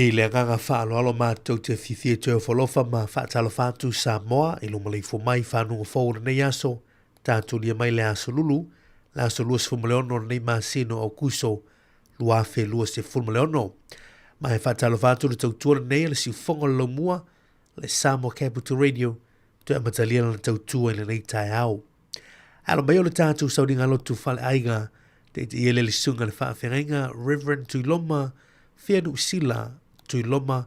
I le agaga faaaloalo matou te fiafia e toe ofo alofa ma faatalofa atu Samoa i lou maleifua mai i fanuga fou o lenei aso, tatulia mai le aso Lulu, le aso 26 o lenei masina o Aokuso 2026. Ma e faatalofa atu le tautua lenei a le siufofoga o le Laumua, le Samoa Capital Radio, toe amatalia lana tautua i lenei taeao. Alo mai o le tātou sauniga lotu faleaiga, teiteia le le susuga le faafeagaiga Reverend Tuiloma Fianuusila Tuiloma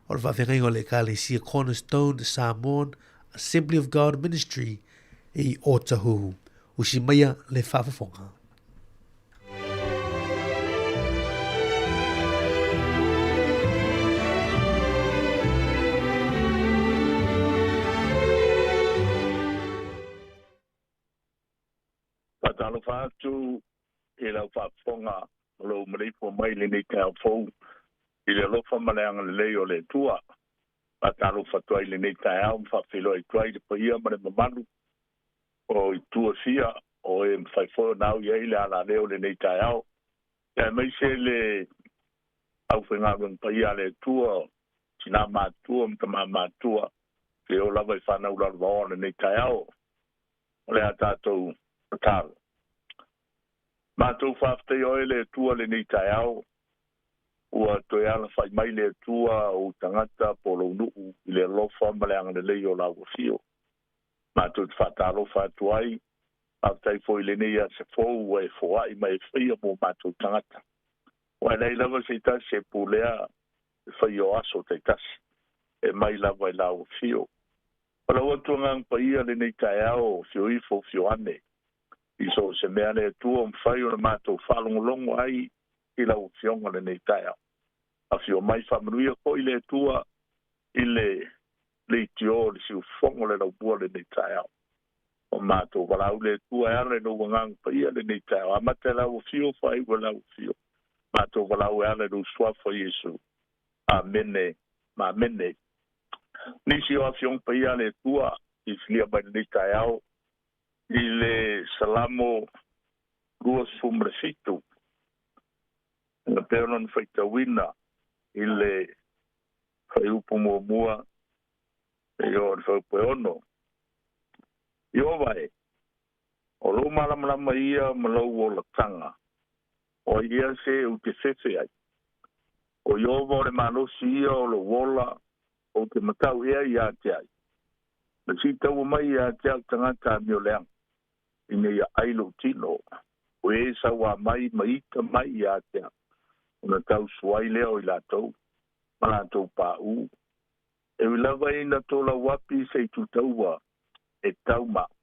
o le faafeagaiga o le Ekalesia Cornerstone Samoan Assembly of God Ministry i Otahuhu. Usi maia le faafofoga. O lou maleifua mai i lenei taeao fou i le alofa ma le agalelei o le Atua. Faatalofa atu ai i lenei taeao ma faafeiloai atu ai i le paia ma le mamalu o itu e fia o e mafai foi ona au i ai le alaleo i lenei taeao, aemaise le aufaigaluega paia a le Atua, tina matutua ma tama matutua, seia oo lava i fanau lalovaoa o lenei taeao. O le a tatou tatalo. Matou faafetaia oe le Atua lenei taeao, ua toe alafai mai le Atua ou tagata po o lou nuu i le alofa ma le agalelei o lau afio. Matou te faatalofa atu ai, faafetai foi i lenei aso fou ua e foai ma e faia mo matou tagata. Ua e leai lava se tasi e pulea le faia o aso taitasi, e mai lava i lau afio. Palau atu Agaga Paia lenei taeao, afio ifo, afio ane, i so o se mea le Atua o mafai ona matou faalogologo ai i lau Afioga lenei taeao. Afio mai faamanuia foi le Atua i le leitio o le siufofoga o le laumua lenei taeao. O matou valaau le Atua e ala i lou Agaga Paia lenei taeao. Amata e lau Afio, faaiu e lau Afio. Matou valaau e ala i lou Suafa Iesu. Amene ma amene. Nisi o Afioga Paia a le Atua i filia mai lenei taeao i le Salamo 27, na pei ona faitauina i le fuaiupu muamua seia oo i le fuaiupu e 6. Ieova e, o lou malamalama ia ma lou olataga, o ai ea se ou te fefe ai? O Ieova o le malosi ia o lou ola, ou te matau ea ia te ai? Na sitaua mai ia te au tagata amioleaga, ina ia ai lou tino, o e sauā mai ma ita mai ia te au, ona tausu ai lea o i latou ma latou pāʻū. E ui lava ina tō api se itu taua e tau ma au,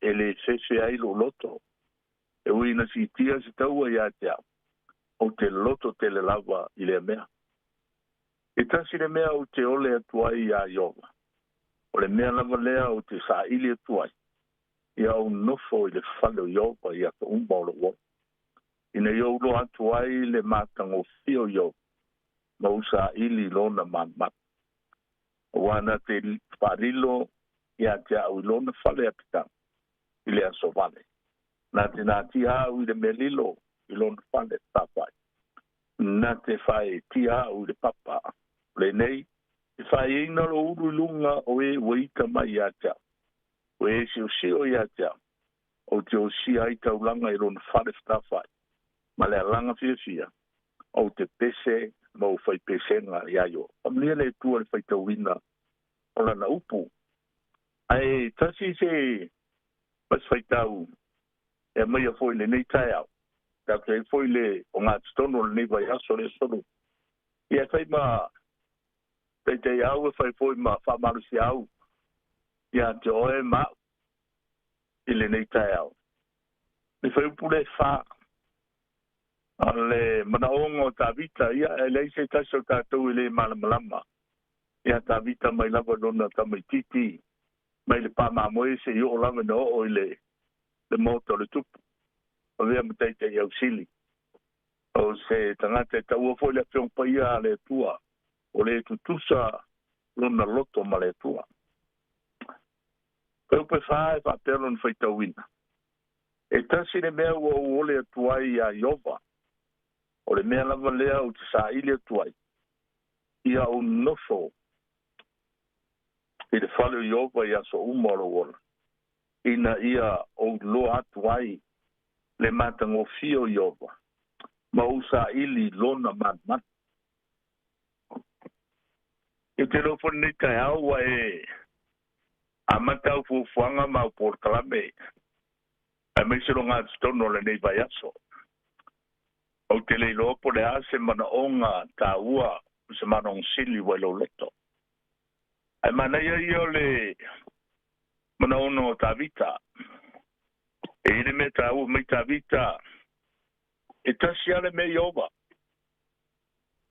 e lē fefe ai lou loto, e ui ina siitia se taua ia te au, ou te loto tele lava i lea mea. E tasi le mea ou te ole atu ai iā Ieova, o le mea lava lea ou te saili atu ai, ia ou nofo i le fale o Ieova i aso uma o lou ola, ina ia ou iloa atu ai le matagofie o Ieova, ma ou saili i lona malumalu. Aua na te faalilo ia te au i lona fale apitaga i le aso vale. Na te natia au i le mea lilo i lona fale tafatafa'i. Na te faaeetia au i le papa. O lenei, e faaeaina lou ulu i luga o e ua ita mai ia te au, o e siosio ia te au, ou te osia ai taulaga i lona fale fatafa'i, ma le alaga fiafia, ou te pese ma ou fai pesega iā Ieova. Faamanuia le Atua i le faitauina o lana upu. Ae tasi se masi faitau e aumaia foi i lenei taeao, tatou te ai foi le ogatotonu o lenei vaiaso le aso Lua. Ia e fai ma taitaiau, e fai foi ma faamalosiau ia te oe ma au i lenei taeao. Le fuaiupu le 4, o le manaoga o Tavita, ia e leai se tasi o tatou e le malamalama ia Tavita mai lava lona tamaitiiti mai le pāmamoe seia oo lava ina oo i le maota o le tupu, avea ma taitai ausili. O se tagata e taua foi le Afioga Paia a le Atua, o le tutusa lona loto ma le Atua. Fuaiupu e 4 e faapea lona faitauina, E tasi le mea ua ou ole atu ai iā Ieova, o le mea lava lea ou te saili atu ai, ia ou nofo i le fale o Ieova i aso uma o lou ola, ina ia ou iloa atu ai le matagofie o Ieova, ma ou saili i lona malumalu. Ou te iloa foi lenei taeao ua e amata au fuafuaga ma au polokalame, aemaise lo gatotonu o lenei vaiaso. Ou te le iloa po o le a se manaoga taua o se manaoga sili ua i lou loto. Ae manaia ia o le manaoga o Tavita. E i ai le mea taua mai Tavita, e tasi lava le mea Ieova,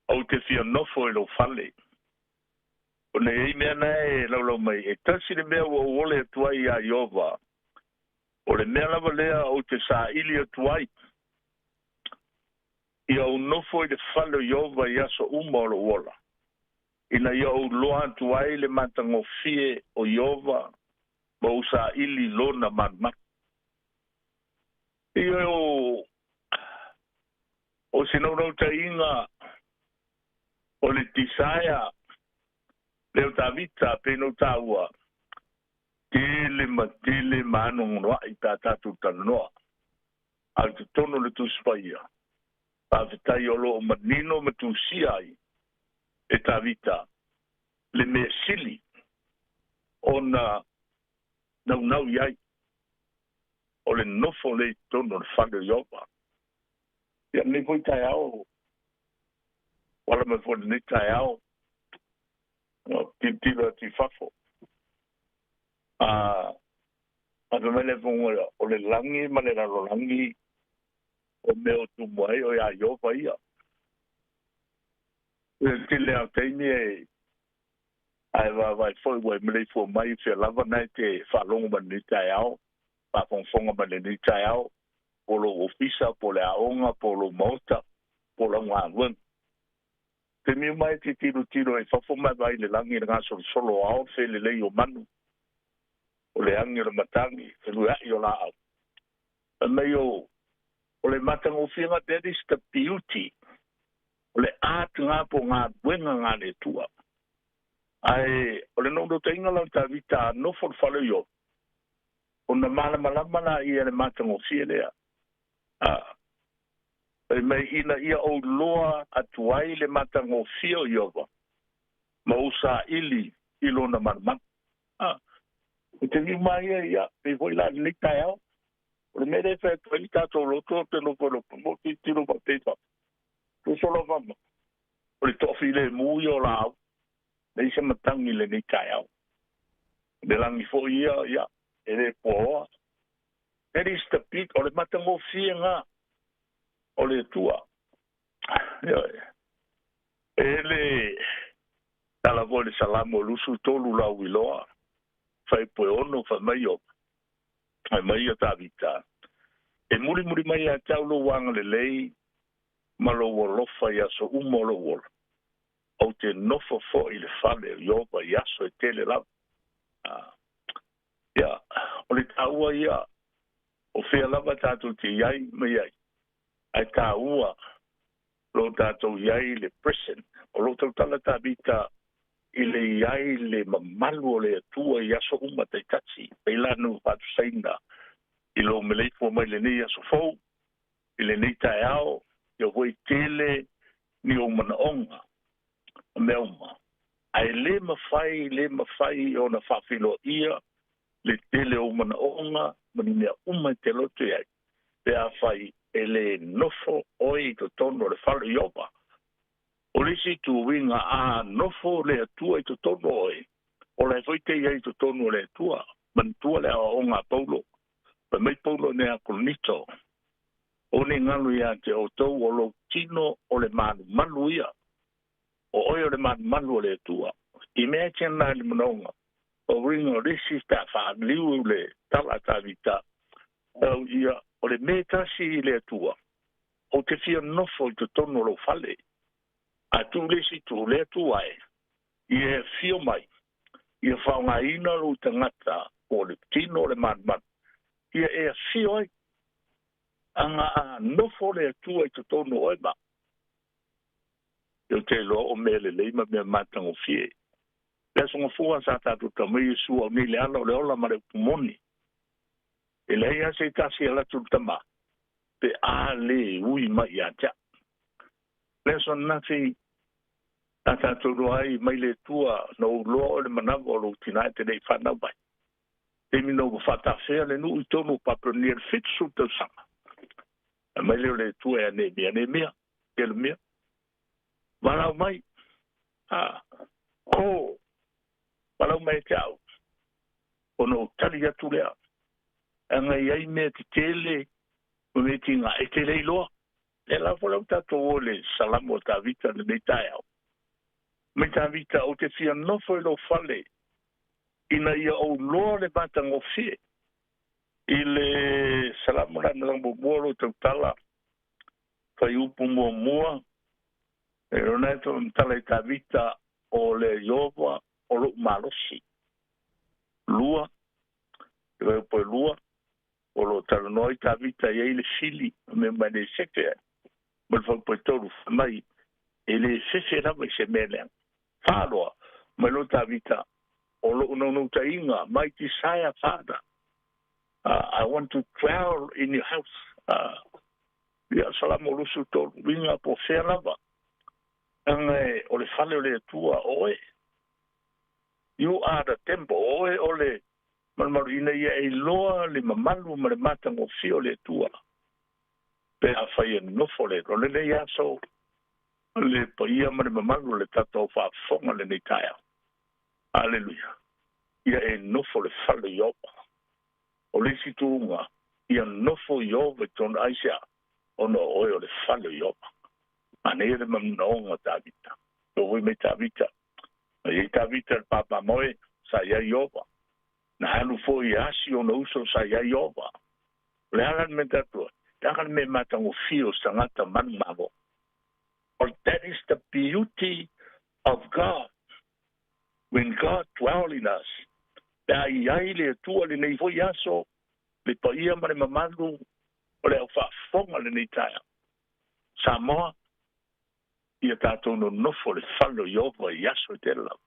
ou te fia nofo i lou fale. Ona e i ai mea na e laulau mai, e tasi le mea ua ou ole atu ai iā Ieova, o le mea lava lea ou te saili atu ai. Ia ou nofo i le fale o Ieova i aso uma o lou ola, ina ia ou iloa atu ai le matagofie o Ieova ma ou saili i lona malumalu. Ia o se naunautaiga o le desire lea o Tavita pei ona ou taua, tele ma tele ma anoanoai pe a tatou talanoa. A o totonu o le Tusi Paia, faafetai o lo o manino ma tusia ai e Tavita le mea sili ona naunau i ai, o le nofo lea i totonu o le fale o Ieova. Ia, lenei foi taeao, ua ala mai foi i lenei taeao, tilotilo atu i fafo, a fai mai le fofoga o le lagi ma le lalolagi o mea o tumu ai o ia Ieova ia. Le tele lava o taimi e ae vaavaai foi ua e maleifua mai fea lava na e te faalogo mai lenei taeao, faafogafoga mai lenei taeao, po o lou ofisa, po o le aoga, po o lou maota, po o lau galuega. Taimi uma e te tilotilo i fafo ma e vaai i le lagi i le gasolosolo o ao, le felelei o manu, o le agi o le matagi, felueai o laau. Fai mai o le matagofie, that is the beauty, o le art ngā po galuega ngā le Atua. Ae o le naunautaiga la o Tavita a nofo le fale o Ieova, ona malamalama laia i le matagofie lea. A fai mai ina ia ou iloa atu ai le matagofie o Ieova ma ou saili i lona malumalu. A o te niu mai ia, ia, pei foi la lenei taeao, o le mea lea e fai atu ai le tatou loto, ou te nofo i lou pamo, ou te tilotilo faapea i fafo. Tuso lava ma o le toafilemu ia o laau, leai se matagi i lenei taeao. Le lagi foi ia, ia, e le puaoa. That is the big, o le matagofie ngā o le Atua. Ioe. E le tala foi le Salamo 23 lau iloa, fai poe 6 fai mai o, fai mai ia Tavita, e mulimuli mai ia te au lou agalelei ma lou alofa i aso uma o lou ola. Ou te nofo foi i le fale o Ieova i aso e tele lava. Ia, o le taua ia, o fea lava tatou te i ai ma i ai, ae taua lo tatou i ai le present. O lo tautala Tavita i le i ai le mamalu o le Atua i aso uma taitasi. Pei la na faatusaina i lou maleifua mai lenei aso fou, i lenei taeao, ia foi tele ni ou manaoga, o mea uma. Ae le mafai, le mafai ona faafiloaia le tele o manaoga ma ni mea uma e te loto i ai, pe afai e le nofo oe i totonu o le fale o Ieova. O le isi tuuiga a nofo le Atua i totonu o oe, o la e foi te i ai i totonu o le Atua. Manatua le aoaoga a Paulo, fai mai Paulo i nea Korinito, o ne galu ia te outou o lou tino o le malumalu ia, o oe o le malumalu o le Atua. Imagine la le manaoga, o uiga o le isi pe a faaliu le tala a Tavita, au ia o le mea tasi i le Atua, ou te fia nofo i totonu o lou fale. A tuu le isi itu, le Atua e, ia e afio mai, ia faaaogaina lou tagata po o le tino o le malumalu, ia e afio ai. Aga a nofo le Atua i totonu o oe ma. Ou te iloa o mea lelei ma mea matagofie. Le Aso Gafua sa tatou tau mai Iesu au nei le ala o le ola ma le upu moni. E leai lava se tasi e alu atu i le Tama pe a le ui mai ia te au. Le aso ananafi sa tatou iloa ai mai le Atua na ou iloa oe i le manava o lou tina e te le i fanau mai. Taimi na ua faatafea le nuu i totonu o Papelonia i le 70 tausaga. Fai mai lea o le Atua ia Neemia, Neemia, Ielemia, valaau mai, a, ko, valaau mai ia te au, ona ou tali atu lea. Leaga e i ai mea tetele ma mea tiga e te le iloa. Lea la foi la ua tatou o i le Salamo a Tavita i lenei taeao. Mai Tavita, ou te fia nofo i lou fale ina ia ou iloa le matagofie. I le Salamo la na muamua lou tautala, Fuaiupu muamua, e lona e tala i Tavita o le Ieova o lo'u malosi. Lua, le fuaiupu e lua, o lo o talanoa ai Tavita e i ai le fili mea mai le sefe ai. Ma le fuaiupu e tolu, fai mai e lē fefe lava i se mea leaga. Fā loa, mai loa Tavita o lo'u naunautaiga, my desire, Father, I want to dwell in your house. Ia Salamo 23, uiga po o fea lava, aga e o le fale o le Atua oe. You are the temple, oe o le malumalu ina ia e iloa le mamalu ma le matagofie o le Atua. Pe afai e nofo le o lenei aso le paia ma le mamalu o le tatou faafofoga lenei taeao. Aleluia. Ia e nofo le fale i Ieova. O le isi tuuga, ia nofo Ieova i tona aisea, ona o oe o le fale o Ieova. Manaia le manaoga o Tavita. Ua mai Tavita. Na i ai Tavita le pāpāmoe, sa i ai Ieova. Na alu foi e asi ona uso sa i ai Ieova. O le ala le mea tatua, le aga le mea matagofie o se tagata manumalo. But that is the beauty of God. When God dwell in us, pe a i ai le Atua lenei foi aso, le paia ma le mamalu o le au faafofoga lenei taeao. Samoa, ia tatou nonofo le fale o Ieova i aso e tele lava,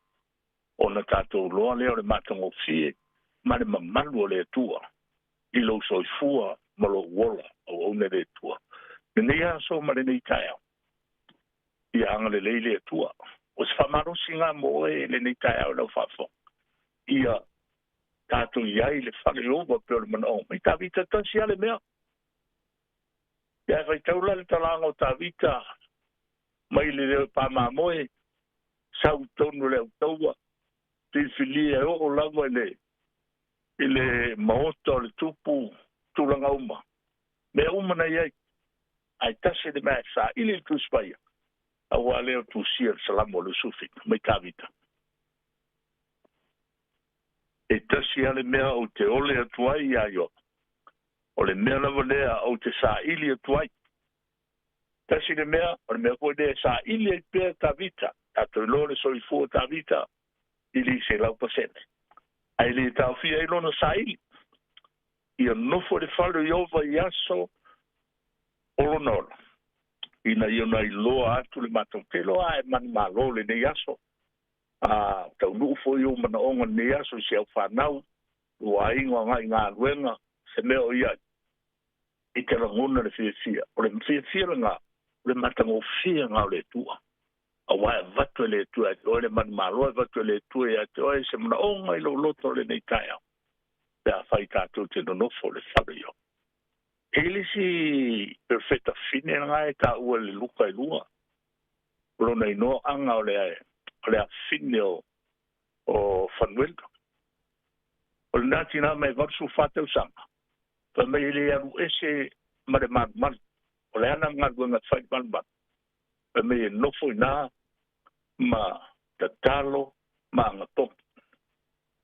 ona tatou loa lea o le matagofie ma le mamalu o le Atua i lou soifua ma lou ola auauna i le Atua. Lenei aso ma lenei taeao, ia agalelei le Atua. O se faamalosiga mo oe lenei taeao i lau faafofoga. Ia tatou i ai le fale Ieova pei o le manaoga mai Tavita tasi lava le mea. Ia faitau la le talaga o Tavita mai le leo pāmamoe, sau tonu le autaua, filifilia e oo lava i le maota o le tupu, tulaga uma. Mea uma na i ai, ae tasi le mea e saili le Tusi Paia, aua lea o tusia le Salamo o le 27, mai Tavita. E tasi lava le mea ou te ole atu ai iā Ieova, o le mea lava lea ou te saili atu ai. Tasi le mea, o le mea foi lea e saili ai pea Tavita, tatou iloa le soifua o Tavita i le 100%. Ae le taofia ai lona saili. Ia nofo i le fale o Ieova i aso o lona ola, ina ia ona iloa atu le matou te iloa a e manumalo lenei aso. A taunuu foi ou manaoga lenei aso i si au fanau, lua aiga agai i galuega, se mea o i ai, i te lagona le fiafia. O le fiafia lena, o le matagofie lena o le Atua. Aua e avatu e le Atua ia te oe le manumalo, e avatu e le Atua ia te oe se manaoga i lou loto lenei taeao, pe afai tatou te nonofo i le fale o Ieova. E i ai le isi perofeta fine lena e taua i le Luka e lua, o lona igoa aga o le afafine o Fanuela. O lena tina mai 84 tausaga, fai mai e le alu ese ma le malumalu. O le ana galuega e fai malumalu. Fai mai e nofo i ina ma tatalo ma agatogi.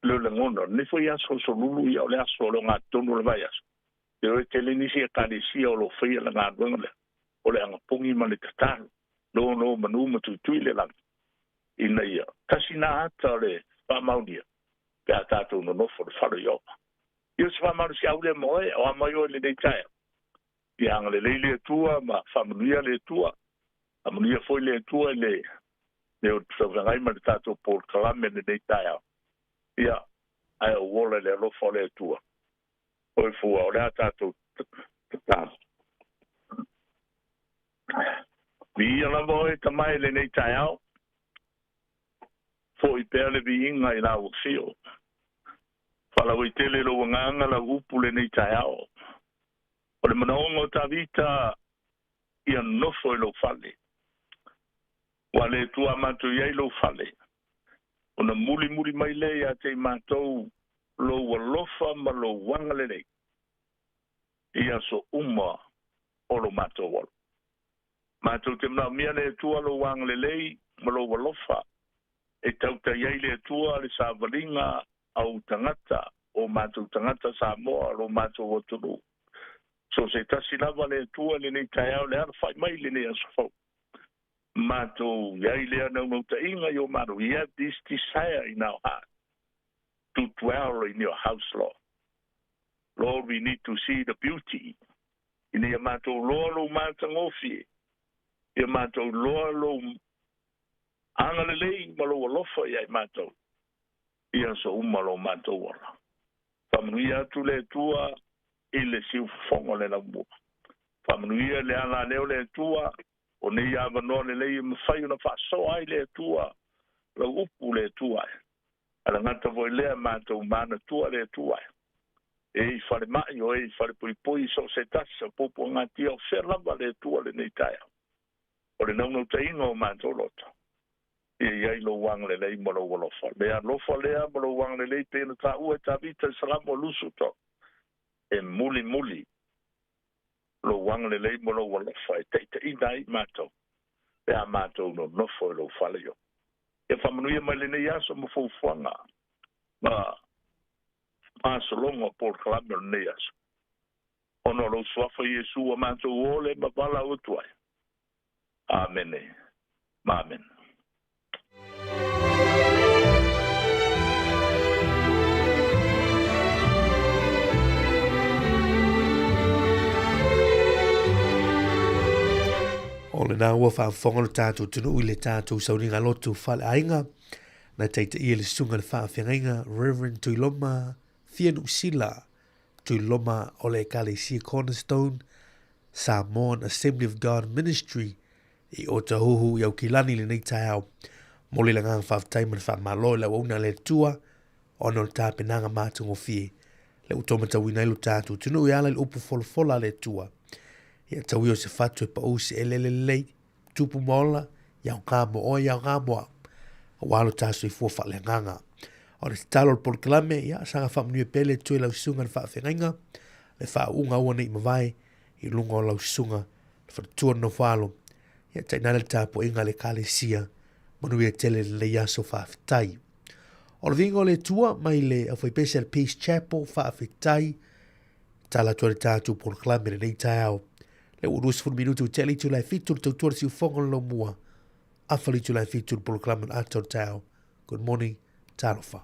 Le lagona, o lenei foi aso o solulu ia o le aso o le ogatotonu o le vaiaso. E o e tele nisi ekalesia o lo o faia le galuega lea, o le agapogi ma le tatalo. No manu ma tuitui le lagi. Ina ia, tasi nā ata o le faamaonia, pe a tatou nonofo le fale o Ieova. Ia o se faamalosiau lea mo oe, o a mai oe lenei taeao. Ia agalelei le Atua ma faamanuia le Atua. Faamanuia foi le Atua i le le o taufeagai ma le tatou polokalame lenei taeao. Ia, ae ou ola i le alofa o le Atua. Oe fua, o le a tatou tatalo. Viia lava oe Tama e lenei taeao. Fo'i pea le viiga i lau afio. Faalauaitele lou agaga lau upu lenei taeao. O le manaoga o Tavita ia nofo i lou fale. Ua le Atua a matou i ai lou fale. Ona mulimuli mai lea ia te i matou lou alofa ma lou agalelei i aso uma o lo matou ola. Matou te manaomia le Atua lou agalelei ma lou alofa e tautai ai le Atua le savaliga a ou tagata, o matou tagata Samoa, lo matou atunuu. So se tasi lava le Atua i lenei taeao le alafai mai i lenei aso fou. Matou i ai lea naunautaiga i o matou, we have this desire in our heart to dwell in your house, Lord. Lord, we need to see the beauty. Ina ia matou loa lou matagofie, ia matou loa lou agalelei ma lou alofa ia i matou, i aso uma lo matou ola. Faamanuia atu le Atua i le siufofoga o le laumua. Faamanuia le ala lea o le Atua, o nei avanoa lelei e mafai ona faasoa ai le Atua, lau upu le Atua e. A le gata foi lea matou manatua le Atua e. E i falemai o e i falepuipui so o se tasi o puapuagatia o fea lava le Atua lenei taeao. O le naunautaiga o matou loto, ia i ai lou agalelei ma lou alofa. Le alofa lea ma lou agalelei pei ona taua e Tavita i Salamo 23, e mulimuli lou agalelei ma lou alofa e taitaiina ai matou pe a matou nonofo i lou fale o. Ia faamanuia mai lenei aso ma fuafuaga ma masologa o polokalame o lenei aso. Ona o lou suafa Iesu ua matou ole ma valaau atu ai. Amene ma amene. O lena ua faafofoga lo tatou atunuu i le tatou sauniga lotu faleaiga na taitaia le susuga i le faafeagaiga Reverend Tuiloma Fianuusila Tuiloma o le Ekalesia Cornerstone Samoan Assembly of God Ministry i Otahuhu i Aukilani i lenei taeao. Momoli le agaga faafetai ma le faamalo i le auauna a le Atua ona o le tapenaga matagofie le ua taumatauina ai lo tatou atunuu e ala i le upu folafola a le Atua. Ia tau ia o se fatu e pau se elele lelei, tupu ma ola, ia aoga mo oe, ia aoga mo au. Aua lo ta soifua faaleagaga. O le tatalo o le polokalame, ia saga faamanuia pea le Atua i lau susuga i le faafeagaiga, le faauuga aua ne i mavae i luga o lau susuga le faletua nofo alo. Ia tainane le tapuaiga a le Ekalesia, manuia tele lenei aso faafetai. O le viiga o le Atua mai le aufaipese a le Peace Chapel, faafetai. Tala atu ai le tatou polokalame lenei taeao. Le ua 20 minuti ua tea le itula e 7 le tautua le siufofoga o le laumua. Afa le itula e 7 le polokalame o le ata o le taeao. Good morning, talofa.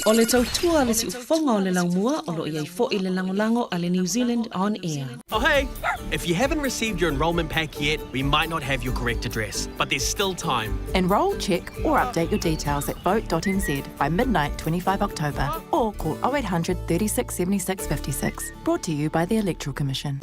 O le tautua a le siufofoga o le laumua o lo o i ai foi le lagolago a le New Zealand On Air. Oh hey, if you haven't received your enrolment pack yet, we might not have your correct address, but there's still time. Enrol, check, or update your details at vote.nz by midnight 25 October or call 0800 36 76 56. Brought to you by the Electoral Commission.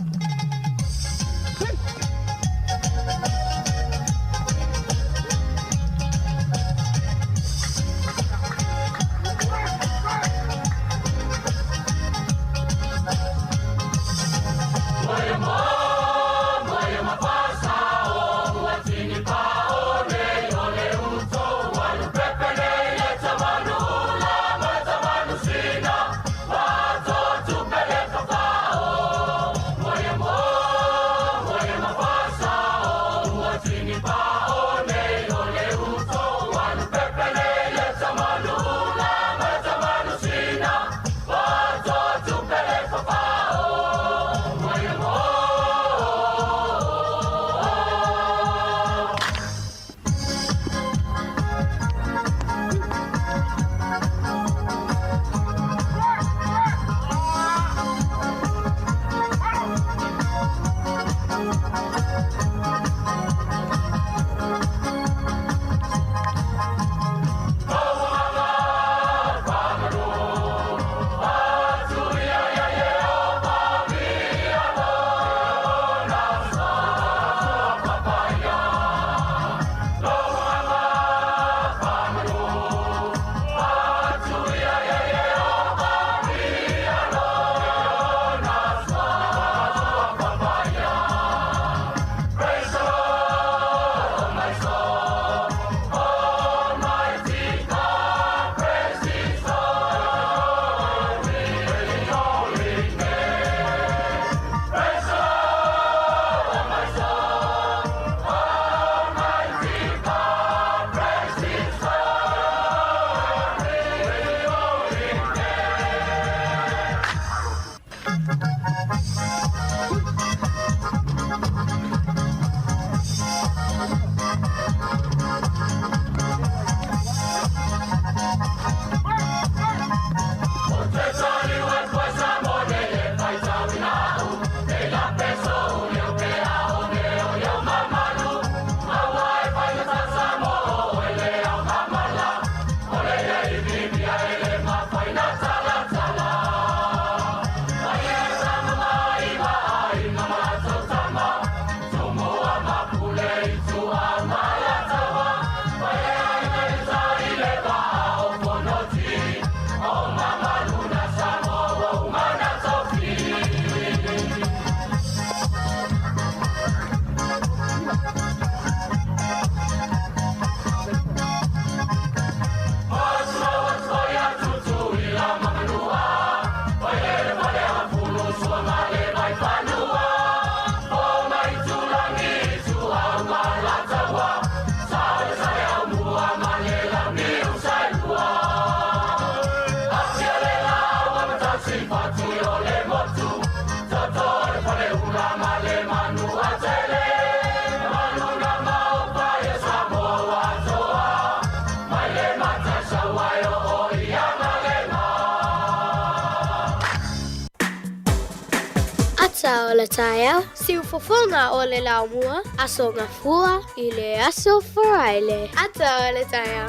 Ata o le taeao, siufofoga o le laumua, Aso Gafua i le Aso Faraile. Ata o le taeao.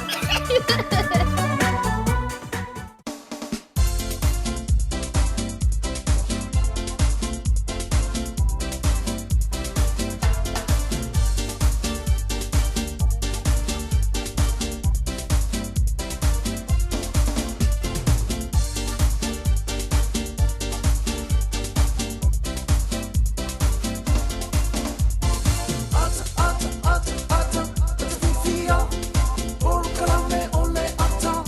Ata, ata, ata, ata, ata fifia. Polokalame o le ata.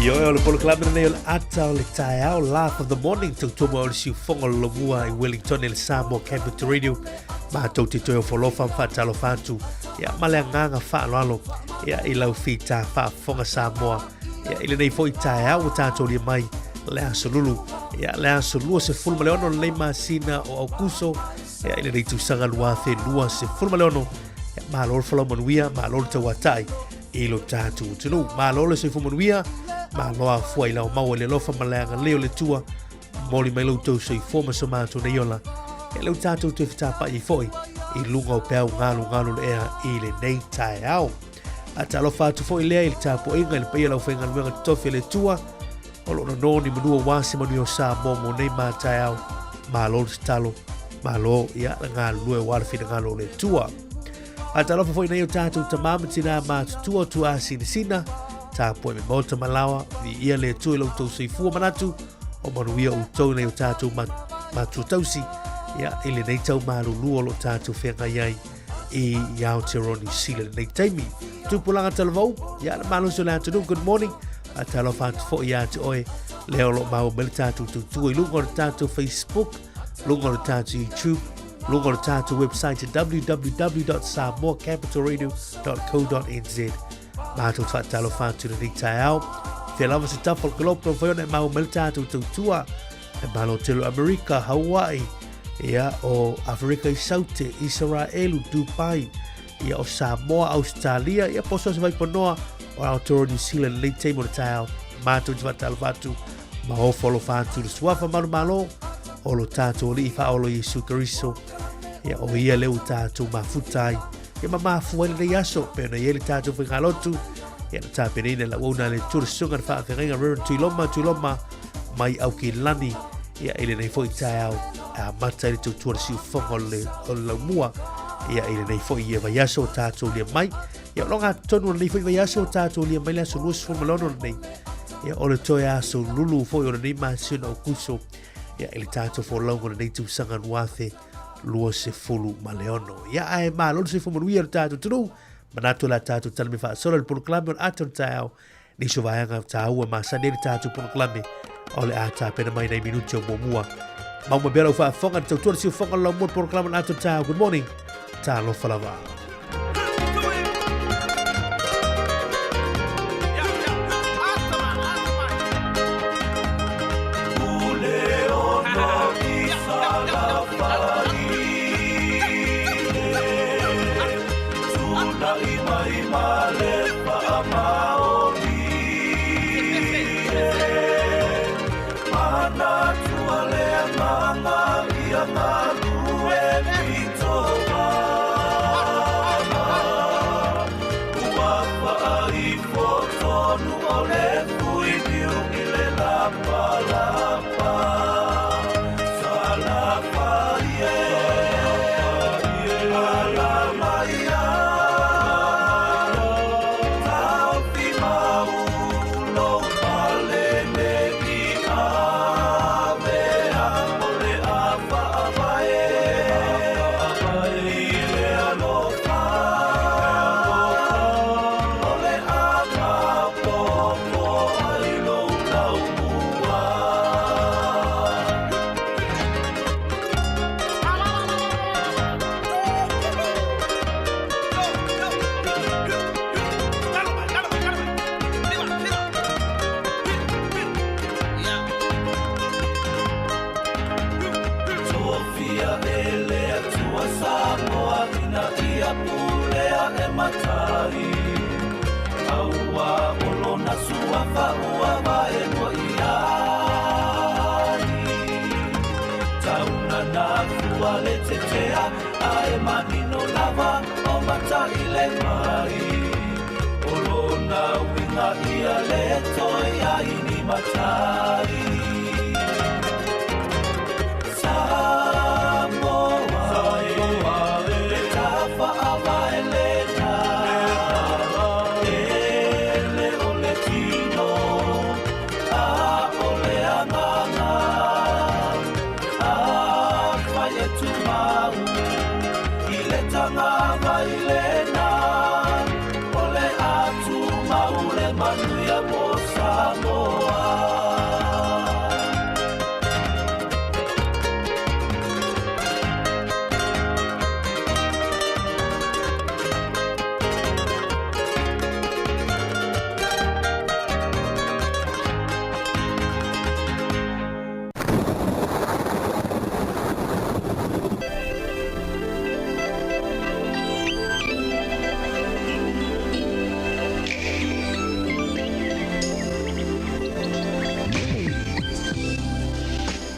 Ioe o le polokalame lenei o le ata o le taeao Laugh of the Morning tautua mo o le siufogo o le lomua i Wellington i le Samoa Capital Radio matou te toe ofolofa ma faatalofa atu ia, ma le agaga faaaloalo ia, i lau fita faafofoga Samoa ia, i lenei foi taeao ua tatou lia mai le aso lulu ia, le aso 26 lenei masina o Aukuso ia, i lenei tausaga 2026. Ia, malo le folau manuia, malo le tauatai i lo tatou atunuu. Malo le soifua manuia, malo afua i lau maua i le alofa ma le agalelei o le Atua. Moli mai lo outou soifua ma so matou nei ola. E leu tatou toe fetapai ai foi i luga o peau galugalu le ea i lenei taeao. Faatalofa atu foi lea i le tapuaiga i le paia o le aufaigaluega totofi a le Atua o lo o nono ni manua ua se manuia o Samoa mo nei ma taeao. Malo le tatalo, malo ia le galulue ua le finagalo o le Atua. Faatalofa foi nei o tatou tamā ma tinā matutua o tuasinasina, tapuai me maota malawa, viia le Atua i lo outou soifua manatu, o manuia outou nei o tatou matua tausi, ia, i lenei tau malulu o lo tatou feagai ai i Aotearoa New Zealand lenei taimi. Tupulaga talavou, ia, le malosi o le atunuu, good morning. Faatalofa atu foi ia te oe, lea o lo o maua mai le tatou tautua i luga o le tatou Facebook, luga o le tatou YouTube, luga o le tatou website www.samoacapitalradio.co.nz. Matou te faatalofa atu i lenei taeao. Fea lava se tafa o le kolopo, mafai ona e maua mai le tatou tautua. E malo tele o Amerika, Hawaii, ia, o Aferika i Saute, Isaraelu, Dubai, ia, o Samoa, Australia, ia, po so se vaipanoa o Aotearoa New Zealand lenei taimi o le taeao. Matou te faatalofa atu ma ofo alofa atu le suafa manumalo o lo tatou Alii Faaola Iesu Keriso. Ia, o ia lea ua tatou mafuta ai. Ia ma mafua ai lenei aso, pei ona i ai le tatou faigalotu. Ia, na tapenaina e lau auauna le Atua le susuga le faafeagaiga Reverend Tuiloma, Tuiloma mai Aukilani. Ia, i lenei foi taeao, e amata ai le tautua le siufofoga o le, o le laumua. Ia, i lenei foi ia vaiaso o tatou lia mai. Ia, o loga tonu o lenei foi vaiaso o tatou lia mai le aso 26 lenei. Ia, o le toe aso lulu foi o lenei masina o Kuso. Ia, i le tatou folauga o lenei tausaga 2026. Ia, ae malo le soifua manuia o le tatou atunuu. Manatu o le a tatou tala me faasola le polokalame o le ata o le taeao. Nisi o vaega taua masani ai le tatou polokalame o le a tapena mai nai minuti o muamua. Mau mai pea lau faafofoga, le tautua le siufofoga o le laumua le polokalame o le ata o le taeao. Good morning. Talofa lava.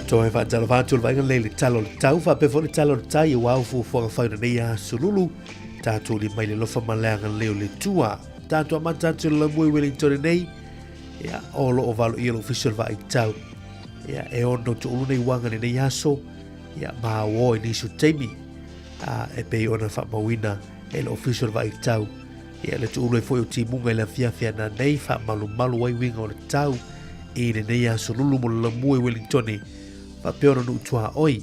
Toe faatalofa atu le vaaiga lenei i le tala o le tau, faapea foi le tala o le tai aua o fuafuaga fai o lenei asolulu. Tatou li mai le alofa ma le agalelei o le Atua. Tatou amata atu i le laumua i Wellington nei, ia, o lo o valoia le ofisa o le vaai tau. Ia, e ono toulu nei uaga lenei aso, ia, ma auo i nisi o taimi, a, e pei ona faamauina e le ofisa o le vaai tau. Ia, le tuulu ai foi o timuga i le afiafi ana nei, faamalumalu ai uiga o le tau i lenei aso lulu mo le laumua i Wellingtone, faapea ona nuu tuaoi.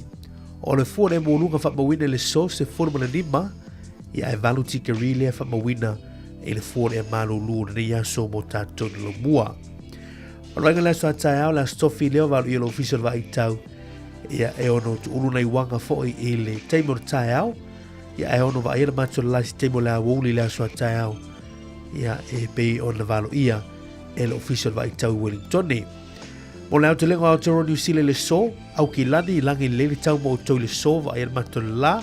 O le fua le maualuga faamauina i le so 15, ia ae 8 tikeri lea faamauina i le fua le malulu o lenei aso mo tatou le laumua. O le vaaiga le aso a taeao, le aso tofi lea o valo ia le ofisa o le vaai tau, ia e ono tuulu nai uaga foi i le taimi o le taeao, Ia ae ono vaaia le matou le lasi taimi o le aoauli i le aso a taeao. Ia e pei ona valoia e le ofisa o le vaaitau i Wellingtone. Mo le aotelega o Aotearoa Niu Sila i le so, Aukilani, lagi lelei le tau mo outou i le so, vaaia le matou le la.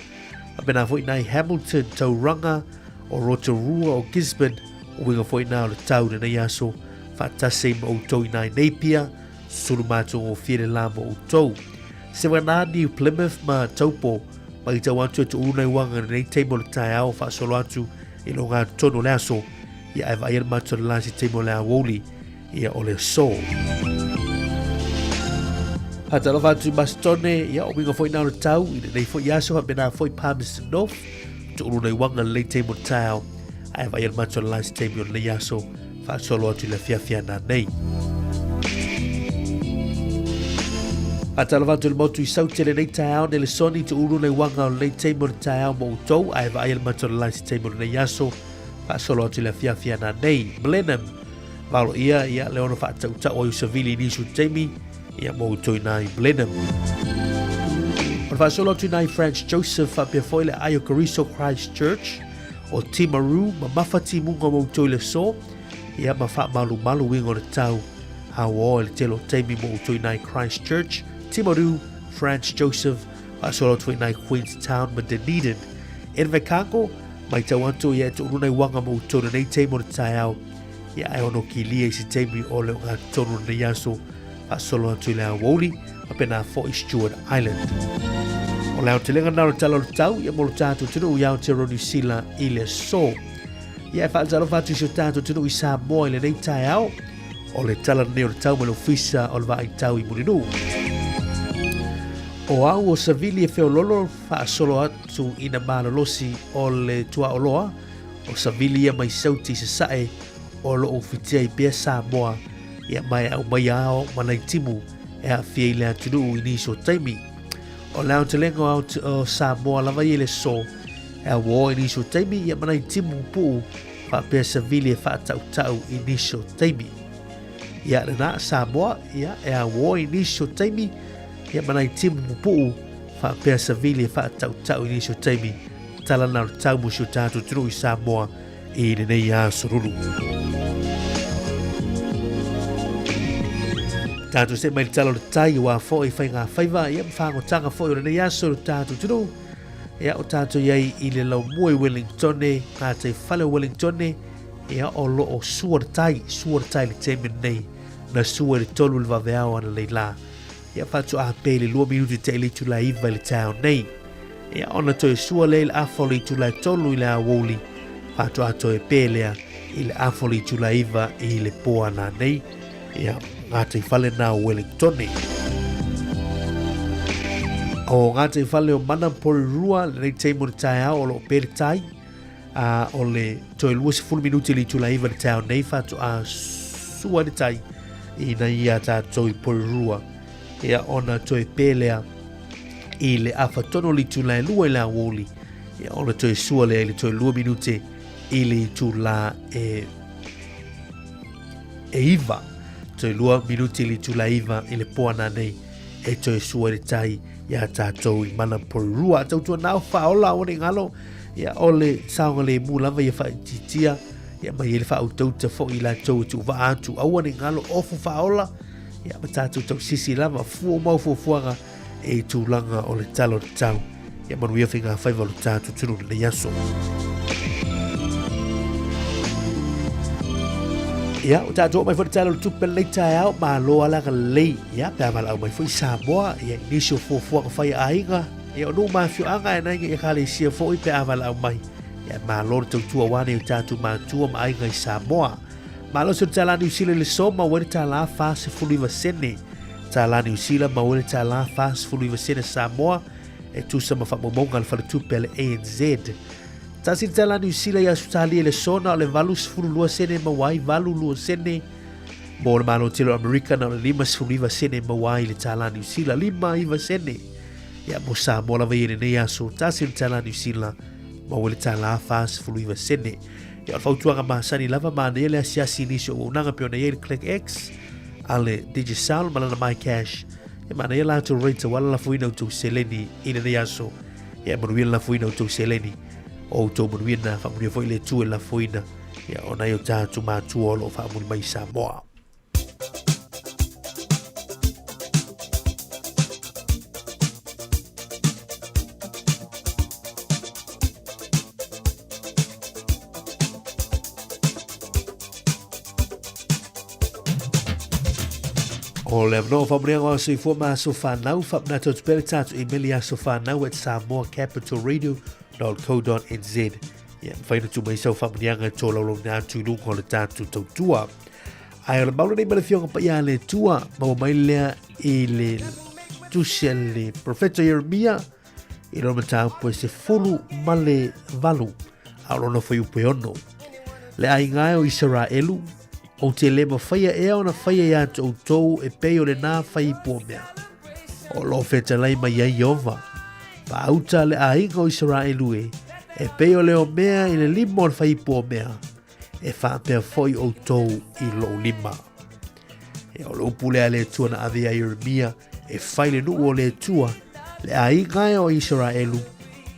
Faapena foi nai Hamilton, Tauranga, o Rotorua, o Gisborne, o uiga foi na o le tau i lenei aso, faatasi ai ma outou i nai Napier, sulu matagofie le la mo outou. Sewanani, Plymouth ma Taupo, Matau atu e tuulu nai uaga i lenei taimi o le taeao faasolo atu i le ogatotonu o le aso, ia ae vaaia le matou le la se taimi o le aoauli, ia o le aso. Faatalofa atu i Masitone, ia o uiga foi na o le tau i lenei foi aso faapena foi Palmerston North, tuulu nai uaga i lenei taimi o le taeao, ae vaaia le matou le la se taimi o lenei aso faasolo atu i le afiafi ana nei. Faatalofa atu i le motu i Saute lenei taeao, Nelesoni, tuulu nei uaga o lenei taimi o le taeao mo outou, ae vaaia le matou le la se taimi o lenei aso, faasolo atu i le afiafi ana nei. Blenheim, valoia ia le ono faatautau ai o savili i nisi o taimi, ia mo outou i nā i Blenheim. O le faasolo atu i nā i Franz Joseph, faapea foi le Aio Kariso Christchurch, o Timaru, mamafa timuga mo outou i le aso, ia ma faamalumalu uiga o le tau, auo i le tele o taimi mo outou i nai Christchurch, Timaru, Franz Joseph, faasolo atu foi i nai Queenstown ma Dunedin. Invercargill, matau atu ia e toolua nai uaga mo outou lenei taimi o le taeao, ia ae ono kilia i se taimi o le ogatotonu o lenei aso, faasolo atu i le aoauli, faapena foi Stewart Island. O le aotelega na o le tala o le tau, ia mo lo tatou atunuu i Aotearoa Niu Sila i le aso. Ia e faatalofa atu i si o tatou atunuu i Samoa i lenei taeao, o le tala lenei o le tau mai le ofisa o le vaai tau i Mulinuu. O au o Savili e feololo faasolo atu ina malolosi o le tuaoloa, o Savili ia mai Sauti i Sasae o lo o ufitia ai pea Samoa ia ma e aumaia ao ma nai timu e aafia i le atunuu i nisi o taimi. O le aotelega o, o Samoa lava ia i le so, e auō i nisi o taimi ia ma nai timu pupuu faapea savili e faatautau i nisi o taimi. Ia lena Samoa, ia e auō i nisi o taimi ia ma nai timu pupuu faapea savili e faatautau i nisi o taimi. Tala na o le tau mo si o tatou atunuu i Samoa i lenei aso lulu. Tātou se mai le tala o le tai wā foi whai ngā whaiva, ia mwhangotaga foi o lenei aso le tātou tunu. Ia o tātou iai i le lau mua i Wellingtone, ngā tai whale o Wellingtone, ia o lo o sua le tai, sua le tai le teme nei, na sua i le tolu le vaveao ana lei la. Ia whatu a pe le lua minuti te ili tula iwa i le tau nei. Ia ona toe sua lea i le afa o le itula e tolu i le aoauli, faatoa toe pē lea i le afa o le itula e iva i le pō ana nei, ia, ngā fale nā o Wellingtone. O ngā whale o Mana Porirua, lenei taimi o le taeao o lo o pē le tai, a o le toe 20 minuti i le itula e iva i le taeao nei, faatoa sua le tai ina ia tātou i Porirua. Ia ona toe pē lea i le afa tonu o le itula e lua i le aoauli, ia ona toe sua lea i le toe 2 minute i le itula e e iva. Toe 2 minute i le itula e iva i le poana nei e toe sua i le tai iā tātou i mana Porirua. Tautua nao whaola o ne ngalo, ia o le saonga le mu lava ia whaititia, ia mai e le whautauta fo i lātou e tu waa atu aua ne ngalo ofu whaola, ia ma tātou tausisi lava fua mau fuafuaga e i tulaga o le tala o le tau. Ia manuia whainga whaiva o le tātou tunu lenei aso. Ia, o tatou oo mai foi le Tala o le Tupe lenei taeao, malo lava le agalelei. Ia, pe a valaau mai foi Samoa, ia, i nisi o fuafuaga fai a aiga, ia, o nuu ma afioaga e nai ekalesia foi pe a valaau mai. Ia, malo le tautua aua nai o tatou matua ma aiga i Samoa. Malo se le tālā Niu Sila i le so, maua ai le tālā 49 sene. Tālā Niu Sila, maua ai le tālā 49 sene Samoa, e tusa ma faamaumauga a le faletupe a le ANZ. Tasi le tala Niu Sila i Ausetalia i le sona o le 82 sene maua ai 82 sene mo le Malo Tele o Amerika na o le 59 sene maua ai le tala Niu Sila 59 sene ia mo Samoa lava ia i lenei aso tasi le tala Niu Sila maua le tala 49 sene ia o le fautuaga masani lava manaia le asiasi i nisi o auaunaga pei ona i ai le Click X a le Digicel ma lana MyCash e manaia latou rate aua le lafoina o tou seleni i lenei aso Ia manuia le lafoina o tou seleni, o outou manuia na faamanuia foi le Atua i le lafoina, ia o nai o tatou matua o lo o faamuli mai i Samoa. O le avanoa o faamanuiaga o soifua ma aso fanau, faamanatu atu pea le tatou email i asofanau@samoacapitalradio.co.nz. Ia, mafai ona tuu mai sau faamanuiaga e tolaulauina atu i luga o le tatou tautua. Ae o le mau lenei ma le Afioga Paia a le Atua, maua mai lea i le tusi a le profeta Ieremia i lona mataupu e 18, a o lona fuaiupu e 6. Le aiga e o Isaraelu, ou te le mafaia ea ona faia iā te outou e pei o lenā fai ipuamea. O lo fetalai mai ai Ieova, faauta le aiga o Isaraelu e, e pei o le omea i le lima o le fai ipuamea, e faapea foi outou i lou lima. E o le upu lea a le Atua na ave ia Ieremia e fai le nuu o le Atua, le aiga e o Isaraelu,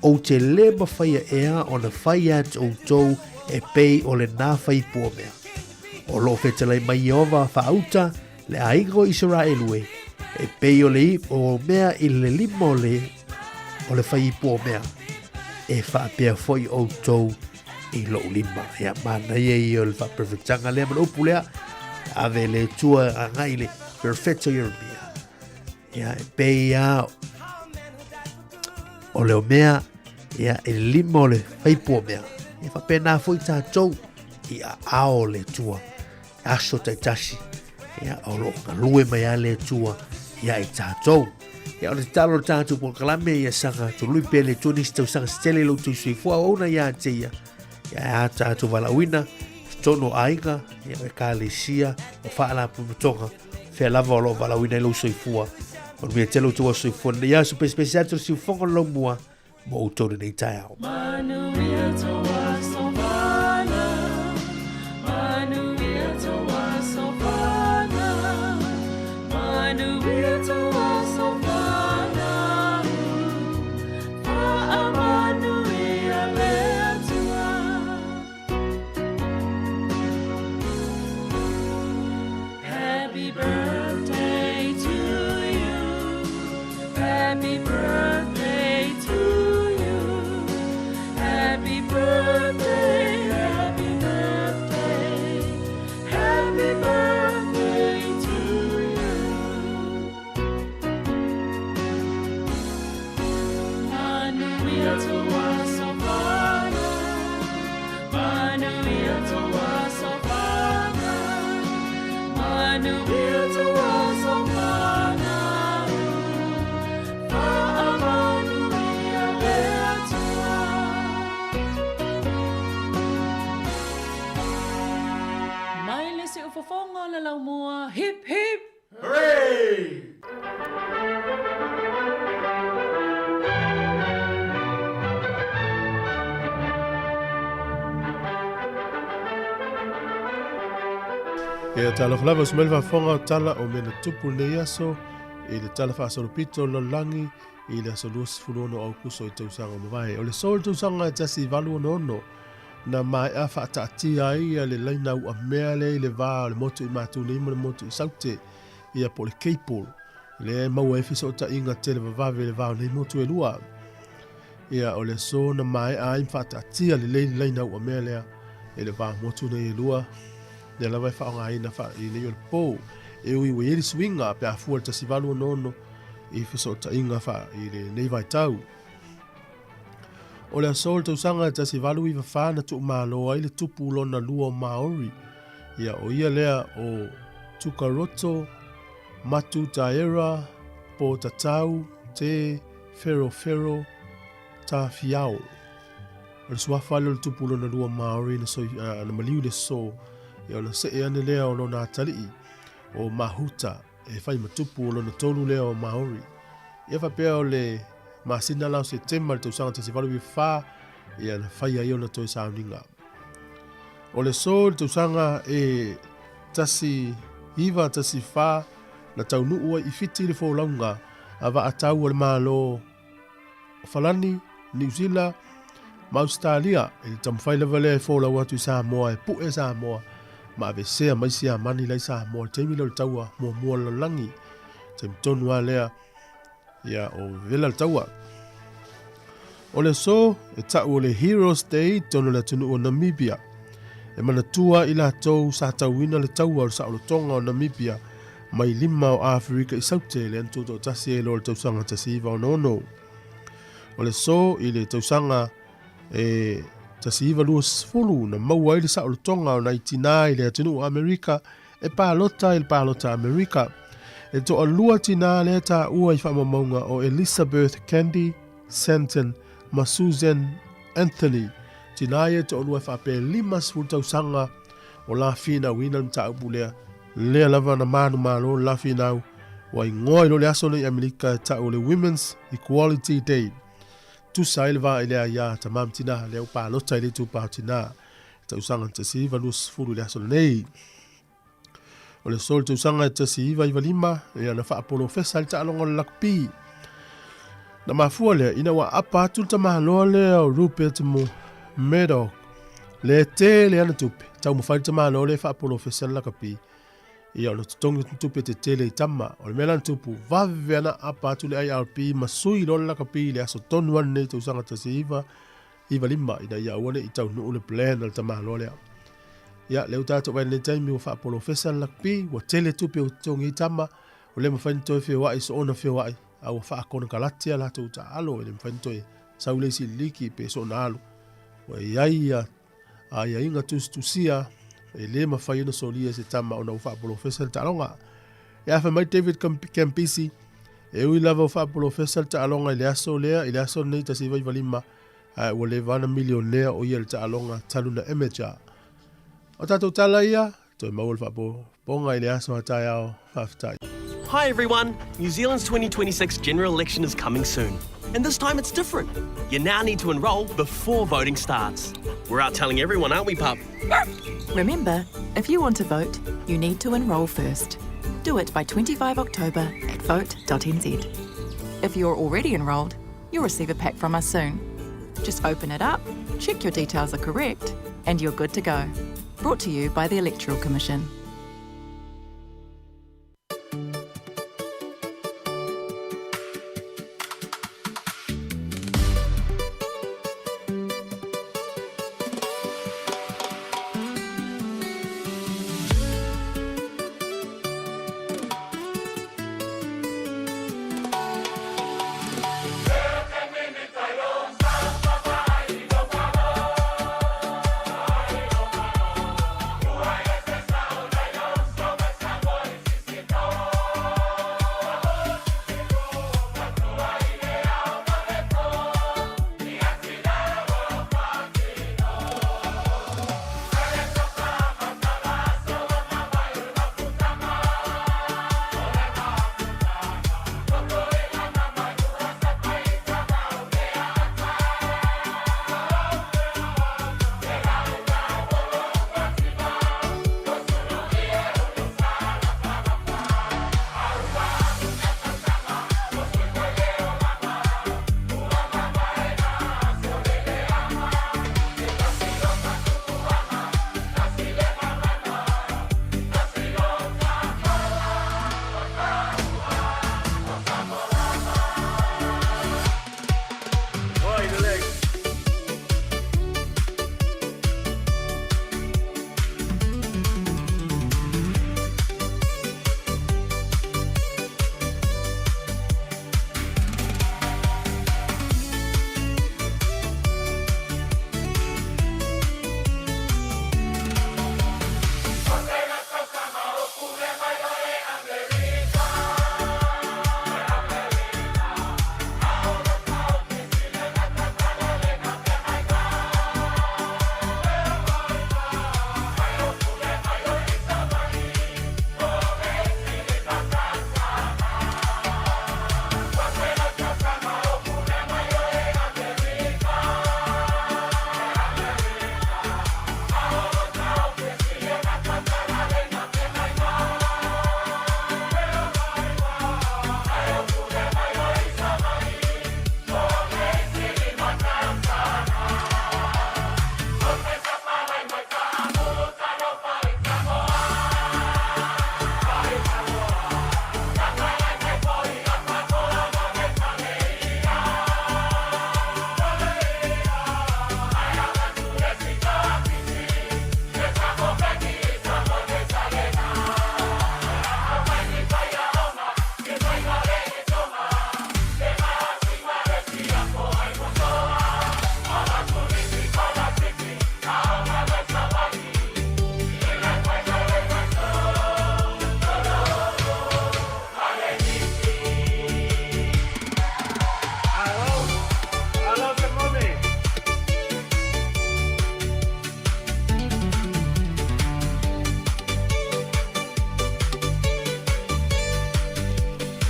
ou te le mafaia ea ona fai iā te outou e pei o lenā fai ipuamea. O loo fetalai mai Ieova faauta le aiga o Isaraelu e, e pei o le o mea i le lima o le o le fai ipuamea, e faapea foi outou i lou lima. Ia, manaia ia o le faaperfectaga lea ma le upu lea, ave le Atua agai i le perfecto Ieremia. Ia, e pei lava o le omea, ia, i le lima o le faipuamea. Ia, faapena foi tatou i aao o le Atua. Aso taitasi, ia, o lo o galue mai lava le Atua ia i tatou. Ia, o le tatalo o le tatou polokalame, ia saga tului pea le Atua nisi tausaga se tele i lo outou soifua auauna ia te ia. Ia, e a tatou valaauina, totonu o aiga, ia, o ekalesia, o faalapotopotoga, fea lava o lo o valaauina ai lou soifua. Manuia tele outou aso soifua lenei aso, pesepese atu le siufofoga o le laumua, mo outou lenei taeao. Manuia tō aso whānau, manuia tō aso whānau, manuia tō aso whānau, whaamanuia le Atua. Happy birthday to you. Happy birthday to you. Happy birthday, happy birthday, happy birthday to you. Manuia tō aso whānau, Manuia tō aso whānau, Manuia tō aso whānau, Whaamanuia le Atua. Mai le siufofoga o le laumua, hip hip! Ia talofa lava uso mai le faafofoga o tala o mea na tupu lenei aso i le tala faasolopito o le lalolagi i le aso 26 o Aukuso i tausaga ua mavae. O le so o le tausaga e 1866 na maea faataatia ai le laina uamea lea i le va o le motu i Matu nei ma le motu i Saute, ia po o le cable, lea e maua ai fesootaiga televavave i le va o nei motu e lua. Ia, o le aso na maea ai ma faataatia lelei le laina uamea lea i le va motu nei e lua. lea lava e faaaogaina i nei onapo. E ui ua i ai le suiga pe a fua i le 1866 i fesootaiga i lenei vaitau. O le aso o le tausaga e 1894 na tuumalo ai le tupu lona lua o Māori, ia o ia lea o Tukaroto Matutaera Pōtatau Te Wherowhero Tāwhiao. O le suafa lea o le tupu lona lua o Māori na, soi, na maliu i le aso, ia ona see ane lea o lona atalii o Mahuta e fai ma tupu o lona tolu lea o Māori. Ia faapea o le masina la o Setema i le tausaga 1894, ia na fai ai ona toe sauniga. O le aso i le tausaga e 1914 na taunuu ai i Fiti le folauga a vaatau a le Malo o Falani, Niu Sila ma Ausetalia i le taumafai lava lea e folau atu i Samoa e pu'e Samoa ma avesea mai Siamani la i Samoa i le taimi lea o le taua muamua o le lalolagi. Taimi tonu lava lea ia o vevela le taua. O le aso e ta'u o le Heroes Day i totonu o le atunuu o Namibia. E manatua i latou sa tauina le taua o le saolotoga o Namibia mai lima o Aferika i Saute lea na tutoatasi ai loa le tausaga 1966. O le aso i le tausaga e 1920 na maua ai le saolotoga o nai tinā i le atunuu o Amerika e palota i le palota Amerika. E toalua tinā lea taua i faamaumauga o Elizabeth Candy Stanton ma Susan Anthony, tinā ia e toalua e faapea e 50 tausaga o la finauina le mataupu lea, lea lava na manumalo le la finau, ua igoa i lo le aso nei i Amerika e ta'u o le Women's Equality Day. Tusa ai le va i le aia tama ma tinā, lea ua palota i le itupa o tinā, tausaga 1920 i le aso lenei. O le aso o le tausaga e 1995, ia na faapolofesa ai le taaloga o le lakupī. Na mafua lea ina ua apa atu le tamaloa lea o Rupert Murdoch le tele ana tupe. Taumafai le tamaloa lea e faapolofesa le lakapi. Ia ona totogi atu tupe tetele i tama. O le mea la na tupu, vave ana apa atu le IRP ma sui loa le lakapi i le aso tonu ane nei tausaga 1995 ina ia aua ne i taunuu le plan a le tamaloa lea. Ia, lea ua tatou vaai i lenei taimi ua faapolofesa le lakapi, ua tele tupe ua totogi ai tama, ua le mafai ona toe feoai soona feoai. A ua faakonekarate a latou taaalo, e le mafai ona toe sau le isi liki pe soona alu. Ua i ai ia aiaiga tusitusia e le mafai ona solia e se tama ona ua faapolofesa le taaloga. E afe mai David Campisi, e ui lava ua faapolofesa le taaloga i le aso lea, i le aso lenei 1995, ae ua leva ona milionea o ia i le taaloga talu na amateur. O tatou tala ia, Toe maua le faapopoga i le aso a taeao. Faafetai. Hi everyone! New Zealand's 2026 general election is coming soon. And this time it's different. You now need to enrol before voting starts. We're out telling everyone, aren't we, pup? Remember, if you want to vote, you need to enrol first. Do it by 25 October at vote.nz. If you're already enrolled, you'll receive a pack from us soon. Just open it up, check your details are correct, and you're good to go. Brought to you by the Electoral Commission.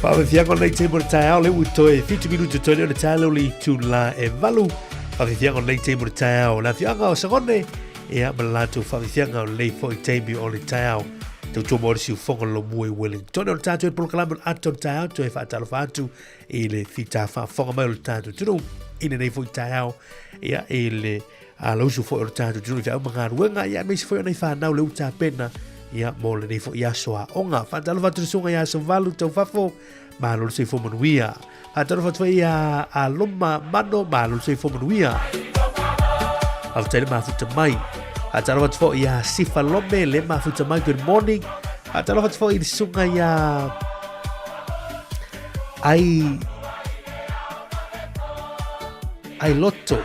Faafiafiaga o lenei taimi o le taeao le ua toe 7 minutu toe lea o le taeao le itula e 8. Faafiafiaga o lenei taimi o le taeao. Le afioaga o Sagone, ia ma le latou faafiafiaga o lenei foi taimi o le taeao. Tautua mo le siufogo le lomua i Wellington. O le tatou polokalame o le ato o le taeao toe faatalofa atu i le fita faafofoga mai o le tatou atunuu i lenei foi taeao. Ia i le alausu foi o le tatou atunuu i feau ma galuega, ia aemaise foi o nai fanau le uta pena ia mo lenei foi aso aoga. Faatalofa atu le susuga ia Sovalu Taufafo, malo le soifua manuia. Faatalofa atu foi ia Aloma Mano, malo le soifua manuia. Faafetai le mafuta mai. Faatalofa atu foi ia Sifa Lome, le mafuta mai, good morning. Faatalofa atu foi i le susuga ia Ai Ai Loto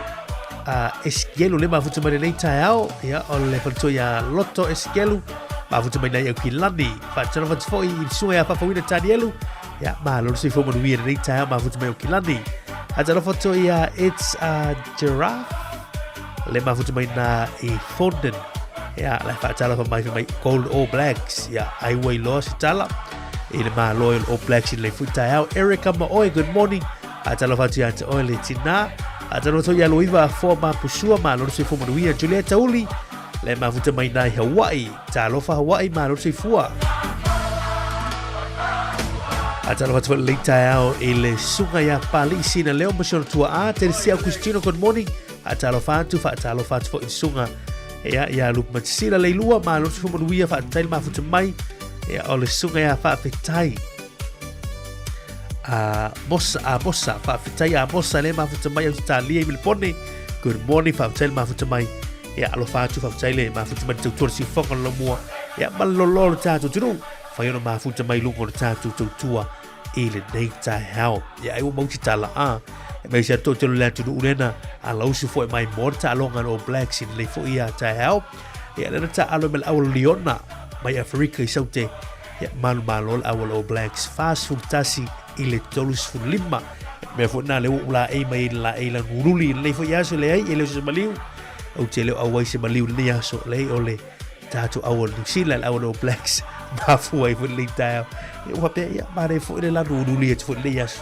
a Eskielu le mafuta mai lenei taeao ia o le faletua ia Loto Eskielu mafuta mai nei au Kilani faatalofa atu foi i le susuga ia Faafouina Tanielu ia malo le soifua manuia lenei taeao mafuta mai au Kilani faatalofa atu ia It's a Giraffe le mafuta mai na i Thornton ia le faatalofa mai mai Gold All Blacks ia ai ua iloa se tala i le malo i All Blacks i le fui taeao Erica Maoe good morning Faatalofa atu ia te oe le tina. Faatalofa atu ia Loiva Afoa Mapusua, malo le soifua manuia. Julieta Uli, le mafuta mai nai Hawaii. Talofa Hawaii, malo le soifua. Faatalofa atu foi lenei taeao i le susuga ia Pali'i Sina Leo ma si ona tuaa, Teresia Augustino, good morning. Faatalofa atu, faatalofa atu foi i le susuga ia, ia Lupe Matisila Leilua, malo le soifua manuia, faafetai le mafuta mai. Ia, o le susuga ia Faafetai a Mosa, a Mosa, faafetai a Mosa le mafuta mai Ausetalia i Milipone. Good morning, faafetai le mafuta mai. Ia, alofa atu, faafetai le mafuta mai le tautua le siufoga le lomua. Ia, ma le lolo le tātou tunu. Whai ona mafuta mai lunga o le tātou tautua i lenei taeao. Ia, ai ua mauti tala a. E mai se atu telo le atunuu lena, a lausu foi mai mo le taaloga le All Blacks i lenei foi ia taeao. Ia, lena taalo me le awa Liona mai Afrika i Saute. Ia, manumalo le au a le All Blacks 41 i le 35. Mea foi nā le ua ulaei mai ai le laei la nululi i lenei foi aso, leai, e le o se maliu. Ou te le o auai se maliu i lenei aso, leai, o le tātou au o le New Zealand, le au o le All Blacks, mafua ai foi lenei taeao. Ia, ua faapea, ia, manaia foi le lanu ululi atu foi i lenei aso.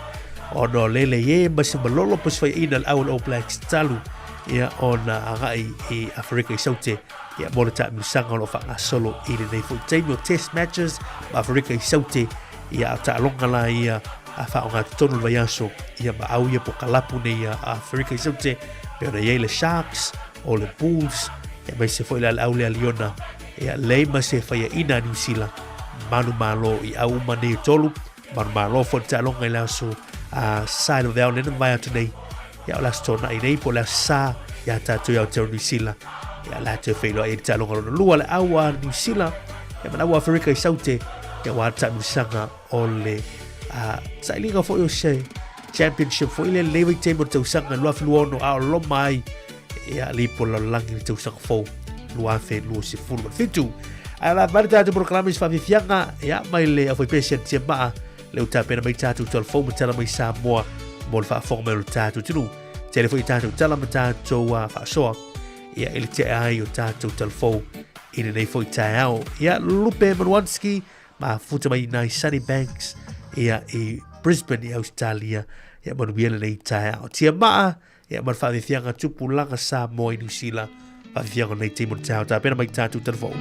Ona o lele e ma se malolo po se faiaina le au o le All Blacks talu ia ona agai i Aferika i Saute Ia, mo le taamilosaga o lo o faagasolo i lenei foi taimi o test matches ma Aferika i Saute, ia a taaloga la ia a faaaogatotonu le vaiaso, ia ma au ia po kalapu nei a Aferika i Saute, pe ona i ai le Sharks, o le Bulls, ia aemaise foi la le au lea Liona, ia lei ma se faiaina a Niu Sila, manumalo i au uma nei e tolu, manumalo foi le taaloga i le aso a sa i le vaveao lena mavae atu nei, ia o le aso Toonai nei po o le aso Sa ia tātou i Aotearoa Niu Sila, ia la te feiloai i le taaloga lona lua le au a Niu Sila, ia ma le au a Aferika i Saute, ia ua taamilosaga o le sailiga foi o se championship foi le lenei vaitaimi o le tausaga 2026 a o loma ai ia lipo lalolagi le tausaga fou 2027. Ae o le a mai le tatou polokalame i se faafiafiaga ia mai le aufaipesi a le Tiamaa le ua tapena mai tatou tala fou ma tala mai Samoa mo le faafofoga mai o le tatou atunuu. Tele foi tatou tala ma tatou faasoa ia i le tea ai o tatou tala fou i lenei foi taeao. Ia Lupe Manuanski mafuta mai nai Sunny Banks ia i Brisbane i Australia ia manuia lenei taeao. Tiamaa ia ma le faafiafiaga tupulaga Samoa i Niu Sila faafiafiaga o lenei taimi o le taeao. Tapena mai tatou tala fou.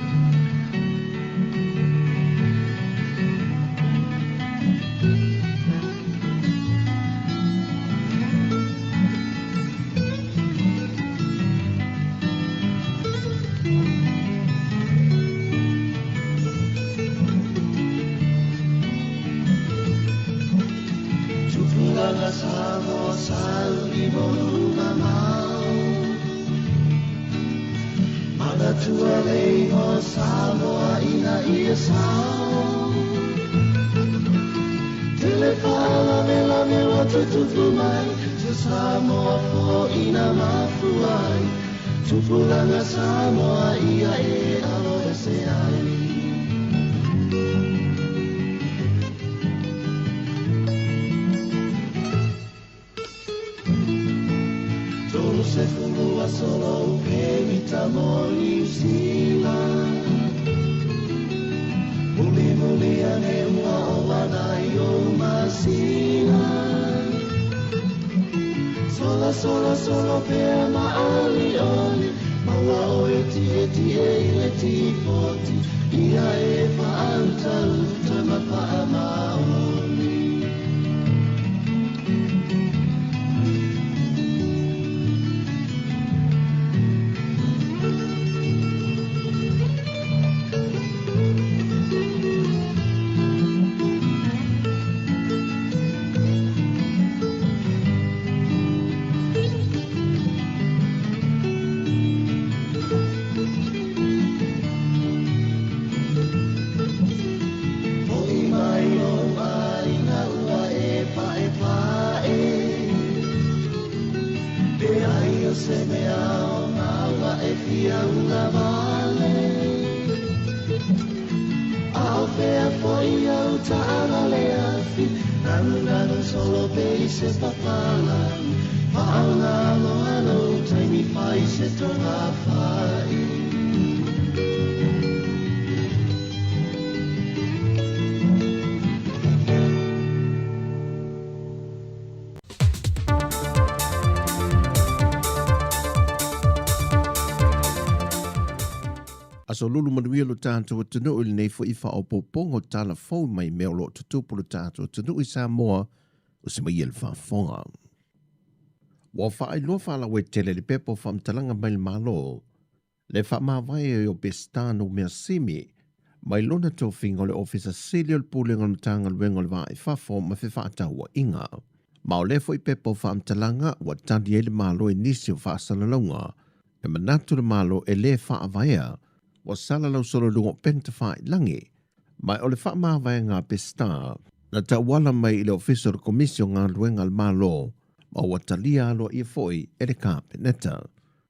Tupulaga Samoa sauni monu mamao Manatua le igoa Samoa ina ia sao Tele faalavelave ua tutupu mai Se Samoa foʻi na mafua ai Tupulaga Samoa ia e alo ese ai Tolu sefulu aso lou pemita mo Niu Sila Muli muli ane ua o ana i ou masina. masina. Sola sola solo pea ma oli oli, maua oe tie tie i le tifoti, ia e whaauta uta ma paa maoli. Fo'i mai lou aiga ua e paepae, E ai o se mea o maua e fia ugavale. A o fea foi au taavale afi, Nanu solo pe i se papalagi, Fa'aoga loa lou taimi fai se togafai. Aso lulu manuia lo tātou atunuu i lenei foi faaopoopoga o tala fou mai mea o lo o tutupu lo tātou atunuu i Samoa o se mai e le faafofoga. Ua faailoa faalauaitele le pepa o faamatalaga mai le Malo le faamavae ai o Pesita Numea Simi mai lona tofiga o le Ofisa Sili o le Pulega o le Matagaluega o le Va i Fafo ma Fefaatauaiga. Ma o lea foi pepa o faamatalaga ua tali ai le Malo i nisi o faasalalauga e manatu le Malo e lē faavaea ua salalau solo i luga o upega tafailagi. Ma o le faamavaega a Pesita na tauala mai i le Ofisa o le Komisi o Galuega a le Malo ma ua talia aloaia foi e le Kapeneta.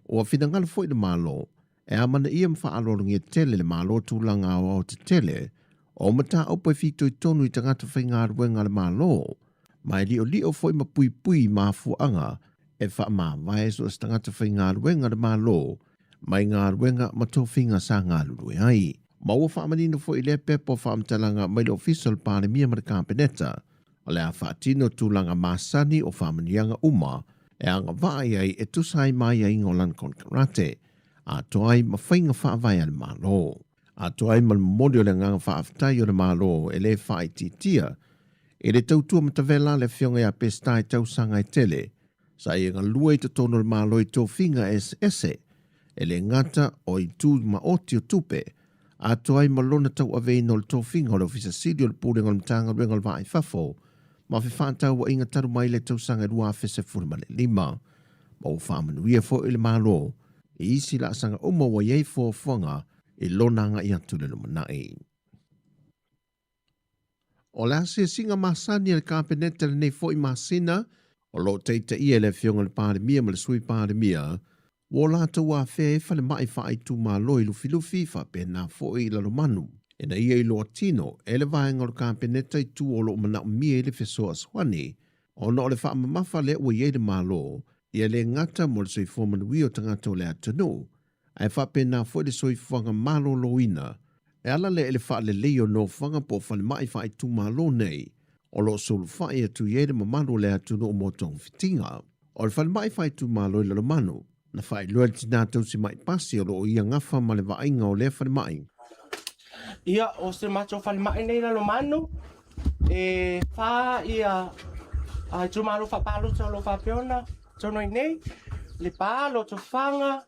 Ua finagalo foi le Malo e amanaia ma faaaloalogia tele le Malo tulaga aoao tetele o mataupu e fitoitonu i tagata faigaluega a le Malo, ma e liolio foi ma puipui i mafuaaga e faamavae so o se tagata faigaluega a le Malo mai galuega ma tofiga sa galulue ai. Ma ua faamanino foi i lea pepa o faamatalaga mai le Ofisa o le Palemia ma le Kapeneta, o le a faatino tulaga masani o faamanuiaga uma e agavaa i ai e tusa ai ma aiaiga o lana konekarate, atoa ai ma faiga faavae a le Malo. Atoa ai ma le momoli o le agaga faafetai o le Malo e lē faaitiitia i le tautua matavela a le Afioga ia Peseta i tausaga e tele sa ia galue i totonu o le Malo i tofiga eseese e lē gata o itu maoti o tupe, atoa ai ma lona tauaveina o le tofiga o le Ofisa Sili o le Pulega o le Matagaluega o le Va i Fafo ma Fefaatauaiga talu mai le tausaga 2015. Ma ua faamanuia foi le Malo i isi laasaga uma ua i ai fuafuaga i lona agai atu i le lumanai. O le asiasiga masani a le Kapeneta lenei foi masina, o lo o taitaia e le Afioga i le Palemia ma le Sui Palemia, ua o latou afea ai falemai faaitumalo i Lufilufi faapena foi i Lalomanu, ina ia iloa tino e le vaega o le Kapeneta i tua o lo o manaomia ai le fesoasoani, ona o le faamamafa lea ua i ai le Malo, ia le gata mo le soifua manuia o tagata o le atunuu, ae faapena foi le soifuaga maloloina e ala lea i le faalelei o nofoaga po o falemai faaitumalo nei o lo o sulufai atu i ai le mamalu o le atunuu mo togafitiga. O le falemai faaitumalo i Lalomanu, na faailoa e le tinā tausi mai pasi o lo o ia gafa ma le vaaiga o lea falemai. Ia, o se matou falemai nei i Lalomanu, e whā ia itumalo whapalota o lo faapea ona tonu ai nei, Lepa, Lotofaga,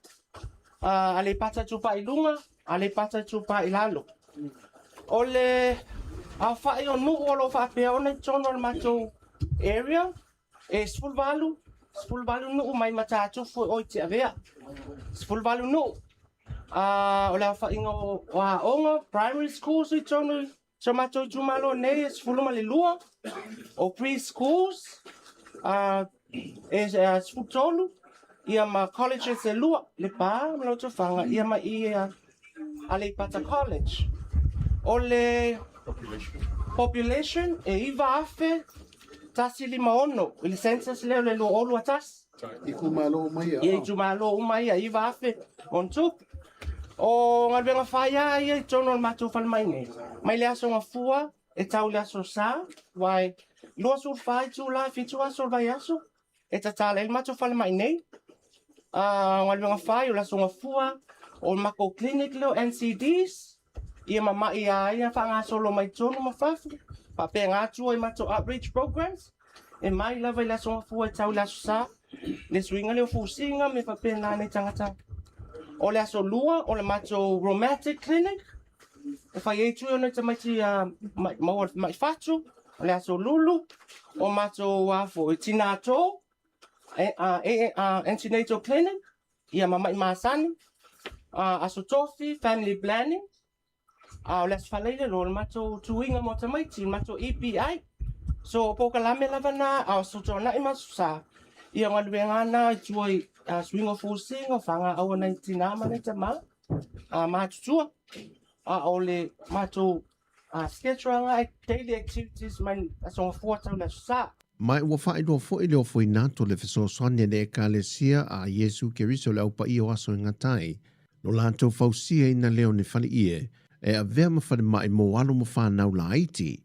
Aleipata Itupa i luga, Aleipata Itupa i lalo. O le aofai o nuu o lo o faapea ona i totonu o le matou area, e 18, 18 nuu mai Matatufu e o i Tiavea. 18 nuu. O le aofaiga o aoga, primary schools i totonu i si o matou itumalo nei e 12, o pre-schools e 13, ia ma colleges e lua, Lepa ma Lotofaga, ia ma i Aleipata College. O le population e 9,156 i le census lea o le 2021. Itumalo uma ia. Ia itumalo uma ia, 9,000 on tupu. O galuega fai lava ia i totonu o le matou falemai nei, mai le Aso Gafua e tau i le Aso Sa, aua 24 itula e 7 aso o le vaiaso e tatala ai le matou falemai nei. O galuega fai o le Aso Gafua, o le matou clinic lea o NCDs, ia ma ma'i a ia faagasolo mai totonu ma fafo, faapena atu ai matou outreach programs, e mai lava i le Aso Gafua e tau i le Aso Sa, le suiga lea o fusiga ma mea faapena nai tagata. O le Aso Lua o le matou rheumatic clinic, e fai ai tui o nai tamaiti maua mai fatu, o le Aso Lulu, o matou a foi tinā tō, antenatal clinic, ia ma mai masani, Aso Tofi, family planning, a o le Aso Faraile loa o le matou tuiga mo tamaiti, le matou EPI. So o polokalame lava na, a o Aso Toonai ma Aso Sa, ia o galuega na i tua i suiga o fusiga, o fagaaua nai tinā ma nai tamā, matutua. A o le matou schedule lena, daily activities mai Aso Gafua tau le Aso Sa. Ma ua faailoa foi le ofoinato le fesoasoani a le Ekalesia a Iesu Keriso le Au Paia o Aso e Gata ai, lo latou fausiaina lea o ni faleie e avea ma falemai mo alo ma fanau laiti,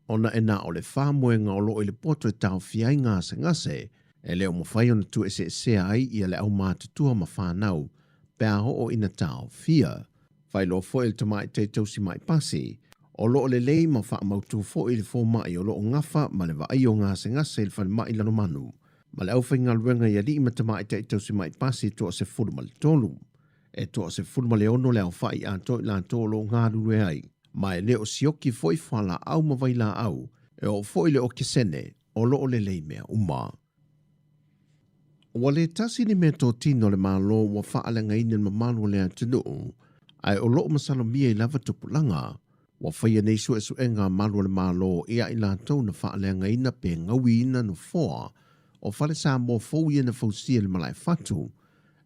ona e na o le faamoega o loo i le poto e taofia ai gasegase, e le o mafai ona tuueseesea ai ia le aumatutua ma fanau pe a oo ina taofia. Faailoa foi e le tamaitai tausi mai pasi, o loo lelei ma faamautu foi le fomai o loo gafa ma le vaaia o gasegase i le falemai Lalomanu, ma le aufaigaluega i alii ma tamaitai tausi mai pasi e 13. E 16 le aofai atoa i latou o loo galulue ai, ma e le o sioki foi fualaau ma vailaau, e oo foi le okesene o loo lelei mea uma. Ua le tasi ni meatotino a le Malo ua faaleagaina i le mamalu o le atunuu, ae o lo o masalomia i lava tupulaga. Ua faia nei suesuega a malu o le Malo ia i latou na faaleagaina pe gauiina nofoa o fale Samoa fou ia na fausia i le Malaefatu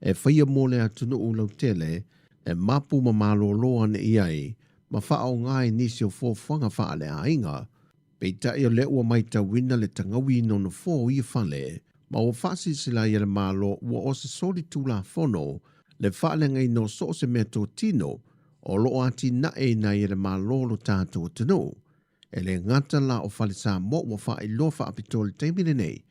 e faia mo le atunuu lautele e mapu ma malōlō ane i ai ma faaaoga ai nisi o fuafuaga faaleaiga. Peitai o lea ua maitauina le tagauina o nofoa o ia fale, ma ua faasilasila ai e le Malo ua o se soli tulafono le faaleagaina o so o se meatotino o lo o atinaeina ai e le Malo lo tatou atunuu. E le gata la o Fale Samoa ua faailoa faapitoa i le taimi lenei,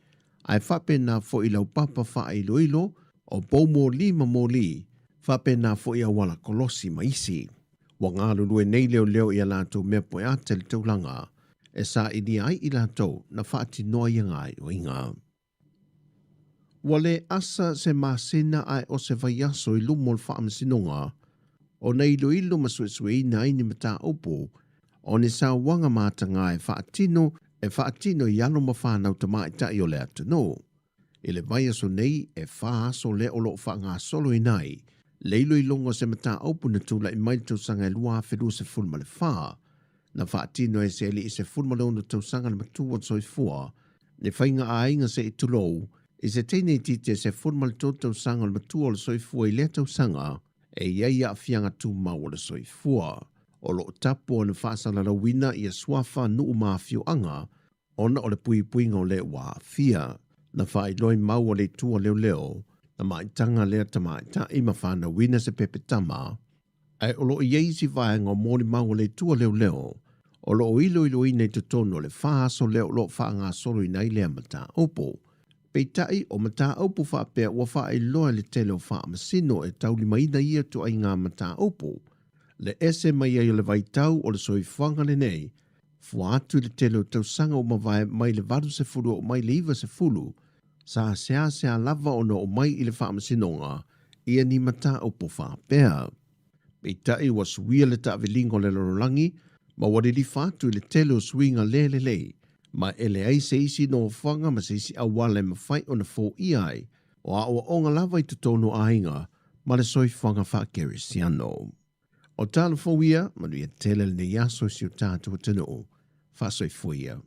ae faapena foi i laupapa faailoilo o pou moli ma moli, faapena foi auala kolosi ma isi. Ua galulue nei leoleo i a latou mea poeata i le taulaga e sailia ai i latou na faatinoa ia gaoioiga. Ua le asa se masina ae o se vaiaso i luma o le Faamasinoga ona iloilo ma suesueina ai ni mataupu o ni sauaga mataga e faatino e faatino i alo ma fanau tamaitai o le atunuu. I le vaiaso nei, e fa aso lea o lo o faagasoloina ai le iloiloga o se mataupu na tulai mai i le tausaga e 2024, na faatino ai e se alii 16 tausaga le matua o le soifua, le faiga aiga se i tulou, i se teine itiiti e 13 tausaga o le matua o le soifua i lea tausaga, e i ai aafiaga tumau o le soifua. O lo o tapu ona faasalalauina ia suafa nuu ma afioaga ona o le puipuiga o le ua aafia. Na faailoa i mau a le itu a leoleo, na maitaga lea tamaitai ma fanauina se pepe tama, ae o lo o i ai isi vaega o molimau a le itu a leoleo o lo o iloiloina i totonu o le fa aso lea o lo o faagasoloina ai lea mataupu. Peitai, o mataupu faapea ua faailoa e le tele o faamasino e taulimaina ia ituaiga mataupu, le ese mai ai o le vaitau o le soifuaga lenei, Fua atu i le tele o tausaga ua mavae mai le 80 oo mai le 90, sa seasea lava ona oo mai i le faamasinoga ia ni mataupu faapea. Peitai ua suia le taaviliga o le lalolagi ma ua lilifa atu i le tele o suiga le lelei, ma e leai se isi nofoaga ma se isi auala e mafai ona foia ai o aoaoga lava i totonu o aiga ma le soifuaga faakerisiano. O tala fou ia, manuia tele lenei aso i si o tatou atunuu. Faasoifua ia.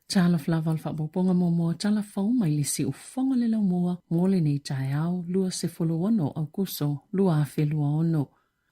Talofa lava le faaopoopoga muamua tala fou mai le siufofoga le laumua mo lenei taeao 26 Aokuso 2026.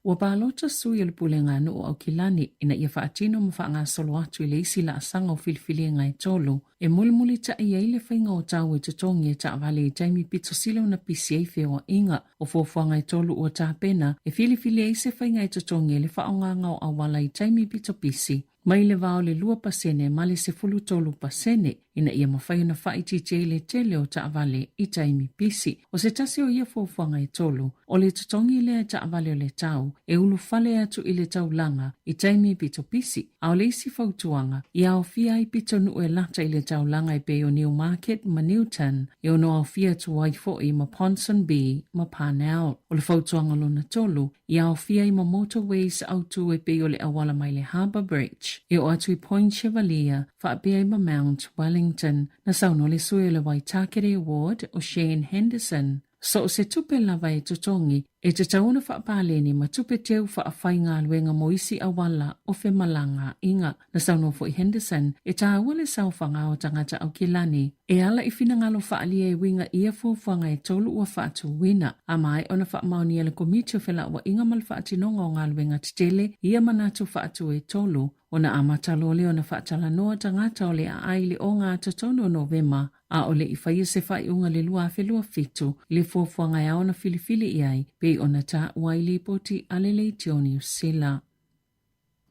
Ua palota sui o le Pulega a Nuu o Aukilani ina ia faatino ma faagasolo atu i le isi laasaga o filifiliga e tolu e mulimulitaʻi ai le faiga o tau e totogi e taavale i taimi pito sili ona pisi ai feoaʻiga. O fuafuaga e tolu ua tapena e filifili ai se faiga e totogi ai le faaaogaga o auala i taimi pito pisi mai le va o le 2% ma le 13% ina ia mafai ona faaitiitia ai le tele o taavale i taimi pisi. O se tasi o ia fuafuaga e tolu, o le totogi lea e taavale o le tau e ulufale atu i le taulaga i taimi pito pisi, a o le isi fautuaga, ia aofia ai pitonuu e lata i le taulaga e pei o Newmarket ma Newton, e ono aofia atu ai foi ma Ponsonby ma Parnell. O le fautuaga lona tolu, ia aofia ai ma motorways autū e pei o le auala mai le Harbour Bridge e oo atu i Point Chevalier faapea ai ma Mount Wellington. Na saunoa le sui o le Waitakere Ward o Shane Henderson, So o se tupe lava e totogi, e tatau ona faapaleni ma tupe teu faafaigaluega mo isi auala o femalagaaiga. Na saunoa foi Henderson, e tāua le saofaga o tagata Aukilani e ala i finagalo faaalia e uiga i ia fuafuaga e tolu ua faatuina, a maea ona faamaonia e le Komiti o Felauaiga ma le Faatinoga o Galuega Tetele ia manatu faatu e tolu, ona amata loa lea ona faatalanoa tagata o le aai i le ogatotonu o Novema, a o le i faia se faaiuga i le 2027 i le fuafuaga e ao ona filifili i ai, pei ona taua ai lipoti a le Leitio Niu Sila.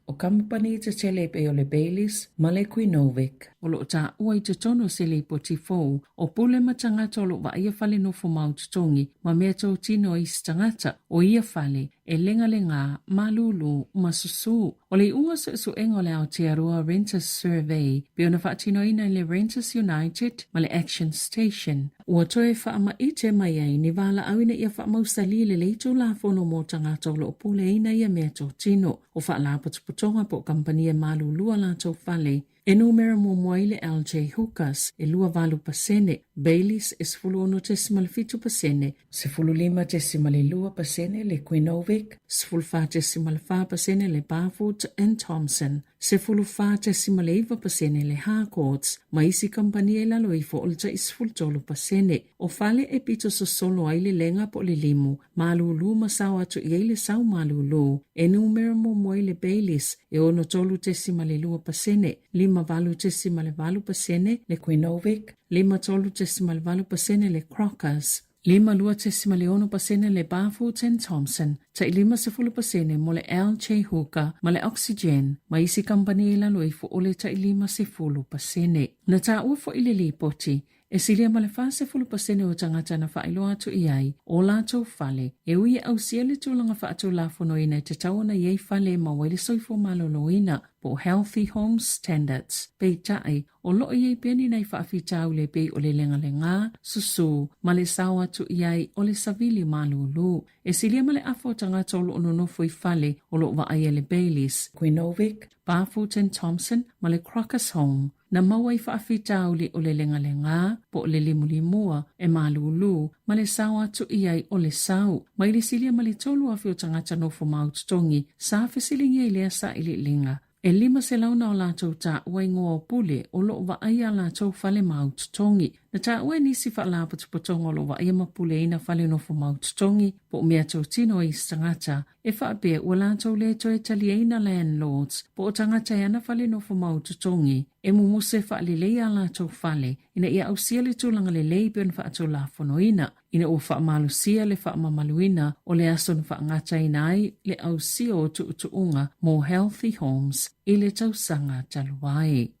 O kamupani tetele e pei o le Bayleys ma le Quinovic, o lo o taua i totonu o se lipoti fou o pule ma tagata o lo o vaaia fale nofo mau totogi ma mea totino a isi tagata o ia fale e legalegā, malūlū ma susū. O le iuga o suesuega o le Aotearoa Renters Survey pei ona faatinoina e le Renters United ma le Action Station, ua toe faamaite mai ai ni valaau ina ia faamausalī lelei Tulafono mo tagata o lo o puleaina ia mea totino o faalapotopotoga po o kamupani e malūlū a latou fale. E numera muamua ai le LJ Hookers e 28%, Bayleys e 16.7%, 15.2% le Quinovic, 14.4% le Barfoot and Thompson, 14.9% le Harcourts, ma isi kamupani e i lalo ifo o le tai 13%. O fale e pito sosolo ai le lega po o le limu, malūlū ma sao atu i ai le sau malūlū. E numera muamua ai le Bayleys e 63.2%, 58.8% le Quinovic, 53.8% le Crockers, 52.6% le Barfoot and Thompson, tai 50% mo le LJ Hooker ma le Oxygen, ma isi kamupani i lalo ifo o le tai 50%. Na taua foi le lipoti, E silia ma le 40% o tagata na faailoa atu i ai o latou fale e ui e ausia le tulaga faatulafonoina e tatau ona i ai fale e maua ai le soifua maloloina po o Healthy Homes Standards. Peitai, o lo o i ai pea ni nai faafitauli e pei o le legalegā, susū, ma le sao atu i ai o le savili malūlū. E silia ma le afa o tagata o lo o nonofo i fale o lo o vaaia e le Bayleys, Quinovic, Barfoot and Thompson ma le Crocus Home. Na maua i faafitauli o le legalegā po o le limulimua e malūlū ma le sao atu i ai o le sau. Mai le silia ma le 3,000 o tagata nofo mau totogi sa fesiligia i lea sailiiliga. E 500 na o latou taua igoa o pule o lo o vaaia a latou fale mau totogi. Na taua e nisi faalapotopotoga o lo o vaaia ma puleaina fale nofo mau totogi po o mea totino a isi tagata e faapea ua latou le toe taliaina landlords po o tagata e ana fale nofo mau totogi e mumusu e faalelei a latou fale ina ia ausia le tulaga lelei pei ona faatulafonoina ina ua faamalosia le faamamaluina o le aso na faagataina ai le ausia o tuutuuga mo Healthy Homes i le tausaga talu ai.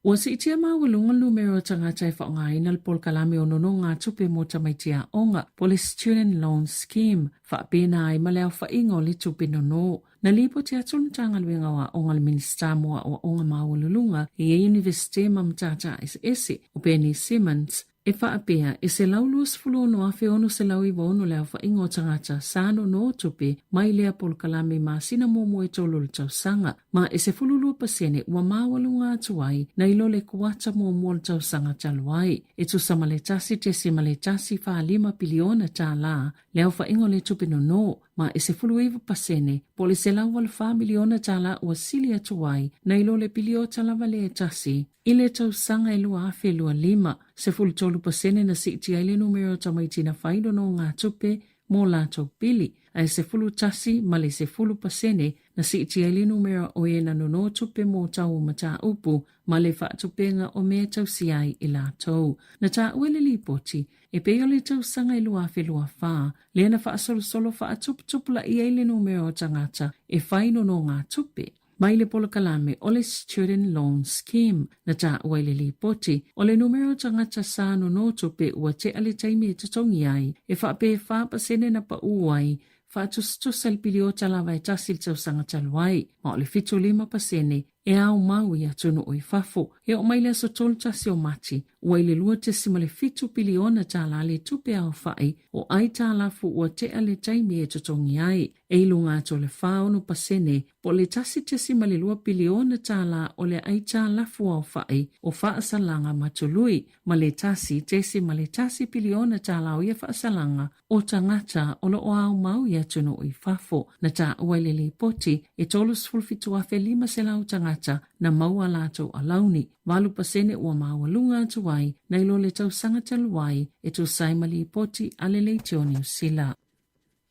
Ua siitia maualuga le numera o tagata e faaaogaina le polokalame o nonogatupe mo tamaiti aoga po o le Student Loan Scheme, faapena ai ma le aofaiga o le tupe nono. Na lipoti atu le Matagaluega o Aoga a le Minisita mo Aoaoga Maualuluga i ia Iunivesite ma Matata Eseese, o Bernie Simmons, E faapea, e 126,696 le aofaiga o tagata sa nono tupe mai lea polokalame i masina muamua e tolu o le tausaga, ma e 12% ua maualuga atu ai nai lo le kuata muamua o le tausaga talu ai, e tusa ma le $1.145 piliona tālā le aofaiga o le tupe nono, ma e 19% po o le $184 miliona tālā ua sili atu ai nai lo le piliota lava lea e tasi. I le tausaga e 2025, 13% na siitia ai le numera o tamaiti na whai nonogatupe mō latou pili. ae 11.10% na siitia ai le numera o e na nono tupe mo tau o mataupu ma le faatupega o mea e tausia ai i latou. Na taua i le lipoti, e pei o le tausaga i 2024, lea na faasolosolo faatuputupulaia ai le numera o tagata e fai nonogatupe. Mai le polokalame o le Student Loan Scheme, na taua i le lipoti, o le numera o tagata sa nonotupe ua tea le taimi e totogi ai, e faapea e 4% na paū ai, faatusatusa i le piliota lava e tasi i le tausaga talu ai, ma o le 75% e ao mau i atunuu i fafo. E oo mai le aso 31 o Mati, ua i le $2.7 piliona tālā le tupe aofaʻi o aitalafu ua tea le taimi e totogi ai. E i luga atu o le 46% po o le $1.2 piliona tālā o le aitalafu aofaʻi o faasalaga ma tului, ma le $1.1 piliona tālā o ia faasalaga o tagata o lo o aumau i atunuu i fafo. Na taua i le lipoti, e 37,500 tagata na maua a latou alauni, 8% ua maualuga atu ai nai lo le tausaga talu ai, e tusa ai ma lipoti a le Leitio Niu Sila.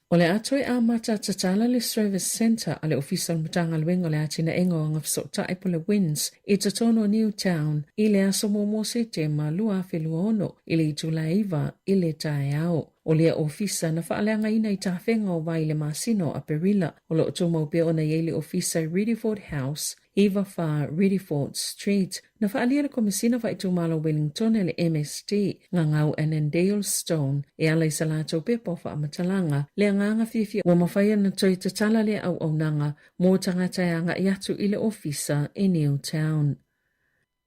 O le a toe amata tatala le Service Centre a le Ofisa o le Matagaluega o le Atinaega o Agafesootai po o le WINZ i totonu o Newtown i le aso 1 o Setema 2026 i le itula e 9 i le taeao. O lea ofisa na faaleagaina i tafega o vai i le masina o Aperila. O lo o tumau pea ona i ai le ofisa i Riddiford House, 94 Riddiford Street. Na faaalia le Komesina Faaitumalo Wellington e le MSD, Gagau Annandale Stone, e ala i sa latou pepa o faamatalaga, le agaga fiafia ua mafai ona toe tatala lea auaunaga mo tagata e agai atu i le ofisa i Newtown.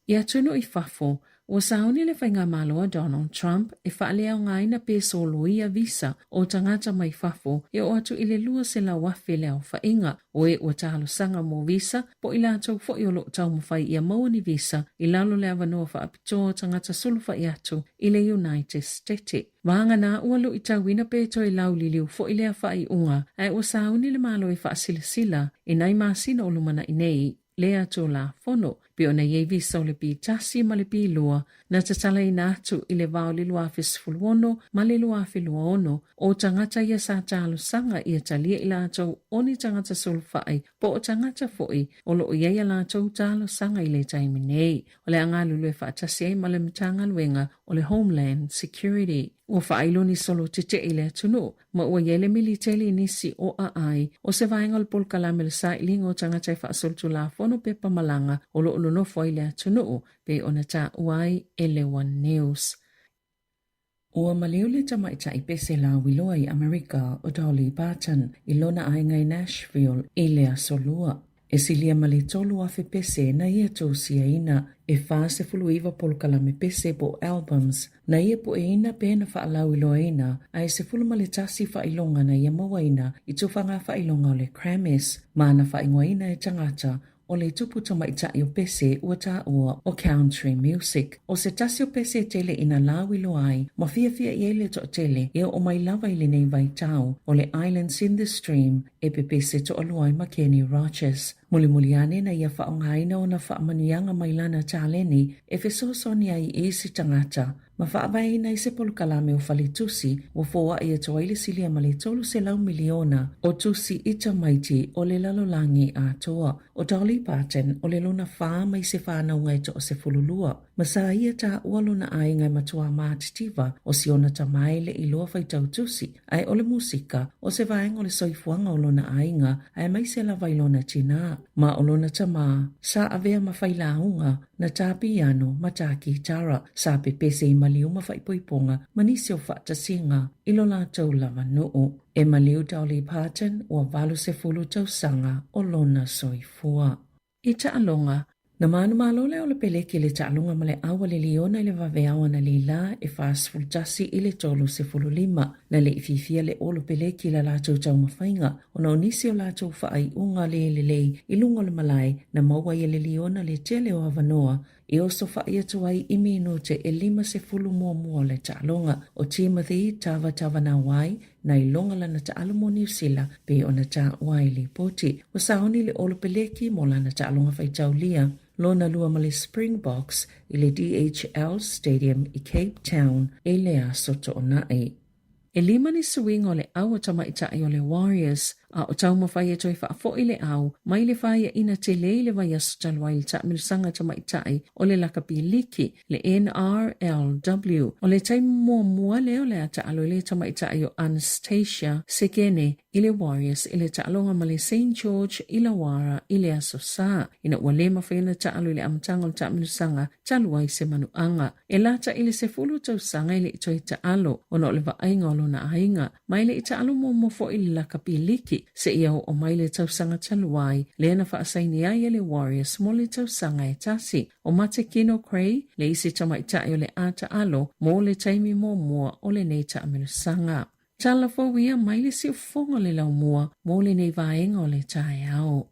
I atunuu i fafo, ua sauni le faigamalo a Donald Trump e faaleaogaina pe soloia visa o tagata mai fafo e oo atu i le 200,000 le aofaiga o e ua talosaga mo visa po i latou foi o lo o taumafai ia maua ni visa i lalo le avanoa faapitoa o tagata sulufai atu i le United Stete. Vagana ua luitauina pe toe lauliliu foi lea faaiuga ae ua sauni le Malo e faasilasila i nai masina o lumanai nei lea Tulafono pei ona i ai visa o le B1 ma le B2 na tatalaina atu i le va o le 2016 ma le 2026 o tagata ia sa talosaga ia talia i latou o ni tagata sulufai po o tagata foi o lo o i ai a latou talosaga i le taimi nei. O le a galulue faatasi ai ma le Matagaluega o le Homeland Security. Ua faailo ni solo tetee i le atunuu ma ua i ai le militeli i nisi o aai o se vaega o le polokalame o le sailiga o tagata e faasolitulafono pepa malaga o lo o nonofo ai le atunuu pei ona taua ai e le One News. Ua maliu le tamaitai pese lauiloa i Amerika o Dolly Parton i lona aiga i Nashville i le Aso Lua. E silia ma le 3,000 pese na ia tusiaina, e 49 polokalame pese po o albums na ia pueina pe na faalauiloaina, a e 11 faailoga na ia mauaina i tufaga faailoga o le Grammys ma na faaigoaina e tagata o le tupu tamaitai o pese ua taua o country music. O se tasi o pese e tele ina lauiloa ai ma fiafia i ai le toatele e oo mai lava i lenei vaitau o le Islands in the Stream e pepese toalua ai ma Kenny Rogers. Mulimuli ane na ia faaaogaina ona faamanuiaga mai lana taleni e fesoasoani ai i isi tagata ma faavaeina ai se polokalame o faletusi ua foai atu ai le silia ma le 300 miliona o tusi i tamaiti o le lalolagi atoa. O Dolly Parton o le lona whā mai se whānaunga e toa 12, ma sa ia taua lona aiga e matuā mātitiva o si ona tama e leʻi loa faitau tusi, ae o le musika o se vaega o le soifuaga o lona aiga aemaise lava i lona tinā. Ma o lona tamā, sa avea ma failauga na tā piano ma tā kitara, sa pepese i maliu ma faaipoipoga ma nisi o faatasiga i lo latou lava nuu. E maliu Dolly Parton ua 80 tausaga o lona soifua. I taaloga, na manumalo le Olepeleki i le taaloga ma le ʻau a le liona i le vaveao analeila e 41 i le 35. Na le i fiafia le Olopeleki i la latou taumafaiga ona o nisi o latou faaiuga le lelei i luga o le malae na maua ai e le liona le tele o avanoa e oso faʻi atu ai i minute e 51 o le taaloga. ʻO Timothy Tavatavanawai na iloga lana taalo mo Niu Sila pei ona taua ai lipoti. Ua sauni le Olopeleki mo lana taaloga faitaulia lona lua ma le Springboks i le DHL Stadium i Cape Town i le aso Toonai. E lima ni suiga o le au a tamaitai o le Warriors, a o taumafai e toe faafo'i le au mai le faiaina tele i le vaiaso talu ai i le taamilosaga tamaitai o le lakapi liki, le NRLW. O le taimi muamua lea o le a taalo ai le tamaitai o Anastasia Sekene i le Warriors i le taaloga ma le Saint George Illawarra i le Aso Sa, ina ua le mafai ona taalo i le amataga o le taamilosaga talu ai se manuaga. E lata i le 10 tausaga e le i toe taalo ona o le vaaiga o lona aiga, ma e le i taalo muamua foi i le lakapi liki seia oo mai le tausaga talu ai, lea na faasaini ai e le Warriors mo le tausaga e tasi. ʻO Matekino Cray le isi tamaitai o le a taalo mo le taimi muamua o lenei taamilosaga. Tala fou ia mai le siufofoga o le laumua mo lenei vaega o le taeao.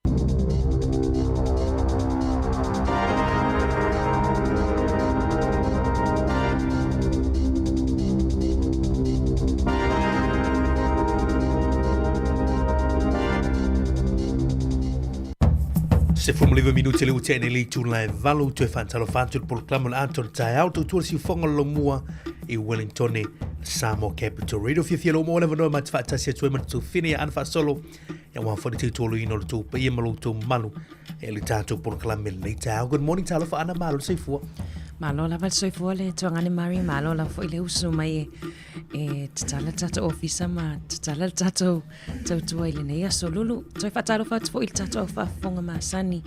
19 minute le ua nei le itula e valu toe faatalofa atu le polokalame o le atoa le taeao tautua le siufofoga o le laumua i Wellington Samoa Capital Radio. Fiafia lou maua le avanoa ma te faatasi atu ai ma le tufine ia ana faasolo ia ua fo le tautualuina o le tou paia ma lo outou mamalu e le tatou polokalame lenei taeao. Good morning, talofa Ana, malo le soifua. Malo lava le soifua le tuagane Mari, malo lava foi le usu mai e, e tatala le tatou ofisa ma tatala le tatou tautua i lenei aso lulu. Toe faatalofa atu foi i le tatou au faafofoga masani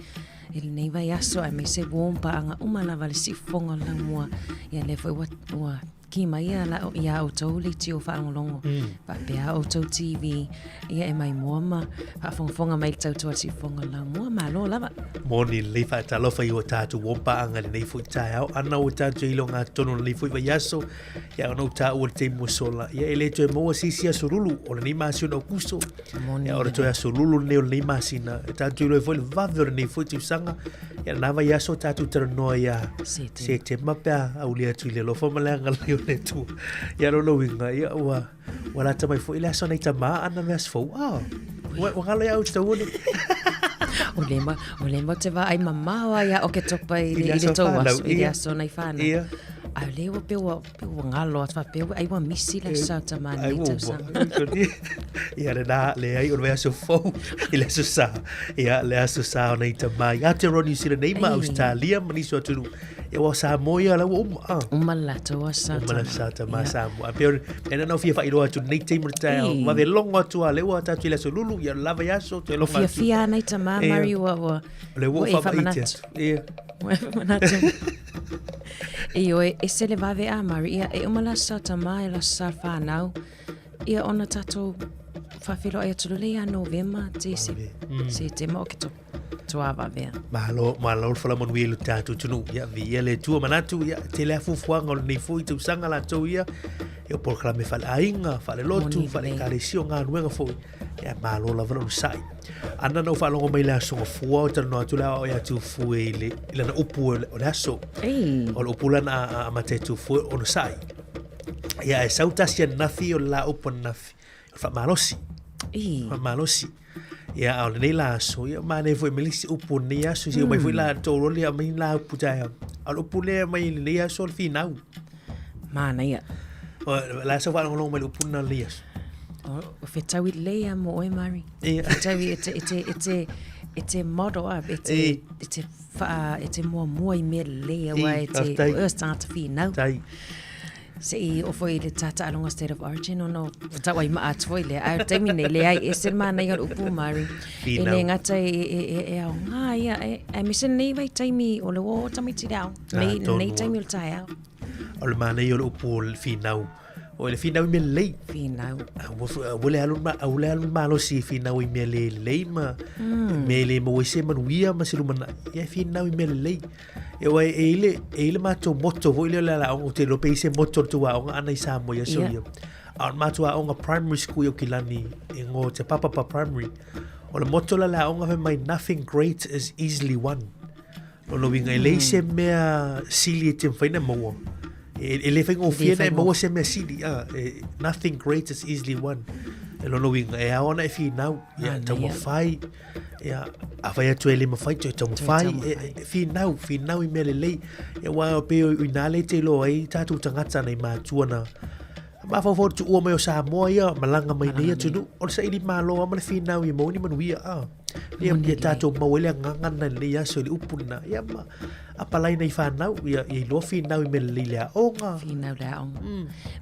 i lenei vaiaso aemaise ua paaga uma lava le siufofoga o le laumua. Ia lea foi ua, ua ki mai ia la, ia outou leitio faalogologo mm. faapea outou TV ia e mai moa ma faafogafoga mai le tautua le siufofoga o le laumua. Malo lava. Moni lelei faatalofa i o tātou ua paaga lenei foi taeao. Ana ua tātou i longa tonu lenei foi vaiaso. Ia ona ou taua le taimi ua sola. Ia e le toe maua se isi aso lulu o lenei masina o Aokuso. Ia o le toe aso lulu lenei o lenei masina. E tatou iloa ai foi le vave o lenei foi tausaga. Ia lena vaiaso tatou talanoa ia Setema pe a auli atu i le alofa ma le agalelei o le Atua. Ia lona uiga, ia ua ua lata mai foi le aso nai tamā ana me aso fou. Ah, ua ua galo ia au te taua nei. O le ma, o le ma te vaai mamao ai a Oketopa i le, i le tou aso, i le aso nai whanau. Ia. A o lea ua pe ua, pe ua ngalo atu faapea ua, ai ua misi le aso sa tamā nei tausaga. Ia le nā, le ai o le aso fou, i le aso sa. Ia le aso sa o nei tamā. I Aotearoa New Zealand nei ma Australia ma nisi o atunuu. Ia ua Samoa ia la ua uma. Ah. Uma le latou aso sa Uma le sa tamā Samoa. A pe o e nana o fia whairoa atu nei taimi o le taeao. Vave longo atu a le ua tātou i le aso lulu, ia lava i aso, toe longo atu. Fiafia nei tamā, Mari, ua, ua, O le ua e whamaiti atu. Ia. Ua e whamanatu. E oe, e se le vave a Mari, ia e uma la sa tamā e la sa whanau. Ia ona tātou whawhiroa e atu lele ia Novema, te se, se te ma o ke to. Tuavavea. Malo, malo le faamanuia i lo tatou atunuu. Ia, viia le Atua manatu, ia, tele lava fuafuaga o lenei foi tausaga latou ia, ia o polokalame faaleaiga, faalelotu, Moni lelei. faale-ekalesia, o galuega foi. Ia, malo lava le onosai. Ana na ou faalogo mai i le aso Gafua o talanoa atu le aoao ia Tufue i le, i lana upu o le, o le aso. Ei. O le upu lana a, a amata e Tufue, onosai. Ia, e sau tasi ananafi o le la upu ananafi. O le faamalosi. Ei. Faamalosi. Ia, a o lenei la aso, ia, manaia foi ma le isi upu o lenei aso, se mai foi la tou roli a mai la upu taeao. A o le upu lea mai lenei aso o le finau. Manaia. O, la sa faalogologo mai le upu lena o lenei aso. O fetaui lelei a mo oe, Mari. Ia. Fetaui e te, e te, e te, e te model a, e te, e te wha, e te muamua i mea lelei aua e te, o oe o se tangata finau. Tai. Se i ofo i le tātaaloga state of origin ona o tauaimaa atu foi lea. Ae o le taimi nei, leai, ese le manaia o le upu Māori. E le gata e, e, e, e aoga ia, e, aemaise lenei vaitaimi o le ua o tamaiti i le ao. Nei, nei taimi o le taeao. O le manaia o le upu o le finau. O le finau i mea lelei. Finau. Ua le alu, ua le alu malosi i finau i mea le lelei ma mea le maua ai se manuia ma se lumanai. Ia e finau i mea lelei. E wai, e ile, e ile mātou motto foi lea o le ala aoga, ou te iloa pe i se motto o le tou aoga ana i Samoa i aso ia. A o le mātou aoga primary school i Aukilani, e ngo Te Papapa Primary, o le motto la le aoga fai mai, nothing great is easily won. Lona uiga, e leai se mea sili e te mawhai na maua. E, e le whaingofie na e maua se mea sili. Ah, e, nothing great is easily won. E lona uiga, e ao ana e whinau, ia, taumawhai, Ia, a whai atu e le mawhai, toe taumawhai, e, e, whinau, whinau i mea lelei. Ia, wā, pe o i nā le te loa ai, tātou tangata nei mātua na, Mafaufau le tuua mai o Samoa ia malaga mai nei atunuu o le saili malo lava ma le finau ia maua ni manuia a. Ia ia tatou maua ai le agaga lena i lenei aso i le upu lena ia ma apalai nai fanau ia ia iloa finau i mea lelei i le aoga. Finau i le aoga.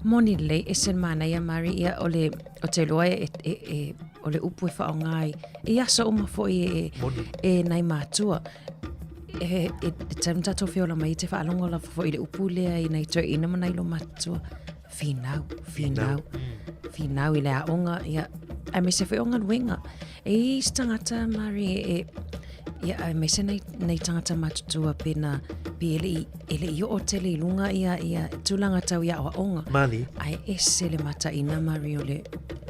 Moni lelei, ese le manaia Mari, ia o le, ou te iloa e, e, e, o le upu e faaaoga ai i aso uma foi e, Moni. e nai matua. E, e, e talu ona tatou feola mai e te faalogo lava foi i le upu lea i nai toeaiina ma nai lomatua. Finau, finau, finau i le aoga, ia, aemaise foi o galuega. E i ai isi tagata, Mari, e, ia, aemaise nai, nai tagata matutua pena, pe e le i, e le i oo tele i luga ia, ia tulaga tau i aoaoga. Mali. Ae ese le mataina, Mari, o le,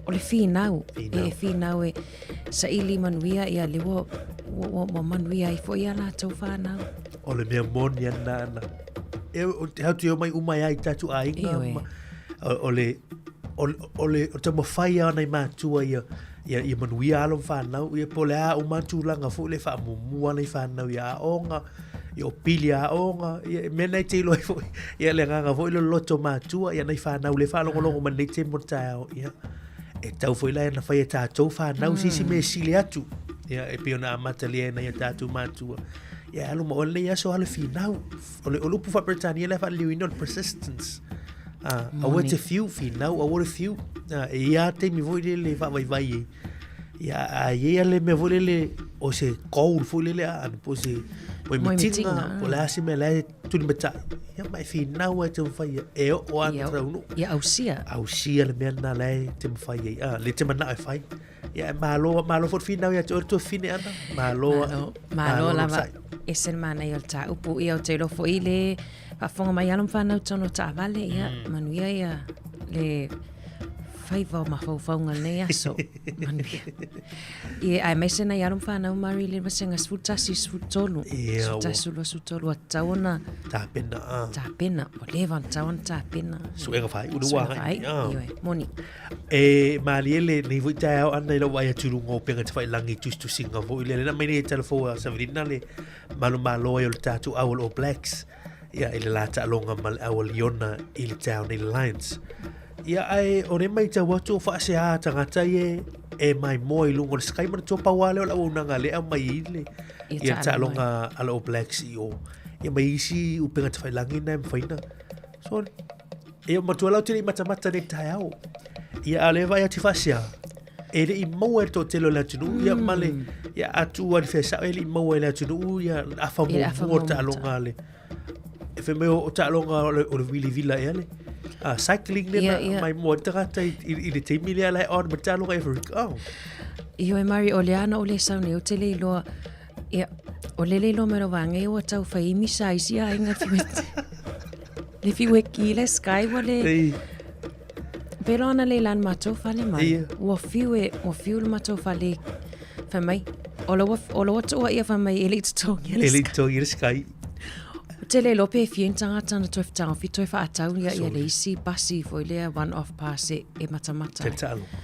o le finau. Finau. E finau e saili manuia, ia, le ua, ua, ua, ua manuia ai foi a latou whanau. O le mea moni ana ana. E, o te hau te omai uma ai tātou aiga. Ioe. Ma, o, o le, o, o le, o taumafai a nai mātua ia, ia, ia manuia alo ma whanau, ia po o le a uma tulaga foi le faamuamua nai whanau ia aoga, ia o pili aoga, ia mea nei te iloa ai foi, ia le agaga foi le loto matua, ia nai whanau le faalogologo mai nei taimi o le taeao, ia e tau foi la ona fai e tātou whanau mm. se isi mea e sili atu, ia e pei ona amatalia e nai a tātou mātua. Ia alu ma o lenei aso alu finau. O le, o le upu faa-Peretania lea faaliliuina o le persistence. Ah, aua e te fiu, finau, aua le fiu. Ah, e ia taimi foi lele faavaivai ai. Ia, a i ai le mea foi lele o se goal foi lele a, po o se moemitiga, po o le a se mea la e tulimatai. Ia, ma e finau ai te mawhai ia, e oo a Ia, na taunuu. ia ausia. Ausia le mea lena la e te mawhai ai. Ah, le te manao e whai. Ia, e malo, malo foi le finau ia te oe le tuafafine Ana. Malo, Malo, malo lava. Ese le manaia o le tāupu. Ia, ou te iloa foi le faafofoga mai alo ma fanau tonu o taavale. Ia, manuia ia le faiva o mafaufauga i lenei aso. Manuia. Ia, aemaise nai alo ma fanau Mari i le vasega 11, 13. Ia, ua. 11, 12, 13, ua tatau ona Tapena, ah. tapena. Ua leva ona tatau ona tapena. Suega faaiu le ua Suega agai. faaiu, Ah. ioe, moni. E malie lenei foi taeao ana i lau vaai atu i luga o upega tafailagi i tusitusiga foi lea. Lena mai nei e talafou a Savelina le malomalo ai o le tatou au o le All Blacks ia i le la taaloga ma le au a Liona i le taeao nei le Lions. Ia ae o lea maitau atu o faasea tagata ia e maimoa i luga o le Sky manatua pau lava lea o le auaunaga lea e aumai ai le ia le taaloga a le All Blacks i o. Ia ma isi upega tafailagi na e mafai ona So, e matua lau te le i matamata nei taeao. Ia, a le vai atu i faasea, e le i maua e le toatele o le atunuu, ia ma le, ia atu a le whea e le i maua e le atunuu, ia afa I le afa muamua o muamua. taaloga a le, e whai mai o, o taaloga o le, o le wili vila ea le, cycling le Ia, na, ia. mai mua tagata i, i, i le taimi lea lai on ma taaloga e Afrika. Oh. Ioe Mari, o le ana o le sau nei, ou te le iloa, ia, o le le iloa mai lo vaega ia ua tau fai imi sa isi aiga fiu e le fiu e ki le sky ua le Ei. Pelo ana le lan matou fale mai. Ia. Ua fiu e, ua fiu le matou fale fai mai. O la ua, o la ua toa ia fai mai e le i totogi le E le i sky. totogi le sky. Ou te le iloa pe fia ni tagata na toe fetagofi toe faatau ia ia le isi pasi foi lea one off pass e, e matamata ai. Te taaloga.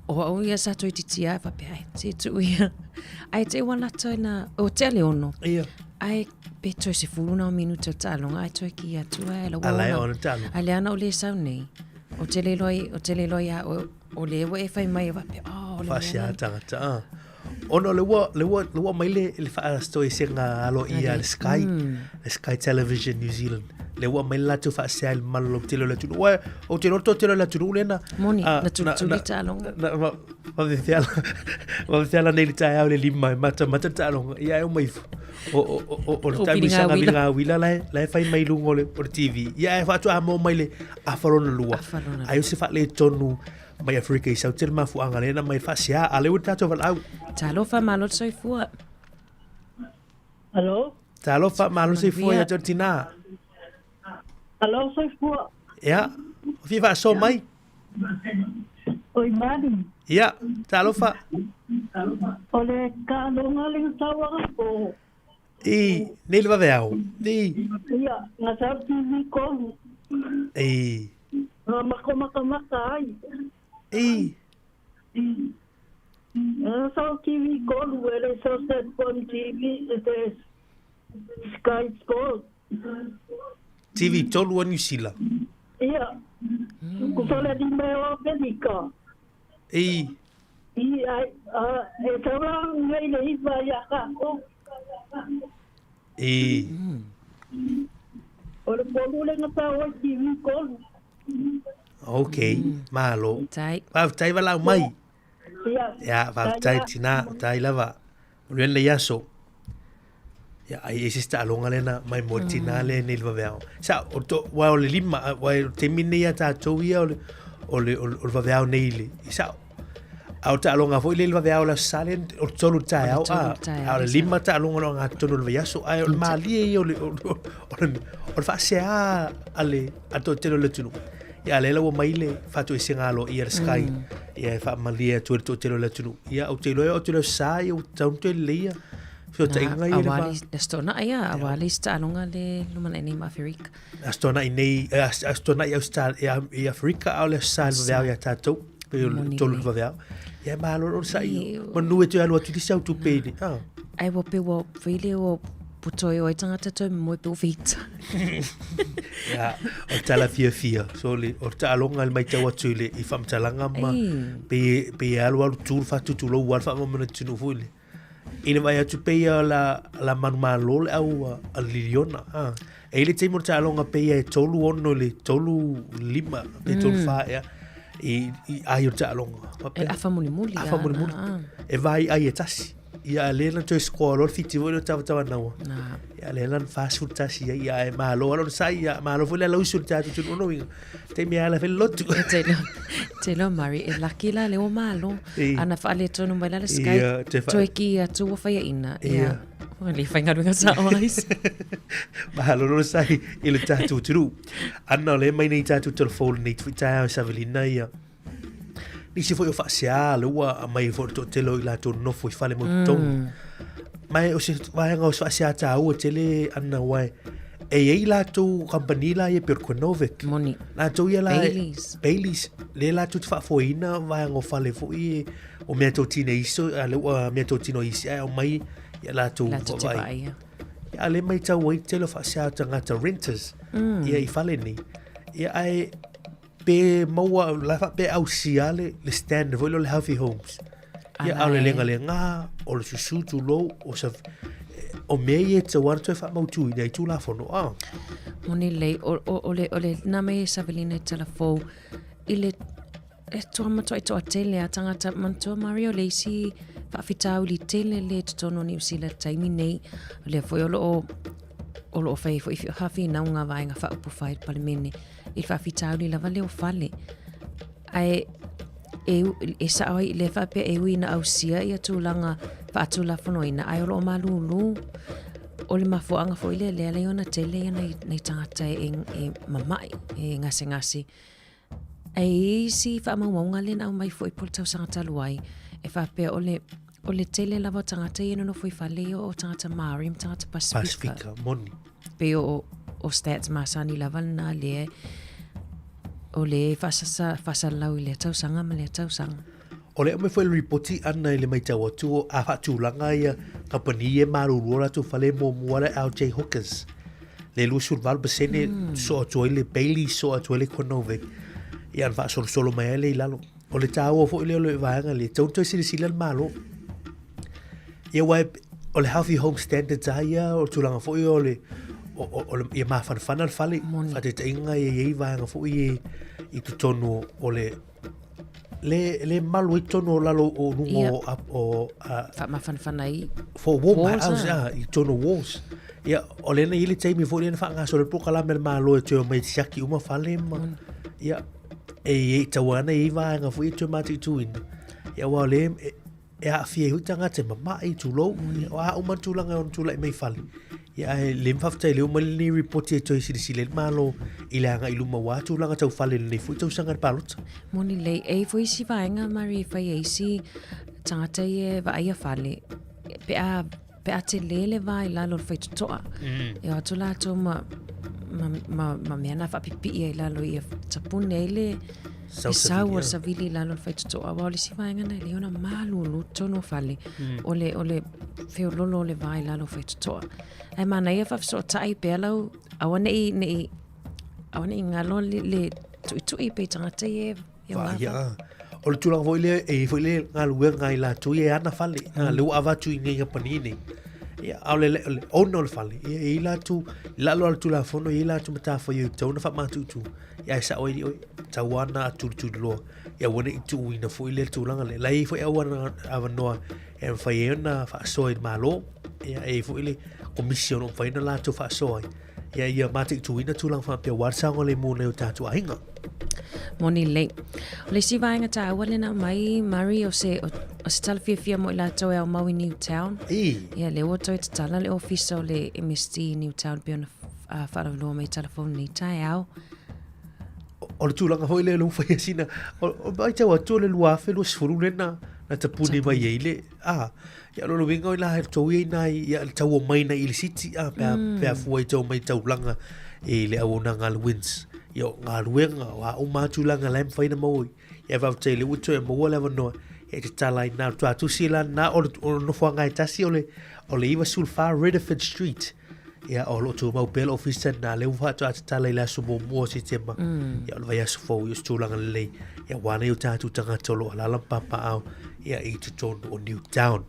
O au ia sa toeitiiti lava e faapea, ai, se tuu ia. Ae te i ua lata ina, o tea le 6. Ia. Ae pe toe 10 na o minute o taaloga ae toe ki atu ae la ua A la e ona. ona taaloga. Ae le ana o le sau nei. O te le iloa i, o te le iloa ia oe, o le ua e fai mai e faapea, oh, o le mea Faasea lena. tagata, ah. Ona o le ua, le ua, le ua mai le, le faastoesega aloaia a le Sky, le Sky Television New Zealand. Le ua mai le latou faasea i le malolo tele o le atunuu. Ua, ou te iloa le toatele o le atunuu lena. Moni, Ah, na tulituli taaloga. Na, ma, ma vevea, ma vevea la nei le taeao i le 5 e matamata le taaloga. Ia e uma ifo. O, o, o, o, o le O taamisaga Piligauila. viligauila la e, la e fai mai i luga o le, o le TV. Ia e faatoa maua mai le afa lona lua. Afa lona Ai o se faaletonu mai Afrika i sau tele mafuaaga lea na mai faasea. A lea ua tatou valaau. Talofa, malo le soifua. Alo? Talofa, malo le soifua Manuia. ia te oe tina. Alo, soifua. Ia, o fia faasoa mai. Oi mani. Ia, talofa. O le taaloga le gatauaga po. I, nei le vaveao. I, Ia, gasau TV kolu. i, Nga makomakamaka ai. i. Gasau TV kolu e le sau Satcom TV e te Sky Sport. TV tolu a New Zealand. Ia. Tusa le lima e o Amerika. I. I, ai, a, e taura ngai le hiva ia kākou. I. O le polu le ngata o i kiwi kolu. Ok, malo. Tai. Faafetai valaau mai. Ia. Ia, faafetai tina, tai lava. Manuia lenei aso. Ia, ai e se taaloga lena mai mo le tina le nei le vaveao. Sa, o to, wa o le lima, wa o taimi nei a tātou ia o le, o le, o le, o le vaveao nei le, i sao. A o taaloga foi le le vaveao le aso Sa le, o le tolu taeao, a, a o le lima taaloga o le ogatotonu o le vaiaso, ae o le malie ia o le, o, o, o le, o le faasea a le, a le toatele o le atunuu. Ia, a lea la ua mai le faatoesega aloaia a le Sky, ia e faamalie atu ai le toatele o le atunuu. Ia, ou te iloa e oo atu i le aso Sa, ia ua tatau ona toe lelei ia fesootaiga ia i le va. Le Aso Toonai ia, aua le isi taaloga le lumanai nei ma Aferika. Aso Toonai nei, Aso Toonai i Aferika, a o le Aso Sa i le vaveao ia tatou, pei o le 3 i le vaveao. Ia, malo le onosai, manu e toe alu atu i le isi au tupe i le, ah. Ai ua pei ua fai le ua puto e o ai tagata toe moe pe ua feita. Ia, o le tala fiafia. So, le, o le taaloga le matau atu i le i faamatalaga ma pe, pe alu alu tu le faatutulou lava le faamamalu atunuu foi le. I le vaai atu pei ia la, la manumalo le au a, a Liliona. Ah. E i le taimi o le taaloga pei ia e 3-6 i le 3-5 pe 3-4 ea i, i ai o le taaloga. E afa mulimuli. Afa mulimuli. E vai ai e tasi. Ia a lea na toe score loa le Fiti foi lea o Tavatavanauа. Ia a lea la na 41 ai, ia ae malo lava lona sai, ia malo foi le alausi o le tatou atunuu lona uiga, taimi e ala fai le lotu. E te iloa, te iloa Murray, e laki la lea ua malo. Ana faaletonu mai la le Sky, Ia, te toe ki atu ua faiaina. Ia. Ua le faigaluega sao ai se. Malo lona sai i le tatou atunuu. Ana o lea mai nei tatou telefoni nei foi taeao e savalina ia. Nisi foi o faasea le ua aumai foi le toatele o i latou nonofo i fale mo totogi. Ma e o se vaega o se faasea tāua tele ana aua e i ai latou kamupani la ia pei o le Quinovic. Moni. Latou ia la Baileys. Baileys. Lea latou te faafoeina vaega o fale foi e o mea totino iso, a lea ua mea totino isi ae aumai ia latou Latou te vaavaai. vaaia. Ia, a lea matau ai tele o faasea o tagata renters ia i fale nei. Ia ae Pe maua, la e faapea e ausia le, le standard foi lea o le healthy homes. Ia, a o le legalega, o le susu tulou, o sa, o mea ia e tatau lava ona toe faamautuina i Tulafono, a. Moni lelei, o, o, o le, o le na mea e savalina i tala fou, i le, e toa matuai toatele a tagata, manatua Maria o le isi faafitauli tele le totonu o Niu Sila i le taimi nei, o lea foi o lo o, o lo o fai ai foi faafinauga vaega faaupufai i le Palemene, i le faafitauli lava lea o fale. Ae e, e sao ai lea faapea e ui ina ausia ia tulaga faatulafonoina, ae o lo o malūlū o le mafuaaga foi lea lea alai ona tele ia nai, nai tagata e, e mama'i, e gasegase. Ae i ai isi faamaumauga lea na aumai foi po o le tausaga talu ai, e faapea o le, o le tele lava o tagata ia e nonofo i fale ia o tagata Māori ma tagata Pasifika. Pasifika, moni. Pei o, o stats masani lava lena lea o le faasasa, faasalalau i lea tausaga ma lea tausaga. O le aumai foi o le ripoti ana i le matau atu o a faatulaga ia kamupani ia e malulu o latou fale muamua le LJ Hookers. Le 28% soo atu ai le Bailey, soo atu ai le Quinovic. Ia ona faasolosolo mai ai lea i lalo. O le taua foi lea o le vaega lea, e tatau ona toe silasila le Malo. Ia aua o le Healthy Home Standards lava ia, o le tulaga foi o le, o, o, o le, ia mafanafana le fale. Moni. Faataitaiga ia i ai vaega foi e, i totonu o le, le, le malu ai totonu o lalo o luga Ia. o, o, a, Faamafanafana ai for warm Walls, house, ah. ah, i totonu o walls. Ia, o lea na i ai le taimi foi lea na faagasolo ai le polokalame a le Malo e toe omai e siaki uma fale ma, ia, e i ai, tau ana i ai vaega foi e toe mataituina. Ia, aua o lea e, e aafia ai foi tagata e mama'i, tulou, ia, o a uma tulaga e ono tulai mai i fale. Ia, ae le faafetai lea ua aumai lenei ripoti e toe silasila ai le Malo i le agai i luma aua tulaga tau fale i lenei foi tausaga i le palota. Moni lelei, e i ai foi isi vaega Mary e fai ai isi tagata ia e vaaia fale pe a Pe a tele le va i lalo o le faitotoa, e o atu latou ma, ma, ma, ma mea na faapipii ai i lalo ia tapune ai le Sau le sau o savili, le savili i lalo o le faitotoa. Aua o le isi vaega na e lei ona malulu totonu o fale, o le, o le feololo o le va i lalo o faitotoa. Ae manaia faafesootai pea lau, aua ne i, ne i, aua ne i galo le, le. tuitui pe tagata ia e Fa, ia. O le tulaga foi lea, e i ai foi le galuega a i latou ia e ana fale, mm. lea ua avatu i nei kamupani nei. Ia, a o le, le owner o le fale, ia, e i ai latou, i lalo o le Tulafono, e i ai latou matafaioi e tatau ona faamatutu. Ia, ae sao ai oe, tatau lava ona tulituliloa. Ia aua ne i tuuina foi lea tulaga lea. La e i ai foi auala avanoa e mafai ai ona faasoa i le Malo. Ia, e i ai foi le komisi o lo o mafai ona latou faasoa ai. Ia, ia mataituina tulaga faapea aua le saogalemu o nai o tatou aiga. Moni lelei. O le isi vaega taua lena mai, Murray, o se, o, o se tala fiafia mo i latou e ao mau i Newtown. I. Ia, lea ua toe tatala le ofisa o le MSD i Newtown pei ona uh, faalauiloa mai telefoni nei taeao. O le tulaga foi lea ua faia sina, o, o mai tau atu o le 2020 lena na tapuni mai ai le, ah, Ia, o lona uiga o i la he tou ia ina ia le tau o mai na i le city, a, pe a, mm. pe a fua i tau mai taulaga i le auaunaga a le WINZ. Ia, o galuega, o a uma atu langa la e mawhai na maui. Ia, faafetai le ua toe maua le avanoa, e te tala i nā tuatusi la nā o le, o le nofoaga e tasi o le, o le 94 Riddiford Street. Ia, o lo o tumau pea le ofisa na lea ua faatoa tatala i le aso muamua o Setema. Mm. Ia, o le vaiaso fou i o se tulaga lelei. Ia, aua nei o tātou tagata o lo o alaala ma papaao ia, i totonu o Newtown.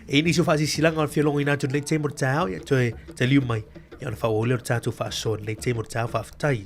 E i nisi o faasilasilaga o le fialogoina atu lenei taimi o le taeao, ia, toe taliu mai. Ia, ona faaauau lea o le tātou faasoa lenei taimi o le taeao. Faafetai.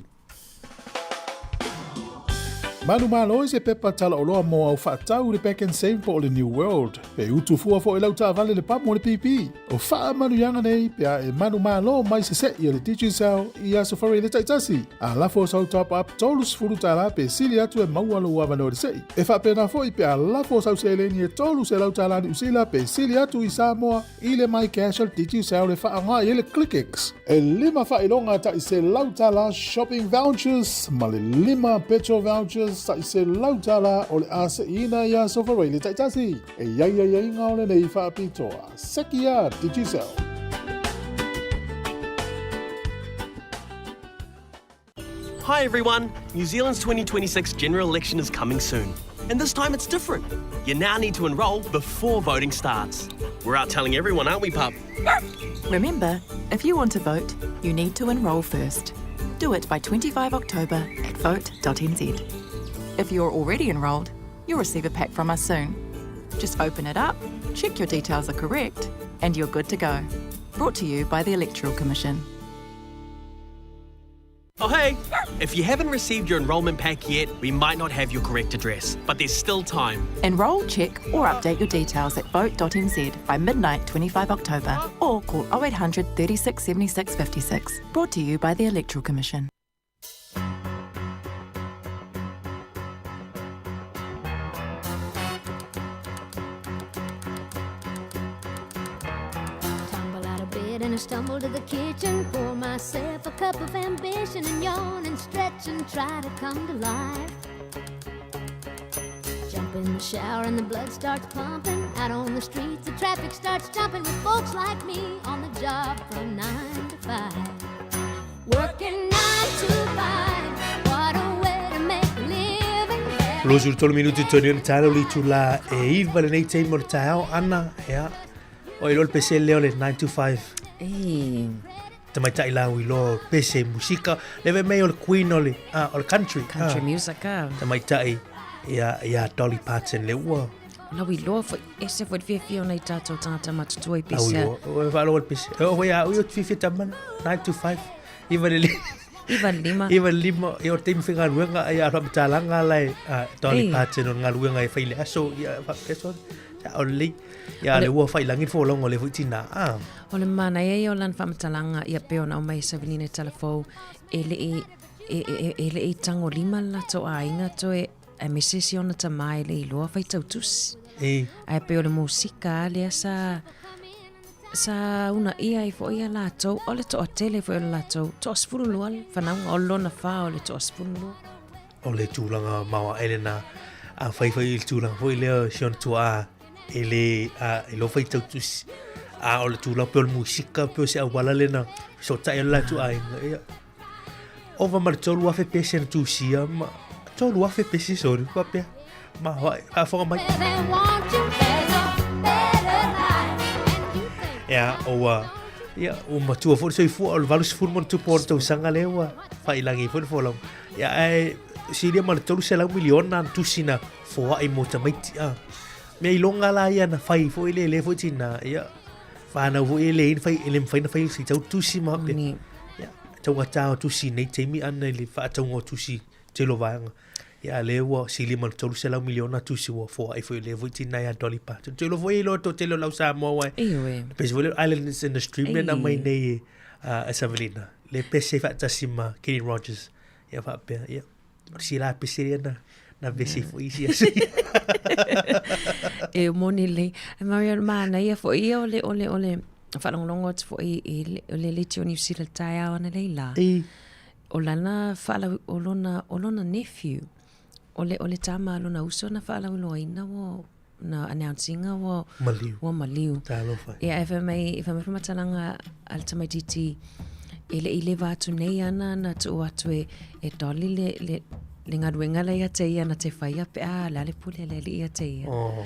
Manumalo i se pepa talaoloa mo au faatau i le Pak'nSave po o le New World. Pe utu fua foi lau taavale le pamu o le pipi. O faamanuiaga nei pe a e manumalo mai sese'i a le Digicel i Aso Faraile taitasi. A lafo sau top up $30 pe sili atu e maua lou avanoa i le se'i. E faapena foi pe a lafo sau seleni e $300 Niu Sila pe sili atu i Samoa i le MyCash a le Digicel e faaaoga i ai le ClickX. E lima faailoga tai $100 shopping vouchers ma le lima petrol vouchers tai $100 o le a se'iina i Aso Faraile taitasi. E i ai aiaiga o lenei faapitoa. Seki a Digicel. Hi everyone! New Zealand's 2026 general election is coming soon. And this time it's different. You now need to enrol before voting starts. We're out telling everyone, aren't we, pup? Remember, if you want to vote, you need to enrol first. Do it by 25 October at vote.nz. If you're already enrolled, you'll receive a pack from us soon. Just open it up, check your details are correct, and you're good to go. Brought to you by the Electoral Commission. Oh, hey! If you haven't received your enrolment pack yet, we might not have your correct address, but there's still time. Enrol, check, or update your details at vote.nz by midnight 25 October or call 0800 36 76 56. Brought to you by the Electoral Commission. Tumble out of bed and I stumble to the kitchen. Pour myself a cup of ambition and yawn and stretch and try to come to life. Jump in the shower and the blood starts pumping. Out on the streets, the traffic starts jumping with folks like me on the job from 9 to 5. Working 9 to 5. What a way to make a living. 23 minuti tonu ona taeao le itula e iva lenei taimi o le taeao ana ia o iloa le pese lea o le 9 to 5 Ei. Tamaitai lau iloa pese musika le ve mei o le queen o le, ah, o le country Country ah, music ah. Tamaitai ia, ia Dolly Parton le ua Lau iloa foi ese foi le fiafia o nai tātou tāngata matutua i Lau pese. iloa o faalogo le pese o foi a ui o te fiafia tamana 9 to 5 iva le Iva le lima. Iva le lima ia o le taimi faigaluega ia a faamatalaga la e ah, Dolly Ei. Parton o le galuega e fai i le aso ia faapea sona o lelei ia le ua failagi le folauga o lea foi tinā ah. O le manaia ia o lana faamatalaga ia pei ona aumai e Savilina i Talafou e le i e, e, e le i tagolima le latou aiga toe aemaise si ona tamā e le i iloa faitau tusi. E. Ae pei o le musika a lea sa sa unaia ai foi ia latou, o le toatele foi o le latou, toasefululua le fanauga, o lona fa o le toasefululua. O le tulaga maoae lena, a fai foi i le tulaga foi lea o si ona tuaa e le a, e lo faitau tusi. A o le tulaga pei o le musika, pei o se auala lena, fesootai ai le latou aiga, ia. Ova ma le 3,000 pese na tusia ma 3,000 pese sorry faapea. Maoae, faafofoga mai. Ia, ua, ia, ua matua foi le soifua, o le 80 ma ona tupu o le tausaga lea ua failagi foi le folauga. Ia, ae silia ma le 300 miliona ana tusi na foai mo tamaiti a. Mea iloga la ia na fai foi le le foi tina ia whanau foi e le ina fai e le mawhai na fai si tau tusi ma pe. Ia tau ngata o tusi nei taimi ana i le whaatauga o tusi tele o vaega. Ia lea ua silia ma le 300 miliona tusi ua foai foi le foi tina ia Dolly Parton. Te iloa foi e iloa toatele o lau Samoa uae. Ioe. Pese foi le Islands in the Stream lea na aumai nei e a Savelina. Le pese faatasi ma Kenny Rogers. Ia faapea, ia. O si la pese lea na, na vese foi isi aso. E moni lelei. Ai Maria, o le manaia foi ia o le, o le, o le faalogologo atu foi i le, o le leitio o Niu Sila i le taeao analeila. E. O lana faalau, o lona, o lona nephew, o le, o le tama a lona uso na faalauiloaina ua, na announce ina ua, Maliu. ua maliu. Talofa. Ia, ae fai mai, fai mai faamatalaga a le tamaitiiti, e le i leva atu nei ana na tuu atu e, e Dolly le, le, le galuega la ia te ia na te faia pe a le a le pule a le alii ia te ia. Oh.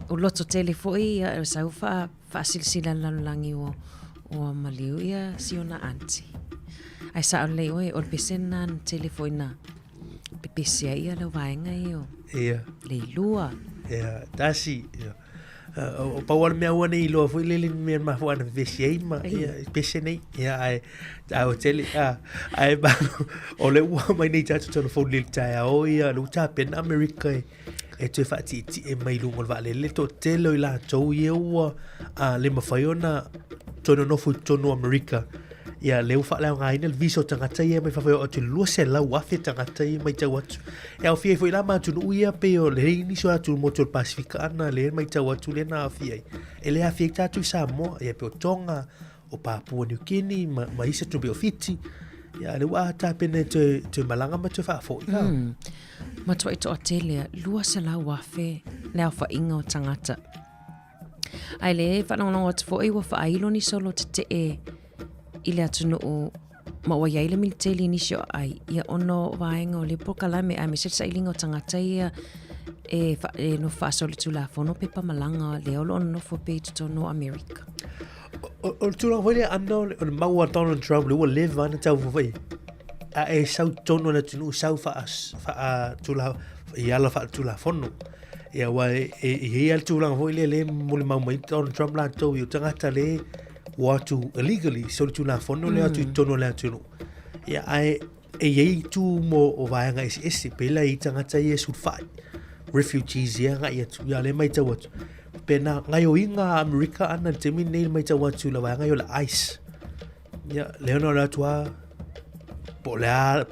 O loto tele foi ia, e sau faa, faasilasila le lalolagi ua, ua maliu ia si ona aunty. Ae sao lelei oe, o le pese lena na tele foi na pepese ai ia lau vaega ia o Ia. Leilua. Ia, tasi. Ia. O pau o le mea ua nei iloa foi lele ni mea mafuaa na pepesi ai ma ia, pese nei. Ia, ae, ae o tele, a, ae ma, o le ua mai nei tatou telefoni i le taeao ia, le ua tapena Amerika e, e toe faatietie mai luga o le vaalele le toatele o i latou ia ua a, le mafai ona toe nonofo i totonu o Amerika. Ia, lea ua faaleaogaina le visa o tagata ia mai fafo e oo atu i le 200,000 tagata ia matau atu. E aofia ai foi la ma atunuu ia pei o le nisi o atu motu o le Pasifika ana lea matau atu lea na aofia ai. E le aofia ai tatou i Samoa, ia pei o Tonga, o Papua New Guinea ma, ma isi atunuu pei o Fiti. Ia, lea ua tapena e toe, toe malaga ma toe faafoi. Mm. Matuai toatele a, 200,000 le aofaiga o tagata. Ae le faalogologo atu foi ua faailo ni solo tetee i le atunuu ma ua i ai le militeli i nisi o aai, ia ona o vaega o le polokalame aemaise le sailiga o tagata ia e, fa, e nofo faasolitulafono pepa malaga lea o lo o nonofo pea i totonu o Amerika. O, o le tulaga foi lea ana o le, o le mau a Donald Trump le ua leva ana tau foi a e sau tonu le atunuu sau faa, faa tula, i ala faaletulafono. Ia aua e, e, e i ai le tulaga foi lea le molimau mai Donald Trump latou i o tagata le ua atu illegally solitulafono le atu i totonu o le atunuu. Ia ae e i ai itu mo o vaega eseese, pei la i tagata ia e sulufai, refugees ia agai atu, ia lea e matau atu. Pena gaioiga a Amerika ana i le taimi lenei le matau atu i le vaega ia o le ICE. Ia, lea ona o le atu a, po o le a,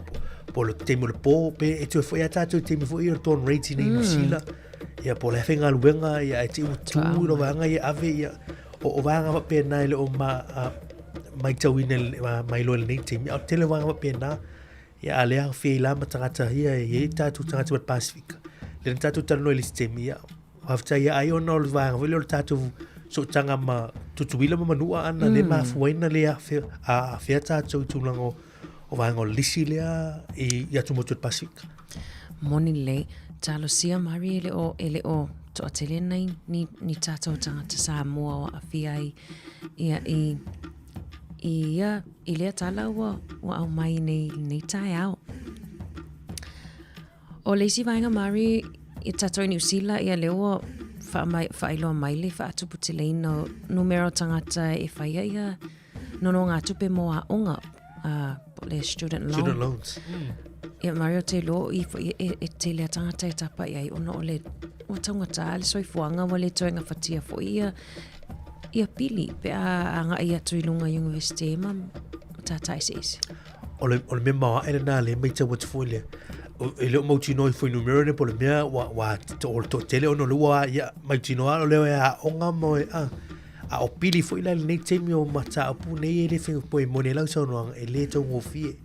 po o le taimi o le po, pe e toe foi a tatou i taimi foi ia o le dawn raids i nei New Zealand. Ia, po o le a faigaluega, ia, ae te i ua tu i le vaega ia ave, ia, o, o vaega faapena e le o ma, a, matauina ma, mailoa i lenei taimi, a o le tele o vaega faapena, ia, a lea aofia ai la ma tagata ia, e i ai tatou tagata mai le Pasifika. Lea na tatou talanoa i le isi taimi, ia, Faafetai ia ai ona o le vaega foi lea o le tatou sootaga ma Tutuila ma Manua ana mm. le mafua ai na le aafia, aafia tatou i tulaga o, o vaega o le lisi lea i, i atumotu o le Pasifika. Moni lelei, talosia Mari e le o, e le o toatele nei ni, ni tatou tagata Samoa o aafia ai ia, i, i, ia, i lea tala ua, ua aumai nei lenei taeao. O le isi vaega Mari, i tatou i Niu Sila, ia lea ua faamai, faailoa mai le faatuputeleina o numera o tagata e faia ia nonogatupe mo aoga, uh, po o le student loan. Student loans. Mm. Ia Mari o te iloa i foi e, e tele a tagata e tapa i ai ona o le ua taugata le soifuaga ua le toe gafatia foi ia ia pili pe a agai atu i luga i University ma matata eseese. O le, o le mea maoae lena le matau atu foi lea. E le o mautinoa i fuainumera nei po o le mea ua, ua, o le toatele ona o lea ua, ia, mautinoa o lea e aoga ma e, a, a o pili foi la i lenei taimi o mataupu nei e le faigofie, e moni ai lau saunoaga, e le taugofie.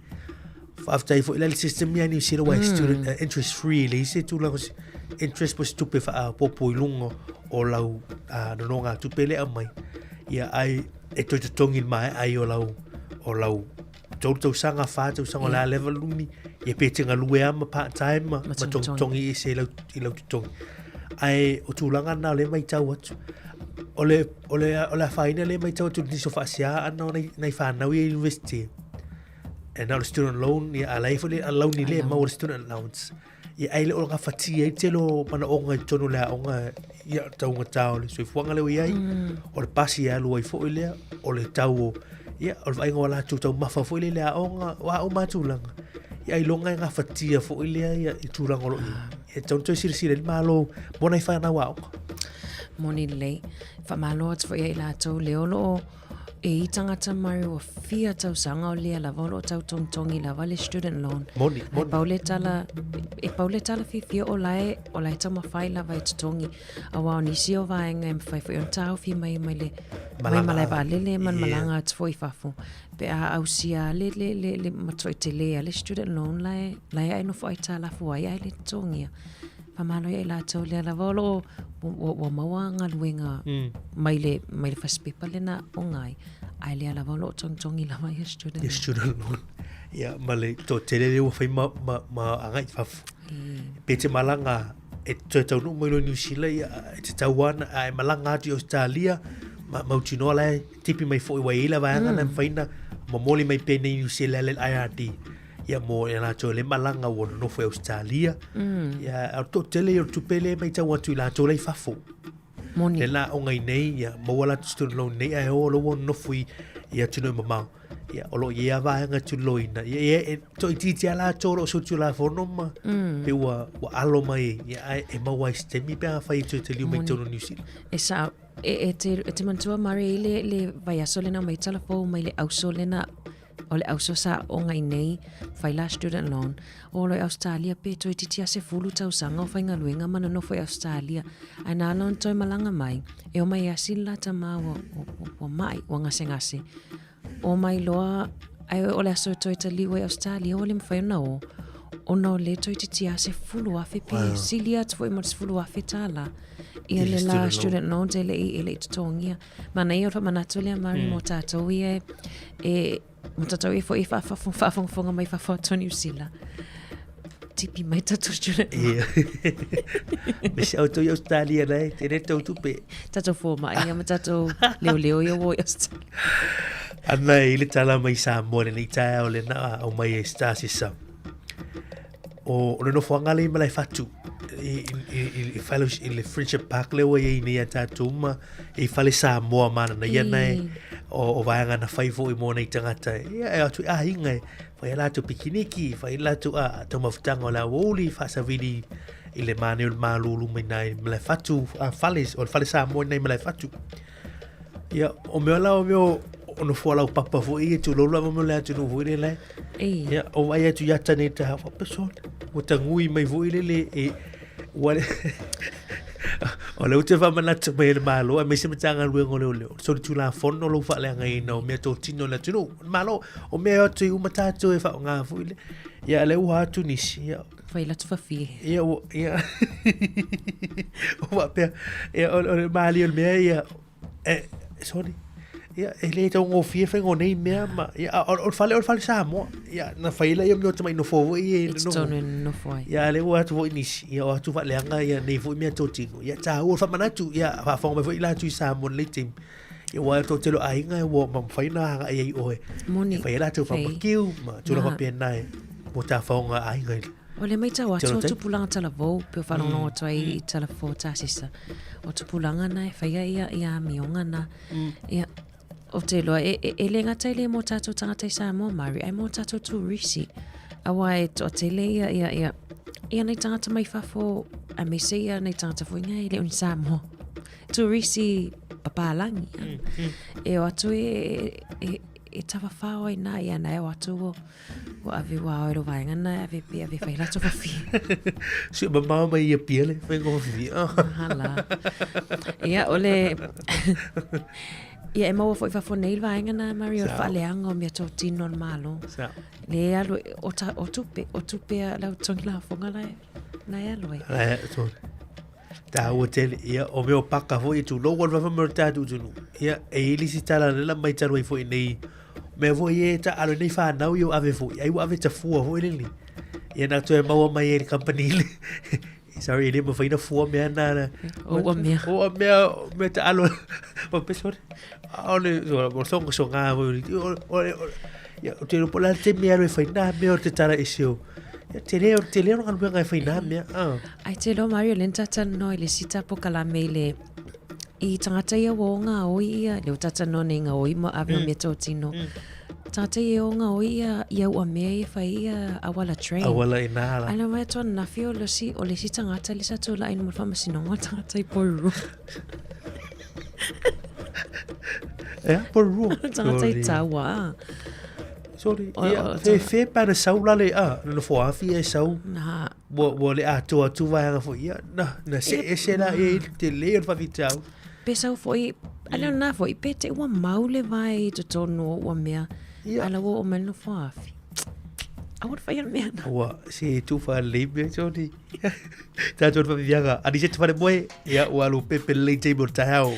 Faafetai foi la i le system ia Niu Sila ua student uh, interest free, e leai se tulaga o se interest po o se tupe faaopoopo i luga o lau uh, nonogatupe lea e aumai. Ia, ai e toe totogi i le maea ai o lau, o lau tolu tausaga, whā tausaga, o le a leva lumi, ia pe te galue a ma part time ma, ma togitogi ese i lau, i lau totogi. Ae o tulaga na o le maitau atu. O le, o le, o le afaina le maitau atu nisi o faasea ana o nai, nai whanau i university. E na o le student loan, ia a la e foi le alauni le maua le student allowance. Ia ai le o gafatia ai tele o manaoga i totonu o le aoga, ia taugata o le soifuaga lea ua i ai, o le pasi e alu ai foi lea, o le tau o, ia, o le vaaiga o latou taumafa foi lea i le aoga, o a uma lava tulaga. Ia ailoga e gafatia foi lea ia i tulaga o lo o i ai. E tatau ona toe silasila i le Malo mo nai fanau aoga. Moni lelei. Faamalo atu foi ia i latou lea o lo o E i tagata mai ua fia tausaga o lea lava o lo o tau togitogi lava le student loan. Moni, moni. E pau le tala, e pau le tala fiafia o la e, o la e taumafai lava e totogi. Aua o nisi o vaega e mafai foi ona taofi mai mai le mai malae vaalele ma le malaga atu foi i fafo. Pe a ausia le, le, le, le matuai tele a le student loan la e, la e ae nofo aitalafu ai ae le totogia. Faamalo ia i latou lea lava o lo o ua, ua maua galuega mm. mai le, mai le fasipepa lena o ai, ae lea lava o lo o togitogi lava ia student Ia student loan. Ia, ma le toatele lea ua fai ma, ma, ma agai i fafo. Pe te malaga e toe taunuu mai loa i New Zealand, ia, e te tau ana, a e malaga atu i Australia, ma mautinoa la e tipi mai foi ua i ai la vaega mm. na mafai ona momoli mai pea nei New Zealand le IRD. Ia mo e latou le malaga ua nonofo i Ausetalia. Mm. Ia, a o toatele ia o le tupe lea e matau atu i latou la i fafo. Moni. Le la aoga i nei, ia, maua latou student loan nei, ae o lo ua nonofo i, i atunuu e mamao. Ia, o lo o i ai a vaega tuloina. Ia, ia, e toaitiiti a latou o lo o solitulafono ma mm. pe ua, ua alo mai, ia, ae e maua ai se taimi pe afai e toe taliu mai totonu o New Zealand. E sao, e, e te, e te manatua Mare i le, le vaiaso lena mai talafou mai le auso lena O le auso sa aoga i nei, fai la student loan, o lo i Australia pe toeitiiti a 10 tausaga o faigaluega ma nonofo i Australia, ae na ala ona toe malaga mai, e omai e asi le la tama ua, ua, ua mai, ua gasegase. Omai loa, ae o le aso e toe taliu ai Australia, ua le mafai ona o, ona o le toeitiiti a 10,000 pe wow. sili atu foi ma le 10,000 tālā. Ia le la student loans e le i, e le i totogia. Manaia o le faamanatu lea Mari mm. mō tātou ia e, e mō tātou ia foi faafogafoga mai fafo atu o Niu Sila. Tipi mai tātou student. Yeah. Me se auto i Australia nei, tēnei tau tupe. Tātou fō mai ia ma tātou leo leo ia o i Australia. Ana i le tala mai Samoa le nei taeao le na au mai e Star Sisa. O, o le nofoaga lea i Malaefatu, i, i, i, i, fale, i le Friendship Park lea ua i ai nei a tātou ma i fale Samoa mana ia nei o, o vaega na whai foi mō nei tangata. Ia, e atu i ahinga e whai a lātou pikiniki, whai a lātou a taumafutaga o le aoauli, whaasawili i le mane o le malulu mai nai Malaefatu, a fale, o le fale Samoa nei Malaefatu. Ia, o mea la o mea o nofoa laupapa foi e tulou lava mo le atunuu foi lele. Ia, o vai atu ia tane ta fa peso. Ua tangui mai foi lele e ua le o le ute whamanatu mai le malo, aemaise Matagaluega o Leoleo. So le tulafono lou faaleagaina o mea totino o le atunuu. O le malo, o mea e atu i uma tātou e whaonga foi le. Ia, le ua atu nisi, ia. Whai latu whawhie. Ia, ua, ia. O wapea, ia, o, o le maali o le mea, ia, e, sorry. Ia, e le taugofie whainga o nei mea ma, ia, o, o le fale, o le fale Samoa. Ia, na whai la ia mea o tamai nofo foi e E totonu e nofo ai. Ia, le ua atu foi nisi, ia, o atu whaaleanga, ia, nei foi mea tōtino. Ia, tā ua whamanatu, ia, whaafonga mai foi la atu i Samoa nei taimi. Ia, ua tō telo aiga, ua mawhai nā hanga ai oe. Moni. E whai la tau whamakiu, ma tūra whapena e, mō tā whaonga aiga i. O le maitau atu o tupulaga talavou pe o faalogologo atu ai i talafou tasisa. O tupulaga na e whaia ia i amioga na. Ia, o te loa, e, e, e le gata i le mō tātou tangata i Samoa Māori, ai mō tātou tūrisi. Aua e toa tele ia, ia, ia, ia nei tangata mai fafo, a me se ia nei tangata fuinga e le o ni Samoa. Tūrisi papālangi. E o atu e, e, e, e tawawhao ai nā ia na e o atu o, Ua ave ua ao e lo vaenga na ave pe ave fai lato fafi. Si mamao mai ia pia le fai ngo fafi. Hala. Ia o le Ia e maua foi fafo nei le vaenga na Mario o le faaleaga o mea totino o le Malo. Sao. Le alu o ta o tupe o tupe a lau totogi lafoga la e la e alu ai. La e sorry. Tāua tele, ia, o mea o paka foi, e tūlou o le wawha mea o tātou tunu. Ia, e ili si tala nela mai talu ai foi nei, mea foi e ta alo nei whanau i o ave foi, ai ua ave tafua foi lele. Ia, nā toe maua mai e le company le. Sorry, e le mawhai na fua mea na. na. O ua mea. O ua mea, mea ta alo. O pe sorry. O le, o songa songa. O o o ia, o te ropo la te mea e whai nā mea o te tara e seo. Ia, te reo, te reo ngā mea e whai nā mea. Ah. Ai te lo Mario le tata no i le sita po kalame i le i tangata ia o ngā oi ia, le o tata no nei ngā oi mo ave o mea tō tino. Tangata ia o ngā oi ia, ia ua mea ia whai ia awala train. Awala i nā la. Ai la mai atoa nafi o le si, o le si tangata le sa tūla ai mo le whamasinonga o tangata i Porirua. Ea, Porirua. Tangata i taua. Sorry, ia, fe, fe pa na sau lale, a, na nofo afi e sau. Na. Ua, ua le atoa atu vaega foi, ia, na, na se ese la e te le o le whawhitau. Pe sau foi, ale o nā foi, pe te ua mau le vai i totonu o ua mea. Ia. Ala ua o mai nofo afi. Aua le whai ana mea na. Ua, se tuwha lei mea, Johnny. Tātou te whawhianga. Ani se te whare moe, ia, ua alu pepe lei te mo tahau.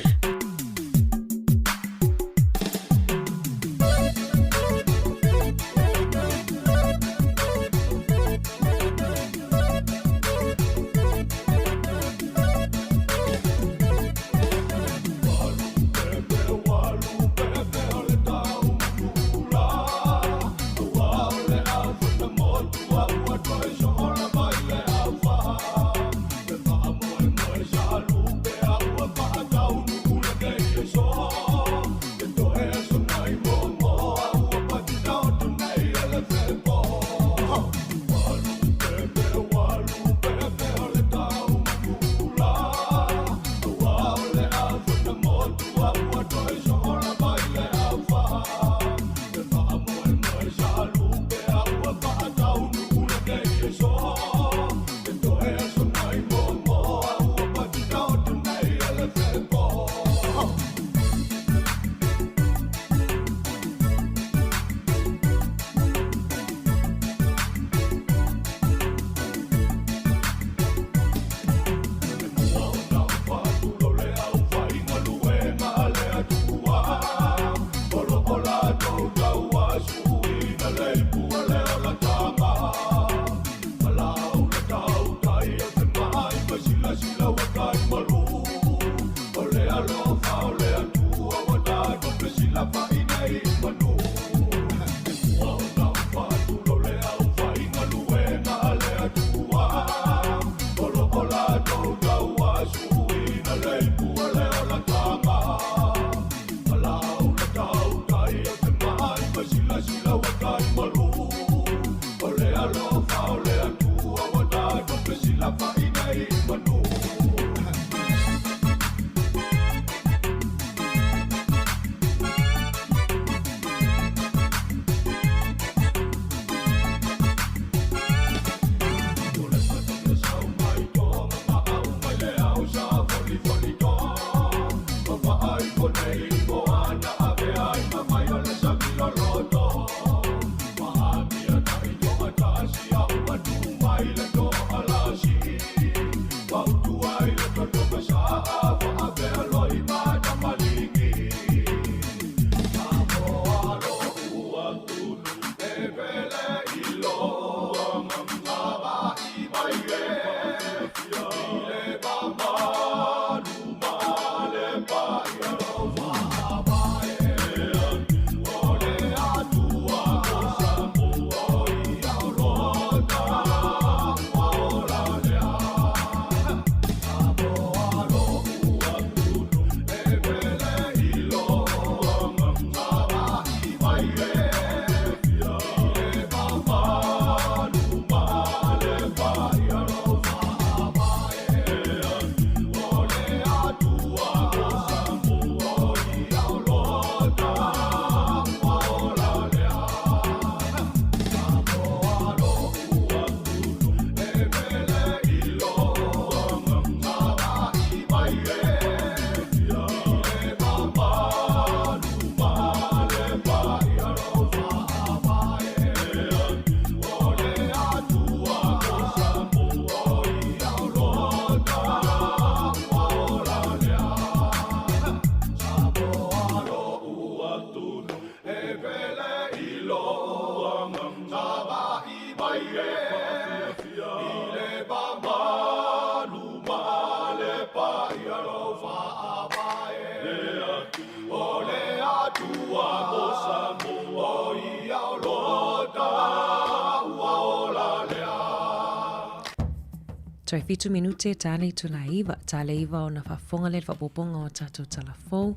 Toe fitu minute ta le itula iva, ta le iva ona faafofoga lea i le faaopoopoga o tatou tala fou.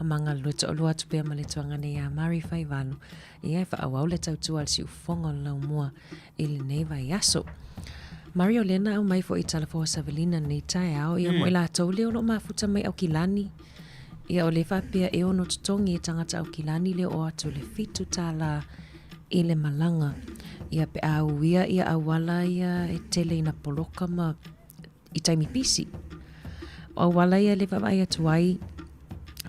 A ma galulue toalua atu pea ma le tuagane iā Mari Faivalu, ia e faaauau le tautua a le siufofoga o le laumua i lenei vaiaso. Mari o lea na aumai foi i tala fou a Savelina lenei taeao, ia mo i latou lea o lo o mafuta mai Aukilani, ia o lea faapea e ono totogi e tagata Aukilani le oo atu i le $7 i le malaga. Ia pe a uia ia auala ia e tele ina poloka ma i taimi pisi. O auala ia le vaavaai atu ai,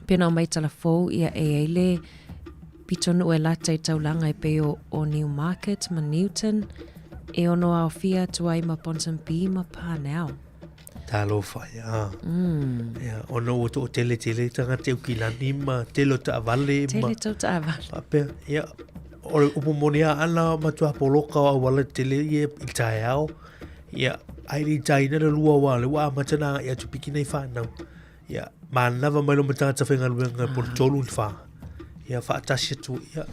pei ona aumai tala fou, ia e i ai le pitonuu e lata i taulaga e pei o, o Newmarket ma Newton, e ono aofia atu ai ma Ponsonby ma Parnell. Talofa, ia. Ia, ona ua toatele tele tagata i Aukilani ma tele o taavale ma... Tele tau taavale. Faapea, ia, o le upu moni lava ana matua poloka o auala tetele ia i le taeao, ia, ae le i taina le lua aua o lea ua amata ona agai atu piki nai fanau. Ia, manava mai loa ma tagata faigaluega po o le 3 i le 4. Ia, faatasi atu, ia,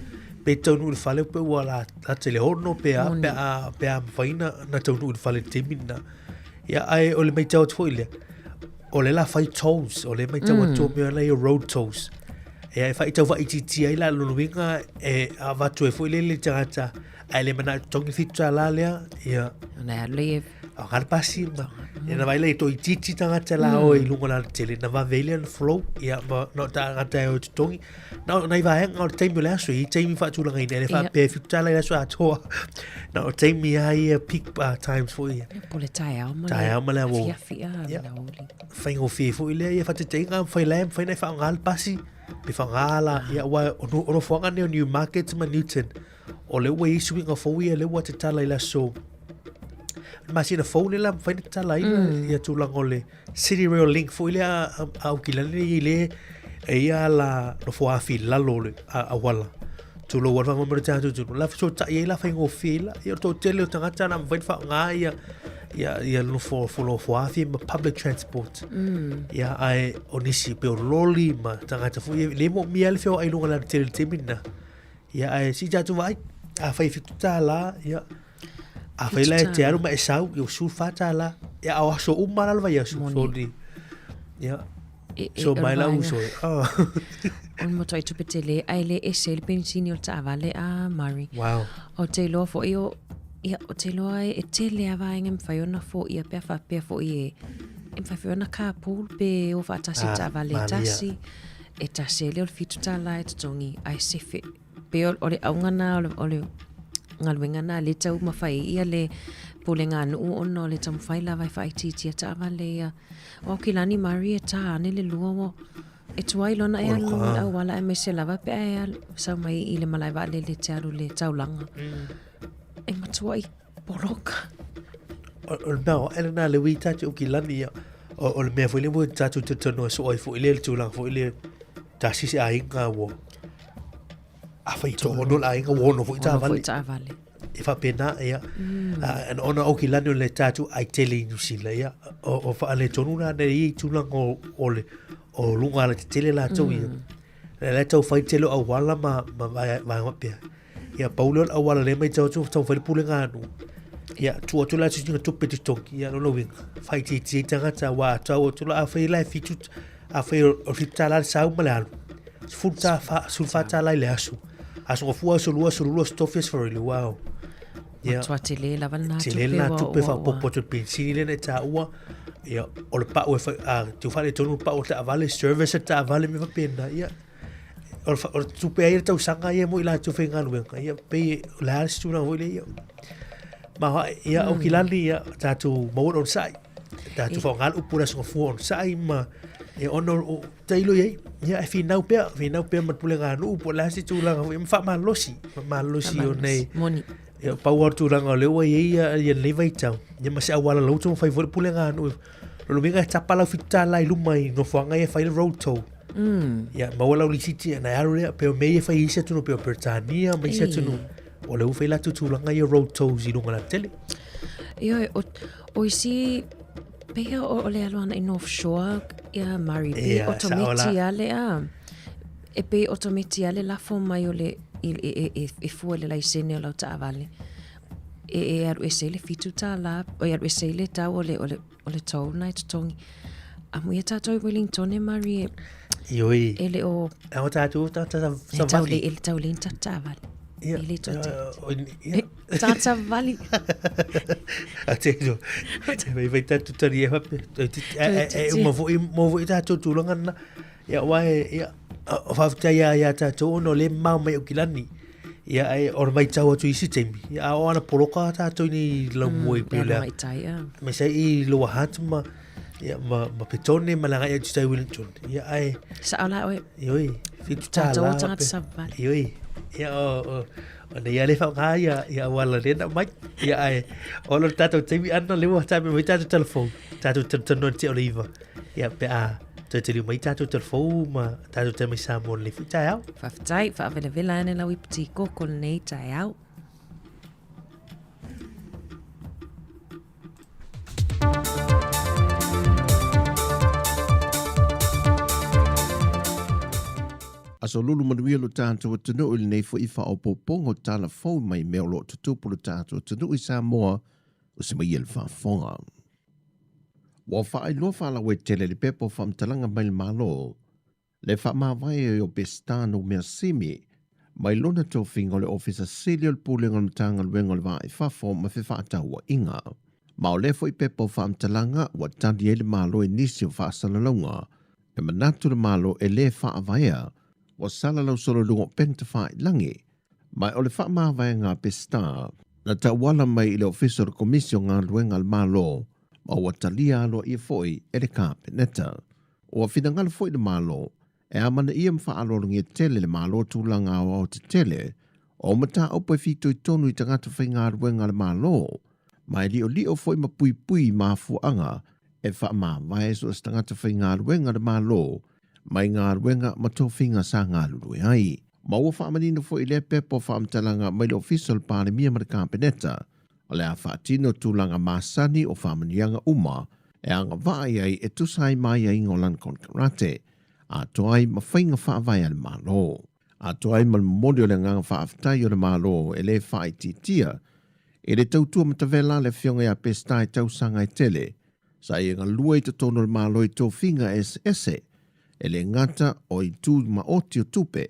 pe taunuu i le fale pe ua lata i le 6 pe a, pe a, pe a mafai na taunuu i le fale i le taimi lena. Ia, ae o le matau atu foi lea, o lea la fai tolls, o lea matau atu o mea la ia road tolls. Ia, e faitau faaitiitia ai la lona uiga e avatu ai foi lea i le tagata, ae le manao e totogi $7 lea, ia. Ona e alu lea e Aoga le pasi ma ia na vaai lea i toaitiiti tagata la o i luga o le alatele na vave ai lea ona flow ia ma na o tagata e o e totogi. Na o nai vaega o le taimi o le aso, e i ai taimi faatulagaina e le faapea e $7 i le aso atoa. Na o taimi lava ia peak times foi ia. Po o le taeao ma le Taeao ma le aoauli. afiafi, ah, ma le aoauli. Faigofie foi lea ia faataitaiga mafai la e mafai ona e faaaoga le pasi pe faaaoga la ia aua o nofoaga nei o Newmarket ma Newton O lea ua i ai suiga fou ia lea ua tatala i le aso le masina fou lea la mafai ona tatala ai mm. ia tulaga o le City Rail Link foi lea a Aukilani lea i le e ia la nofo afi i lalo o le auala. Tulou a le whangamere tātou tunu. La fesotai ai la whaingofie ai la. Ia o toatele o tagata na mafai ona faaaoga ia ia ia nofo nofo afi ma public transport. Ia ae o nisi pei o loli ma tagata foi e le moomia le feoai i luga o le alatele i le taimi lena. Ia, ae sii tatou vaai. Afai e $7, ia, afai la e te alu ma e sau, ia ua $14. Ia, a o aso uma la le vaiaso. Moni. Ia, so mai la uso. Oh. O le matuai tupe tele, ae le ese ai le penisini o le taavale a Murray. Wow. Ou te iloa foi o, ia, ou te iloa e tele lava vaega e mafai ona foia pe a faapea foi e, e mafai foi ona carpool pe o faatasi i le taavale e tasi. E tasi ai lea o le $7 e totogi ae sefe. Pei o le auga na o le galuega na lea e taumafai ai ia le pulega a nuu ona o le taumafai lava e faaitiitia taavale ia. O Aukilani Murray e tā ane le lua ua e tuai loa ona e alu i le auala aemaise lava pe a e alu sau mai i le malae vaalele e te alu i le taulaga. E matuai poloka. O le mea o ae lena le ui tatou Aukilani ia. O le mea foi lea ua tatou talanoa soo ai foi lea i le tulaga foi lea tasi se aiga ua afai toaono le aiga ua ono foi taavale. Ono foi taavale. E faapena ia. Mm. Ona Aukilani o le tatou ai tele i New Zealand ia. O faaletonu la nei i tulaga o le o luga alatetele latou ia. La e tau fai tele o auala ma ma vaega faapea. Ia pau lea o le auala lea e matau atu tau fai le pulega a nuu. Ia tuu atu la se tupe totogi, ia lona uiga, faaitiitia ai tagata aua a tau atu la afai la e fitu, afai o le $7 le sau ma le alu, $14 i le aso. Aso Gafua, aso Lua, aso Lulu, aso Tofi, aso Faroili, wow. Ia. Matua tele lava lena tupe. Tele lena tupe faaopoopo atu i le penisini lea na e taua. Ia, o le pau e fai, a tau faaletonu le pau o le taavale, service a le taavale, mea faapena. Ia, o le, o le tupe ai le tausaga ia mo i latou faigaluega. Ia, pei o le a le se tulaga foi lea, ia. Ma, ia, Aukilani, ia, tatou maua le onosai. Tatou faaaoga le upu o le Aso Gafua onosai ma, ia, ona o tailo i ai. Ia, e finau pea, finau pea ma le pulega a nuu po o le a se tulaga foi, ma faamalosi, faamalosi o nei. Moni. Ia, pau lava o le tulaga o lea ua i ai ia, ia lenei vaitau, ia ma se auala lau taumafai foi le pulega a nuu. O lona uiga e tapa lau $7 i luma i nofoaga ia e fai le road toll. Ia, maua lau lisiti ona e alu lea, pei o mea ia e fai i isi atunuu, pei o Peretania ma isi atunuu. O lea ua fai latou tulaga ia road tolls i luga o le alatele. Ioe, o, o isi, pehea o, o le alu ana i North Shore, ia Murray, pei Ia, sao la. otometi a le a. E pei otometi a le lafo mai o le, i, e, e, e, e fua i le laisene o lau taavale. E, e alu ese i le $7, oi alu ese i le tau o le, o le, o le toll na e totogi. Amuia tātou i Wellington e Mari e, Ioi. e le o... Ao tātou tata E tau le, e le tau le tata vali. Ia, E le tau ia. Tata vali. A te no. Vai vai tātou tari e hape. E uma foi mo foi tātou tūlanga na. Ia wai ia o whawhitai ia ia tātou ono le mau mai o kilani. Ia e ora mai tau atu i si taimi. Ia a o ana poroka tātou ni lau mua i peo lea. Mai tai, ia. Me sai i loa hatu ma ia ma ma Petone ma langa ia tutai Wellington. Ia ai. Sa ala oe. Ioi, fitu tā Tātou la. o tagata savali. Ioi. Ia o o o nei ia le whaonga ia ia wala le na mai. Ia ai. O lo tātou taimi ana le ua tātou mai tātou telefon. Tātou telefon te o le iwa. Ia pe a toe tele mai tātou telefon ma tātou te mai Samoa le fi taeao. Faafetai, faavelavela ane lau ipu koko lenei taeao. Aso lulu manuia lo tātou atunuu i lenei foi faaopoopoga o tala fou mai mea o lo o tutupu lo tātou atunuu i Samoa o se mai e le faafofoga. Ua faailoa faalauaitele le pepa o faamatalaga mai le Malo le faamavae o Pestan o Measimi mai lona tofiga o le Ofisa Sili o le Pulega o le Matagaluega o le Va i Fafo ma Fefaatauaiga. Ma o lea foi pepa o faamatalaga ua tali ai le Malo i nisi o faasalalauga e manatu le Malo e lē faavaea ua salalau solo i luga o upega tafailagi Ma o le faamavaega a Pestar, na tauala mai i le Ofisa o le Komisi o Galuega a le Malo, ma ua talia aloaia foi e le Kapeneta. Ua finagalo foi le Malo e amanaia ma faaaloalogia tele le Malo tulaga aoao tetele o mataupu e fitoitonu i tagata faigaluega a le Malo, ma e liolio foi ma puipui i mafuaaga e faamavae so o se tagata faigaluega a le Malo mai galuega ma tofiga sa galulue ai. Ma ua faamanino foi i lea pepa o faamatalaga mai le Ofisa o le Palemia ma le Kapeneta, o le a faatino tulaga masani o faamanuiaga uma e agavaa i ai e tusa ai ma aiaiga o lana konekarate, atoa ai ma faiga faavae a le Malo. Atoa ai ma le momoli o le agaga faafetai o le Malo e lē faaitiitia i le tautua matavela a le Afioga ia Peseta i tausaga e tele Sa ia galue i totonu o le Malo i tofiga eseese, e le gata o itu maoti o tupe,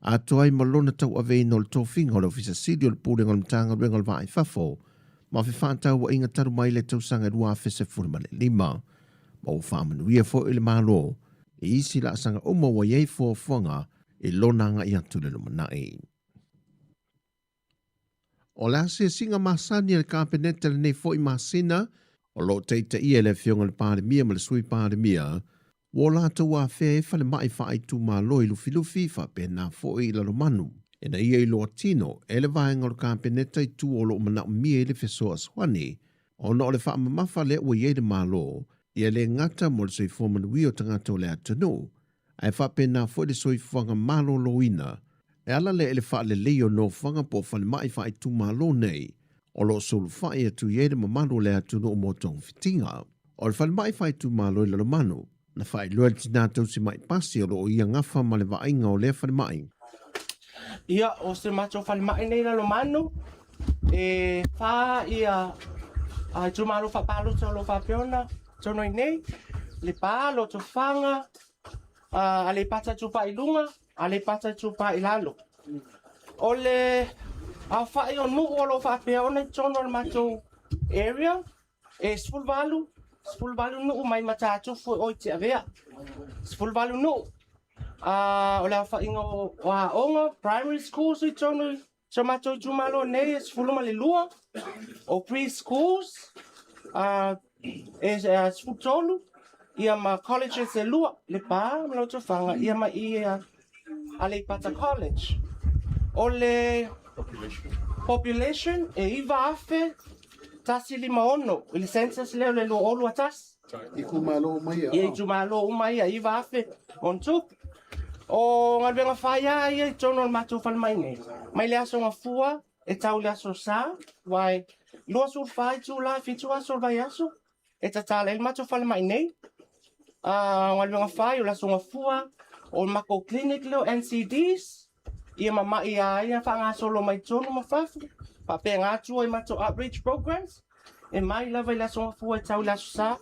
atoa ai ma lona tauaveina o le tofiga o le Ofisa Sili o le Pulega o le Matagaluega o le Vaa i Fafo ma Fefaatauaiga talu mai le tausaga 2015. Ma ua faamanuia foi le Malo i isi laasaga uma ua i ai fuafuaga i lona agai atu i le lumanai. O le asiasiga masani a le Kapeneta lenei foi masina, o lo o taitaia e le Afioga i le Palemia ma le Sui Palemia, ua o latou afea ai falemai faaitumalo i Lufilufi faapena foi i Lalomanu, ina ia iloa tino e le vaega o le Kapeneta i tua o lo o manaomia ai le fesoasoani ona o le faamamafa lea ua i ai le Malo, ia le gata mo le soifua manuia o tagata o le atunuu, ae faapena foi le soifuaga maloloina e ala lea i le faalelei o nofoaga po o falemai faaitumalo nei o lo o sulufai atu i ai le mamalu o le atunuu mo togafitiga. O le falemai faaitumalo i Lalomanu, na faailoa e le tinā tausi mai pasi o lo o ia gafa ma le vaaiga o lea falemai. Ia, o se matou falemai nei i Lalomanu, e wha ia itumalo faapalota o lo o faapea ona tonu ai nei, Lepa, Lotofaga, Aleipata Itupa i luga, Aleipata Itupa i lalo. O le aofai o nuu o lo o faapea ona i totonu o le matou area, e 18, 18 nuu mai Matatufu e o i Tiavea. 18 nuu. O le aofaiga o aoga, primary schools i totonu i Si o matou itumalo nei e 12, o pre-schools e 13, ia ma colleges e lua, Lepa ma Lotofaga, ia ma i Aleipata College. O le population e 9,156 i le census lea o le 2021. Itumalo uma ia. Ia itumalo uma ia, 9,000 on tupu. O galuega fai a ia i totonu o le matou falemai nei, mai le aso Gafua e tau i le aso Sa, aua e 24 itula e 7 aso o le vaiaso e tatala ai le matou falemai nei. O galuega fai o le aso Gafua, o le matou clinic lea o NCDs, ia ma mai a ia faagasolo mai totonu ma fafo. Faapena atu ai matou outreach programs e mai lava i le Aso Gafua e tau i le Aso Sa,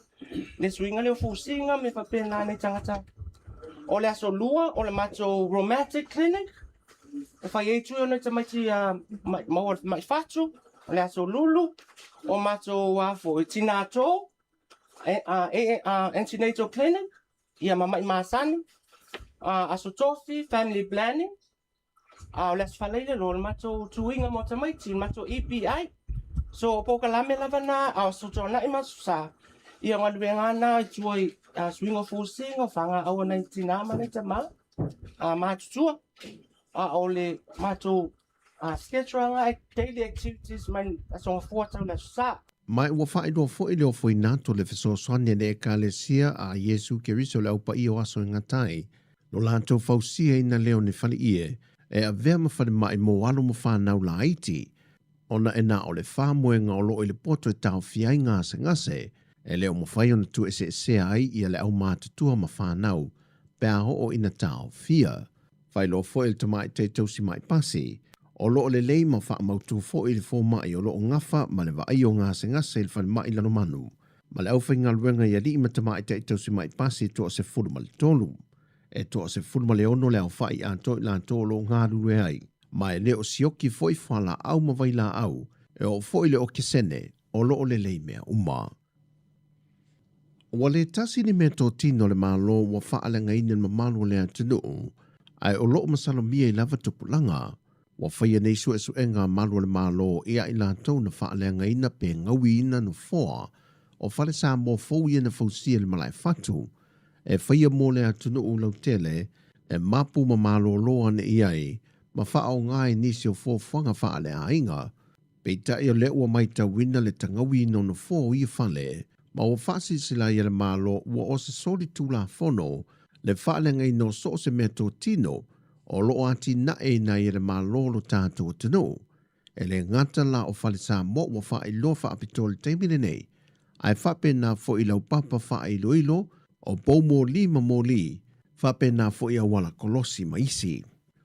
le suiga lea o fusiga ma mea faapena nai tagata. O le Aso Lua o le matou rheumatic clinic e fai ai tui o nai tamaiti maua mai fatu. O le Aso Lulu o matou foi tina tou antenatal clinic ia ma mai masani. Aso Tofi family planning. A o le Aso Faraile loa o le matou tuiga mo tamaiti, le matou EPI. So o polokalame lava na a o Aso Toonai ma Aso Sa, ia o galuega na i tua i suiga o fusiga, o fagaaua nai tina ma nai tama matutua. A o le matou schedule lena daily activities mai Aso Gafua tau le Aso Sa. Ma ua faailoa foi le ofoina atu o le fesoasoani a le Ekalesia a Iesu Keriso le Au Paia o Aso e Gata ai, lo latou fausiaina lea o ni faleie e avea ma falemai mo alo ma fanau laiti, ona e na o le faamoega o loo i le poto e taofia ai gasegase, e le o mafai ona tuueseesea ai ia le aumatutua ma fanau pe a oo ina taofia. Faailoa foi e le tamaitai tausi mai pasi, o loo lelei ma faamautu foi le fomai o loo gafa ma le vaai o gasegase i le falemai Lalomanu, ma le aufaigaluega i alii ma tamaitai tausi mai pasi e 13. E 16 le aofai atoa i latou o lo o galulue ai, ma e le o sioki foi fualaau ma vailaau, e oo foi le okesene o lo o lelei mea uma. Ua le tasi ni meatotino a le Malo ua faaleagaina le mamalu o le atunuu, ae o lo o masalomia i lava tupulaga. Ua faia nei suesuega a malu o le Malo ia i latou na faaleagaina pe gauiina nofoa o fale Samoa fou ia na fausia i le Malaefatu e faia mo le atunuu lautele e mapu ma malōlō ane i ai ma faaaoga ai nisi o fuafuaga faaleaiga. Peitai o lea ua maitauina le tagauina o nofoa o ia fale ma ua faasilasila ai e le Malo ua o se soli tulafono le faaleagaina o so o se meatotino o lo o atinaeina ai e le Malo lo tatou atunuu. E le gata la o Fale Samoa ua faailoa faapitoa i le taimi lenei, ae faapena foi i laupapa faailoilo o pou moli ma moli, faapena foi auala kolosi ma isi.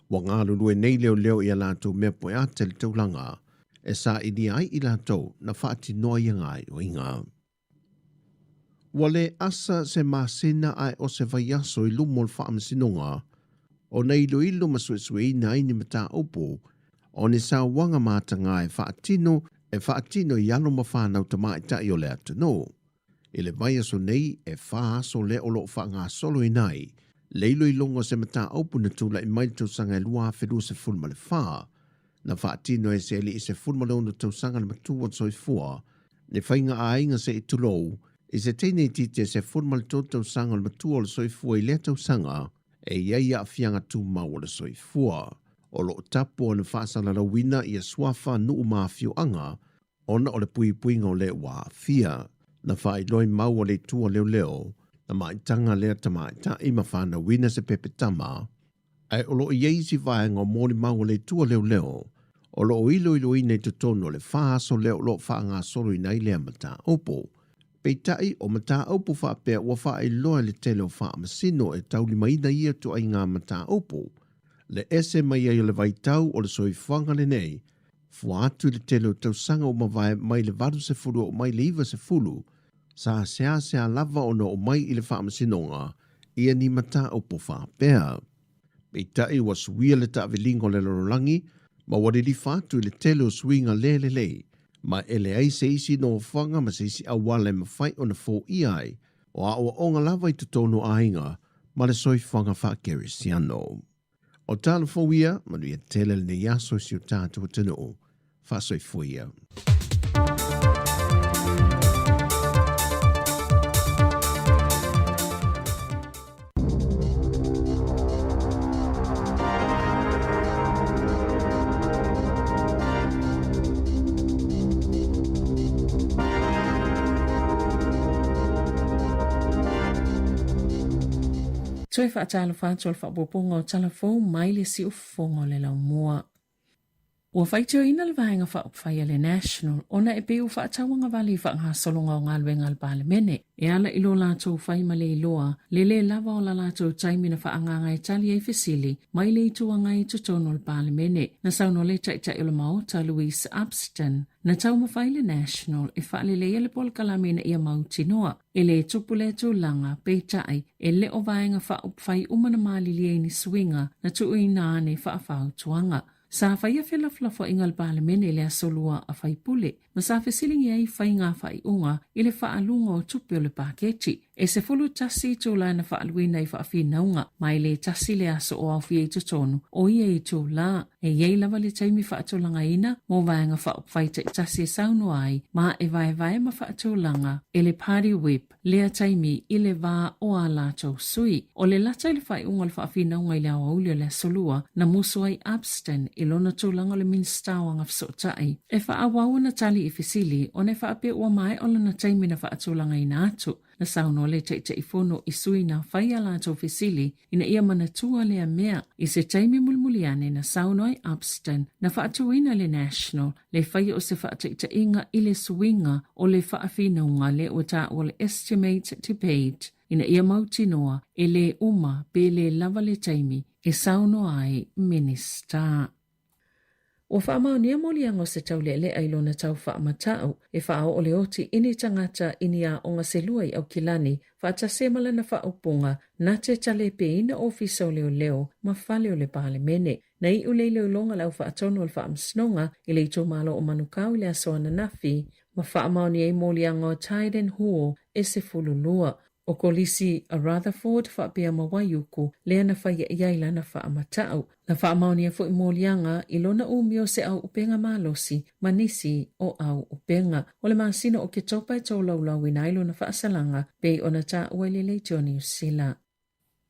Ua galulue nei leoleo i a latou mea poeata i le taulaga e sailia ai i latou na faatinoa ia gaoioiga. Ua le asa se masina ae o se vaiaso i luma o le Faamasinoga ona iloilo ma suesueina ai ni mataupu o ni sauaga mataga e faatino e faatino i alo ma fanau tamaitai o le atunuu. I le vaiaso nei, e fa aso lea o lo o faagasoloina ai le iloiloga o se mataupu na tulai mai i le tausaga e 2024, na faatino e se alii 16 tausaga le matua o le soifua, le faiga aiga se i tulou, i se teine itiiti e 13 tausaga o le matua o le soifua i lea tausaga, e i ai aafiaga tumau o le soifua. O lo o tapu ona faasalalauina ia suafa nuu ma afioaga ona o le puipuiga o le ua aafia. Na faailoa i mau a le itu a leoleo, na maitaga lea tamaitai ma fanauina se pepe tama, ae o lo o i ai isi vaega o molimau a le itu a leoleo o lo o iloiloina i totonu o le fa aso lea o lo o faagasoloina ai lea mataupu. Peitai, o mataupu faapea ua faailoa e le tele o faamasino e taulimaina ia ituaiga mataupu, le ese mai ai o le vaitau o le soifuaga lenei, fua atu i le tele o tausaga ua mavae mai le 80 oo mai le 90, sa seasea lava ona oo mai i le faamasinoga ia ni mataupu faapea. Peitai ua suia le taaviliga o le lalolagi ma ua lilifa atu i le tele o suiga le lelei, ma e leai se isi nofoaga ma se isi auala e mafai ona foia ai o aoaoga lava i totonu o aiga ma le soifuaga faakerisiano. O tala fou ia, manuia tele lenei aso i si o tatou atunuu. Faasoifua ia. Toe faatalofa atu o le faaopoopoga o tala fou mai le siufofoga o le laumua. Ua faitioina le Vaega Faaupufai a le National ona e pei ua faatauagavale i faagasologa o galuega a le Palemene, e ala i lo latou fai ma le iloa le lē lava o la latou taimi na faaagaaga e tali ai fesili mai le Itu Agai i totonu o le Palemene. Na saunoa le Taitai o le Maota, Louise Upston, na taumafai le National e faaleleia le polokalame ina ia mautinoa e lē tupu lea tulaga, peitai, e le o vaega faaupufai uma na malilie i ni suiga na tuuina ane faafautuaga. Sa faia felafolafoaiga a le Palemene i le Aso Lua a Faipule, ma sa fesiligia ai faiga faaiuga i le faaaluga o tupe o le paketi. E 11 itula na faaluina i faafinauga, ma e le tasi le aso o aofia i totonu o ia itula. E i ai lava le taimi faatulagaina mo vaega faaupufai taitasi e saunoa ai ma e vaevae ma faatulaga e le Party Whip lea taimi i le va o ā latou sui. O le lata i le faaiuga o le faafinauga i le aoauli o le Aso Lua, na musu ai Upston i lona tulaga o le Minisita o Agafesootai e faaauau ana tali i fesili ona e faapea ua maea lona taimi na faatulagaina atu. Na saunoa le Taitaifono i sui na fai a latou fesili ina ia manatua lea mea. I se taimi mulimuli ane na saunoa ai Upston na faatuina le National le faia o se faataitaiga i le suiga o le faafinauga lea ua taua le Estimate Debate ina ia mautinoa e lē uma pe lē lava le taimi e saunoa ai Minisita. Ua faamaonia moliaga o se taulealea i lona tau faamatau e faaoo le oti i ni tagata i ni aoga se lua i Aukilani faatasi ai ma lana faaupuga na te talepeina Ofisa o Leoleo ma Fale o le Palemene. Na iu le iloiloga a le Au Faatonu o le Faamasinoga i le itumalo o Manukau i le aso ananafi ma faamaonia ai moliaga o Tiden Huo e 12. O Kolisi a Rutherford faapea ma Waiuku lea na faia i ai lana faamatau. Na faamaonia foi moliaga i lona umi o se auupega malosi ma nisi o auupega. O le masina o Oketopa e tolaulauina ai lona faasalaga pei ona taua i le Leitio Niu Sila.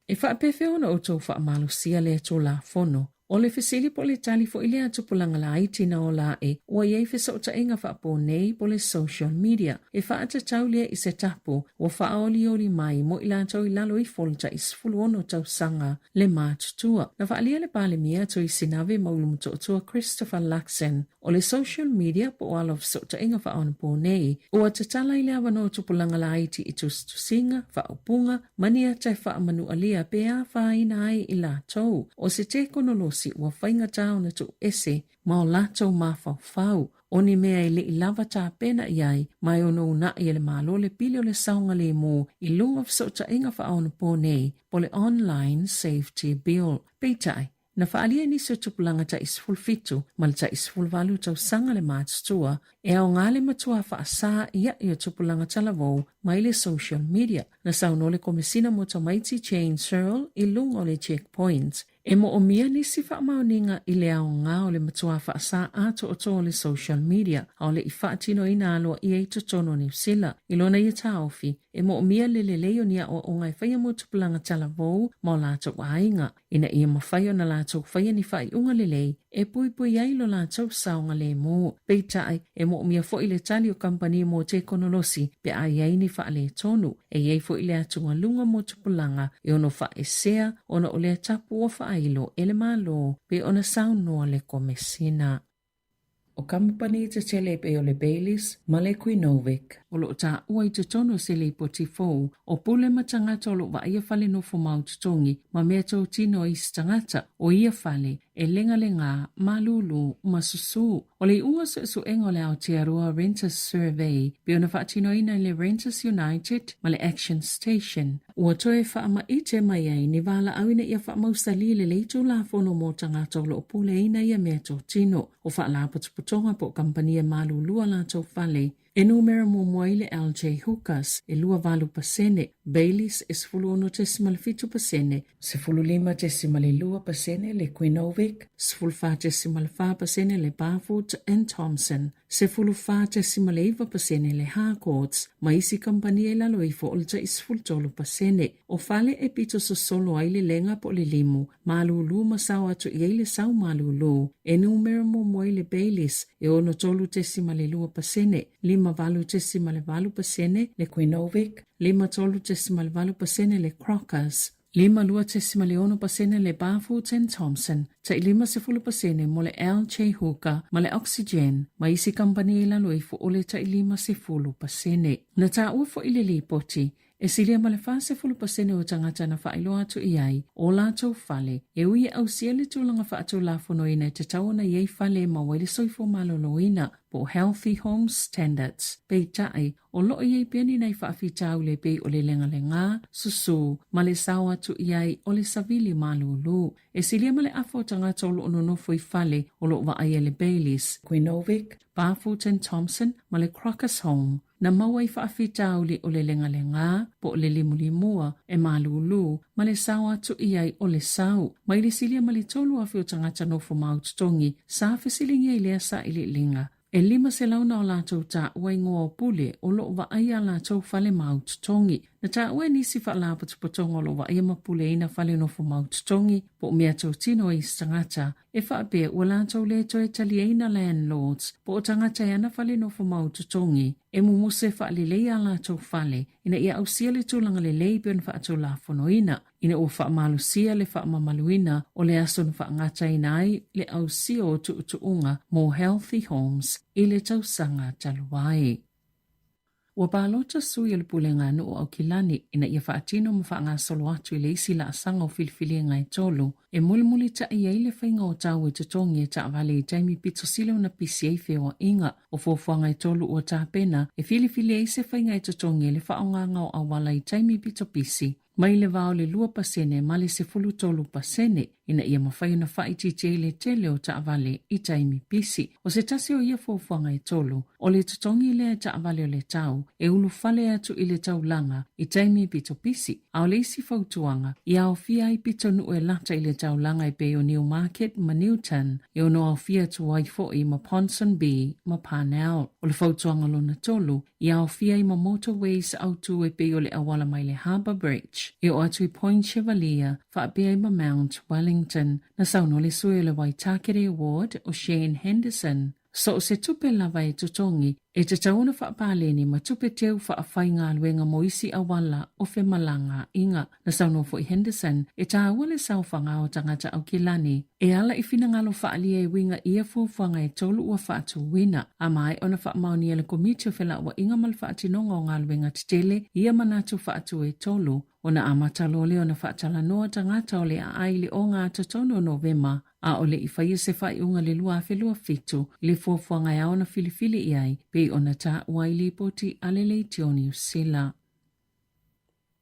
E faapefea ona outou faamalosia lea Tulafono? O le fesili po o le tali foi lea a tupulaga laiti na ola aʻe ua i ai fesootaiga faaponei po o le social media e faatatau lea i se tapu ua faaolioli mai mo i latou i lalo ifo o le tai 16 tausaga le matutua. Na faaalia le Palemia Tuisinave Maulumutootua Christopher Luxon O le social media po o ala o fesootaiga faaonaponei, ua tatala i le avanoa tupulaga laiti i tusitusiga, faaupuga, ma ni ata e faamanualia pe afaina ai i latou. O se tekonolosi ua faigata ona tuuese ma o latou mafaufau, o ni mea e le i lava tapena i ai ma e ono unaʻi e le Malo le pili o le saogalemu i luga o fesootaiga faaonaponei po o le Online Safety Bill. Peitai, Na faaalia e nisi o tupulaga tai 17 ma le tai 18 tausaga le matutua e aoga le matua faasā iaʻi o tupulaga talavou mai le social media. Na saunoa le Komesina mo Tamaiti Jane Searle i luga o le Checkpoint e moomia nisi faamaoniga i le aoga o le matua faasā atoatoa o le social media a o le i faatinoina aloaia i totonu o Niu Sila. I lona ia taofi, e moomia le lelei o ni aoaoga e faia mo tupulaga talavou ma o latou aiga. ina ia mafai ona latou faia ni faaiuga lelei e puipui ai lo latou saogalemu. Peitai, e moomia foi le tali o kamupani mo tekonolosi pe a i ai ni faaletonu. E i ai foi le atugaluga mo tupulaga e ono faaesea ona o lea tapu ua faailo e le Malo pe ona saunoa le Komesina. O kamupani tetele e pei o le Bayleys ma le Quinovic. O lo o taua i totonu o se lipoti fou, o pule ma tagata o lo o vaaia fale nofo mau totogi ma mea totino a isi tagata o ia fale e legalegā, malūlū ma susū. O le iuga o suesuega o le Aotearoa Renters Survey pei ona faatinoina e le Renters United ma le Action Station, Ua toe faamaite mai ai ni valaau ina ia faamausalī lelei Tulafono mo tagata o lo o puleaina ia mea totino o faalapotopotoga po o kamupani e malūlū a latou fale. E numera muamua ai le LJ Hookers e 28%, Bayleys e 16.7%, 15.2% le Quinovic, 14.4% le Barfoot and Thompson, 14.9% le Harcourts ma isi kamupani i lalo ifo o le tai 13%. O fale e pito sosolo ai le lega po o le limu, malūlū ma sao atu i ai le sau malūlū. E numera muamua ai le Bayleys e 63.2%, 58.8% le Quinovic, 53.8% le Crockers. 52.6% le Barfoot and Thompson, tai 50% mo le LJ Hooker ma le Oxygen ma isi kamupani i lalo ifo o le tai 50%. Na taua foi le lipoti, e silia ma le 40% o tagata na faailoa atu i ai o latou fale e ui e ausia le tulaga faatulafonoina e tatau ona i ai fale e maua ai le soifua maloloina po o Healthy Homes Standards. Peitai, O lo o i ai pea ni nai faafitauli e pei o le legalegā, susū, ma le sao atu i ai o le savili malūlū. E silia ma le afa o tagata o lo o nonofo i fale o lo o vaaia le Bayleys, Quinovic, Barfoot and Thompson ma le Crocus Home, na maua i faafitauli o le legalegā po o le limulimua e malūlū ma le sao atu i ai o le sau. Mai le silia ma le 3,000 o tagata nofo mautotogi sa fesiligia i lea sailiiliga. E 500 na o latou taua igoa o pule o lo o vaaia a latou fale mau totogi. Na taua e nisi faalapotopotoga o lo o vaaia ma puleina fale nofo mau totogi po o mea totino a isi tagata e faapea ua latou le toe taliaina landlords po o tagata e ana fale nofo mau totogi e mumusu e faaleleia a latou fale ina ia ausia le tulaga lelei pei ona faatulafonoina. Ina ua faamalosia le faamamaluina o le aso na faagataina ai le ausia o tuutuuga mo Healthy Homes i le tausaga talu ai. Ua palota sui o le Pulega Nuu o Aukilani ina ia faatino ma faagasolo atu i le isi laasaga o filifiliga e tolu e mulimulitaʻi ai le faiga o tau e totogi e taavale i taimi pito sili ona pisi ai feoaʻiga. O fuafuaga e tolu ua tapena e filifili ai se faiga e totogi ai le faaaogaga o auala i taimi pito pisi mai le va o le 2% ma le 13% ina ia mafai ona faaitiitia ai le tele o taavale i taimi pisi. O se tasi o ia fuafuaga e tolu, o le totogi lea e taavale o le tau e ulufale atu i le taulaga i taimi pito pisi, a o le isi fautuaga, ia aofia ai pitonuu e lata i le taulaga e pei o Newmarket ma Newton, e ono aofia atu ai foi ma Ponsonby ma Parnell. O le fautuaga lona tolu, I aofia ai ma motorways autū e pei o le auala mai le Harbour Bridge e oo atu i Point Chevalier faapea ai ma Mount Wellington. Na saunoa le sui o le Waitakere Ward o Shane Henderson, So o se tupe lava e totogi, e tatau ona faapaleni ma tupe teu faafaigaluega mo isi auala o femalagaaiga. Na saunoa foi Henderson, e tāua le saofaga o tagata Aukilani e ala i finagalo faaalia e uiga i ia fuafuaga e tolu ua faatuina, a maea ona faamaonia e le Komiti o Felauaiga ma le Faatinoga o Galuega Tetele ia manatu faatu e tolu, ona amata loa lea ona faatalanoa tagata o le aai i le ogatotonu o Novema, a o le i faia se faaiuga i le 2027 i le fuafuaga e ao ona filifili i ai, pei ona taua ai lipoti a le Leitio Niu Sila.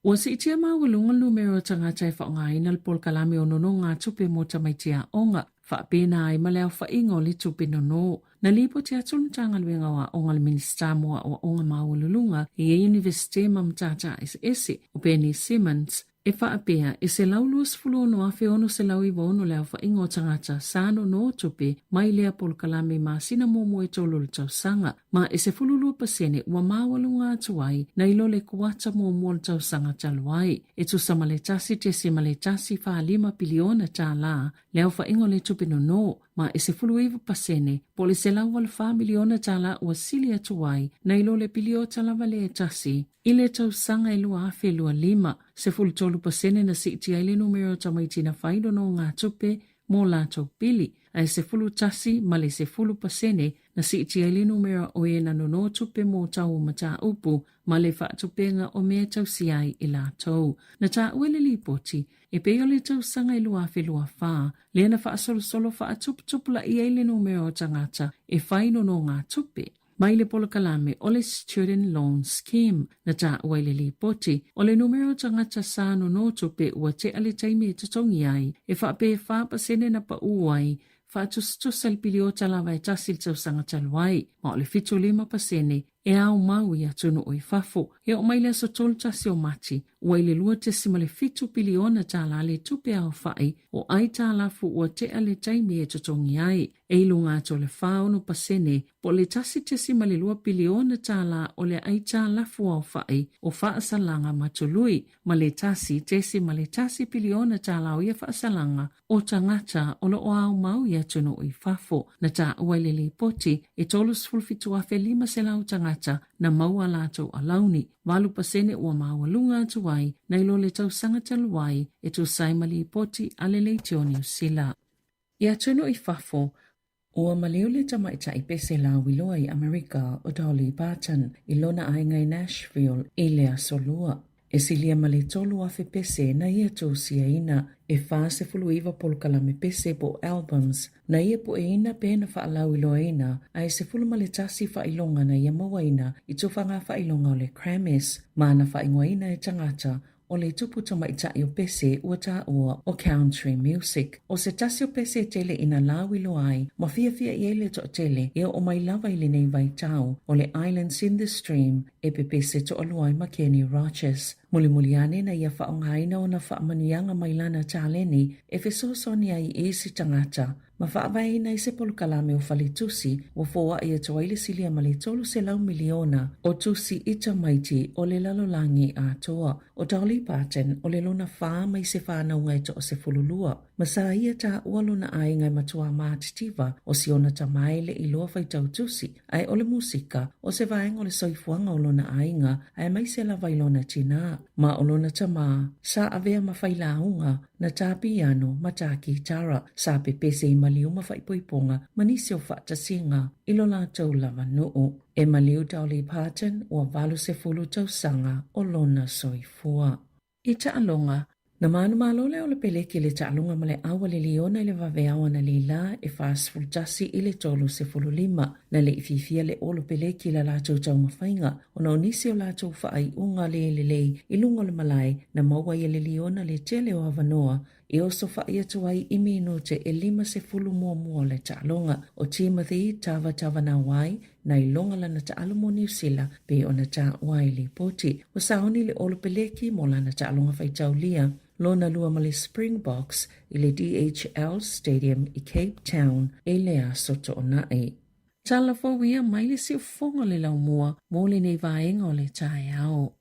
Ua siitia maualuga le numera o tagata e faaaogaina le polokalame o nonogatupe mo tamaiti aoga, faapena ai ma le aofaiga o le tupe nono. Na lipoti atu le Matagaluega o Aoga a le Minisita mo Aoaoga Maualuluga i ia Iunivesite ma Matata Eseese, o Bernie Simmons, E faapea, e 126,696 le aofaiga o tagata sa nono tupe mai lea polokalame i masina muamua e tolu o le tausaga, ma e 12% ua maualuga atu ai nai lo le kuata muamua o le tausaga talu ai, e tusa ma le $1.145 piliona tala le aofaiga o le tupe nono, ma e 19% po o le $184 miliona tala ua sili atu ai nai lo le piliota lava lea e tasi. I le tausaga e 2025, 13% na siitia ai le numera o tamaiti na whai nonogatupe mō lātou pili, a e 11 ma le 10% na siitia ai le numera o e na nonotupe mō tau o mataupu ma le faatupenga o mea e tausia ai i lātou. Na taua e le lipoti, e pei o le tausaga e 2024, lea na faasolosolo faatuputupulaia ai le numera o tagata e whai nonogatupe. Mai le polokalame o le Student Loan Scheme, na taua i le lipoti, o le numera o tagata sa nonotupe ua tea le taimi e totogi ai, e faapea e 4% na paū ai, faatusatusa i le piliota lava e tasi i le tausaga talu ai, ma o le 75% e ao mau i atunuu i fafo. E oo mai le aso 31 o Mati, ua i le $2.7 piliona tālā le tupe aofai o aitalafu ua tea le taimi e totogi ai, e i luga atu o le 46% po o le $1.2 piliona tālā o le aitalafu aofai o faasalaga ma tului, ma le $1.1 piliona tālā o ia faasalaga o tagata o lo o aumau i atunuu i fafo. Na taua i le lipoti, e 37,500 tagata. tagata na maua a latou alauni, 8% ua maualuga atu ai nai lo le tausaga talu ai e tusa ai ma lipoti a le Leitio o Niu Sila. I atunuu i fafo, ua maliu le tamaitai pese lauiloa i Amerika o Dolly Parton i lona aiga i Nashville i le Aso Lua. E silia ma le 3,000 pese na ia tusiaina, e 49 polokalame pese po o albums na ia pueina pe na faalauiloaina, a e 11 faailoga na ia mauaina i tufaga faailoga o le Grammys ma na faaigoaina e tagata o le tupu tamaitai o pese ua taua o country music. O se tasi o pese e tele ina lauiloa ai ma fiafia i ai le toatele e oo mai lava i lenei vaitau o le Islands in the Stream e pepese toalua ai ma Kenny Rogers. Mulimuli ane na ia faaaogaina ona faamanuiaga mai lana taleni e fesoasoani ai i isi tagata ma faavaeina ai se polokalame o faletusi ua foai atu ai le silia ma le 300 miliona o tusi i tamaiti o le lalolagi atoa. O Dolly Parton o le lona fa mai se whānauga e toa 12. Ma sa ia taua lona aiga e matuā mātitiva o si ona tama e leʻi loa faitau tusi, ae o le musika, o se vaega o le soifuaga o lona aiga, aemaise lava i lona tinā. Ma o lona tama, sa avea ma failauga, na tā piano ma tā kitara, sa pepese i maliu ma faaipoipoga ma nisi o faatasiga i lo latou lava nuu. E maliu Dolly Parton ua 80 tausaga o lona soifua. I taaloga, na manumalo le Olepeleki i le taaloga ma le ʻAua le liona i le vaveao analeila e 41 i le 35. Na le i fiafia le Olopeleki i la latou taumafaiga ona o nisi o latou faaiuga le lelei i luga o le malae na maua ai e le liona le tele o avanoa e osofaʻi atu ai i minute e 50 muamua o le taaloga. ʻO Timothy Tavatavanawai na iloga lana taalo mo Niu Sila pei ona taua ai lipoti. Ua sauni le Olopeleki mo lana taaloga faitaulia lona lua ma le Springboks i le DHL Stadium i Cape Town i le Aso Toonai. Tala fou ia mai le siufofoga o le laumua mo lenei vaega o le taeao.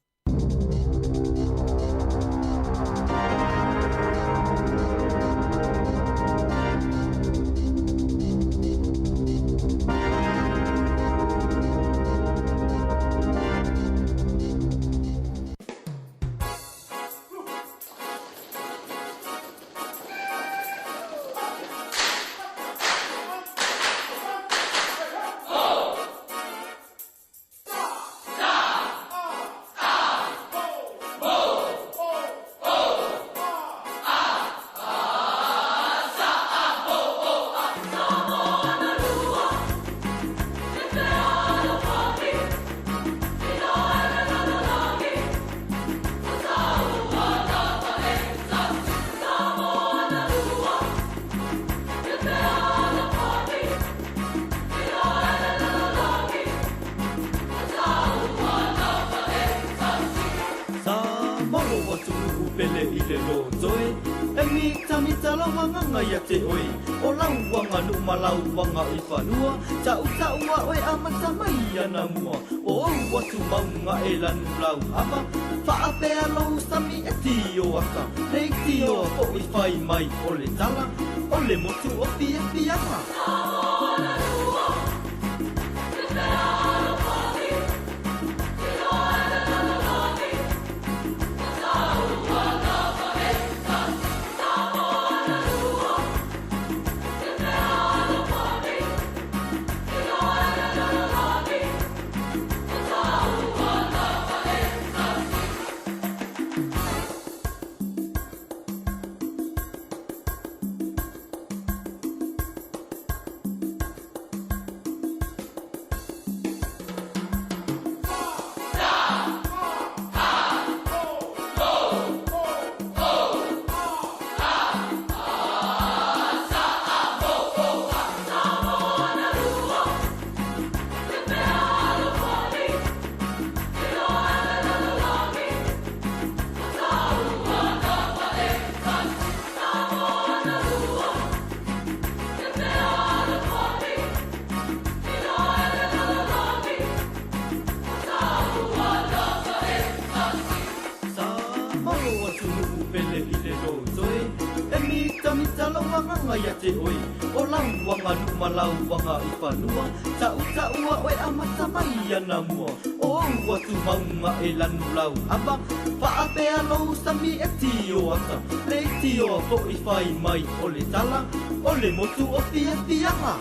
tauaga ia te oe O lau aganuu ma lau agaifanua Tautaua oe amata mai anamua O ou atumauga e lanu lau ava Faapea lou sami e tio ata Leitioa fo'i fai mai o le tala O le motu o fiafiaga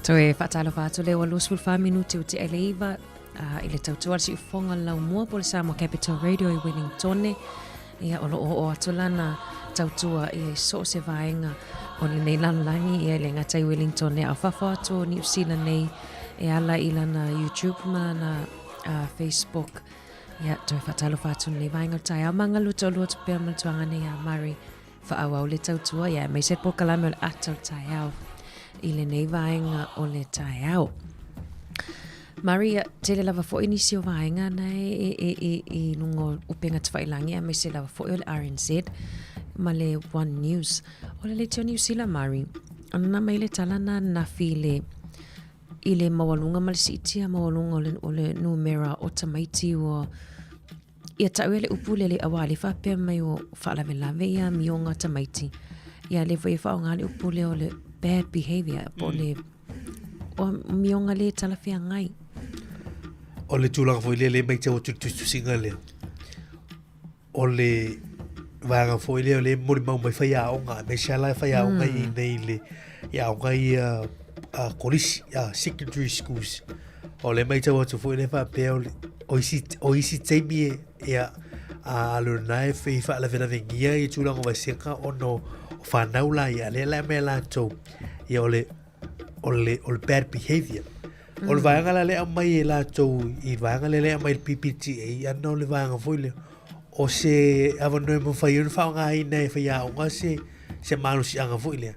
Toe faatalofa atu lea ua 24 minute o te ele iva uh, i le tautua le siufoga le laumua po le Samoa Capital Radio i Wellingtone. Ia, o loo oo atu lana tautua ia i so o se vaega o lenei lalolagi, ia e le gata i Wellington a o fafo atu o Niu Sila nei e ala i lana YouTube ma lana uh, Facebook. Ia, toe faatalofa atu lenei vaega o le taeao magalu toalua atu pea ma le tuaga nei a Murray faaauau le tautua, ia aemaise le polokalame o le ata o le taeao i lenei vaega o le taeao. Maria, tele lava foi nisi o vaega na e, e, e, e, i luga o upega tafailagi aemaise lava foi o le RNZ ma le One News. O le leitio Niu Sila, Mari, ona mai le tala na nafi i le i le maualuga ma le siitia maualuga o le, o le numera o tamaiti ua Ia tau e le upu lele auā le faapea mai o faalavelave ia amioga tamaiti. Ia le foi e faaaoga le upu lea o le bad behavior po o le o amioga le talafeagai. O le tulaga foi lea le matau atu i le tusitusiga lea, o le vaega foi lea o lea e molimau mai faiaoga, aemaise lava la faiaoga i inei i le i aoga ia a kolisi, a secondary schools. O le matau atu foi lea faapea o, le, o isi, o isi taimi e, ia, a alu na e fei faalavelavenia i tulaga o vasega ona o whanau la ia, lea la mea latou, ia o le, o le, o le bad behavior. O le vaega la lea aumai e latou i vaega lea lea aumai le PPTA, ana o le vaega foi lea, o se avanoa e mafai ai ona faaaogaina e faiaoga se, se malosiaga foi lea.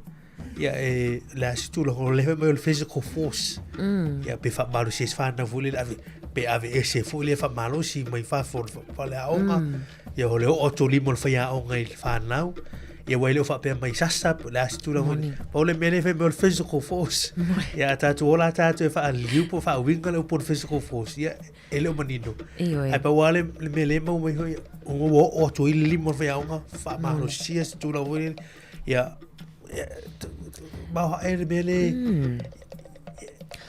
Ia e le a se tulaga o le fai mai o le physical force. Mm. Ia pe faamalosi ai se whanau foi lele ave pe ave ese foi lea faamalosi mai fafo o le faleaoga. Mm. Ia o le oo atu o lima o le faiaoga i le whanau. Ia ua e le o faapea mai sasa po o le a se tulaga foi. Moni. Pau le mea lea fai mai o le physical force. Ia a tatou ola tatou e faaliliu po o faauiga le upu o le physical force. Ia e le o manino. Ioe. Ae pau lava le, le mea lea e maua mai foi, ona ua oo atu ai le lima o le faiaoga, faamalosia se tulaga foi lele. Ia, maoae le mea le,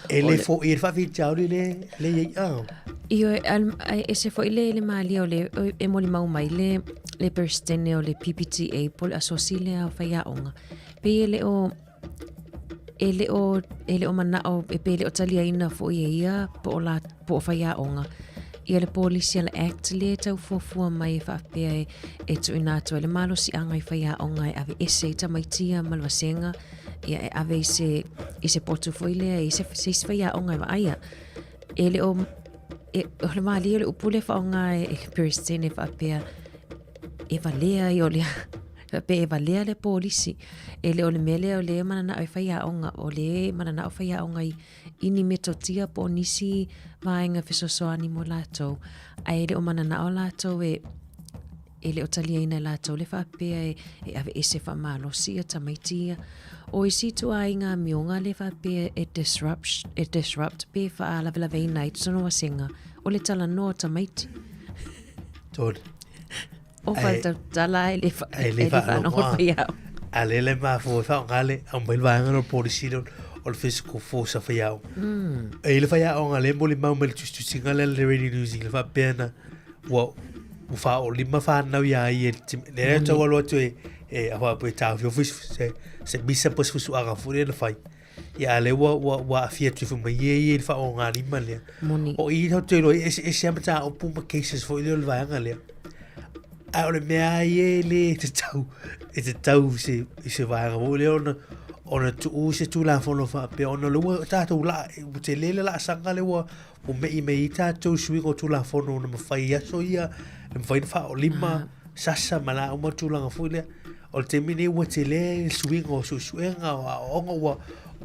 e le foia le faafitauli le, le i ai a. Ioe, ae ese foi le, le malia o le, e molimau mai le, le Peresetene o le PPTA po o le asosi lea o faiaoga. Pei e le o, e le o, e le o manao, e pei e le o taliaina foi e ia po o la, po o faiaoga ia le polisi a le Act lea e tau fuafua mai e faapea e, e tuuina atu ai le malosiaga i faiaoga e aveese ai tamaiti ia ma le vasega, ia e ave i se, i se potu foi lea i se, se isi faiaoga e vaaia. E le o, e, o le malie o le upu lea e faaaoga e, e le Peresetene faapea e valea ai o le faapea e valea le polisi. E le o le mea lea o lea e mananao e faiaoga, o lea e mananao faiaoga i i ni metotia po o nisi vaega fesoasoani mo latou, ae e le o mananao latou e e le o taliaina e latou le faapea e, e aveese faamalosi ia tamaiti ia. O isi ituaiga amioga le faapea e disrupt, e disrupt pe faalavelaveina ai totonu o vasega, o le talanoa o tamaiti. Tonu. O faatautala e le fa, e le faalogo faiao. A le le mafua e faaaoga le aumai le vaega lea o le polisi lea o le physical force a faiaoga. Mm. E i le faiaoga lea e molimau mai le tusitusiga lea a le Radio New Zealand faapea na ua ua faaolima fanau iā ia i le taimi, lea e tau alu atu e, e a faapea e taofiofi se, se misa po o se fusuaga foi lea na fai. Ia a lea ua, ua, ua aafia atu ifo mai ia ia i le faaogalima lea. Moni. O i tatou te iloa ai, e eseese lava mataupu ma cases foi lea o le vaega lea. Ae o le mea lava ia e le tatau, e tatau i se, i se vaega foi lea ona, ona tuu se Tulafono faapea ona o lea ua tatou laa, ua tele le laasaga lea ua, ua me'i mai ai tatou i suiga o Tulafono na mafai i aso ia, na mafai ona faaolima sasa ma la uma tulaga foi lea. O le taimi nei ua tele le suiga o suesuega o aoaoga ua,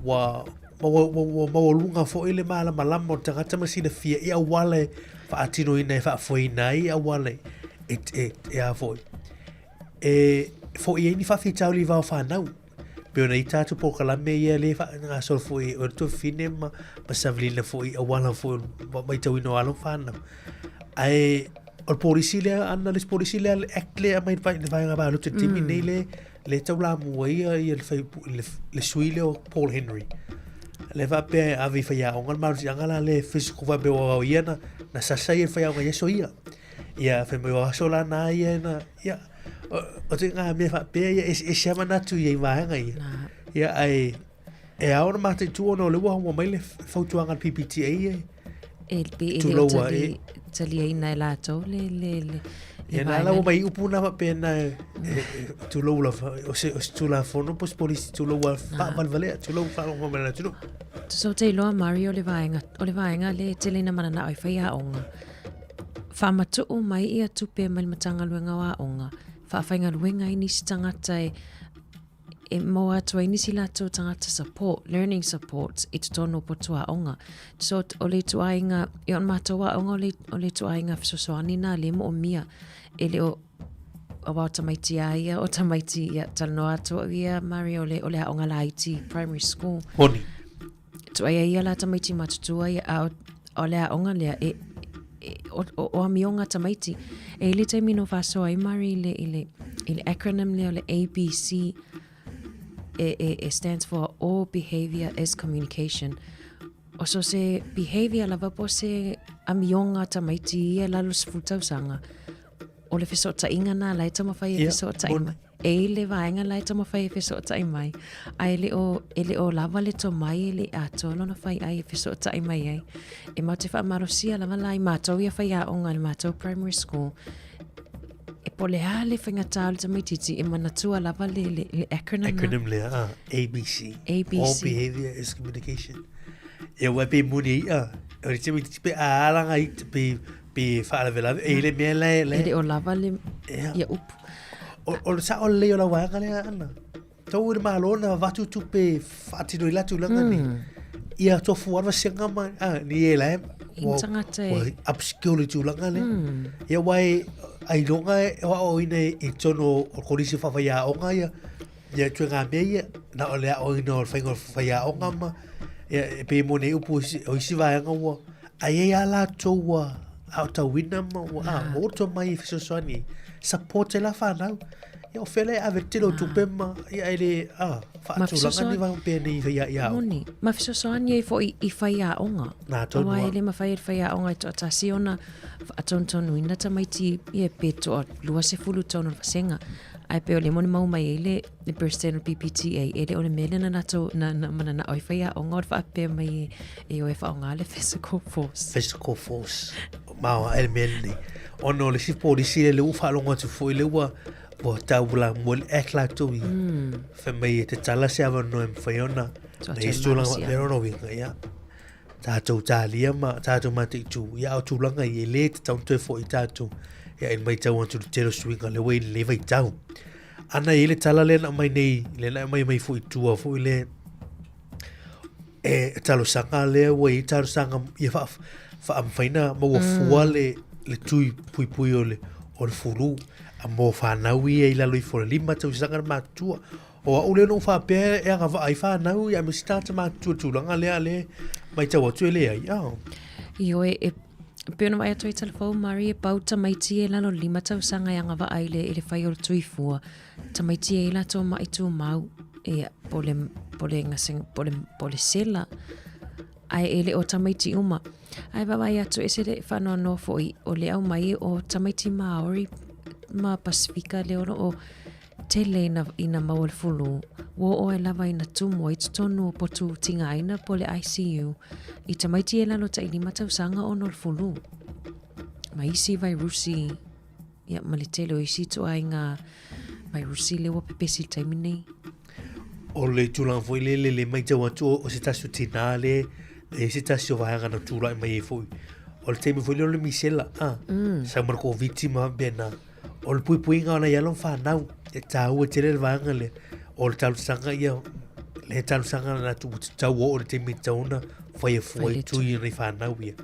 ua, ua, ua, ua maualuga foi le malamalama o le tagata ma silafia i auala e faatinoina e faafoeina ai auala e, e, e, e a foi, e foia ai ni faafitauli i va o fanau. Pei ona i ai tatou polokalame ia lea e faagasolo foi o le tuafafine ma, ma Savelina foi i auala foi o matauina o alo ma fanau. Ae o le polisi lea, ana le polisi lea, le act lea e aumai i le vaega palota i le taimi lenei le, le taulamua ai ia, ia le, fai, le, le sui lea o Paul Henry. Lea faapea e ave i faiaoga le malosiaga la le physical faapea ua ia na, na sasa ia le faiaoga i aso ia. Ia fai mai o aso la na ia na, ia, o te ngā mea faapea ia eseese lava manatu ia i vaega ia. Ia ae e ao ona mataitu ona o lea ua ua mai le fautuaga a le PPTA e E pe e le o tali, taliaina e latou le le le Ia nā la ua mai upu nā faapea nā e, e, e tulou lava, o se, o se tulafono po o se polisi tulou a faavalevalea, tulou faalogo mai le atunuu. So te iloa Mario le vaega, o le vaega le tele ina mananao e fai aoga. Faamatuu mai ia tupe mai le Matagaluega o Aoga, faafaigaluega ai nisi tagata e, e maua atu ai nisi latou tagata support, learning support i totonu o potu aoga. So, o le ituaiga, i ona matou aoga o le, o le ituaiga fesoasoani nā le moomia. E le o, aua o tamaiti a ia, o tamaiti, ia, talanoa atu au ia, Mario, o le, o le aoga laiti, primary school. Moni. Tuai ai ia la tamaiti matutua ia, a o, o le aoga lea, e, e, o, o, o amioga tamaiti. E i le taimi no faasoa ai Mari i le, i le, i le acronym lea o le ABC, e, e, e stands for All Behavior is Communication. O so se behavior lava po se amioga tamaiti ia lalo sefulu tausaga, o le fesootaiga na la e taumafai e fesootai mai. E i le vaega la e taumafai e fesootai mai, ae le o, e le o lava le tomai e le i atoa lona faiai e fesootai mai ai. E matou te faamalosia lava la i matou ia faiaoga i le matou primary school, e po o le a le faigata o le tamaitiiti, e manatua lava le, le, le acronym. Acronym lea, ah, ABC. ABC. All behavior is communication. Ia ua pe moni ai, ah, o le tamaitiiti pe a alaga i, pe, pe faalavelave, e i le mea la e, E le o lava le, ia upu. O, o le sao lelei o lau vaega lea, Ana. Tau i le Malo na avatu tupe faatino i la tulaga mm. nei. Ia tofu anu vasega ma, ah, ni e la e, ua, ua upskill i tulaga lea. Mm. Ia wai, ailoga e o ao ina i tono o kolisi whawhaiaonga ia, ia tue ngā mea ia, na o le ao ina o le whainga o whaiaonga ma, ia, e pe mo nei upu o isi vaega ua, ai ai a latou ua aotauina ma ua ah, ua oto mai e fesoasoani support e la whanau. Ia o whela e ave tele o tupe ma ia e le ah, faatulaga ni vaega pēnei i ia ia au. Moni, ma fesoasoani ai foi i whaiaonga. Nā, tonu Aua e le mawhai e le whaiaonga e toatasi ona whaatonutonuina tamaiti ia pe toa 20 tonu o le vasenga. Ae pei o le molimau mai ai le, le President o le PPTA, e le o le mea lea na latou, na, na mananao ai faiaoga o le faapea mai e, e o e faaaoga le physical force. Physical force. Ma o e le mea lenei. Ona o le isi polisi lea, lea ua faalogo atu foi lea ua, ua tau la mua le act latou ia. Fai mai e tatala se avanoa e mafai ona, na isi tulaga faapea lona uiga, ia. Tatou talia ma tatou mataitu, ia a o tulaga ia, e le tatau ona toe foi tatou. Ia, i le matau atu i le tele o suiga lea ua i lenei vaitau. Ana e i ai le tala lea na aumai nei, lea na aumai mai foi i tua foi le, e talosaga lea ua i ai talosaga ia faa, faamafai ona maua fua le, le tui puipui o le, o le fulu. A mo fanau ia i lalo ifo o le 5 tausaga le matutua. O au lea na ou faapea e agavaa ai fanau ia aemaise tagata matutua i le tulaga lea, lea matau atu e leai. Ah. Ioe, e pei ona vaai atu ai Talafou Murray, e pau tamaiti e lalo i le 5 tausaga e agavaa i le, i le fai o le tuifua. Tamaiti e i ai latou ma'i tumau, ia, po o le, po o le gase, po o le, po o le sela. Ae e le o tamaiti uma. Ae vaavaai atu ese le faanoanoa foi o le aumai o tamaiti Māori ma Pasifika lea o lo o tele ina, ina maua le fulu, ua oo ai lava ina tumu ai totonu o potu tigaina po o le ICU i tamaiti e lalo tai 5 tausaga ona o le fulu. Ma isi vairusi, ia, ma le tele o isi ituaiga vairusi lea ua pepesi i le taimi nei. O le tulaga foi lele le matau atu o se tasi o tinā le e se tasi o vaega na tulai mai ai foi. O le taimi foi lea o le misela, a, sau ma le Koviti ma faapena. O le puipuiga o nai alo ma fanau, e taua tele le vaega lea. O le talosaga ia, le talosaga na atu ua tatau oo i le taimi e tatau ona faia fua i tui i nai fanau ia.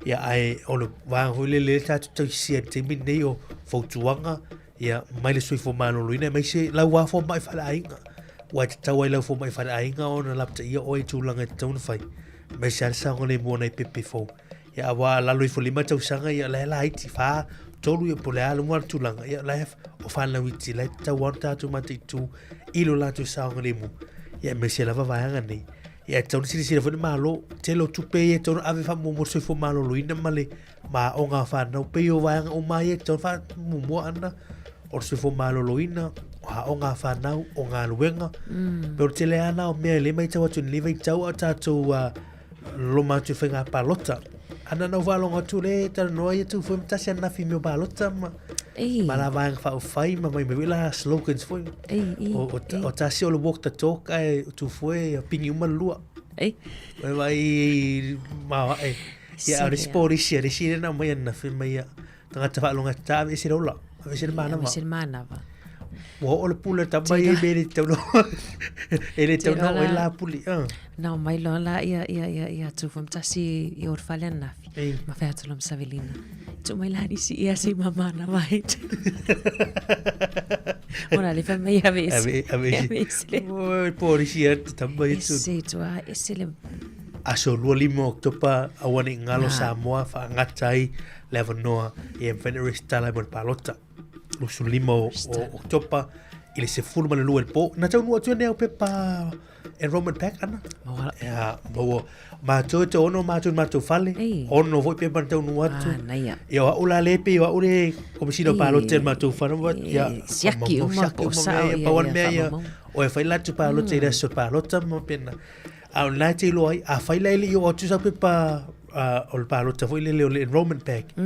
Ia ae o le vaega foi lele lea tatou tausisia i le taimi lenei o fautuaga ia mai le soifua maloloina aemaise lau lava fomai faleaiga. Aua e tatau ai lau fomai faleaiga ona lapataia oe i tulaga e tatau ona fai, aemaise lava le saogalemu o nai pepe fou. Ia aua a lalo ifo 5 tausaga ia la e laiti, 4, 3 ia po o le a lava le tulaga, ia la e o fanau iti la e tatau lava ona tatou mataitu i lo latou saogalemu, ia aemaise lava vaega nei. Ia e tatau ona silasila foi le Malo, tele o tupe ia e tatau ona ave faamuamua i le soifua maloloina ma le ma aoga a fanau. Pei o vaega uma ia e tatau ona faamuamua ana o le soifua maloloina, o aoga a fanau, o galuega. Pei o le tele lava na o mea lea e matau atu i lenei vaitau a o tatou loma atu i faiga palota. Ana na ou faalogo atu lea e talanoa ia tu foi ma tasi ananafi i mea o palota ma Ei. ma la vaega faaupufai ma mai mai foi la slogans foi. Ei, ei, O, o, ei. o tasi o le walk the talk ae tu foi ia pingi uma le lua. Ei. Vai vai ma ae. Ia o le Sele, isi polisi a le isi lea na aumai ananafi mai ia tagata faalogo atu ta aveese le ola, aveese le manava. Aveese le manava. Ua oo le pule tama ia i mea e le tatau ona e le tatau ona oo ai la pule. Na omai loa la ia ia ia ia tu tasi i o fale ananafi. Ma fai atu loa ma Savelina. Tuu mai la nisi ia se ma manava e. Ona le fai mai aveese. Ave aveese. Aveese le. Oi polisi ia te tama ia tu. Ese tua ese le Aso 25 o Oketopa aua ne i ngalo Na. Samoa whaangata ai le avanoa e mawhai ona resitala ai mo le palota. 25 o, o Oketopa i le 12 i le pō. Na taunuu atu nei au pepa enrollment pack ana. Maua. Ia, maua. Mātou e te ono mātou i mātou fale. Ei. Ono foi pepa na taunuu atu. Ah, naia. Ia, o au la le pe, o au le komisina o palota i mātou fale. Ia, Siaki uma siaki po uma sao mea ia, ia, pau ia, mea ia. whaamamau. O e whai la atu palota i le aso palota ma pena. A o lena e te iloa ai, afai la e le i oo atu sau pepa o le palota foi lele o le enrollment pack,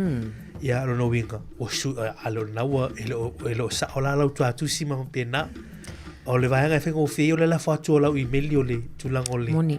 ia o lona uiga, ua sui, a o lena ua, e le o, e le o sao la lau tuatusi ma faapena. O le vaega e faigofie ai o le lafo atu o lau imeli o le tulaga o le Moni.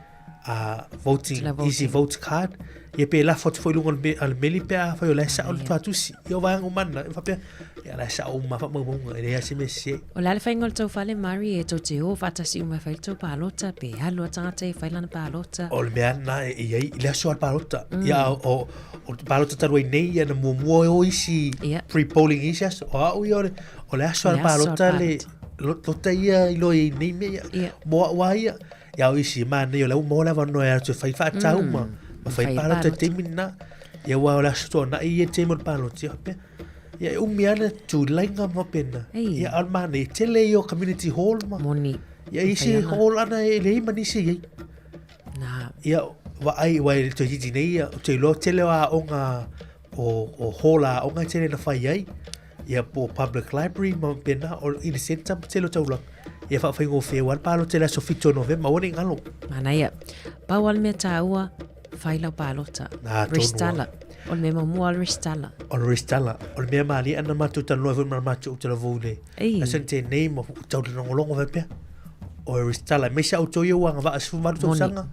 voting, Tula voting. easy vote card, ia pe lafo atu foi i luga o le me- a le meli pe afai o la e sao le tuatusi. Ia o vaega uma na, e faapea, ia la e sao uma faamaumauga, e leai lava se mea sese ai. O le a le faiga o le tou fale, Mari, e tou te o faatasi uma e fai le tou palota, pe alu a tagata e fai lana palota? O le mea lena e i ai i le aso a le palota. Ia, o, o le palota talu ai nei, ia na muamua e o isi Ia. pre-polling i isi aso. O au ia o le, o le aso a le Le aso a le palota le, palota. lota ia i loa i nei mea ia. Ia. Mo au lava ia. Ia o isi, manaia o la ua maua le avanoa e alu atu e fai faatau ma, ma fai fai palota i palota. taimi lena. Ia aua o le aso tuanai ia le taimi o le palota, ia faapea, Ia e umi lava le tulaga ma faapena. Ei. Ia a o le manaia, e tele ia o community hall ma. Moni. Ia isi hall ana e leai ma nisi e i ai. Na. Ia vaai aua e toeitiiti nei ia, ou te iloa tele o aoga o, o hall a aoga e tele na fai ai. Ia po o public library ma faapena, o i le centre ma tele o taulaga. Ia faafaigofie aua le palota i le aso 7 o Novema, aua ne i galo. Manaia. Pau lava le mea taua, Fai lau palota. Nā, tonu Resitala. O le mea muamua o le resitala. O le resitala. O le mea malie ana matou talanoa ai foi ma le matou talavou i le Ei. aso ni tēnei ma tau le logologo faapea. O le resitala. Aemaise a outou ia ua agavaa 18 tausaga,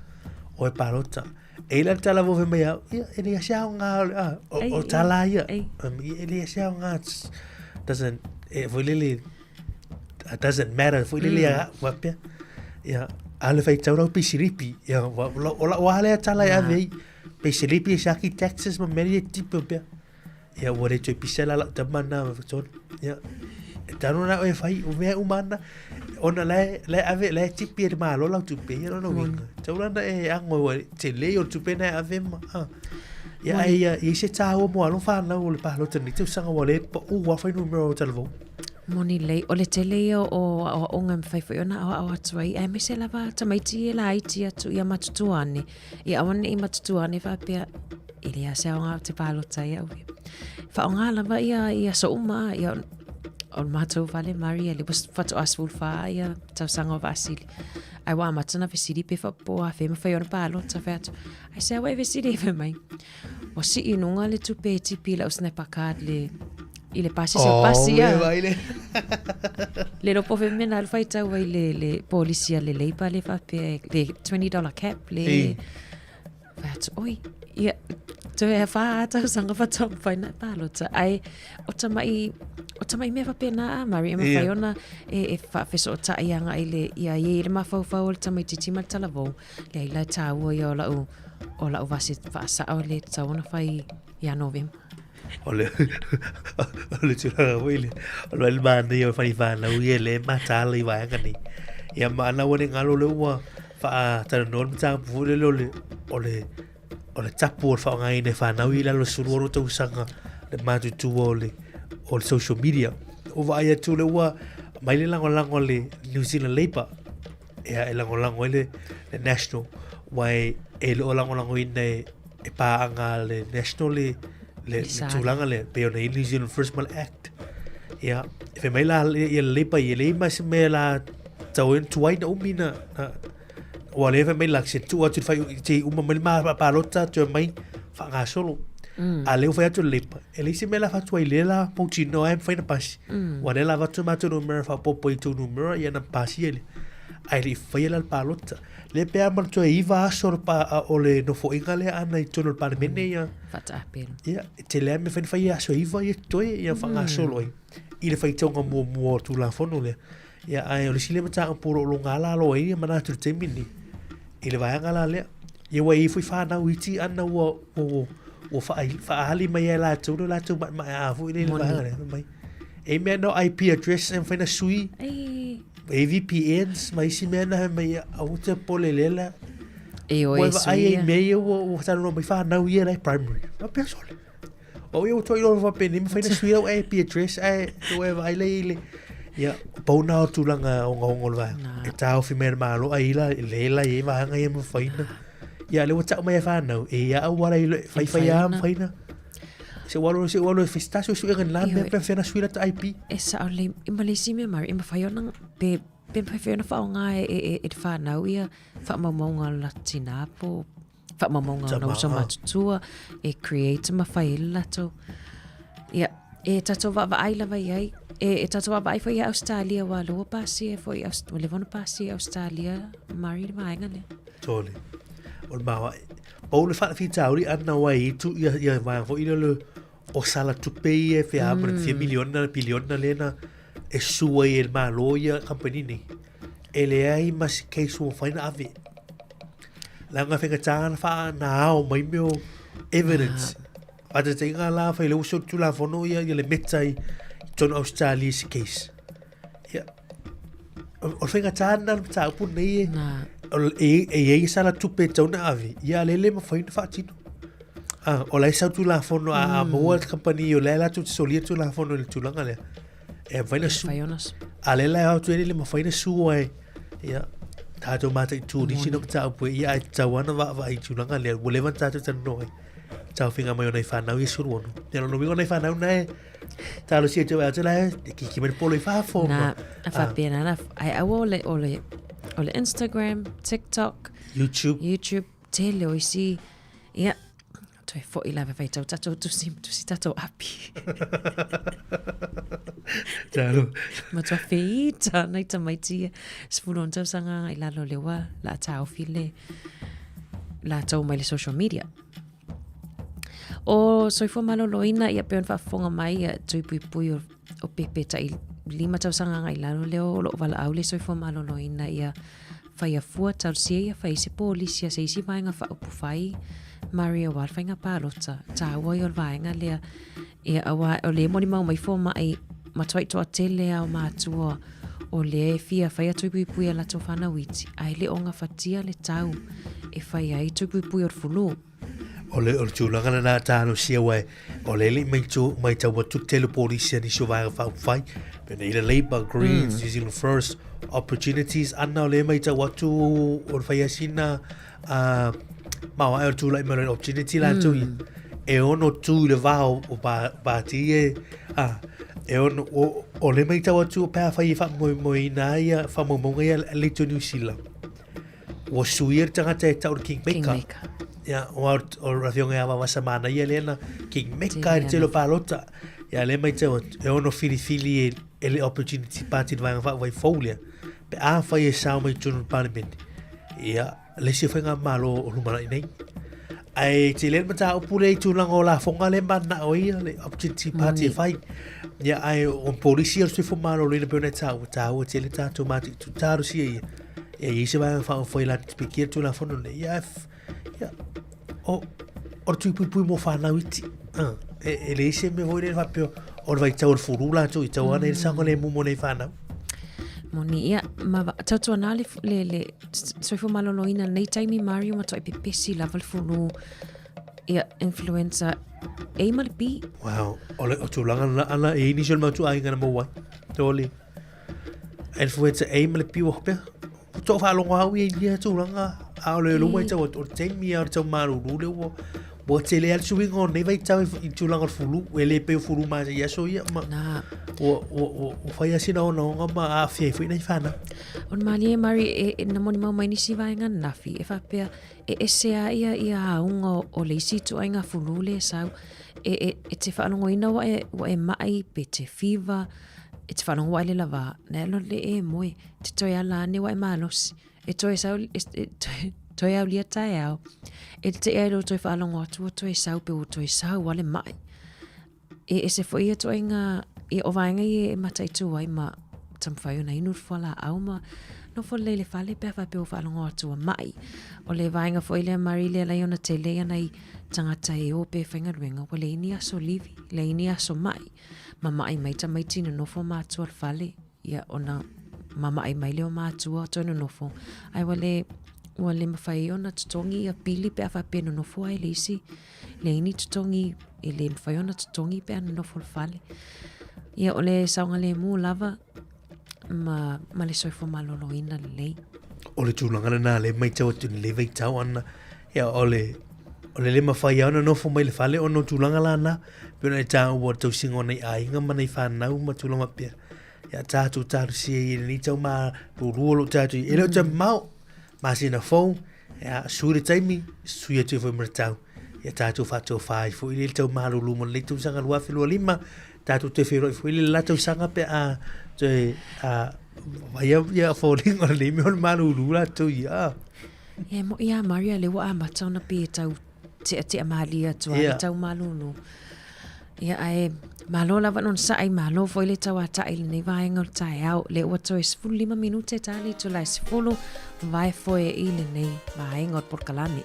o e palota. E i ai la le talavou fai mai au, ia, e leai se aoga o le, a, o, Ei, o tala ia. ei. Ia, e leai se aoga. Doesn't, e foi lele, it doesn't matter foi lele ia au faapea. Ia, a le faitau lau peisilipi. Ia, o lau lava lea tala e ave ai. Peisilipi e siaki taxes ma mea ia e tipi pea. Ia, ua le toe pisa la lau tama na ma whakatonu. Ia, e tanu na oe whai, o mea uma ana, ona lae, lae ave, lae tipi e le malo lau tupe, ia lona uiga. Tau lana e ango e ua te lei o le tupe na e ave ma, a. Ia, ai, ia, i se tāua mo alo whanau o le pālota ni tausaga ua le pa u wa whai numero o talavou. Moni lelei, o le tele ia o aoaoga e mafai foi ona aoao atu ai, aemaise lava tamaiti ia laiti atu ia matutua ane. Ia aua ne i matutua ane faapea, e leai lava se aoga ou te palota ai au ia. Faaaoga lava ia, ia aso uma, ia o le matou fale Maria, lea ua faatoa 14 ia tausaga o Vaasili. Ae ua amata ona fesili pe po o afea e mafai ona palota, fai atu, aisea ua e fesili ai fai mai? Ua sii i luga le tupe e tipi i lau snapper card le i le pasi se Oh, pasi ia. ia. Vai le. Le iloa po o fea mea na alu faitau ai le, le polisi a le Labour le faapea e- le $20 cap le Ei. fai atu, oi, ia, toe a whā tausaga faatoa mawhai na palota. Ai, o tamai, o tamai mea faapena a Murray, e mawhai Ia. ona e, e whaafeso'ota'i agai le, ia i le mafaufau o le tamaitiiti ma le talavou. Leai la e tāua ia o lau, o lau vase faasao le tatau ona fai ia Novema. O le, o le tulaga foi le, o le manaia o le whanau ia le mataala i vaega nei. Ia ma ana ua le ngalo le ua whaatalanoa le mataupu foi lele o le, o le, o le tapu o le faaaogaina e fanau i lalo o le 16 tausaga le matutua o le, o le social media. O vaai atu le ua mai le lagolago a le New Zealand Labour ia e lagolago ai le, le National aua e, e le o lagolagoina e, e paaga a le National le, le, le tulaga lea pei ona i New Zealand First ma le Act. Ia, e fai mai la ia le Labour ia leai ma se mea la tau ai ona tuai na umi na, na ua lea fai mai la se tuu atu i le fai te uma mai le ma palota toe mai faagasolo. A lea ua fai atu le Labour, e leai se mea la faatuai lea la mautinoa e mafai ona pasi. Ua lea la avatu matou numera faaopoopo i tou numera ia na pasia lea. Ae le i faia la le palota. Lea pe a ma le toe 9 aso o le pa, o le nofoaiga lea ana i totonu o le Palemene ia. Faataapelo. Ia, e tele lava mea e mafai ona fai i aso e 9 ia totoe ia faagasolo ai i le faitauga muamua o le Tulafono lea. Ia, ae o le isi lea mataupu o lo o loga lalo ai ia manatu i le taimi lenei, i le vaega la lea. Ia ua i ai foi whānau iti ana ua, ua, ua, ua whaali mai e latou le latou maemaeā foi le vaega lea. Mai. E mea no IP address e mafai na sui. E VPNs ma isi mea na mai aua te pole lela. E o Ua e vaai ai sui. mea ia ua, ua talanoa mai whānau ia lai primary. Ma pea sole. O ia ua toi loa faapea nei, mafai na sui lau IP address ae ua e vaai lea i le Ia, pau na o tulaga ogaoga o le vaega. E taofi mai e le Malo ai la, le la i ai vaega ia e mafai ona. Ia, lea ua tau mai e whānau, e ia auala i le whaiwhai a mafai na. Se ua alo, se ua alo e fai se suesuega ni la mea pe mafai ona sui lata IP. E sao lelei, e ma le isi mea Mary, e mafai ona, pe, pe mafai ona faaaoga e, e, e, e le whānau ia faamaumauga o le latou tinā po o faamaumauga o na uso matutua e create ma fai ai le latou. Ia, e tatou vaavaai lava i ai. E, e tatou vaavaai foi ia Australia, ua lea ua pasia foi, ua leva ona pasia i Australia, Mari le vaega lea. Tole. O le maoae. Pau le faafitauli ana ua i tu ia, ia vaega foi lea o le o sala tupe ia e fia mm. fia miliona, piliona lea na e sua ai e le Malo ia company nei. E leai ma se case ua mafai ona ave. Leaga e faigata ona faa na ao mai mea o evidence. Faataitaiga la fai le uso o le Tulafono ia ia le Meta i totonu o Australia i se case. Ia, o o le faigata lena o le mataupu lenei e, o le- e, e i ai sala tupe e tatau ona ave, ia a lea e le mafai ona faatino. Ah, o la e sau Tulafono a, a maua le kamupani o la e latou te solia Tulafono i le tulaga lea. E mafai ona sue. Mafai ona sue. A lea la e ao atu ai le mafai ona sue ai. Ia, tātou mataitu nisi na mataupu e ia ai tatau ana vaavaai i tulaga lea. Ua leva ona tātou talanoa ai. Taofiga mai o nai whanau i 16. Ia lona uiga o nai whanau na e talosia atu ai atu la e kiki mai le polo i fafo. Na, a faapena na, ai aua o le, o le, o le Instagram, TikTok, YouTube, YouTube, tele o isi, ia, Toe foi lava faitau tatou tusi, tusi tatou api. Talo. Matua feita nai tamaiti ia. 16 tausaga i lalo lea ua la taofi le latou mai le social media. O soifua maloloina ia pei ona faafofoga mai ia tui puipui o, o pepe tai lima tausaga agai lalo lea o loo valaau le soifua maloloina ia Whaia fua talosia ia whai se pōlisi a se isi vaega faaupufai Maria aua le faiga palota tāua ia o le vaega lea ia aua o lea e molimau mai fomai matuai toatele a o matua o lea e fia fai a tui puipui a latou fanau iti ae le o gafatia le tau e fai ai tui puipui o le fulu. O le, o le tulaga lena talosia ua o le le mai tu mai tau atu tele polisi a nisi o vaega faaupufai pe nei le Labour, Greens, New Zealand First, Opportunities ana o le mai tau atu o le fai asina a ma o ai o le tulai mai o le opportunity latou ia e ono tu i le va o, o pa, pati e a e ono o, o le mai tau atu pe a fai e faamoemoeina ai ia faamaumauga ia a le itu New Zealand ua suia le tagata e tau le Kingmaker. Kingmaker. Ia, o o le afioga ia Vavasa Manaia lea na Kingmaker i le tele o palota. Ia, lea matau atu, e ono filifili e, e le Opportunity Party le Vaega Faaupufai fou lea, pe afai e sao mai i totonu o le Palemene, ia, le isi faigamalo o lumanai nei. Ae tele le mataupu lea i tulaga o lafoga lea mananao ai ia le Opportunity Party e fai. Ia, ae o polisi o le soifua maloloina pei ona e taua, taua tele tatou mataitu talosia ia. Ia, e i ai se vaega faaupufai la te pikia le Tulafono lenei. Ia, ia, o, o le tui puipui mo whanau iti. Ah, e, e leai se mea foi lea faapea o le vaitau o le fulu latou i tau ana i le saogalemu mo nei whanau. Moni, ia, ma tautuana le, le, le soifua maloloina lenei taimi Mario matuai pepesi lava le fulu ia influenza A ma le B. Wow, o le o tulaga na ana e nisi o le mautuaiga na maua ai. Toli. Influenza A ma le B ua pea. To whaalogo au ia i nia tulaga, a o le luma i tau atu, o le taimi a o le tau malulu le ua, ua tele a le suiga o nei vaitau i tulaga o le fulu, e le pei o fulu ma i aso ia, ma, Nā. ua, ua, ua, ua whai a sina ogaoga ma aafia ai foi nai whanau. O le malie Mari e, e na molimau mai nisi vaega ananafi e faapea e ese a ia ia auga o, o le isi ituaiga fulu lea e sau e, e, e te faalogoina ua e, ua e maʻi pe te fever e te faalogo ua e le lavā na e alu le e moe te toe ala ane ua e malosi e toe sau e, e, toe, toe aulia taeao e te tea i lou toe faalogo atu ua toe sau pe ua toe sau a le maʻi e ese foi ia ituaiga ia o vaega ia e mataitu ai ma taumafai ona inu le fualaau ma nofo lelei i le fale pe a faapea ua faalogo atu ua maʻi. O le vaega foi lea Marie lea lai ona tele ia nai tagata e o pe faigaluega ua leai ni aso livi, leai ni aso maʻi. Mamaʻi mai tamaiti nonofo matua le fale ia ona mamaʻi mai lea o matua toe nonofo ae ua le ua le mafai ona totogi ia pili pe a faapea e nonofo ai le isi leai ni totogi e le mafai ona totogi pe a nonofo le fale. Ia o le saogalemu lava ma, ma le soifua maloloina lelei. O le tulaga lena le matau atu i le vaitau ana ia o le o le le mafai lava ona nofo mai le fale ona o tulaga lana pei ona e taua o le tausiga o nai aiga ma nai fanau ma tulaga faapea. Ia tatou talosia i lenei tau malulu o lo o tatou i ai. E le o te mamao, masina fou, ia sui le taimi, sui atu ai foi ma le tau. Ia tatou faatofa ai foi le tau malulu mo lenei tausaga 2025, tatou toe feiloai foi le la tausaga pe a toe a vaia ia foliga o lenei mea o le malulu latou ia. Ia e moʻi lava Maria lea ua amata ona pei e tau teʻateʻa malie atu lava le tau malulu. Ia ae malo lava le onosai, malo foi le tauataʻi i lenei vaega o le taeao. Lea ua toe 15 minute ta le itula e 10, vae foe i lenei vaega o le polokalame.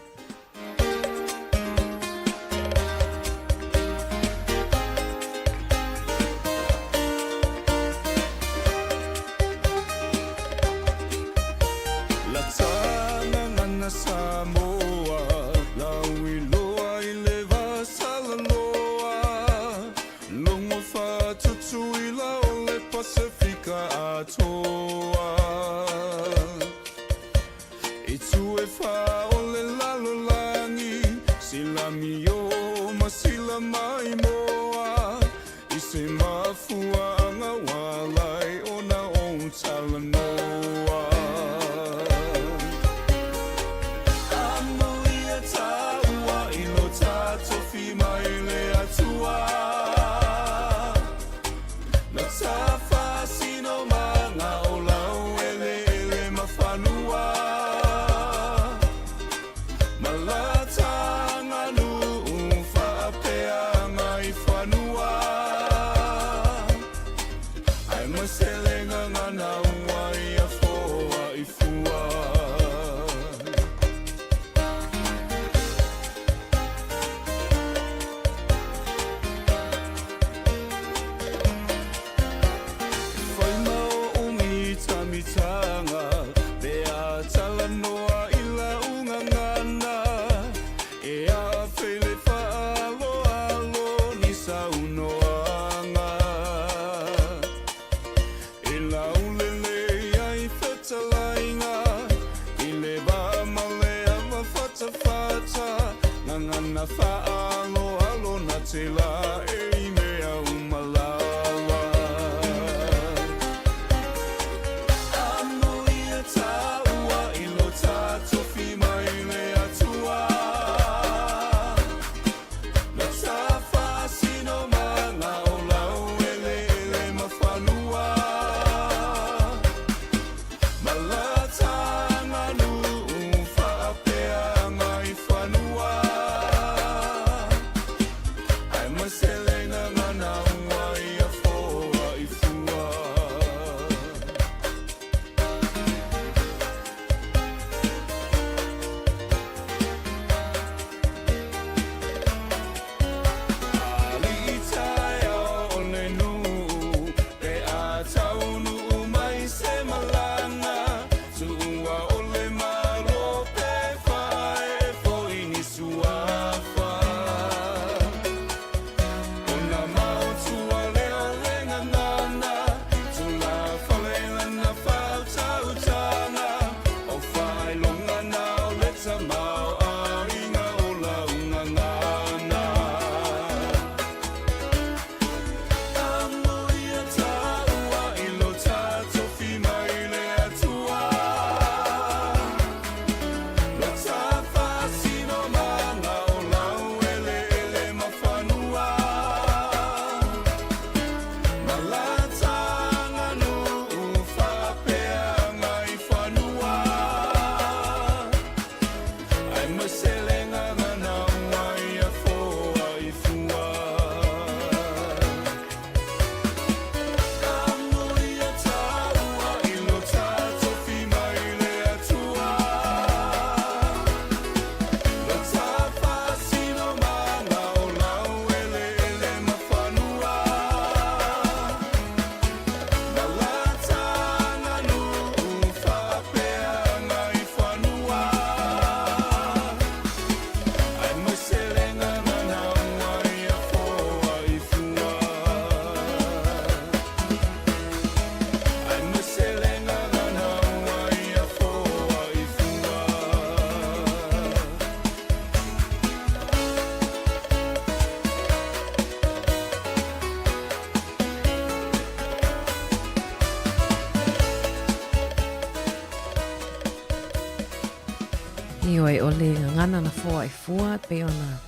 Ioe, o le gagana na foa e fua, pei ona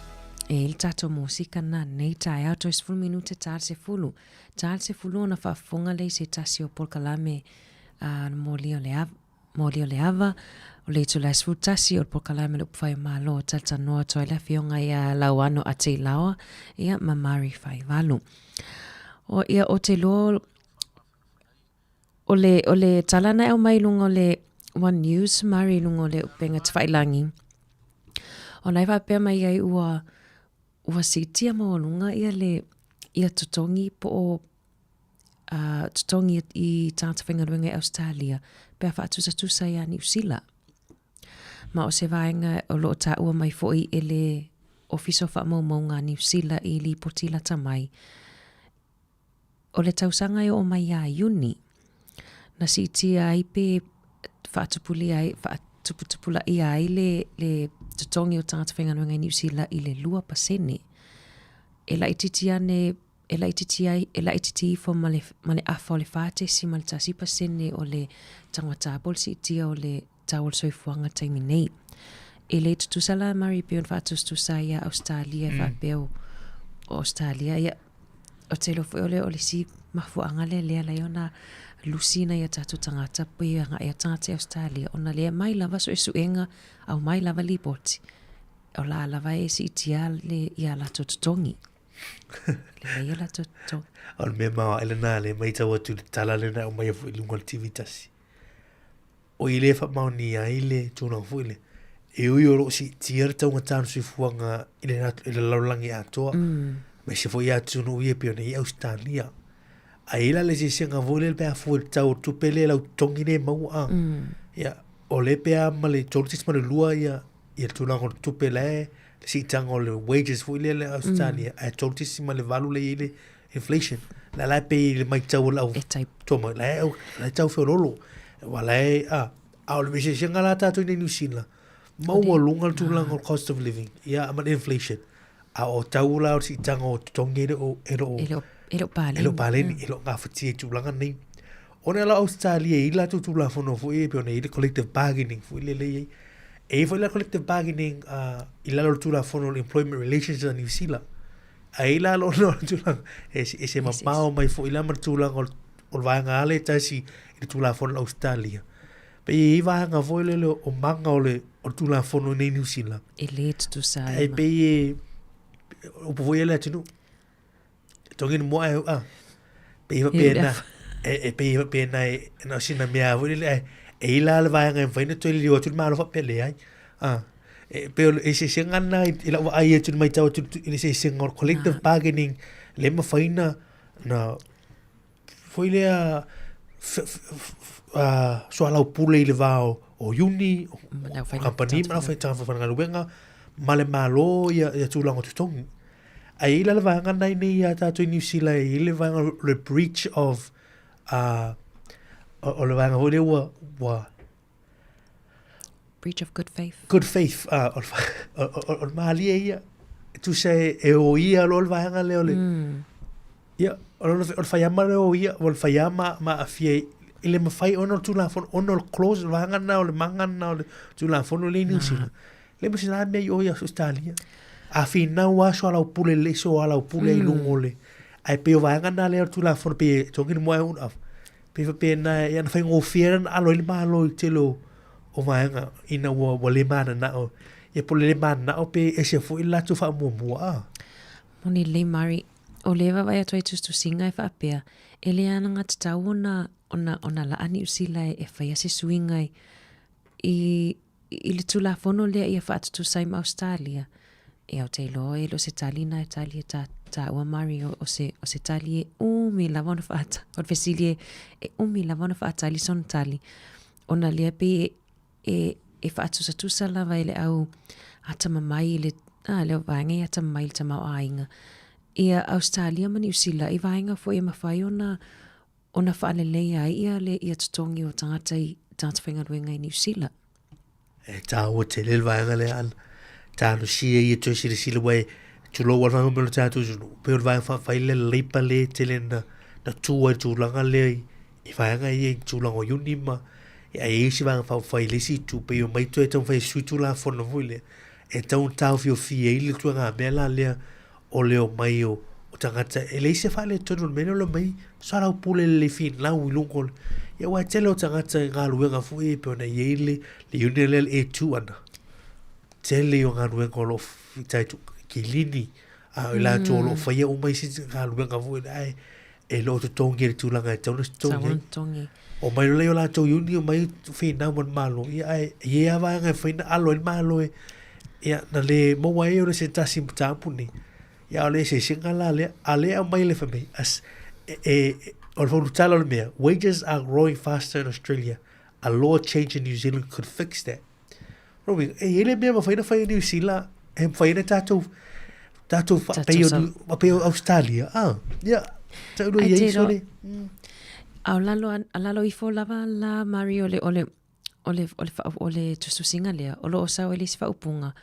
e i le tatou mosika na nei taeao toe 10 minute ta le sefulu. Ta le sefulu ona faafofoga lea i se tasi o polokalame a moli o le ava, moli o le ava, o le itula e 11 o le polokalame le upufai o Malo, talatalanoa atu ai le afioga ia Lauano Ateilaoa, ia ma Mari Faivalu. O ia o te loa O le, o le tala na e aumai i luga o le One News, Mari i luga o le upega tafailangi, o na e faapea mai ai ua, ua siitia maualuga ia le, ia totogi po o uh, totogi i tagata faigaluega i Ausetalia pe a faatusatusa iā Niu Sila. Ma o se vaega o lo o taua mai foi e le Ofisa o Faamaumauga a Niu Sila i lipoti lata mai, O le tausaga e oo mai iā Iuni, na siitia ai pe faatupulia ai, faatuputupulaia ai le, le totogi o tagata faigaluega i Niu Sila i le 2%. E laitiiti ane, e laitiiti ai, e laitiiti ifo ma le, ma le afa o le 4.1% o le taugata po o le siitia o le tau o le soifuaga taimi nei. E le tutusa la Murray pei ona faatusatusa ai ia Ausetalia e faapea o Ausetalia ia ou te iloa foi o le o le isi mafuaaga lea lea ala ai ona lusi nai a tatou tagata pe agai a tagata i Ausetalia ona lea mai lava suesuega aumai lava lipoti o la lava e siitia le ia latou totogi. Lelei o latou totogi. O le mea maoae lena lea e matau atu i le tala lea na aumaia foi i luga o le TV tasi. O i le faamaonia ai le tulaga foi lea. E ui o lo o siitia le taugata o le soifuaga i le, i le lalolagi atoa, aemaise foi atunuu ia pei ona i ai Ausetalia. Ae i ai la le eseesega foi lea pe a fua i le tau o le tupe lea lau totogi lea e maua a. Ia, o lea pe a ma le 3.2 ia, ia le tulaga o le tupe la e, le siitaga o le wages foi lea le Ausetalia, ae 3.8 lea e i ai le inflation. La la e pei le maitau o lau toa mai, la e, la e tau feololo. Wa la e, a, a o le eseesega la tatou i nei New Zealand, maualuga le tulaga o le cost of living, ia, ma le inflation. A o tau la o le siitaga o totogi e le o, e le o, E le o, e le o paleni. E le o paleni, e le o gafatia i tulaga nei. Ona la Australia e i ai latou Tulafono foi ia pei ona i ai le collective bargaining foi lele e i ai. E i ai foi la collective bargaining i lalo o le Tulafono o le Employment Relations a Niu Sila. Ae i ai la lona o le tulaga e ese mamao mai foi la ma le tulaga o le vaega lava lea e tasi i le Tulafono a Ausetalia. Pei e i ai vaega foi lele o maga o le Tulafono i inei i Niu Sila. E le tutusa ai ma. E pei e, upu foi ia le atunuu. togi ni moa e a. Pe iwa pe na, e pe iwa pe na e, na o sina mea foi lele, e ila le vaega e mawhai na toe liliu atu le malo whapea le ai. A, e pe o e se senga na i lau ai atu mai tau atu i le se senga o collective bargaining le mawhai na, na foi lea soalaupule i le va o iuni, o kamupani ma le aufaigaluega ma le Malo ia tulaga o totogi. Ae i ai la le vaega lena i inei ia tatou i Niu Sila e i ai le vaega o le breach of o le vaega foi lea ua Breach of good faith. Good faith, o le malie ia. E tusa e o ia loa le vaega lea o le... Ia, o le whaiama lea o ia, o le whaiama ma aafia i le mawhai ona o le Tulafono, ona o le clause, le vaega lena o le manga lena o le Tulafono lea i Niu Sila. Le ma sina mea i o i Australia. A finau a soalaupule lelei soalaupule i luga o le... Ae pei o vaega lena lea o le Tulafono, pei e togi le moa e una. Pei faapena, ia na faigofie ai ona alo ai le Malo i le tele o o vaega ina ua, ua le mananao. Ia po o le le mananao pe ese foi le latou faamuamua a. Moni lelei Mari, o lea e vaavaai atu ai i tusitusiga e faapea, e le alagatatau ona, ona, ona laa Niu Sila e faia se suiga i, i, i le Tulafono lea ia faatutusa ai ma Ausetalia. Ia ou te iloa e le o se tali na e tali e tā, tāua Mari, o, o se, o se tali e umi lava ona faata, o le fesili e, e umi lava ona faatali sona tali, ona lea pei e, e, e faatusatusa lava e le au atamamai i le, a, le vaega e atamamai i le tamaoaiga. Ia Ausetalia ma Niu Sila i vaega foi e mafai ona, ona faaleleia ai ia le ia totogi o tagata i tagata faigaluega i Niu Sila. E tāua tele le vaega lea ana. Talosia ia toe silasila wai tulou a le whanau me lo tātou atunuu. Pei o le vaega whaawhai le leipa le tele na, na tū ai tūlanga lea i, i vaega ia i tūlanga o iuni ma e ai isi vaega whaawhai le isi itu pei o mai toe taumafai e sui tulafono foi lea. E tau tāofiofia ai le tuaiga mea la lea o le omai o, o tagata e leai se faaletonu o le mea lea o le omai soalaupule lelei finau i luga o le ia aua e tele o tagata i galuega foi e pei ona i ai le, le union lea le A2 ana. Tele o galuega o lo o fitaituga kilini a o i latou o lo o faia uma isi galuega foi lea ae e le o totogi i le tulaga e tatau ona totogi ai. Totogi. Omai loa lea o latou union omai finau ma le Malo ia ae e i ai lava vaega e mafai ona alo ai le Malo e ia na le maua ai o le se tasi mataupu lenei. Ia a o le eseesega la lea, a o lea e aumai le fai mai, as, e, e, o le fonotaga o le mea, wages are growing faster in Australia, a law change in New Zealand could fix that. Lona uiga, e i ai le mea e mafai ona fai e Niu Sila, e mafai ona tatou, tatou faapei o, faapei o Australia, ah, ia, tau loa Ai i ai te roa. sole. A o lalo, a lalo ifo lava la Mari o le, o le, o le, o le, o le tusitusiga lea, o lo o sao ai le isi faaupuga,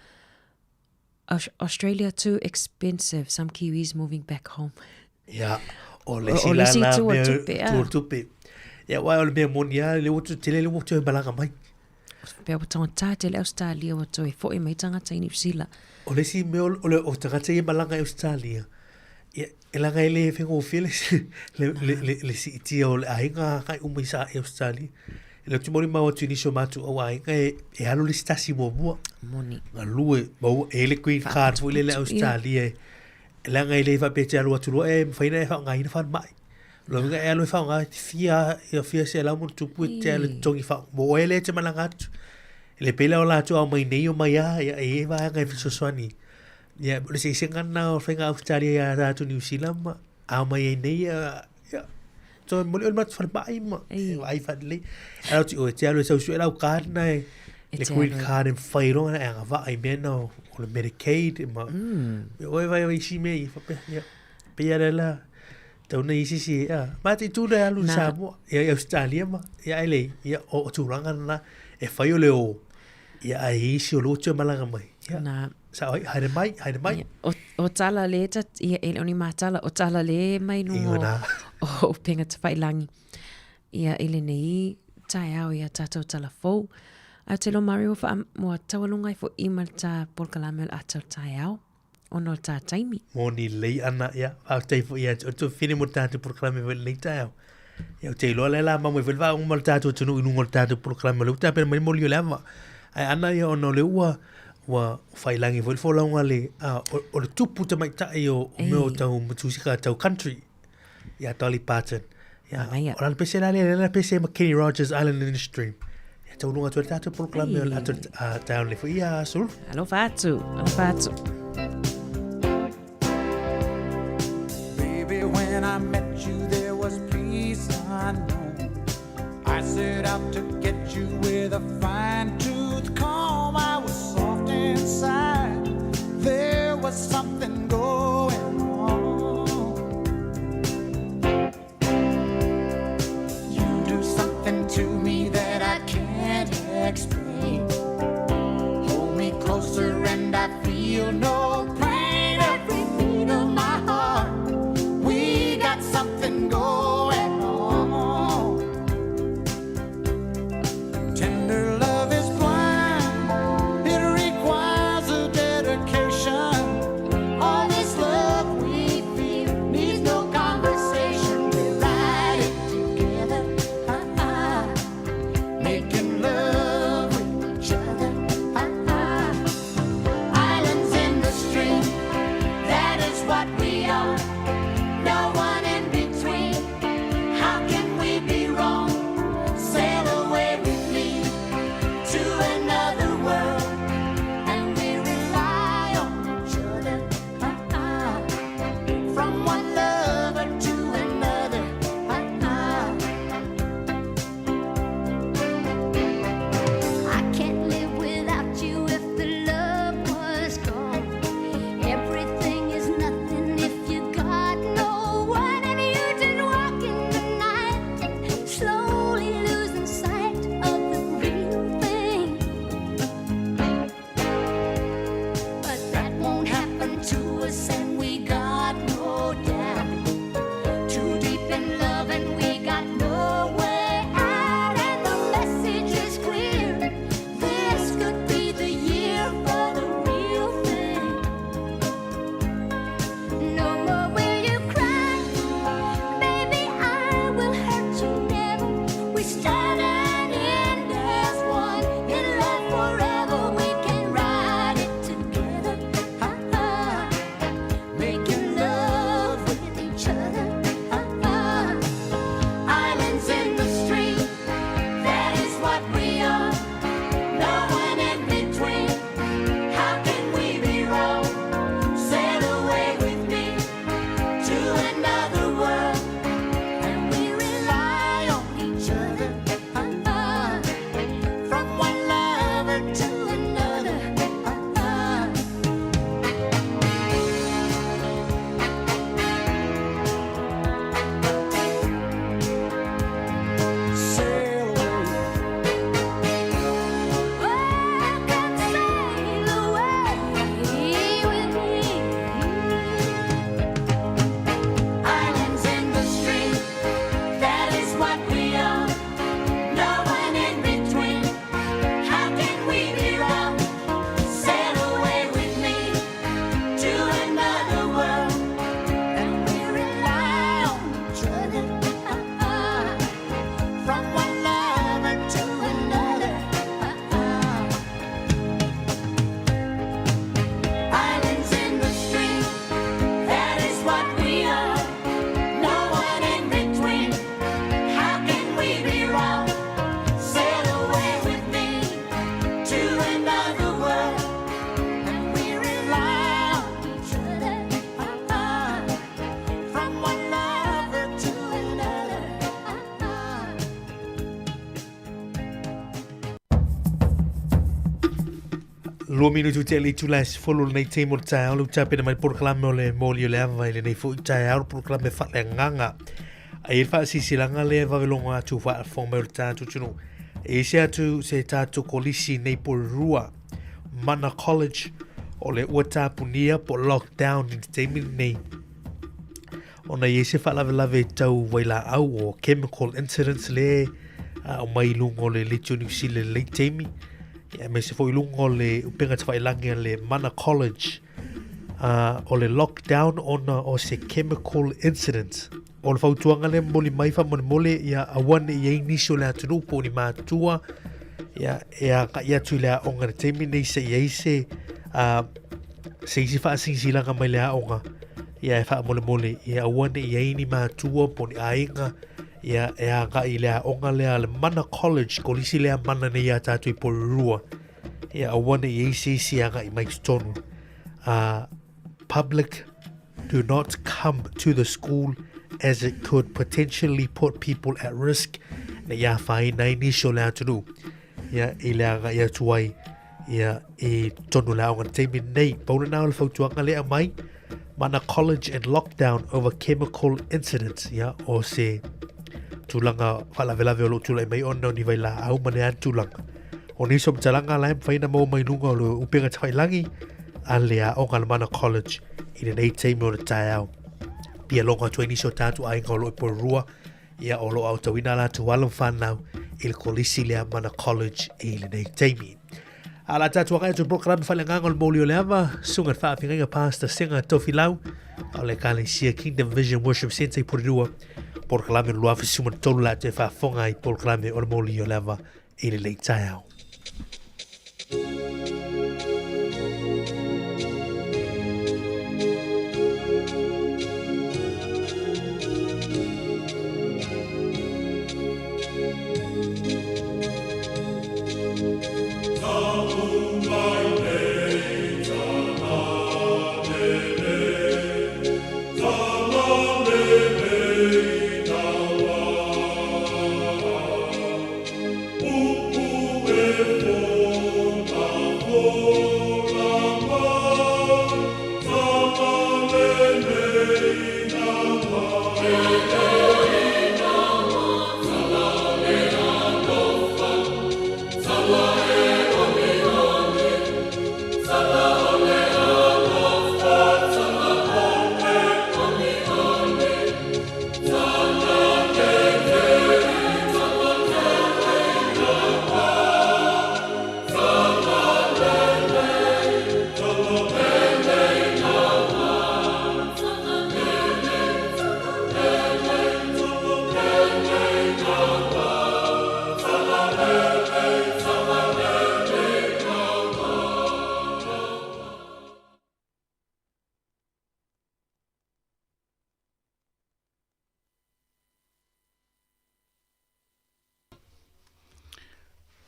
Australia too expensive, some Kiwis moving back home. Ia, o le isi la la mea, tu o le tupe. Ia, aua o le mea moni lava, lea ua tele lea ua toe malaga mai. Pea ua tagata tele Australia ua toe foi mai tagata i Niu Sila. O le isi mea o le o tagata ia malaga i Australia, ia, e leaga e le faigofie le, le, le, le, le siitia o le aiga agai uma i sa i Australia. E le o te molimau atu i nisi o matou au aiga e, e alu le isi tasi muamua. Moni. Galue, maua, e i ai le green card foi lele Australia e, leaga e le faapea e te alu atu loa e mafai ona e faaaogaina falemai. O lona uiga e alu e faaaoga e te fia, ia fia selau ma ona tupu e te alu e totogi faa, mo oe lea e te malaga atu. E le pei la o latou a omai nei omai lava, ia e i ai vaega e fesoasoani. Ia, o le eseesega lena o faiga Ausetalia ia tatou Niu Sila ma a omai ai nei ia, ia, toe momoli oe i le matou falemai ma e vaai faalelei. Ae lau te oe, e te alu e sau sue lau card lena e, E le te green alu e- card e mafai loa ona e agavaa i mea na o, o le Medicaid ma mm. oe vai vai isi mea ia faapea, ia. Pei lava lea la, tau nei isi isi, ia, ma te itu le alu i Na- Samoa, ia i Australia ma, ia ai le, ia, o, o tulaga lena, e fai o le o, ia ai isi o lo toe malaga mai. Ia, Na, sao ai, haere mai, haere mai. Ia, o, o tala le ta, ia, e le o ni matala, o tala le mai Ia luga nā. o, o upenga tafailangi. Ia, i lenei taeao ia tātou tala fou. Ae ou te iloa Mari ua wha, ua taualunga ai foʻi ma le tā polokalame o le ata o le taeao, ona o le tā taimi. Moni lelei ana, ia, faafetai foi ia te outou fine mo le tātou polokalame foi i lenei taeao. Ia, ou te iloa lea la mau mai foi le faaugu ma le tātou atunuu i luga o le tātou polokalame o lea ua tapena mai le moli o le ava. Ae ana ia ona o lea ua, Ua whailagi foi le folauga le, a, o, o le tupu tamaitai o, o mea o tau matusika tau country. Ia Dolly Parton. Ia, o lana pese la lea, lana pese ma Kenny Rogers Island in the Stream. Ia tau lunga atu le tātou polokalame o le atu taeao le foi ia Sulu. Alofa atu, alofa atu. Baby, when I met you, there was peace unknown. I set out to get you with a fine tooth comb. I was soft inside. There was something going on. You do something to me that I can't explain. Hold me closer and I feel no pain. Every beat of my heart, we got something going on. Tender love is blind, it requires a dedication. All this love we feel needs no conversation. We ride it together, ah, making love with each other. Ah, Islands in the stream, that is what we are. No one in between. How can we be wrong? Sail away with me to another world, and we rely on each other. Ah, From one lover to another. Ah, I can't live without you if the love was gone. Everything is nothing if you got no one, and you just walk in the night, slowly losing sight of the real thing. But that won't happen to us, and we got no doubt. Too deep in love, and we got no way out. And the message is clear. This could be the year for the real thing. No more will you cry, baby. I will hurt you never. We start and end as one. In love forever, we can ride it together. Ah, making love with each other. Ah, islands in the stream, that is what we are. No one in between. How can we be wrong? Sail away with me to another world, and we rely on each other. Ah, from one lover to another. Ah, Sail away. Oh, come sail away with me. Islands in the stream, that is what we are. No one in between. How can we be wrong? Sail away with me to another world, and we rely on each other. Ah, From one lover to another. Islands in the stream, that is what we are. No one in between. How can we be wrong? Sail away with me to another world, and we rely on each other. Ah, From one lover to another. ah. Lua minutu tea le itula e sefolo lenei taimi o le taeao le utapena mai le polokalame o le moli o le ava i lenei foi taeao le polokalame faaleagaga. A i le faasisilanga lea e vave logo atu faafofoga mai o le tatou atunuu. E i se atu se tatou kolisi nei po rua Mana College o le ua tapunia po lockdown i le taimi lenei. Ona i ai se faalavelave tau wailaau o chemical incidents le a o mai i luga o le leitio New Zealand lei taimi. Ia me se foi luga o le upenga tawhailangi a le Mana College o le lockdown ona o se chemical incident. O le fautuaga lea momoli mai faamolemole ia aua ne i ai nisi o le atunuu po o ni matua Ia, e agai atu i le aoga i le taimi nei se i ai se, se isi faasilasilaga mai le aoga, ia e faamolemole, ia aua ne i ai ni matua po o ni aiga, ia e agai i le aoga lea a le Mana College, kolisi lea mana nei iā tātou i Porirua, ia aua ne i ai se isi e agai mai totonu. Public do not come to the school as it could potentially put people at risk ne i afaina ai nisi o le atunuu ia i le agai atu ai ia i tonu le aoga taimi nei. Pau lena o le fautuaga lea mai Mana College and lockdown over chemical incidents ia o se tulaga faalavelave o lo o tulai mai ona o ni vailaau ma le a tulaga. O nisi o matalaga la e mafai ona maua mai luga o le upega tafailagi a le aoga a le Mana College i lenei taimi o le taeao. Pia logo atu ai nisi o tātou aiga o lo o i Porirua, ia o lo o aotauina a latou alo ma whanau i le kolisi lea Mana College i lenei taimi. A la tātou agai atu i polokalame whaleagaga o le Mōli o le Ava, Sunga te Whaafingaiga Pastor Senga Tofilau, o le Ekalesia Kingdom Vision Worship Centre i Porirua, polokalame o le 2013 la te whaafonga i polokalame o le Mōli o le Ava i lenei taeao.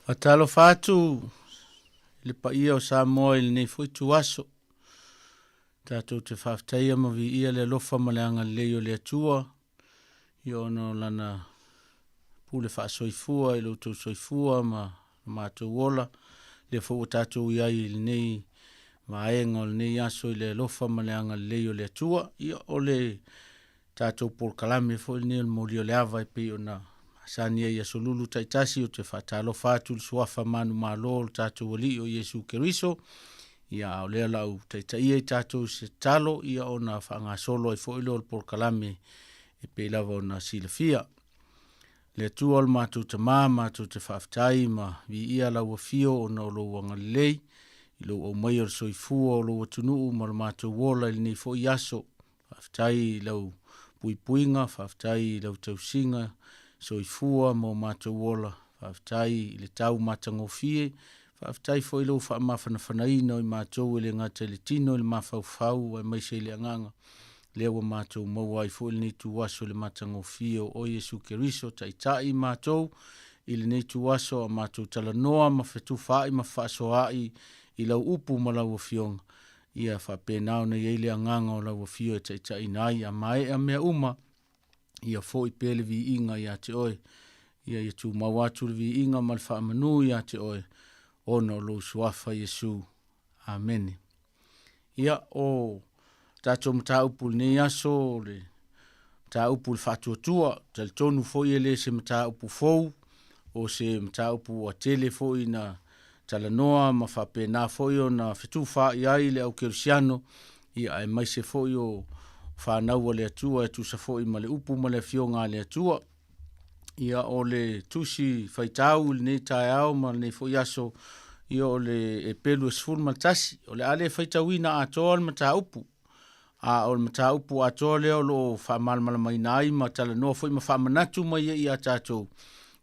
Faatalofa atu i le paia o Samoa i lenei foi ituaso. Tatou te faafetaia ma viia le alofa ma le agalelei o le Atua i ona o lana pule faasoifua i lo outou soifua ma lo matou ola. Lea foi ua tatou i ai i lenei vaega o lenei aso i le alofa ma le agalelei o le Atua. Ia, o le tatou polokalame foi lenei o le moli o le ava e pei ona masani ai i aso lulu taitasi ou te faatalofa atu i le suafa manumalo o le tatou Alii o Iesu Keriso. Ia, a o lea la u taitaia i tatou i se tatalo, ia ona faagasolo ai foi lea o le polokalame e pei lava ona silafia. Le Atua o le matou Tamā, matou te faafetai ma viia lau afio ona o lou agalelei i lou aumaia o le soifua o lou atunuu ma lo matou ola i lenei foi aso. Faafetai i lau puipuiga, faafetai i lau tausiga soifua ma o matou ola, faafetai i le tau matagofie, faafetai foi i lou faamafanafanaina o i matou e le gata i le tino i le mafaufau aemaise i le agaga. Lea ua matou maua ai foi lenei ituaso i le matagofie o oe Iesu Keriso, taitai matou i lenei ituaso a matou talanoa ma fetufaai ma fefaasoaai i lau upu ma lau afioga. Ia faapena ona i ai le agaga o lau afio e taitaiina ai a maea mea uma, ia foi pea le viiga ia te oe. Ia ia tumau atu le viiga ma le faamanu ia te oe, ona o lou suafa Iesu. Amene. Ia, o tatou mataupu i lenei aso, o le mataupu i le faatuatua, talitonu foi e le se mataupu fou, o se mataupu ua tele foi na talanoa ma faapena foi ona fetufaai ai le au kerisiano, ia aemaise foi o fanau a le Atua e tusa foi ma le upu ma le afioga a le Atua. Ia o le tusi faitau i lenei taeao ma lenei foi aso, ia o le Epelu e 11, o le a le faitauina atoa le mataupu, a o le mataupu atoa lea o lo o faamalamalamaina ai ma talanoa foi ma faamanatu mai ai ia tatou.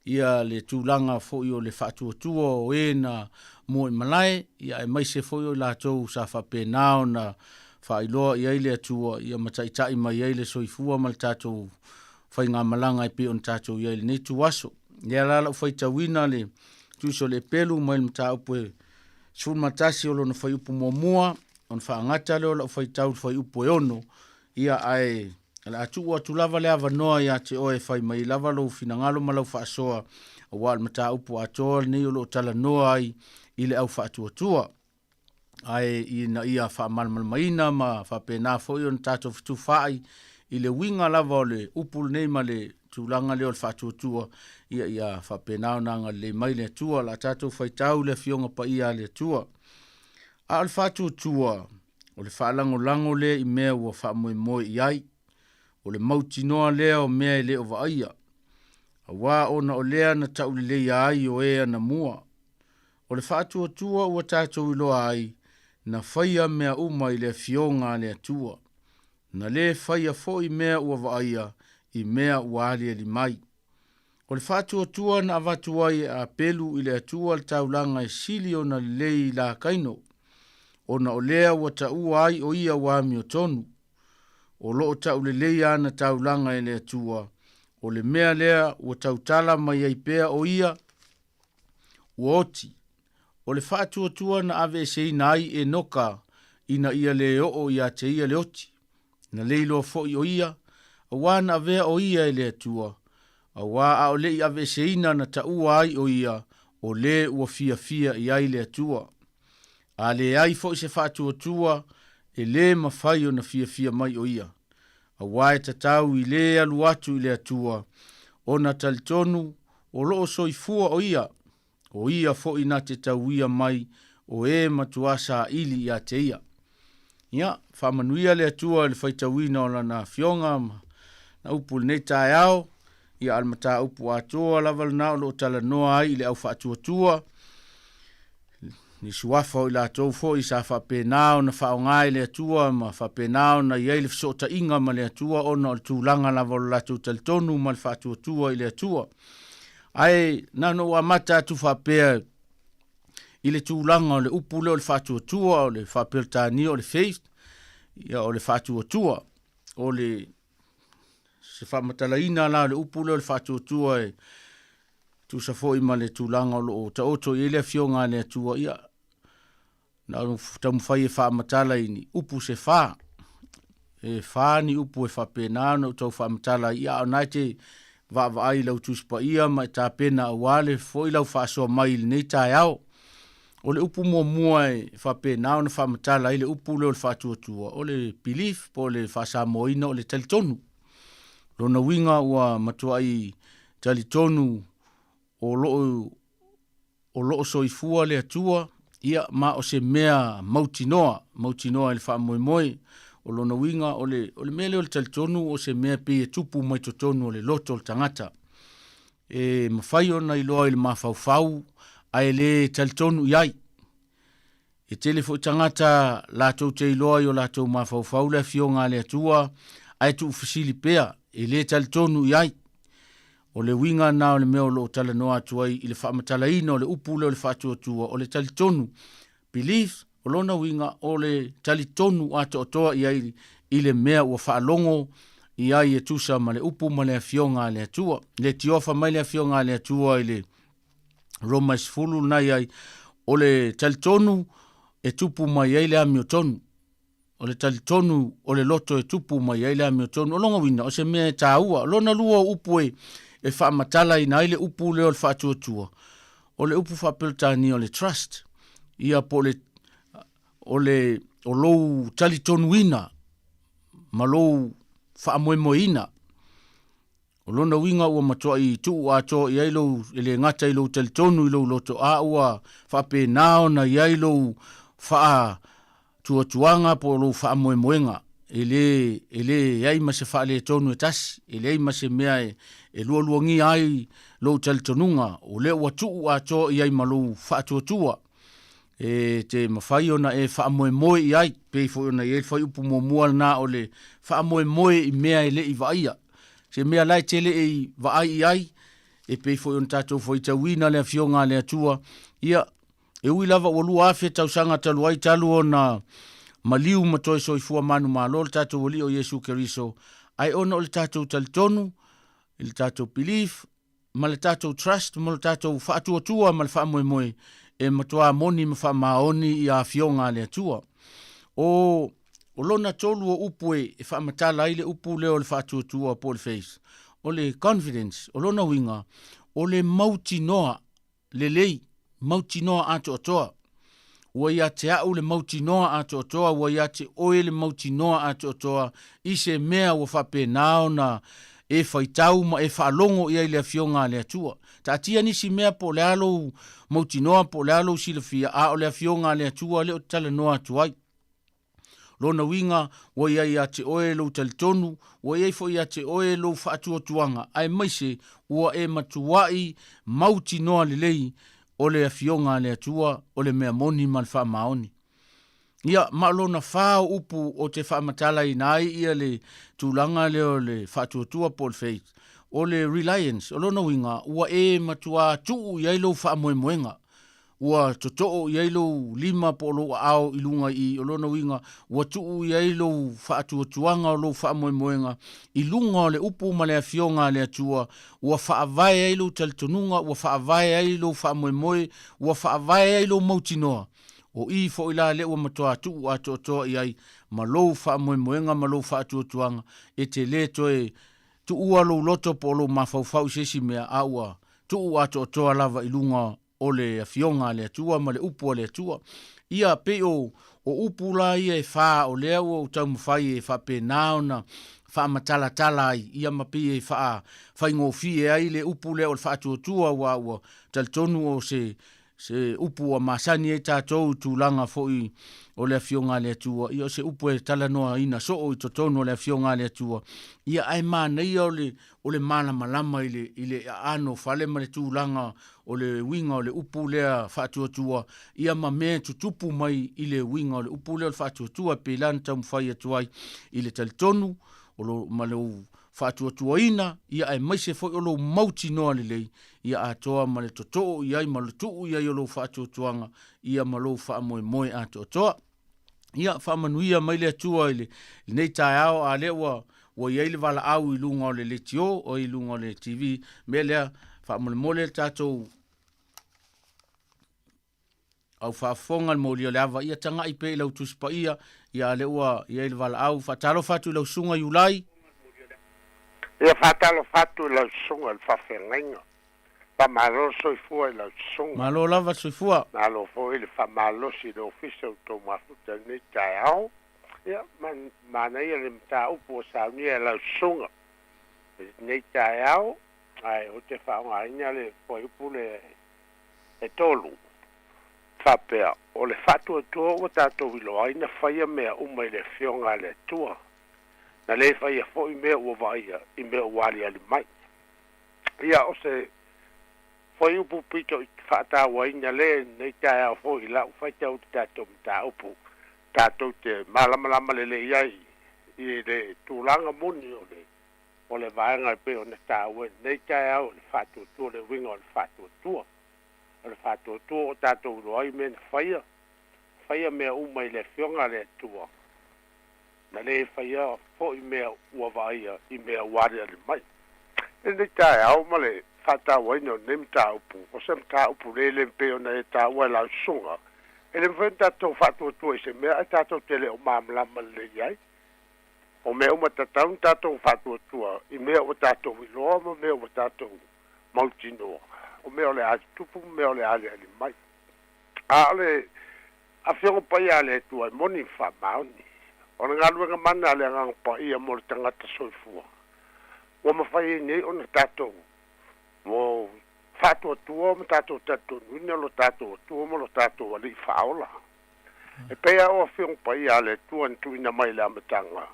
ia le tulaga foi o le faatuatua o e na mua i malae, ia aemaise foi o i latou sa faapena ona faailoa i ai le Atua ia ma taitai mai ai le soifua ma le tatou faigamalaga e pei ona tatou i ai i lenei ituaso. Lea la lau faitauina le tusi o le Epelu mai le mataupu e 11 o lona fuaiupu muamua ona faagata lea o lau faitau i le fuaiupu e 6, ia ae o le a tuu atu lava le avanoa ia te oe e fai mai lava lou finagalo ma lau faasoa aua o le mataupu atoa lenei o lo o talanoa ai i le au faatuatua. Ae ina ia faamalamalamaina ma faapena foi ona tatou fetufaai i le uiga lava o le upu lenei ma le tulaga lea o le faatuatua, ia ia faapena ona agalelei mai le Atua. O le a tatou faitau le Afioga Paia a le Atua. A o le faatuatua, o le faalagolago lea i mea ua faamoemoe i ai, o le mautinoa lea o mea e le o vaaia, aua ona o lea na tauleleia ai o e anamua. O le faatuatua ua tatou iloa ai, na faia mea uma i le Afioga a le Atua, na lē faia foi mea ua vaaia i mea ua aliali mai. O le faatuatua na avatu ai e Apelu i le Atua le taulaga e sili ona lelei i la Kaino, ona o lea ua taua ai o ia ua amiotonu. O lo o taulelei ana taulaga e le Atua, o le mea lea ua tautala mai ai pea o ia ua oti. O le faatuatua na aveeseina ai Enoka ina ia lē oo ia te ia le oti, na le iloa foi o ia, auā na avea o ia e le Atua, auā a o le i aveeseina na taua ai o ia o lē ua fiafia i ai le Atua. A leai foi se faatuatua, e lē mafai ona fiafia mai o ia, auā e tatau i lē alu atu i le Atua, ona talitonu o lo o soifua o ia, o ia foi na te tauia mai o e matuā saili ia te ia. Ia, faamanuia le Atua i le faitauina o Lana Afioga ma na upu i lenei taeao, ia a o le mataupu atoa lava lena o lo o talanoa ai i le au faatuatua, ni suafa o i latou foi sa faapena ona faaaoga e le Atua ma faapena ona i ai le fesootaiga ma le Atua ona o le tulaga lava o le latou talitonu ma le faatuatua i le Atua. Ae na ona ou amata atu faapea i le tulaga o le upu lea o le faatuatua, o le faa-Peretania o le faith, ia o le faatuatua, o le se faamatalaina la o le upu lea o le faatuatua e tusa foi ma le tulaga o lo o taoto i ai le Afioga a le Atua, ia na ona taumafai e faamatala i ni upu se fa. E fa ni upu e faapena ona ou tau faamatala ai, ia a o na e te vaavaai i lau Tusi Paia ma e tapena aua le foi lau faasoa mai i lenei taeao. O le upu muamua e faapena ona faamatala ai le upu lea o le faatuatua, o le belief po o le faasamoaina o le talitonu. Lona uiga ua matuai talitonu o lo o o lo o soifua le Atua, ia, ma o se mea mautinoa, mautinoa i le faamoemoe. O lona uiga, o le, o le mea lea o le talitonu o se mea pei e tupu mai totonu o le loto o le tagata. E mafai ona iloa i le mafaufau ae le talitonu i ai. E tele foi tagata latou te iloa i o latou mafaufau le Afioga a le Atua, ae tuufesili pea, e le talitonu i ai. O le uiga na o le mea o lo o talanoa atu ai i le faamatalaina o le upu lea o le faatuatua, o le talitonu, belief, o lona uiga o le talitonu atoatoa i ai i le mea ua faalogo i ai e tusa ma le upu ma le Afioga a le Atua. Le tiofa mai le Afioga a le Atua i le Roma e 10 lena i ai, o le talitonu e tupu mai ai le amiotonu. O le talitonu o le loto e tupu mai ai le amiotonu. O lona uiga, o se mea e taua. O lona lua o upu e, e faamatalaina ai le upu lea o le faatuatua, o le upu faa-Peretania o le trust. Ia po o le, o le, o lou talitonuina ma lou faamoemoeina. O lona uiga ua matuai tuu atoa i ai lou, e le gata i lou talitonu i lou loto, a ua faapena ona i ai lou faatuatuaga po o lou faamoemoega. E le, e leai ma se faaletonu e tasi, e leai ma se mea e, e lualuagia ai lou talitonuga, o lea ua tuu atoa i ai ma lou faatuatua. E te mafai ona e faamoemoe i ai, pei foi ona i ai le fuaiupu muamua lena o le faamoemoe i mea e le i vaaia. Se mea la e te le i vaai i ai, e pei foi ona tatou faitauina le Afioga a le Atua, ia, e ui lava ua 2000 tausaga talu ai talu ona maliu ma toe soifua manumalo le tatou Alii o Iesu Keriso, ae ona o le tatou talitonu i le tatou belief ma le tatou trust ma le tatou faatuatua ma le faamoemoe e matuā moni ma faamaoni ia Afioga a le Atua. O o lona tolu o upu e faamatala ai le upu lea o le faatuatua po o le faith, o le confidence, o lona uiga, o le mautinoa lelei, mautinoa atoatoa. Ua ia te au le mautinoa atoatoa, ua ia te oe le mautinoa atoatoa i se mea ua faapena ona e faitau ma e faalogo i ai le Afioga a le Atua. Taatia nisi mea po o le a lou mautinoa po o le a lou silafia, a o le Afioga a le Atua lea ou te talanoa atu ai. Lona uiga, ua i ai ia te oe lou talitonu, ua i ai foi ia te oe lou faatuatuaga, aemaise ua e matuai mautinoa lelei o le Afioga a le Atua o le mea moni ma le faamaoni. Ia, ma o lona fa o upu o te faamatalaina ai ia le tulaga lea o le faatuatua po o le faith, o le reliance, o lona uiga, ua e matuā tuu i ai lou faamoemoega. Ua totoo i ai lou lima po o lou aao i luga i i, o lona uiga, ua tuu i ai lou faatuatuaga o lou faamoemoega i luga o le upu ma le Afioga a le Atua, ua faavae ai lou talitonuga, ua faavae ai lou faamoemoe, ua faavae ai lou mautinoa. O i foi la lea ua matuā tuu atoatoa i ai ma lou faamoemoega ma lou faatuatuaga, e te lē toe tuua lou loto po o lou mafaufau i se isi mea, a ua tuu atoatoa lava i luga o le Afioga a le Atua ma le Upu a le Atua. Ia, pei o, o upu la ia e fa o lea ua ou taumafai e faapena ona faamatalatala ai, ia ma pei e faafaigofie ai le upu lea o le faatuatua, aua ua talitonu o se, se upu ua masani ai tatou i tulaga foi o le Afioga a le Atua, ia o se upu e talanoaina soo i totonu o le Afioga a le Atua, ia ae manaia o le, o le malamalama i le, i le aano fale ma le tulaga o le uiga o le upu lea faatuatua, ia ma mea e tutupu mai i le uiga o le upu lea o le faatuatua, e pei la ona taumafai atu ai i le talitonu o lo, ma lou faatuatuaina, ia aemaise foi o lou mautinoa lelei, ia atoa ma le totoo i ai ma le tuu i ai o lou faatuatuaga, ia ma lou faamoemoe atoatoa. Ia, faamanuia mai le Atua i le, lenei taeao, a lea ua, ua i ai le valaau i luga o le leitio, o i luga o le TV, mea lea, faamolemole le tatou au faafofoga le molia o le ava, ia tagai pea i lau Tusi Paia, ia a lea ua i ai le valaau. Faatalofa atu i lau susuga Iulai. Ia faatalofa atu i lau susuga i le faafeagaiga. Faamalo le soifua i lau susuga. Malo lava le soifua. Malo foi le faamalosi i le ofisa o tou mafuta i lenei taeao. Ia, manaia le mataupu ua saunia e lau susuga i lenei taeao, ae ou te faaaogaina le fuaiupu lea e tolu, faapea, o le faatuatua ua tatou iloa ai na faia mea uma i le Afioga a le Atua, na le faia foi mea ua vaaia i mea ua aliali mai. Ia, o se fuaiupu pito i faatauaina le lenei taeao foi i lau faitau i le tatou mataupu tatou te malamalama lelei ai i le tulaga moni o le o le vaega e pei ona taua i lenei taeao i le faatuatua, le uiga o le faatuatua. O le faatuatua ua tatou iloa ai mea na faia, faia mea uma i le Afioga a le Atua, na le faia foi mea ua vaaia i mea ua aliali mai. I lenei taeao ma le faatauaina o lenei mataupu, o se mataupu lele e pei ona e taua e lau susuga, e le mafai ona tatou faatuatua i se mea ae tatou te le o malamalama lelei ai. O mea uma tatau ona tatou faatuatua i mea ua tatou iloa ma mea ua tatou mautinoa, o mea o le a tutupu ma mea o le a aliali mai. A o le Afioga Paia a le Atua e moni ma faamaoni, o le galuega mana a le Agaga Paia mo le tagata soifua, ua mafai ai nei ona tatou mo faatuatua ma tatou talitonuina lo tatou Atua ma lo tatou Alii Faaola. E pei lava o Afioga Paia a le Atua na tuuina mai i le amataga,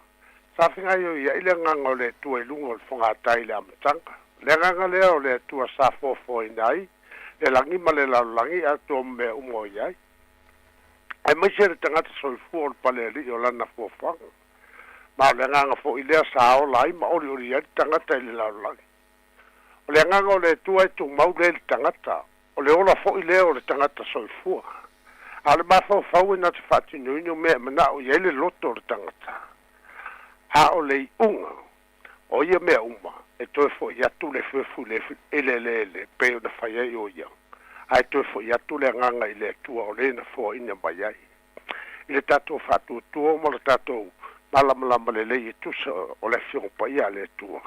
sa fegaioiai ai le Agaga o le Atua i luga o le fogatai i le amataga. O le Agaga lea o le Atua sa foafoaina ai le lagi ma le lalolagi atoa ma mea uma o i ai, aemaise le tagata soifua o le palealii o lana foafoaga. Ma o le Agaga foi lea sa ola ai ma olioli ai le tagata i le lalolagi. O le agaga o le Atua e tumau lea i le tagata, o le ola foi lea o le tagata soifua. A o le mafaufau e na te faatinoina o mea e manao i ai le loto o le tagata, a o le iuga o ia mea uma, e toe foi atu le efuefu i le eleele e pei ona fai ai o ia, ae toe foi atu le agaga i le Atua o le na foaina mai ai. I le tatou faatuatua ma le tatou malamalama lelei e tusa o le Afioga Paia a le Atua.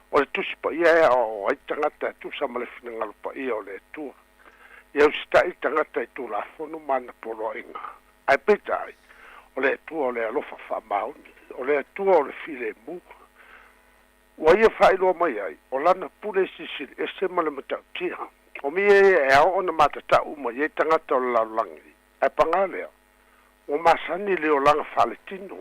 O le Tusi Paia e aoao ai tagata e tusa ma le finagalo paia o le Atua. Ia usitai tagata i Tulafono ma ana poloaiga. Ae peitai, o le Atua o le alofa faamaoni, o le Atua o le filemu. Ua ia faailoa mai ai, o Lana pule e silisili ese ma le matautia. O mea ia e ao ona matatau uma i ai tagata o le lalolagi. Ae paga lea, ua masani le olaga faaletino.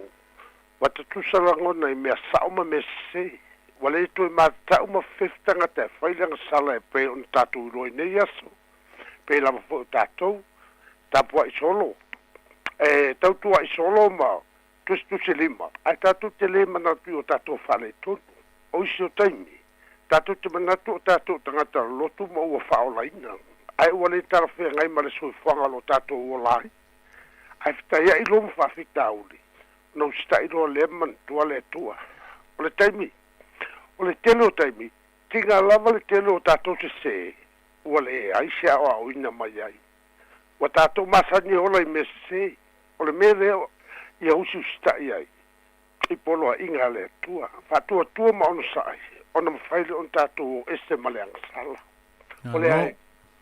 Ua tatusa lagona i mea sao ma mea sese. Ua le toe matatau ma fefefe tagata e fai le agasala e pei ona tatou iloa i nei aso. Pei lava foi o tatou, tapuai solo, e tautuai solo ma tusitusilima, ae tatou te le manatu i o tatou faaletonu. O isi o taimi, tatou te manatu o tatou tagata lolotu ma ua faaolaina, ae ua le talafeagai ma le soifuaga o lo tatou ola ai. Ae fetaiai loa ma faafitauli, ona usitai loa lea ma manatua le Atua. O le taimi, o le tele o taimi, tiga lava le tele o tatou sesē, ua leai se aoaoina mai ai. Ua tatou masani e ola i mea sesē. O le mea lea ia usiusitai ai i poloaiga a le Atua, faatuatua ma onosai, ona mafai lea ona tatou o ese ma le agasala. O le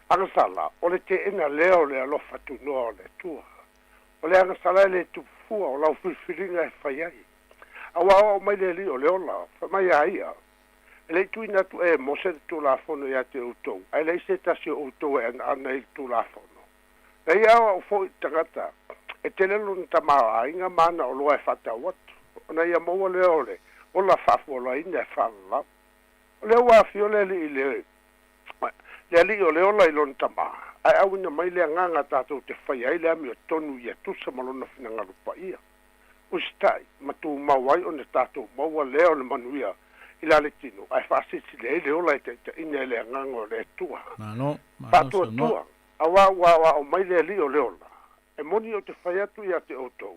agasala, o le teena lea o le alofa tunoa o le Atua. O le agasala e le tupu fua, o lau filifiliga e fai ai. A ua aoao mai le Alii o le ola, fai mai a ia, E le i tuuina atu ea e Mose le Tulafono ia te outou, ae leai se tasi o outou e anaana i le Tulafono. Na ia aoao foi i le tagata, e tele lona tamaoaiga ma ana oloa e faatau atu, ona ia maua lea o le ola faafualaina e faalalau. O lea ua afio le alii le le alii o le ola i lona tama, ae auina mai le agaga tatou te faia ai le amiotonu ia tusa ma lona finagalo paia. Usitai ma tumau ai ona tatou maua lea o le manuia i la le tino, ae faasilisili ai le ola e taitaiina e le agaga o le Atua. Malo, malo Faatuatua, auā ua aoao mai le Alii o le ola, e moni ou te fai atu ia te outou,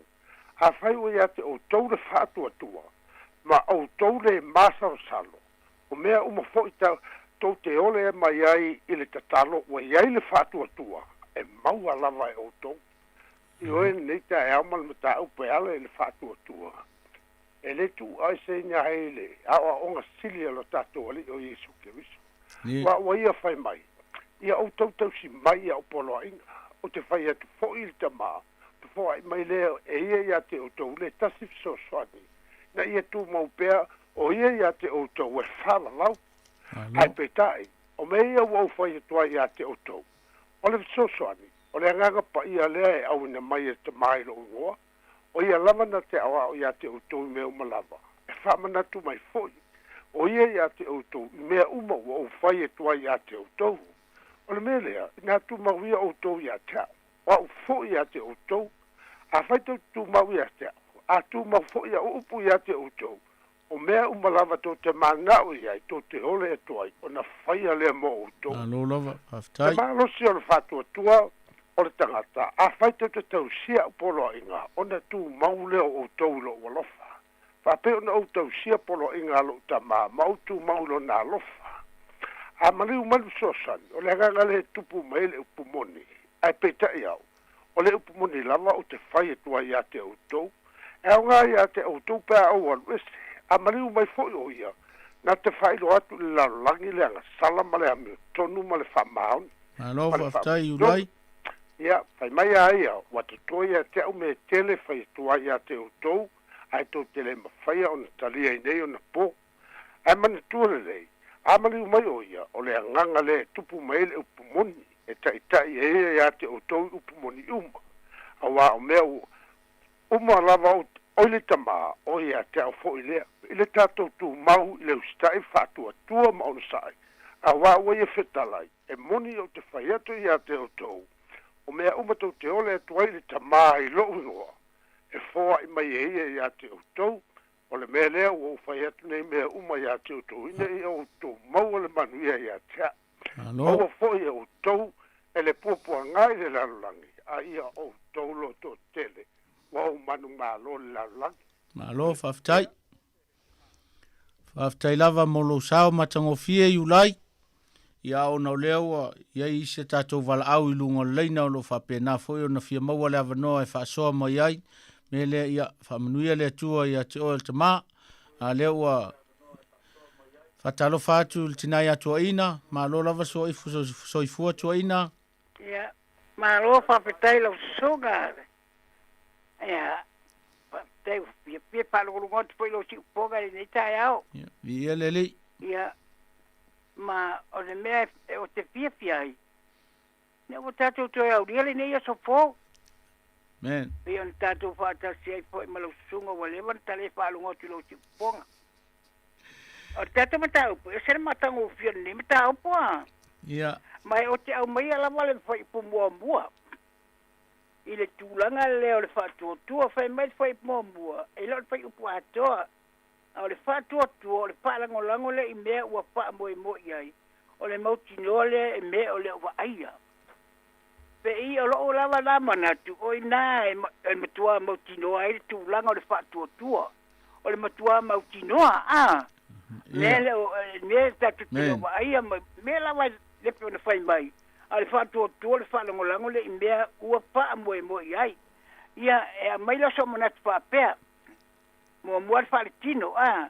afai ua ia te outou le faatuatua, ma outou le masalosalo, o mea uma foi ta, tou te ole mai ai i le tatalo, ua i ai le faatuatua, e maua lava e outou. Ioe lenei taeao ma le mataupu e ala i le faatuatua, e le tuu aeseina ai le aoaoga sili a lo tatou Alii o Iesu Keriso. Aua ua ia fai mai, Ia outou tausi mai i au poloaiga, ou te fai atu foi i le Tama, ona foai mai lea e ia ia te outou le tasi fesoasoani, ina ia tumau pea o ia ia te outou e faalalau. Ae peitai, o mea ia ua ou fai atu ai ia te outou, o le fesoasoani, o le Agaga Paia lea e auina mai e le Tama i lou igoa, o ia lava na te aoao ia te outou i mea uma lava, e faamanatu mai foi o ia ia te outou i mea uma ua ou fai atu ai ia te outou. O le mea lea, inā tumau ia outou ia te au, o au foi ia te outou. Afai tou te tumau ia te au, a tumau foi au upu ia te outou, o mea uma lava tou te manao i ai, tou te ole atu ai, ona faia lea mo outou. Malo lava, Le faafetai. malosi o le faatuatua o le tagata, afai tou te tausia au poloaiga, ona tumau lea o outou i lou alofa. Faapea ona ou tausia poloaiga a lou Tama, ma ou tumau i lona alofa. A maliu mai le fesoasoani, o le agaga lea e tupu mai ai le upu moni, ae peitai au, o le upu moni lava ou te fai atu ai ia te outou, e aoga ia te outou pe a ou alu ese, a maliu mai foi o ia, na te faailoa atu i le lalolagi le agasala ma le amiotonu ma le faamaoni Malo ma le faafetai faamasinoga. Iulai. Ia, fai mai a ia, ua totoe ia te au mea tele e fai atu ai ia te outou, ae tou te le mafaia ona talia i nei ona po. Ae manatua lelei, a maliu mai o ia, o le agaga lea e tupu mai ai le upu moni, e taitai e ia ia te outou i upu moni uma, auā o mea ua uma lava o i le Tama, o ia te au foi lea. I le tatou tumau i le usitai faatuatua ma onosai, auā ua ia fetalai, e moni ou te fai atu ia te outou, o mea uma tou te ole atu ai i le Tama i lou igoa, e foai mai e ia ia te outou. O le mea lea ua ou fai fai atu nei mea uma iā te outou, ina ia outou maua le manuia ia te a'u. Malo. Maua foi e outou e le puapuaga i le lalolagi, a ia outou lototetele ua ou manumalo le lalolagi. Malo, faafetai. Faafetai lava mo lou sao matagofie Iulai. Ia ona o lea ua i ai isi a tatou valaau i luga o le laina o lo o faapena foi ona fia maua le avanoa e faasoa mai ai. Mea lea, ia faamanuia le Atua ia te oe o le tama. A lea ua faatalofa atu i le tina ia Tuaina, malo lava soifu, soifua Tuaina. Ia, malo faafetai lau susuga. Ia, faafetai ua fiafia faalogologo atu foi i lou siupoga i lenei taeao. Ia, viia le Alii. Ia, ma o le mea e ou te fiafia ai, ina ua tatou toe aulia lenei aso fou. Amen. Pei ona tatou faatasi ai foi ma lau susuga ua leva ona ta le faalogo atu i lou siupoga. O le tatou mataupu, e ese le matagofie o lenei mataupu a. Ia. Ma e ou te aumaia lava le fuaiupu muamua i le tulaga lea o le faatuatua. Fai mai le fuaiupu muamua, e le o le fuaiupu atoa, a o le faatuatua o le faalagolago lea i mea ua faamoemoe i ai, o le mautinoa lea e mea o le o vaaia. Pei o lou lava la manatu, o i ina e matua mautinoa ai le tulaga o le faatuatua. O le matua mautinoa, a? Mea le o, mea tatou te le o vaaia ma mea lava le pei ona fai mai, a o le faatuatua o le faalagolago lea i mea ua faamoemoe i ai. Ia, e aumai lea o sou manatu faapea, muamua le faaletino, a?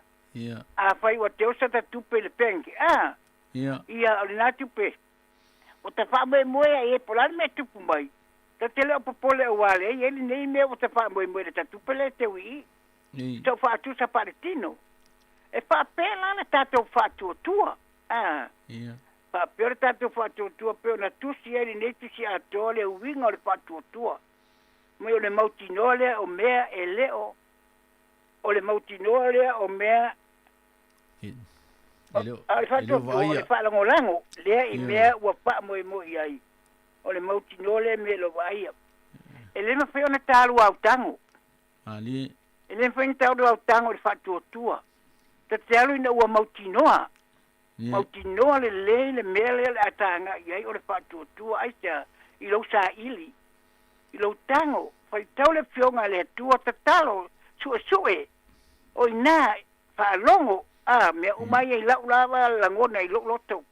Afai ua teu sata tupe i le bank, a? Ia, o lena tupe, ua ta faamoemoe ai e po o le a le mea e tupu mai, ta te le o popole aua lea e i ai lenei mea ua ta faamoemoe i le ta tupe lea e teu i i. Sau faatusa faaletino. E faapea la le tatou faatuatua, a? Faapea le tatou faatuatua pei ona tusi ai lenei tusi atoa le uiga o le faatuatua. Mai o le mautinoa lea o mea e le o, o le mautinoa lea o mea E le o, a o le e le o faatuatua o le vaaia. faalagolago lea i mea ua faamoemoe i ai. O le mautinoa lea mea e le o vaaia. E le mafai ona talua au tago. Malie. E le mafai ona talua au tago i le faatuatua. Ta te alu ina ua mautinoa. Mautinoa lelei le mea lea o le a ta agai i ai o le faatuatua. Aisea? I lou saili, i lou tago, faitau le Afioga a le Atua, tatalo, suesue, o i ina, faalogo, a, mea uma ia i lau lava lagona i lou loto.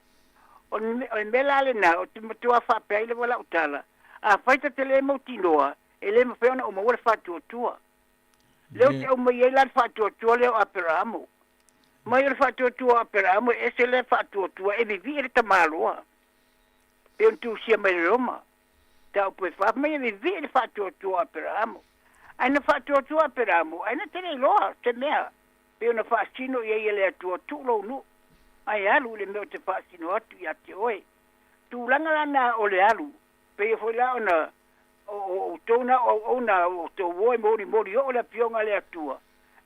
O le mea la lena, ou te matua faapea ai lava lau tala, afai ta te le mautinoa, e le mafai ona ou maua le faatuatua. Lea ou te aumai ai la le faatuatua lea o Aperamo. Mai o le faatuatua o Aperamo e ese lea faatuatua e vivii le tamaloa. Pei ona tusia mai le Roma. Taupu e fa mai e vivii le faatuatua o Aperamo. Ae na faatuatua Aperamo, ae na te le iloa se mea. Pei ona faasino i ai e le Atua, tuu lou nuu, ae alu i le mea ou te faasino atu ia te oe. Tulaga la na o le alu, pei foi la ona o outou na o auauna o outou o e molimoli oo le Afioga a le Atua,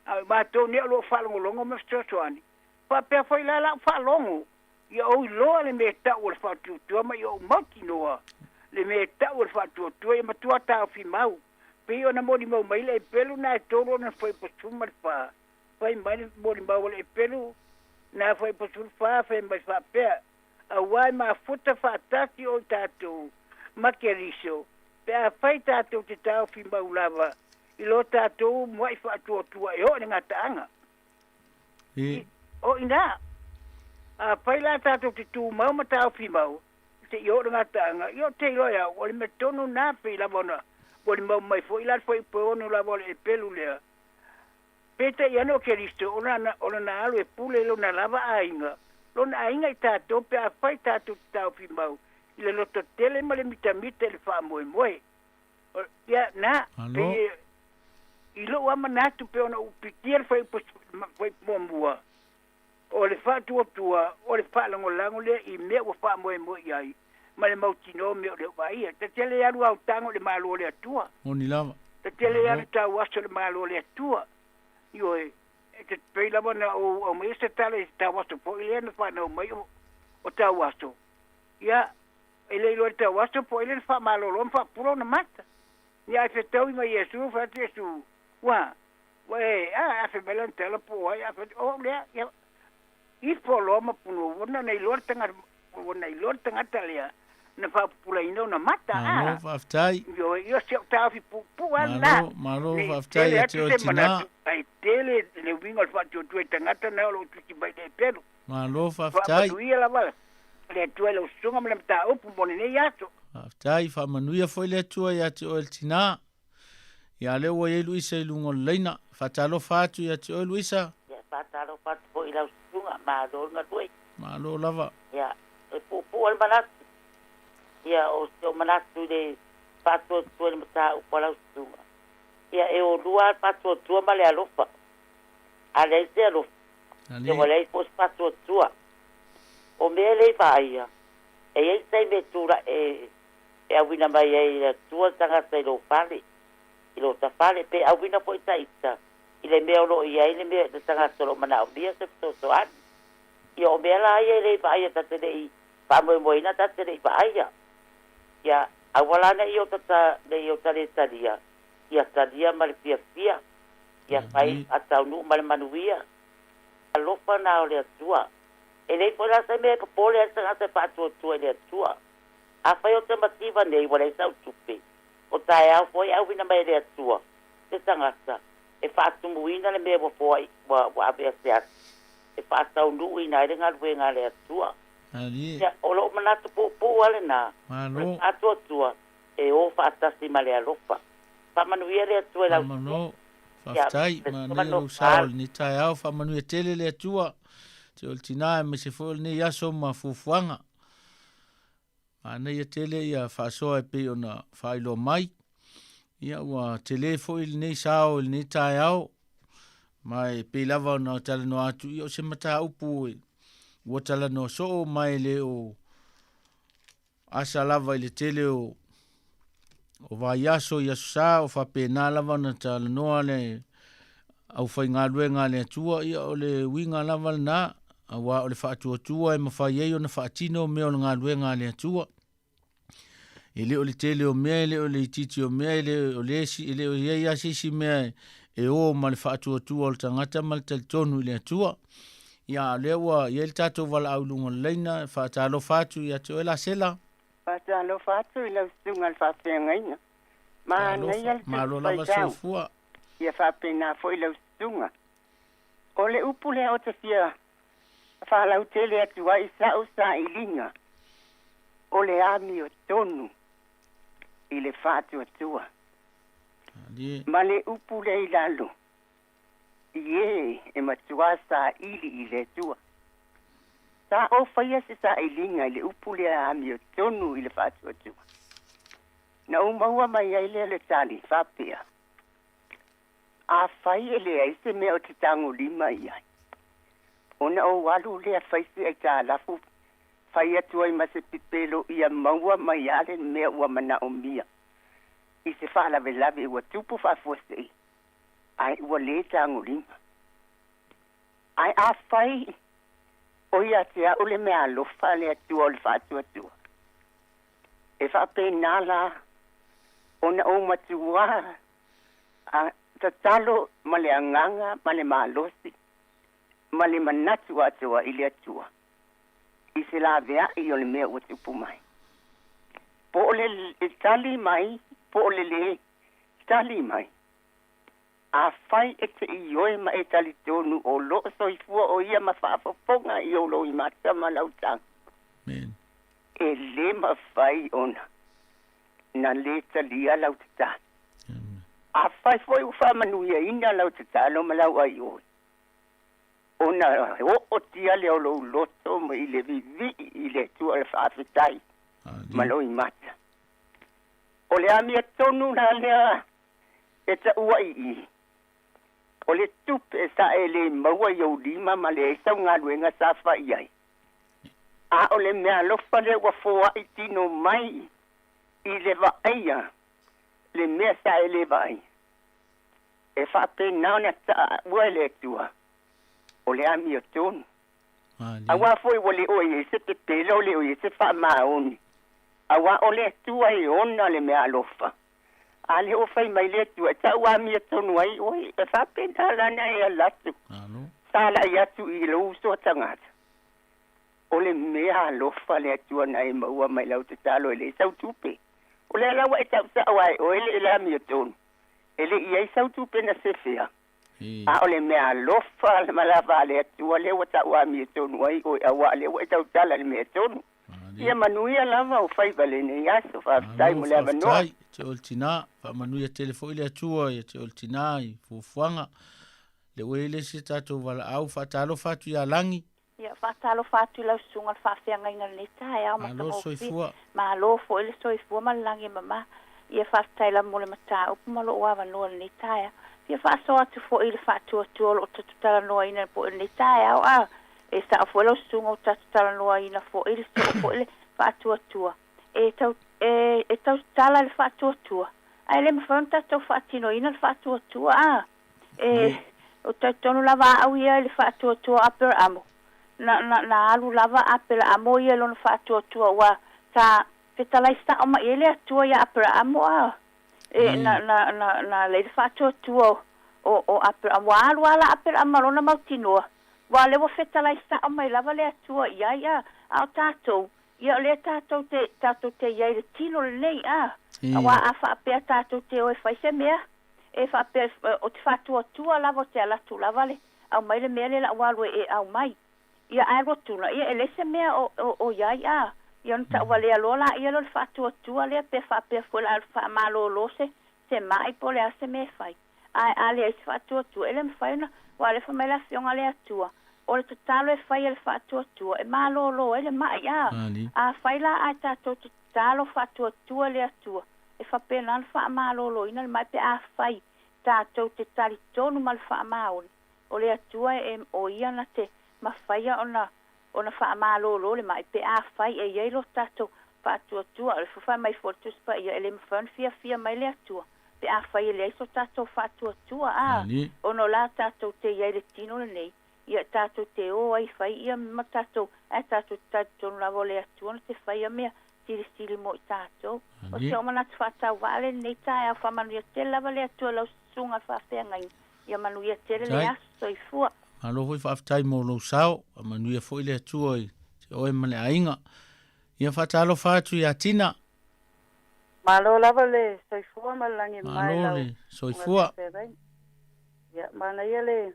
a o matou nei o lo o faalogologo ma fesoasoani, faapea foi la lau faalogo, ia ou iloa le mea e tau o le faatuatua ma ia ou mautinoa le mea e tau o le faatuatua, ia matua taofi mau. Pei ona molimau mai le Epelu na e tolu ona 14, fai mai le molimau a le Epelu na 14 fai mai faapea, Auā e mafuta faatasi o tatou ma Keriso, pe afai tatou te taofi mau lava i lo tatou mua'i faatuatua e oo i le gataaga. I. O inā, afai la tatou te tumau ma taofi mau seia oo i le gataaga, ia ou te iloa e au, o le mea tonu lena, pei lava ona molimau mai foi la le fuaiupu e ono lava o le epelu lea. Peitai ane o Keriso, o lana, o lana alu e pule i lona lava aiga, lona aiga i tatou pe afai tatou te taofi mau i le loto tele ma le mitamita i le faamoemoe. O, ia, na, Malo. pei e, i lou lava manatu pei ona ou pikia le fuaiupu, fuaiupu muamua, o le faatuatua, o le faalagolago lea i mea ua faamoemoe i ai, ma le mautinoa o mea o le vaaia. Ta te le alu aotago i le Malo o le Atua. Moni lava. Ta te le alu Malo. tauaso i le Malo o le Atua. Ioe, e te pei lava ona ou aumaia se tala i se tauaso foi lea na fanau mai o, o tauaso. Ia, e le iloa i le tauaso po o ai lea na faamalolo ma faapula ona mata. Ia ae fetaui mai Iesu, fai atu Iesu, Ua, Ua e, a, afe mai lana tala po o ai, afe atu, o au lea, ia, ifo loa ma punouua, na ona iloa le tagata, ua na iloa le tagata lea na faapupulaina ona mata, a. Malo faafetai. Ioe, ia o si au taofi puupuu lava lena. Malo, malo Ne i faafetai tele ia atu te oe se tina. manatu, ae tele le uiga o le faatuatua i tagata na o lo o tusi mai i le pelu. Malo faafetai. Faamanuia lava le Atua i lau susuga ma le mataupu mo lenei aso. Faafetai, faamanuia foi le Atua ia te oe le tina. Ia lea ua i ai Luisa i luga o le laina. Faatalofa atu ia te oe Luisa. Ia, faatalofa atu foi i lau susuga, malo le galue. Malo lava. Ia, e puupuu le manatu. Ia, o si ou manatu i le faatuatua i le mataupu a lau susuga. Ia, e o lua lava le faatuatua ma le alofa. A leai se alofa, ia ua leai foi se faatuatua. O mea e le i vaaia, e i ai taimi e tulai e e auina mai ai e le Atua le tagata i lou fale, i lota fale, pe auina foi ta ita i le mea o lo o i ai le mea le tagata o lo o manaomia se fesoasoani. Ia, o mea la ia e le i vaaia ta te le i faamoemoeina ta te le i vaaia. Ia, aua la ne i o ta ne i o ta le talia, ia talia ma le fiafia, ia fai a taunuu ma le manuia. Alofa na o le Atua. E leai foi la se mea e popole ai le tagata e faatuatua i le Atua. Afai o te mativa nei ua leai sau tupe, o taeao foi e auina mai e le Atua se tagata e faatumuina le mea ua foai ua ua aveese atu, e faataunuuina ai le galuega a le Atua. Ia, o lou manatu puupuu lava lena, o le faatuatua e o faatasi ma le alofa. Faamanuia le Atua i lau Malo, faafetai, manaia lou sao i lenei taeao, faamanuia tele le Atua, te o le tina aemaise foi o lenei aso ma fuafuaga. Manaia tele ia faasoa e pei ona faailoa mai. Ia ua tele foi lenei sao i lenei taeao. Ma e pei lava ona talanoa atu, ia o se mataupu ua talanoa soo ma e le o asa lava i le tele o o vaiaso i aso sa o faapena lava ona talanoa le aufaigaluega a le Atua, ia o le uiga lava lena, aua o le faatuatua e mafai ai ona faatino mea o le galuega a le Atua. E le o le tele o mea, e le o le itiiti o mea, e le o le esi, e le o i ai lava se isi mea e o ma le faatuatua o le tagata ma le talitonu i le Atua. Ia, a o lea ua i ai le tatou valaau i luga o le laina, e faatalofa atu ia te oe Lasela. Faatalofa atu i lau susuga i le faafeagaiga. Manaia le Malo lava faitau. soifua. Ia faapena foi lau susuga. O le upu lea ou te fia faalautele atu ai i sa'u sailiga, o le amiotonu i le faatuatua. Ma le upu lea i lalo, i ē e matuā saili i le Atua. Sa ou faia se sailiga i le upu lea amiotonu i le faatuatua. Na ou maua mai ai lea le tali faapea, Afai e leai se mea ou te tagolima i ai, ona ou alu lea fai se aitalafu fai atu ai ma se pipelo ia maua mai lava le mea ua manaomia i se faalavelave ua tupu faafuasei, ae ua le tagolima. Ae afai o ia te au le meaalofa a le Atua o le faatuatua, e faapena la ona ou matuā a tatalo ma le agaga ma le malosi ma le manatu atoa i le Atua i se laveai o le mea ua tupu mai. Po o le tali mai po o le lē tali mai. Afai e te ioe ma e talitonu o lo o soifua o ia ma faafofoga i ou loimata ma lau taga, e lē mafai ona na lē talia lau tatalo. Afai foi ua faamanuiaina lau tatalo ma lau aioe, ona oo tia lea o lou loto i le vivii i le Atua le faafetai ma loimata. O le amiotonu la lea e taua i i, o le tupe sa e le maua i ou lima ma leai sau galuega sa fai i ai, a o le meaalofa lea ua foai tino mai i le vaaia le mea sa e le vaaia. E faapena ona taua e le Atua o le amiotonu. Aua foi ua le o i ai se pepelo, le o i ai se faamaoni, aua o le Atua e ona le meaalofa. A lea ua fai mai le Atua, e tau amiotonu ai oe, e faapena la ona e ala atu, sala'i atu i lou uso a tagata. O le mea alofa le Atua na e maua mai lau tatalo e leai sau tupe. O lea la ua e ta'uta'u a e oe le le amiotonu, e le i ai sau tupe na sefea. A o le mea alofa ma lava a le Atua lea ua ta'u amiotonu ai oe, auā lea ua e tautala i le mea tonu. Ia manuia lava o faiva lenei aso. Faafetai mo le avanoa. Faafetai te oe le tinā. Faamanuia tele foi le Atua ia te oe le tinā i fuafuaga. Lea ua i ai le isi a tatou valaau. Faatalofa atu ia Lagi. Ia, faatalofa atu i lau susuga le faafeagaiga i lenei taeao Malo le matagofie. soifua. Malo foi le soifua ma le lagi e mama. Ia, faafetai lava mo le mataupu ma lou avanoa i lenei taeao. Fia faasoa atu foi i le faatuatua o loo tatou talanoaina foi i lenei taeao a e sao foi lau susuga ua tatou talanoaina foi le soo foi le faatuatua. E tau e, e tautala le faatuatua ae le mafai ona tatou faatinoina le faatuatua a. E, o talitonu lava au ia i le faatuatua o Aperaamo. Na, na, na alu lava Aperaamo ia i lona faatuatua ua sa fetalai sao mai i ai le Atua ia Aperaamo a. E, na, na, na, na lei le faatuatua o, o, o Aperaamo. Ua alu a la Aperaamo ma lona mautinoa. Ua lea ua fetalai sao mai lava le Atua i ai a. A o tatou, ia o lea tatou te, tatou te i ai i le tino lenei a. Aua a faapea tatou te o e fai se mea, E faapea, o te faatuatua lava o te ala atu lava le aumai le mea lea la ua alu e aumai. Ia ae alu atu la, ia e leai se mea o, o, o iai a. Ia ona tauvalea loa laia lea o le faatuatua lea pe faapea foi la faamalolo se, se mai po o le a se mea e fai. Ae a leai se faatuatua, e le mafai ona, aua o lea fai mai le Afioga a le Atua, o le tatalo e fai e le faatuatua, e malolo ai le mai a. Afai la ae tatou te tatalo faatuatua i le Atua, E faapena ona faamaloloina le mai pe afai tatou te talitonu ma le faamaoni o le Atua e o Ia na te mafaia ona ona faamalolo le mai pe afai e i ai lo tatou faatuatua. O le fai mai foi o le Tusi Paia e le mafai ona fiafia mai le Atua pe afai e leai so tatou faatuatua. A ona o la tatou te i ai i le tino lenei, ia tatou te o ai fai ia ma tatou, ae tatou te talitonu lava o le Atua na te faia mea silisili mo i tatou. O si ou manatu faatauvaa lenei taeao, faamanuia tele lava le Atua i lau susuga i le faafeagaiga. Ia manuia tele le aso. Soifua. Malo foi faafetai mo lou sao, faamanuia foi le Atua i te oe ma le aiga. Ia faatalofa atu ia Tina. Malo lava le soifua ma le lagi Malo le soifua. Ia, manaia le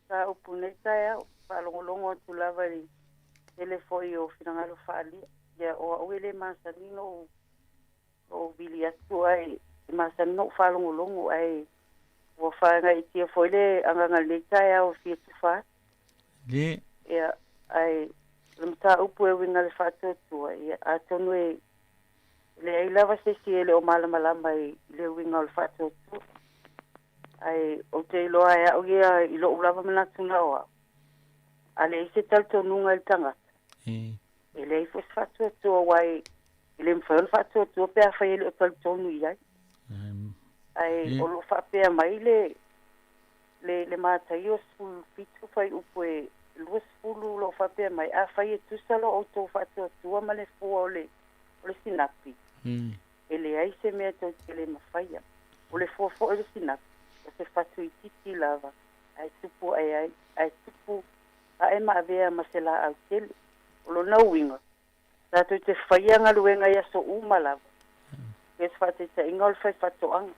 mataupu nei taeao, faalogologo atu lava i le tele foi o finagalo faaalia. Ia, o au e le masani ona ou, ou vili atu ae e masani ona ou faalogologo ae ua faagaitia foi le agaga i lenei taeao e fia tufa atu. Le. Ia, ae o le mataupu e uiga i le faatuatua, ia, atonu e leai lava se isi e le o malamalama i le uiga o le faatuatua. Ae ou te iloa e au ia i lo'u lava manatu na o au, a leai se talitonuga i le tagata, e leai foi se faatuatua, aua e le mafai ona faatuatua pe afai e le o talitonu i ai. Ae o lo o faapea mai le, le, le Mataio 17 fuaiupu e 20 o lo o faapea mai, Afai e tusa lo outou faatuatua ma le fua o le, o le sinapi, E leai se mea tou te le mafaia. O le fua foi o le sinapi, o se fatu itiiti lava, ae tupu ae ai, ae tupu ae ma avea ma se laau tele. O lona uiga, tatou te faia galuega i aso uma lava. Pei o se faataitaiga o le faifaatoaga.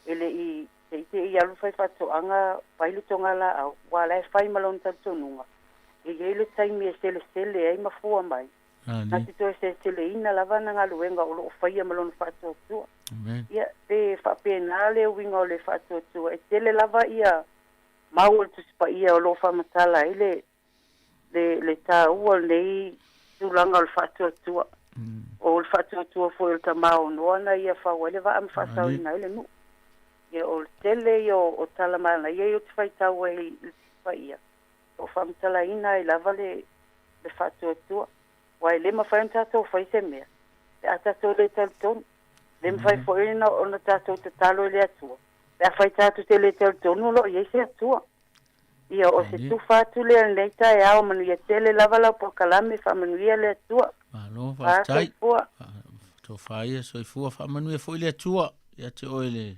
E le i te i te i alu le faifaatoaga fai le togalaau, aua la e fai ma lona talitonuga, e i ai le taimi e selesele ai ma fua mai. Na te toe seleseleina lava ana galuega o lo o faia ma lona faatuatua. Ia, pe faapena le uiga o le faatuatua. E tele lava ia mau o le Tusi Paia o lo o faamatala ai le, le, le taua o lenei tulaga o le faatuatua. O le faatuatua foi o le tama o Noa na ia fau ai le vaa ma faasaoina ai le nuu. Ia, o le tele ia o, o tala manaia ia ou te faitau ai i le Tusi Paia, o faamatalaina ai lava le, le faatuatua. Aua e le mafai ona tatou fai se mea pe a tatou le talitonu. E le mafai foi ona, ona tatou tatalo i le Atua pe afai tatou te le talitonu o lo o i ai se Atua. Ia, o se tufa atu lea i lenei taeao, manuia tele lava lau polokalame, faamanuia le Atua. Malo, faafetai. Soifua. Tofa ia, soifua, faamanuia foi le Atua. ia te oe le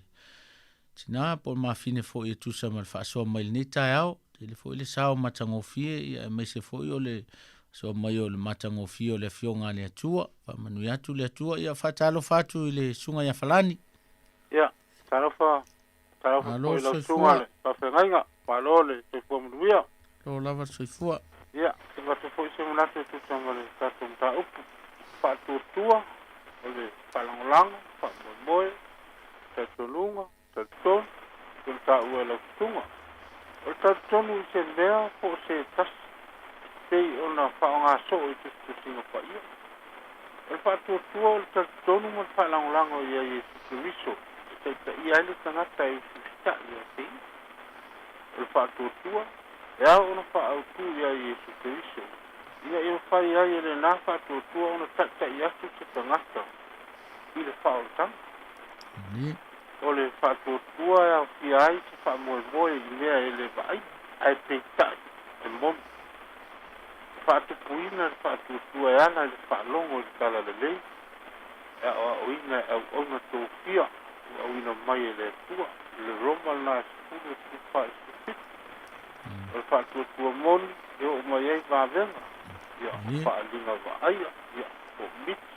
tinā po o le mafine foi e tusa ma le faasoa mai lenei taeao. Tele foi le sao matagofie, ia aemaise foi o le faasoa mai o le matagofie o le Afioga a le Atua. Faamanuia atu le Atua, ia faatalofa atu i le Susuga ia Falani. Ia, talofa, talofa Malo foi i le lau soifua. Susuga le faafeagaiga, malo le soifua manuia. Lo lava le soifua. Ia, e avatu foi se manatu e tusa ma le tatou mataupu faatuatua o le faalagolago, faamoemoe, talitonuga, talitonu, pei ona taua e lau Susuga. O le talitonu i se mea po o se tasi pei ona faaaoga soo i tusitusiga paia. O le faatuatua o le talitonu ma le faalagolago ia Iesu Keriso e taitaia ai le tagata e usiusitai ia te ia. O le faatuatua e ao ona faaautu ia Iesu Keriso ina ia mafai ai e lena faatuatua ona taitai atu se tagata i le faaolataga. O le faatuatua e aofia ai se faamoemoe i mea e le vaaia, ae peitai, e moni. E faatupuina le faatuatua e ala i le faalogo i le talalelei, e aoaoina e auauna tofia ua auina mai e le Atua, le Roma lena e 10 e 14 i le 17. O le faatuatua moni e oo mai ai vavega, ia, faaaliga vaaia, ia, komiti,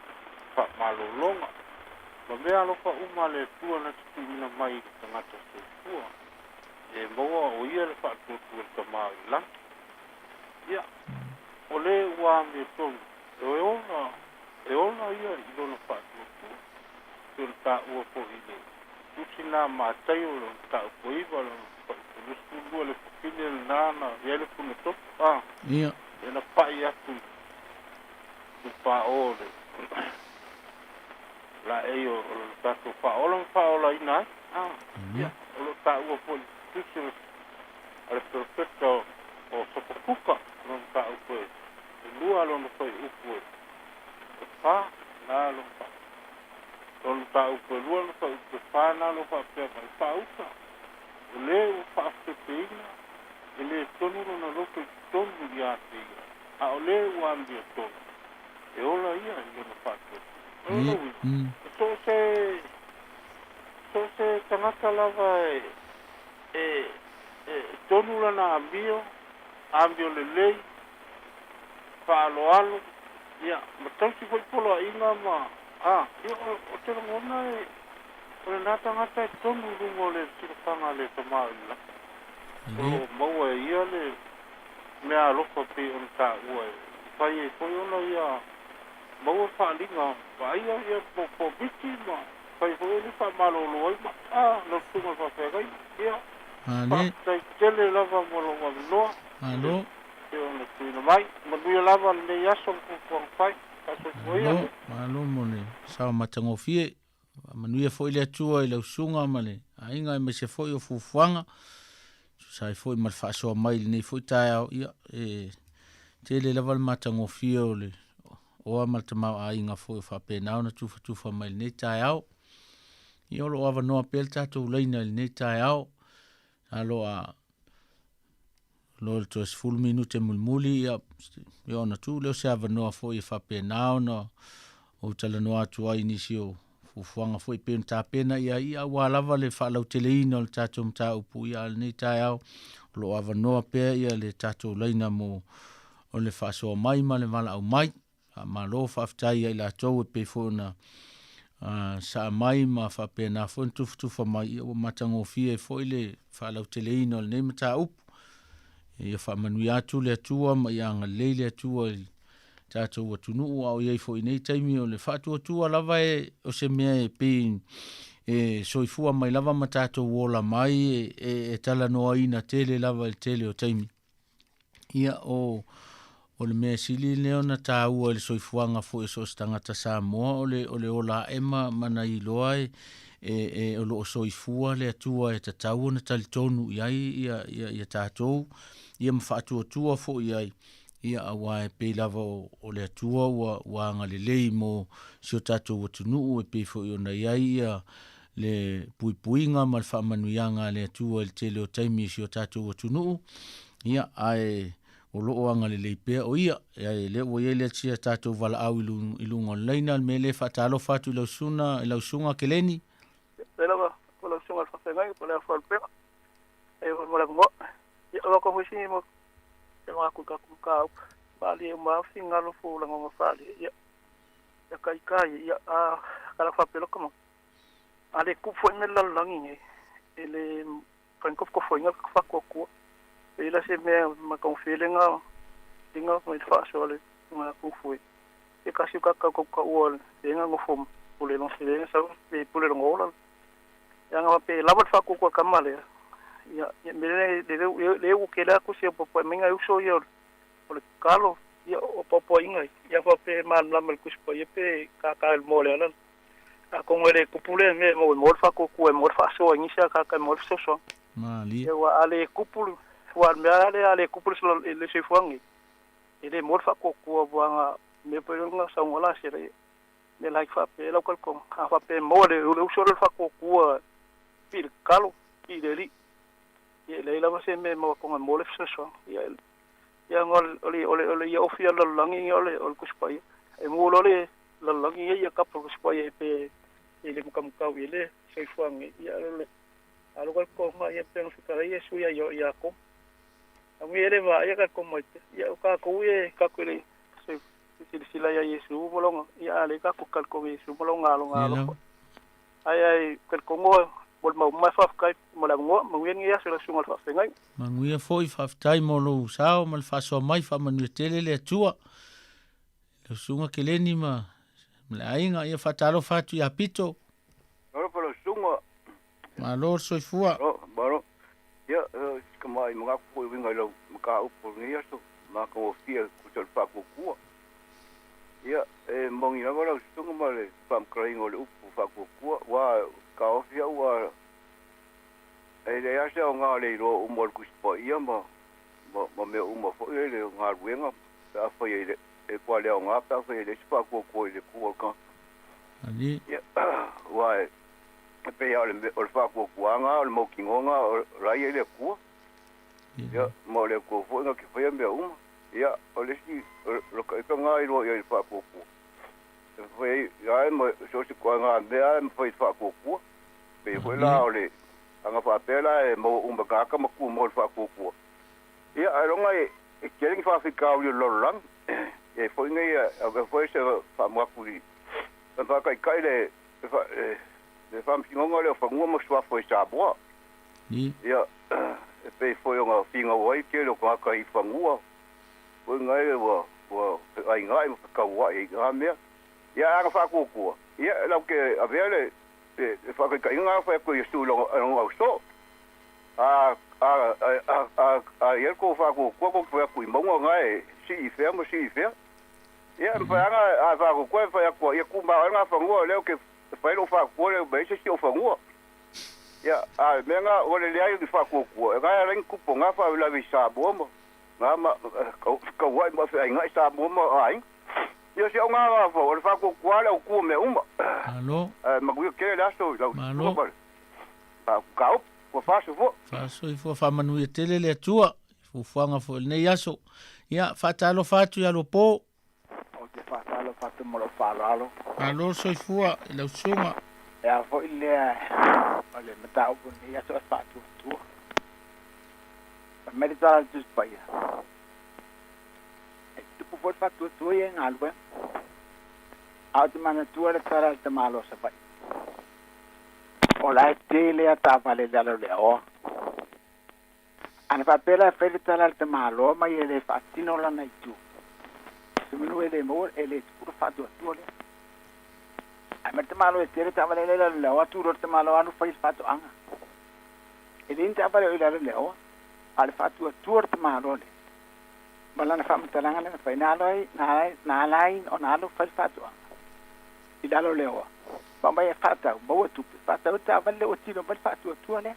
faamalologa, ma mea alofa uma a le Atua na te tuuina mai i le tagata soifua, e maua o ia le faatuatua i le Tama o i lagi. Ia, o le ua amiotonu, e ola, e ola ia i lona faatuatua, pei ona taua foi i le tusi lena a Mataio, lona mataupu e 9, lona fuaiupu 22, le fafine lena na i ai le punatoto, a, Ia. ia na pai atu i le paō o le laei o lona tatou faaola ma faaolaina ai. A, ia, o lo o taua foi i le tusi a le perofeta o Sopakuka, lona mataupu e 2, lona fuaiupu e 4, na lona fa lona mataupu e 2, lona fuaiupu e 4, na lo faapea mai, faauta, o le ua faafepeina, e le tonu lona loto i totonu ia te ia, a o le ua amiotonu, e ola ia i lona faatuatua. O lona uiga, so o se tagata lava e tonu lana amio, amio lelei, faaaloalo, ia, ma tausi foi poloaiga ma, a, ia, o te lagona e, o lena tagata e tonu i luga o le silafaga a le Tama o i le lagi. O lo o maua e ia le mea alofa pei ona taua e fai ai foi ona ia maua faaaliga vaaia ia komiti ma fai foi le faamalolo ai ma a lau Susuga i le faafeagaiga. Ia, faafetai tele lava mo lou avanoa. Malo. Pei ona tuuina mai. Manuia lava lenei aso ma fuafuaga fai. Faasoifua ia. Malo, malo mo le sao matagofie. Faamanuia foi le Atua i lau susuga ma le aiga aemaise foi o fuafuaga. Tusa ai foi ma le faasoa mai i lenei foi taeao, ia, e tele lava le matagofie o le oa ma le tamaoaiga foi o faapena ona tufatufa mai i lenei taeao. Ia, o lo o avanoa pea le tatou laina i lenei taeao. Alo a lo le toe 10 minute mulimuli, ia, ia ona tuu lea o se avanoa foi e faapena ona ou talanoa atu ai i nisi o fuafuaga foi pei ona tapena i ai, ia, aua lava le faalauteleina o le tatou mataupu. Ia, a lenei taeao o lo o avanoa pea ia le tatou laina mo o le faasoa mai ma le valaau mai. Faamalo faafetai ia i latou e pei foi ona saa mai ma faapena foi ona tufatufa mai, ia ua matagofie ai foi le faalauteleina o lenei mataupu. Ia faamanuia atu le Atua ma ia agalelei le Atua i tatou atunuu, a o i ai foi i nei taimi o le faatuatua lava e o se mea e pei e soifua mai lava ma tatou ola mai e talanoaina tele lava i le tele o taimi. Ia, o o le mea sili lea ona taua i le soifuaga foi o so o se tagata Samoa, o le o le ola ae ma ma na iloa e e o lo o soifua le Atua e tatau ona talitonu i ai ia ia ia tatou, ia ma faatuatua foi i ai, ia aua e pei lava o le Atua ua ua agalelei mo si o tatou atunuu e pei foi ona i ai ia le puipuiga ma le faamanuiaga a le Atua i le tele o taimi i si o tatou atunuu, ia, ae o lo o agalelei pea o ia. Ae lea ua i ai le sia tatou valaau i luga o le laina, le mea lea e faatalofa atu i lau susuga, i lau susuga Keleni. Faafeagai po o le afa o le pega. E mo le avanoa. Ia o ka foi si mo e mga ku ka ku ka faali uma fingalo fu la ngonga faali ia ia kai kai ia a kala fa pelo kama ale ku fo me la langi nge ele kan ko ko fo inga fa ko ku e la se me ma kon feelinga dinga mo fa so le ma ku fo e ka si ka ka ko ka o le nga ngo fo pule long se le sa pe pule long ola ya nga pe la fa ko ko kama le ya me le le le u ke la ku se po po me nga u so yo o le kalo ia o popo inga ia fa pe ma la me kus po ye pe ka ka el mole ala a con ele kupule me mo mo fa ko ku mo fa so inisa ka ka mo so so mali e wa ale kupulu wa me ale ale kupulu so le se fuangi ele mo fa ko ku wa me pe nga sa ngola se le me like fa pe la ko ko a fa pe mo le le so le fa ko ku pil kalo i le li ye le la se me mo ko mo le so so ia ia ngol ole ole ole ia ofia la langi ole ole kuspa ia e mo ole la langi ia ka po kuspa ia pe ele muka muka ile soifuangi ia ole alo ko ma ia pe no fikara ia su ia yo ia ko a mi ele va ia ka ko mo ia ka ko ia ka ko le se sila ia Yesu bolonga ia ale ka ko kal ko Yesu bolonga lo ngalo ai ai kal ko mo bol mau ma fa kai mo la ngo mo yen ia se la sunga fa fengai Manuia foi faafetai mo lou sao ma le faasoa mai faamanuia tele le Atua. Le usuga Keleni ma le aiga ia faatalofa atu iā Pito. Malo pa lau susuga. Malo le soifua. Malo, malo. Ia, si tamai manatu foi uiga i lau mataupu o lenei aso, matagofie tusa o le faatuatua. Ia, e moni lava lau susuga ma le faamatalaina o le upu faatuatua, aua taofi au a e leai lava se aoga o le iloa uma o le Tusi Paia ma ma mea uma foi le galuega pe afai e le e toa le aoga pe afai e leai se faatuatua i le Atua o le tagata. Ali. Ia, aua e pei lava o le o le faatuatuaga o le mautinoga o la e i ai le Atua. Ia, ma o le Atua foi na te faia mea uma. Ia, o le isi, o le ita lena e iloa i ai le faatuatua. E fai ai ia ma so o se ituaiga mea e mafai e faatuatua. Pei foi la o le aga faapea la e maua uma e tagata ma tumau i le faatuatua. Ia, ailoga e tele ni faafitauli o le lalolagi. E foi nei avea foi se faamanatu i le faataitai le le faamasinoga lea o Fanua ma Suafa i Samoa. Ia, e pei foi ona finau ai tele o tagata i fanua, foi nai ua ua feaiga'i ma fekaua'i i na mea. Ia, a na faatuatua, ia, e latou te avea le le faataitaiga na fai atu e Iesu i lona ausoo. A a a a a i ai le tou faatuatua tou te fai atu i mauga na e sii i fea ma sii i fea. Ia, e mafai lava ona a faatuatua e fai atu, ia tumau ai na fanua lea ou te fai lou faatuatua lea mai ai se isi ou fanua. Ia, a o le mea lena, ua le leai ni faatuatua, e na e ala ai ni tupu o na faalavelave i Samoa ma na ma fekaua'i ma feaiga'i Samoa ma aiga. Ia, si au na fau, o le faatuatua le autu o mea uma. Malo. Ae manuia tele le aso i lau Malo. ma le mataupu. Ua faasoifua. Faasoifua faamanuia tele le Atua i fuafuaga foi o lenei aso. Ia, faatalofa atu ia Lopo. Ou te faatalofa atu ma lou faaaloalo. Malo le soifua i lau susuga. E a foi lea o le mataupu o lenei aso e faatuatua. Fai mai le tala a le Tusi Paia, E tupu foi le faatuatua ia i galuega. A ou te manatua le tala a le tamaloa o Savaii, O la e tele a taavale i lalo o le aoa. Ana faapea la e fai le tala a le tamaloa ma ia le faatino lana itu, semanu e le maua, e le tupu le faatuatua lea. Ae mai le tamaloa e tele taavale la i lalo o le aoa, tu loa le tamaloa alu fai le faatoaga. E leai ni taavale o i lalo o le aoa, a o le faatuatua o le tamaloa lea ma lana faamatalaga lea na fai, na ala ai, na ala ai, na ala ai ona alu fai le faatoaga i lalo o le aoa. Ma aumai e faatau, maua tupe, faatau ai le taavale lea ua tino mai le faatuatua lea.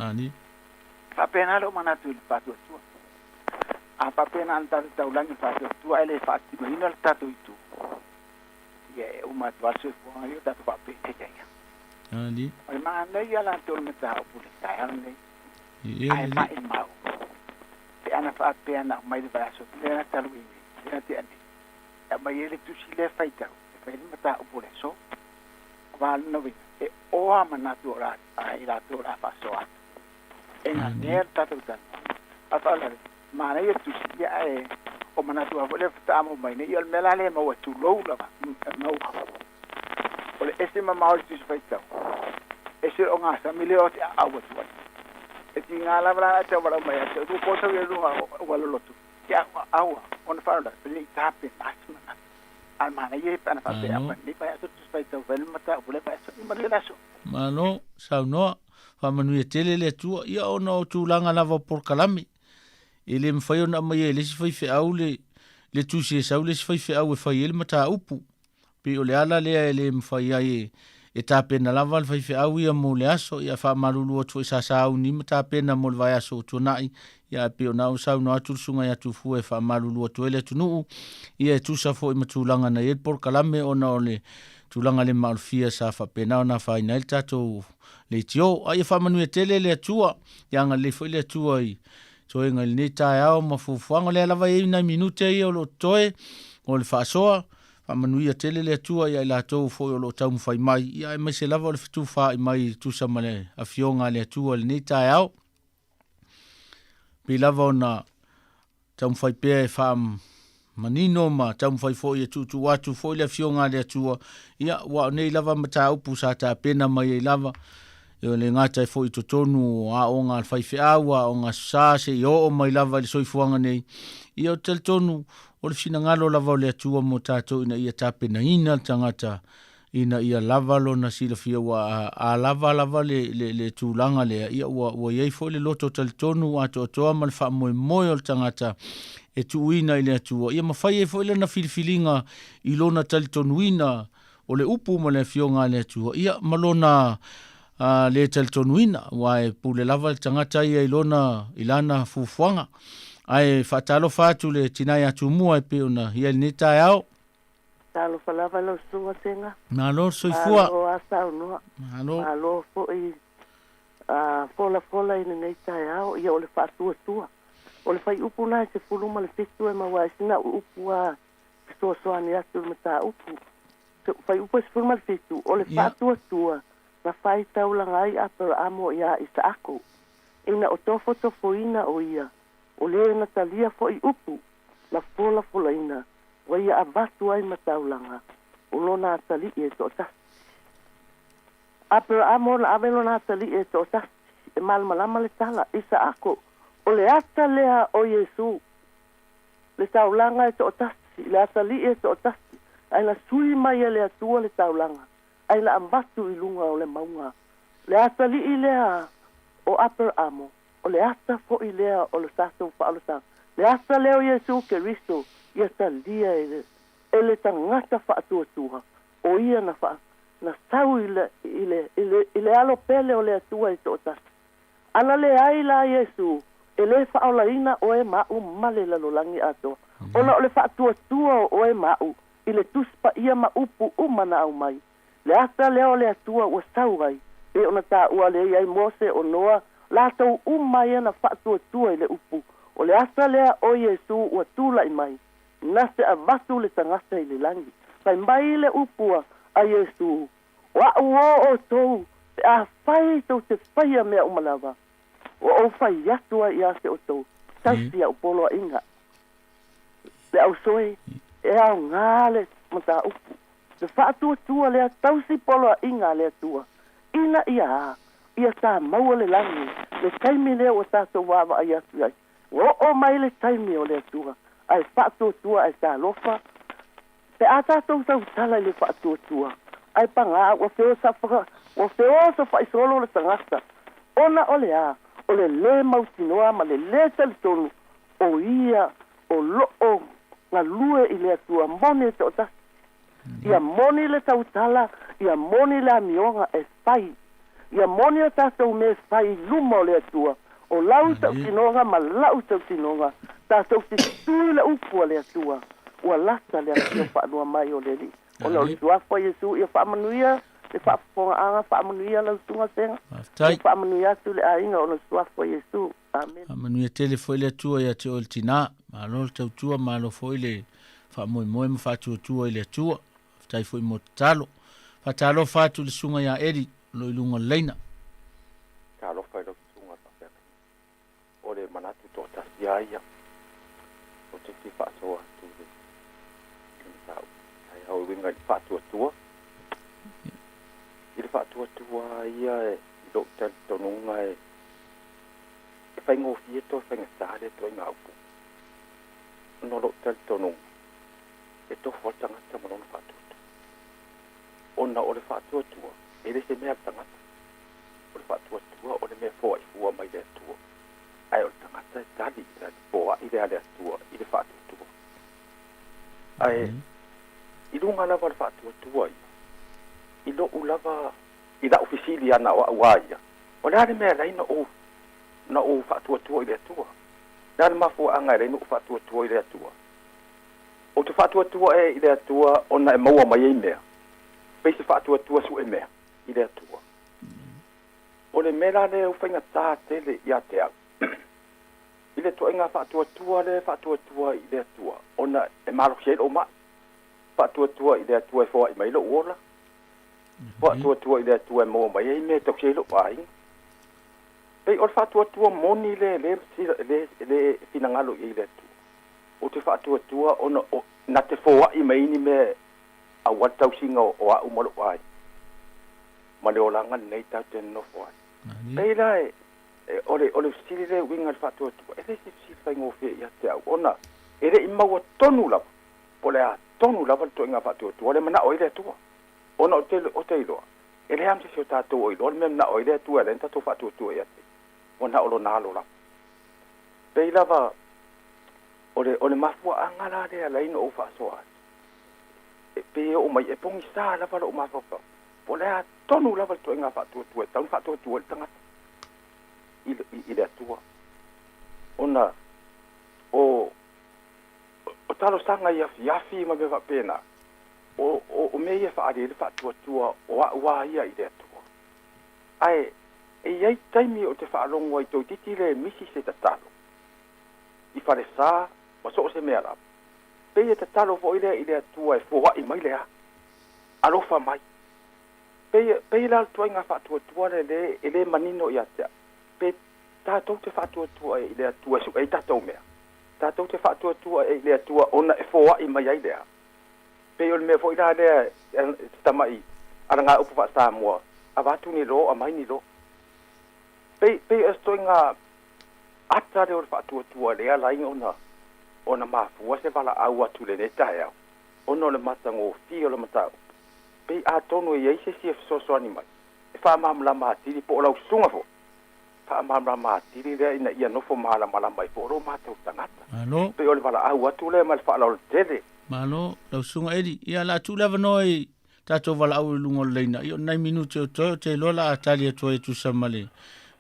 Ani. Faapena lou manatu i le faatuatua. A faapea na o le tatou taulagi i le faatuatua ae le faatinoina le tatou itu, ia e uma atu lava le soifuaga ia o tatou faapea ia ia. Ali. O le manaia latou o le mataupu i le taeao lenei, Ia ae lelei. maimau pe ana faapea na aumai le vaiaso lea na talu ai nei, lea na tea nei, e aumai ai le tusi lea faitau e fai ai le mataupu o le aso. Aua lona uiga, e oa manatu o la, a i latou o le a faasoa atu. E nanea le tatou talanoaga. A o le faalavelave, manaia le tusi, ia ae o manatu lava foi lea faatoa maua mai nei, ia o le mea la lea e maua, tulou lava, e maua. O le ese mamao o le tusi faitau, ese le ogasami lea ou te aau atu ai. E tiga lava la ae tau valaau mai ia te au, ua po sau i luga ua loloto. Ia au aua, ona faalavelave, e le i tapena se manatu. A o le manaia ia pe ana faapea, Malo. a nei vaiaso tusi faitau fai le mataupu lea vaiaso, ia manuia le aso. Malo, saunoa, faamanuia tele le Atua. Ia ona o tulaga lava o polokalame, e le mafai ona aumaia e le isi faifeau le, le tusi e sau le isi faifeau e fai ai le mataupu. Pei o le ala lea e le mafai ai e, e tapena lava le faifeau ia mo le aso, ia faamalulu atu foi sa sauni ma tapena mo le vaiaso ua tuanai, ia ae pei ona au saunoa atu le susuga ia Tufua e faamalulu atu ai le atunuu, ia e tusa foi ma tulaga na i ai le polokalame ona o le tulaga le maalofia sa faapena ona afaina ai le tatou leitio. A ia faamanuia tele le Atua, ia agalelei foi le Atua i toega i lenei taeao ma fuafuaga. O lea lava e i ai nai minute ia o lo o totoe o le faasoa. Faamanuia tele le Atua ia i latou foi o lo o taumafai mai, ia aemaise lava o le fetufaai mai e tusa ma le Afioga a le Atua i lenei taeao. Pei lava ona taumafai pea e faamanino ma taumafai foi e tuutuu atu foi le Afioga a le Atua, ia ua o nei lava mataupu sa tapena mai ai lava, e le gata ai foi i totonu o aoga a le faifeau, aoga aso sa, seia oo mai lava i le soifuaga nei. Ia ou te talitonu o le finagalo lava o le Atua mo tatou ina ia tapenaina le tagata ina ia lava lona silafia ua a lava lava le, le, le tulaga lea, ia ua, ua i ai foi le loto talitonu atoatoa ma le faamoemoe o le tagata e tuuina i le Atua, ia mafai ai foi lana filifiliga i lona talitonuina o le upu ma le Afioga a le Atua, ia, ma lona le talitonuina, aua e pule lava le tagata ia i lona, i lana fuafuaga. Ae faatalofa atu le tina ia Tumua e pei ona i ai lenei taeao. Talofa lava lau susuga Sega. Malo le soifua. Malo a saunoa. Malo. Malo foi a folafola i lenei taeao, ia o le faatuatua. O le fuaiupu lena e 17 e maua ai sina upu a fesoasoani atu i le mataupu. Fuaiupu e 17, o le faatuatua na fai taulaga ai Aperaamo iā Isaako, ina o tofotofoina o ia, o le na talia foi upu na folafolaina ua ia avatu ai ma taulaga o lona atalii e toatasi. Aperaamo na ave lona atalii e toatasi e malamalama le tala, Isaako, o le ata lea o Iesu. Le taulaga e toatasi, le atalii e toatasi, ae na sui mai e le Atua le taulaga, ae na avatu i luga o le mauga. Le atalii lea o Aperamo, o le ata foi lea o le tatou faaolataga, le ata lea o Iesu Keriso, ia talia e le, e le tagata faatuatua, o ia na faa, na sau i le, i le, i le, i le alo pele o le Atua e toatasi. Ana leai la Iesu, e le faaolaina oe ma a'u ma le lalolagi atoa, ona o le faatuatua o oe ma a'u i le Tusi Paia ma upu uma na aumai. Le ata lea o le Atua ua sau ai, pei ona taua lea ai Mose, o Noa, latou uma ia na faatuatua i le upu, o le ata lea o Iesu ua tula'i mai, na te avatu le tagata i le lagi. Fai mai le upu a Iesu, O a'u o outou pe afai tou te faia mea uma lava, ua ou fai atu ai ia te outou, tausi a'u poloaiga. Le ausoe, e aoga le mataupu, le faatuatua lea tausi poloaiga a le Atua, ina ia a, ia ta maua le lagi, le taimi lea ua tatou vaavaai atu ai, ua oo mai le taimi o le Atua, ae faatuatua ae talofa, Pe a tatou tautala i le faatuatua, ae pagā ua feosafa, ua feosofa'i solo le tagata, ona o le a? O le lē mautinoa ma le lē talitonu o ia o lo'o galue i le Atua moni e to'atasi. Ia moni le tautala, ia moni le amioga e fai, ia moni a tatou mea e fai i luma o le Atua, o lau tautinoga ma la'u tautinoga, tatou te tu i le upu a le Atua, ua lata le afio faalua mai o le Alii. Ona o le Suafa o Iesu, ia faamanuia le faafofogaaga, faamanuia lau susuga Sega, ia faamanuia atu le aiga ona o le Suafa o Iesu. Amene. Faamanuia tele foi le Atua ia te oe le tina. Malo le tautua, malo foi le faamoemoe ma faatuatua i le Atua. Faafetai foi mo tatalo. Faatalofa atu i le susuga ia Eli o lo o i luga o le laina. Talofa i lau susuga i le faafeagaiga. O le manatu toatasi lava ia, ou te fia faasoa atu i le mataupu taeao e uiga i le faatuatua. I le faatuatua ia i lou talitonuga e faigofie toe faigata lea ituaiga upu. Ona o lou talitonuga, e tofu lava le tagata ma lona faatuatua. Ona o le faatuatua, e le se mea a le tagata. O le faatuatua o le mea e foai fua mai le Atua, ae o le tagata e tali i le foai lea a le Atua i le faatuatua. Ae i luga lava o le faatuatua ia, i lou lava, i lau fesili ana o au a ia, o le a le mea e ala ai na ou, na ou faatuatua i le Atua? O le a le mafuaaga e ala ai na ou faatuatua i le Atua? Ou te faatuatua ea i le Atua ona e maua mai ai mea? Pei se faatuatua sue mea i le Atua. O le mea la lea ua faigata tele ia te au, i le ituaiga faatuatua lea e faatuatua i le Atua ona e malosi ai lou mai, faatuatua i le Atua e foai mai lou ola, faatuatua i le Atua e maua mai ai mea e tausi ai lou aiga. Pei o le faatuatua moni lea e le finagalo i ai le Atua. Ou te faatuatua ona na te foai mai ai ni mea aua le tausiga o au ma lou aiga, ma le olaga lenei tatou te nonofo ai. Pei la e, o le, o le fesili lea e uiga i le faatuatua, e le se fesili faigofie ia te au, ona e le i maua tonu lava, po o le a tonu lava le ituaiga faatuatua lea e manao ai le Atua. Ona ou te, ou te iloa, e leai lava ma se isi o tatou o iloa le mea e manao ai le Atua e ala ai ona tatou faatuatua ia te ia, ua na o Lona alo lava. Pei lava o le, o le mafuaaga la lea e ala ai ona ou faasoa atu, e pei e oo mai, e pogisa lava lou mafaufau, po o le a tonu lava le ituaiga faatuatua e tatau ona faatuatua ai le tagata i, i, i le Atua. Ona o, o talosaga i afiafi ma mea faapena, o, o, o mea ia e faaali ai le faatuatua o au lava ia i le Atua. Ae e i ai taimi ou te faalogo ai toeitiiti le misi se tatalo i falesa ma so o se mea lava. Pei e tatalo foi lea i le Atua e foai mai le a, alofa mai. Pei, pei la o le ituaiga faatuatua lea le, e le manino ia te au. Pe tatou te faatuatua i le Atua e sue ai tatou mea. Tatou te faatuatua i le Atua ona e foai mai ai le a. Pei o le mea foi la lea e te tamai alagaupu faa-Samoa, avatu ni lo, amai ni lo. Pei, pei o se ituaiga ata lea o le faatuatua lea ala ai ona, ona mafua se valaau atu i lenei taeao, ona o le matagofie o le mataupu. Pei atonu e i ai se isi e fesoasoani mai, e faamalamalama atili, po o lau susuga foi, faamalamalama atili lea ina ia nofo malamalama ai foi lo matou tagata. Malo. Pei o le valaau atu lea ma le faaaloalo tele. Malo, lau susuga Eli. Ia, o le a tuu le avanoa i tatou valaau i luga o le laina. Ia, o nai minute o toe, ou te iloa o le a tali atu ai e tusa ma le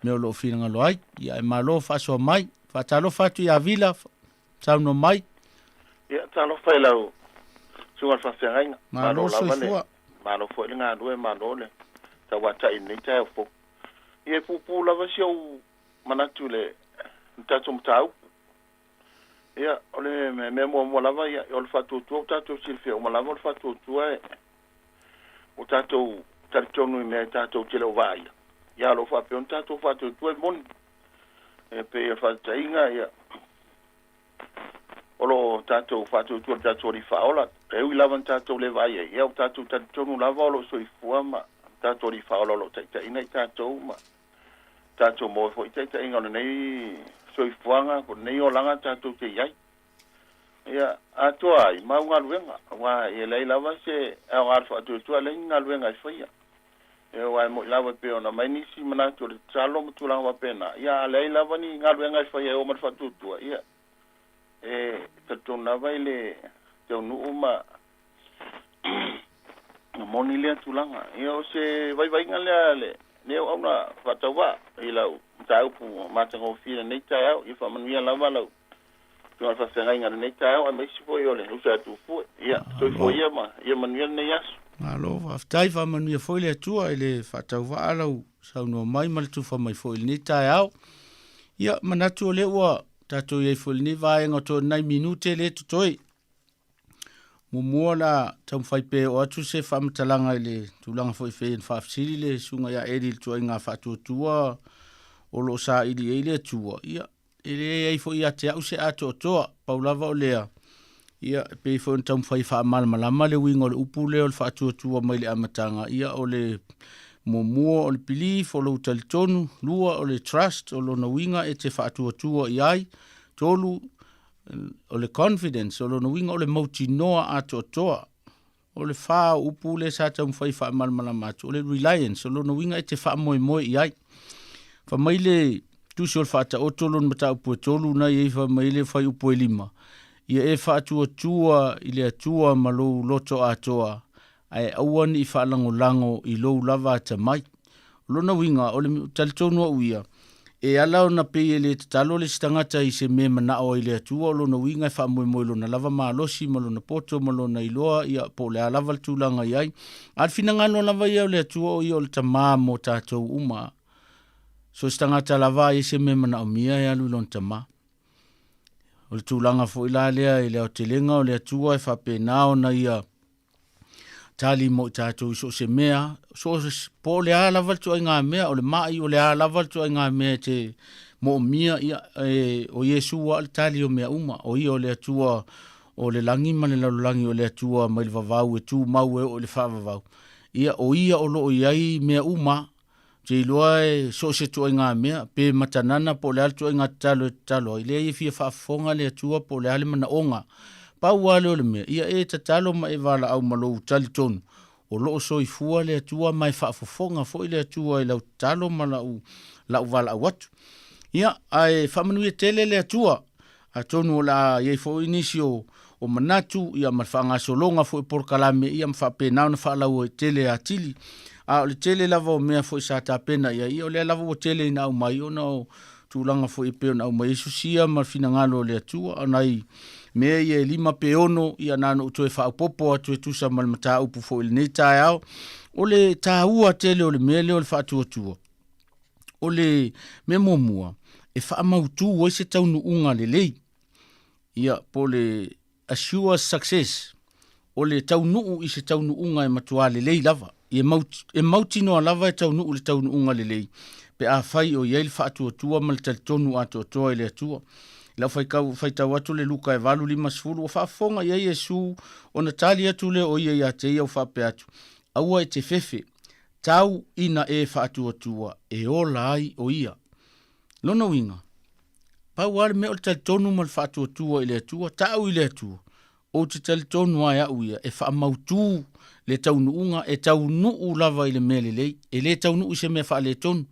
mea o lo o finagalo ai. Ia, e malo faasoa mai. Faatalofa atu ia Vila, saunoa mai. Ia, talofa i lau susuga i le faafeagaiga. Malo lava le, soifua. malo foi le galue, malo le tauatai i lenei taeao fou. Ia, e puupuu lava si ou manatu i le tatou mataupu. Ia, o le mea muamua lava, ia, o le faatuatua, ua tatou silafia uma lava o le faatuatua e, ua tatou talitonu i mea e tatou te le o vaaia. Ia, o lo o faapea ona tatou faatuatua e moni. E pei o le faataitaiga, ia, o lo o tatou faatuatua i le tatou Alii Faaola. E ui lava ina tatou le vaai ai, ia, ua tatou talitonu lava o lo o soifua ma tatou Alii Faaola o lo o taitaiina i tatou ma tatou maua foi taitaiga o lenei soifuaga, po o lenei olaga tatou te i ai. Ia, atoa ai mau galuega, aua e leai lava se aoga o le faatuatua, e leai ni galuega e faia. Ia, aua e moni lava e pei ona aumai nisi manatu o le tatalo ma tulaga faapena, ia, a leai lava ni galuega e faia e oo mai le faatuatua, ia, e talitonu lava i le taunuu ma Na moni lea tulaga. Ia o se vaivaiga lea le le auauna faatauvaa i lau mataupu matagofie i lenei taeao. Ia faamanuia lava lau Susuga i le Faafeagaiga i lenei taeao aemaise foi o le uso ia Tufue. Ia soifua ia ma ia manuia lenei aso. Malo, faafetai, faamanuia foi le Atua i le faatauvaa lau saunoa mai ma le tufa mai foi i lenei taeao. Ia, manatu o lea ua tatou i ai foi i lenei vaega o toe nai minute lea e totoe. Muamua la taumafai pea e oo atu se faamatalaga i le tulaga foi fei na faafesili le susuga ia Eli i le tuaiga faatuatua o lo o saili ai le Atua, ia, e leai foi ia te au se atoatoa, pau lava o lea, ia, e pei foi ona taumafai e faamalamalama le uiga o le upu lea o le faatuatua mai le amataga, ia, o le muamua o le belief, o lou talitonu, lua o le trust, o lona uiga e te faatuatua i ai, tolu o le confidence, o lona uiga o le mautinoa atoatoa. O le fa o upu lea sa taumafai e faamalamalama atu, o le reliance, o lona uiga e te faamoemoe i ai. Fai mai le Tusi o le Faataoto lona mataupu e tolu na i ai fai mai le fuaiupu e lima, Ia e faatuatua i le Atua ma lou loto atoa, ae aua ne i faalagolago i lou lava atamai. O lona uiga, o le talitonu au ia, e ala ona pei e le tatalo le isi tagata i se mea e manao ai le Atua, o lona uiga e faamoemoe i lona lava malosi ma lona poto ma lona iloa, ia, po o le a lava le tulaga i ai. A o le finagalo lava ia o le Atua o ia o le Tama mo tatou uma. So se tagata lava a i ai se mea e manaomia e alu i lona Tama. O le tulaga foi la lea i le aotelega o le Atua e faapena ona ia tali mo i tatou i so o se mea, so o se, po o le a lava le ituaiga mea, o le mai, o le a lava le ituaiga mea e te moomia, ia, e, o Iesu lava le tali o mea uma. O ia o le Atua o le lagi ma le lalolagi, o le Atua mai le vavau e tumau e oo i le faavavau. Ia, o ia o lo o i ai mea uma, te iloa e so o se ituaiga mea, pe matanana po o le a le ituaiga tatalo e tatalo ai, leai e fia faafofoga le Atua po o le a le manaoga. Pau lava lea o le mea, ia e tatalo ma e valaau ma lou talitonu, o lo o soifua le Atua ma e faafofoga foi le Atua i lau tatalo ma lau, lau valaau atu. Ia, ae faamanuia tele le Atua. Atonu o le a i ai foi nisi o, o manatu ia ma le faagasologa foi o polokalame ia ma faapena ona faalauaitele atili. A o le tele lava o mea foi sa tapena i ai, ia o lea lava ua tele ina aumai ona o tulaga foi e pei ona aumai ai sosia ma le finagalo o le Atua. O nai mea ia e lima pe ono, ia na ona ou toe faaopoopo atu e tusa ma le mataupu foi i lenei taeao. O le taua tele o le mea lea o le faatuatua, O le mea muamua, e faamautu ai se taunuuga lelei, ia, po o le assure success, o le taunuu i se taunuuga e matua lelei lava. E, mau, e mautinoa lava e taunuu i le taunuuga lelei, pe afai o i ai le faatuatua ma le talitonu atoatoa i le Atua. I lau faitau, faitau atu le Luka e 8:50, ua faafofoga i ai Iesu, ona tali atu lea o ia ia te ia ua faapea atu, Aua e te fefe, Tau ina e faatuatua e ola ai o ia. Lona uiga, pau lava le mea o le talitonu ma le faatuatua i le Atua, tau i le Atua, ou te talitonu lava e au ia e faamautu le taunuuga, e taunuu lava i le mea lelei, e le taunuu i se mea faaletonu,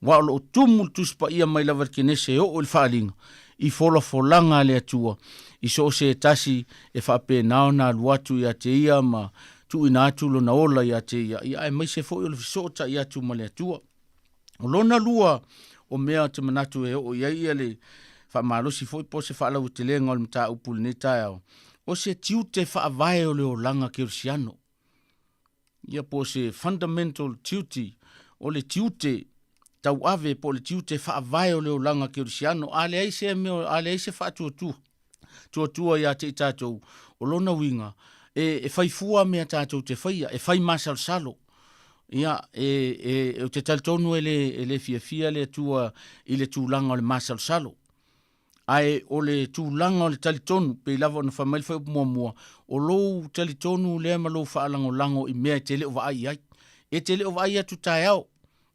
aua o lo o tumu le Tusi Paia mai lava i le Kenese e oo i le Faaaliga, i folafolaga a le Atua, i so o se tasi e faapena ona alu atu ia te ia ma tuuina atu lona ola ia te ia, ia aemaise foi o le fesootai atu ma le Atua. O lona lua o mea ou te manatu e oo i ai ia le faamalosi foi po o se faalautelega o le mataupu i lenei taeao, o se tiute faavae o le olaga kerisiano. Ia po o se fundamental duty, o le tiute tauave po o le tiute faavae o le olaga kerisiano. A leai se mea, a leai se faatuatua, tuatua ia te i tatou, o lona uiga, e, e fai fua mea tatou te faia, e fai masalosalo. Ia, e, e, ou te talitonu e le, e le fiafia le Atua i le tulaga o le masalosalo. Ae o le tulaga o le talitonu, pei lava ona fai mai le fuaiupu muamua, o lou talitonu lea ma lou faalagolago i mea e te le o vaai i ai. E te le o vaai atu taeao,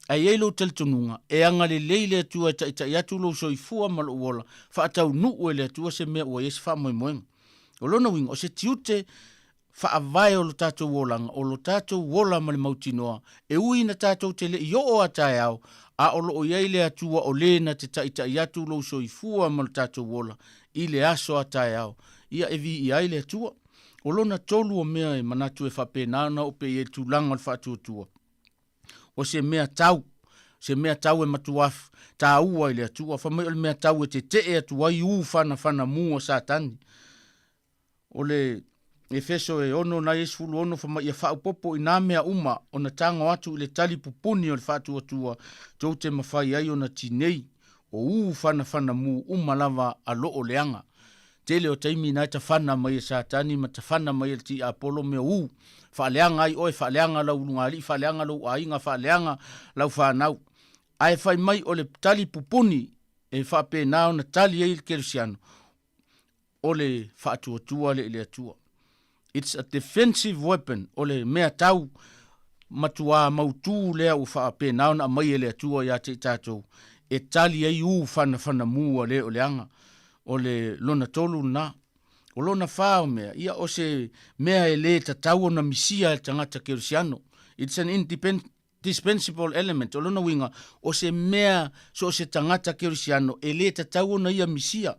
Ae i ai lou talitonuga, e agalelei le Atua e taitai atu lou soifua ma lou ola, faataunuu e le Atua se mea ua i ai se faamoemoega. O lona uiga, o se tiute faavae o lo tatou olaga, o lo tatou ola ma le mautinoa, e ui ina tatou te le i oo a taeao, a o lo o i ai le Atua o le na te taitai atu lou soifua ma lo tatou ola i le aso a taeao, ia e viia ai le Atua. O lona tolu o mea e manatu e faapena ona oo pea i ai le tulaga o le faatuatua, o se mea tau, se mea tau e matua tāua i le Atua, fai mai o le mea tau e tetee atu ai u fanafana mu a Satani. O le Efeso e 6 nai e 16 fai mai ia faaopoopo i nā mea uma ona tago atu i le tali pupuni o le faatuatua tou te mafai ai ona tinei o u fanafana mu uma lava a loo leaga. Tele o taimi na e tafana mai e Satani ma tafana mai e le tiapolo mea u. Faaleaga ai oe, faaleaga lau ulugalii, faaleaga lou aiga, faaleaga lau fanau. Ae fai mai o le tali pupuni e faapena ona tali ai le kerisiano, o le faatuatua lea i le Atua. It's a defensive weapon, o le mea tau matuā mautū lea ua faapena ona aumai e le Atua ia te i tatou, e tali ai u fanafanamū a le o le aga. O le lona tolu lena. O lona fa o mea, ia o se mea e lē tatau ona misia e le tagata kerisiano. It's an independent dispensable element, o lona uiga, o se mea so o se tagata kerisiano e lē tatau ona ia misia.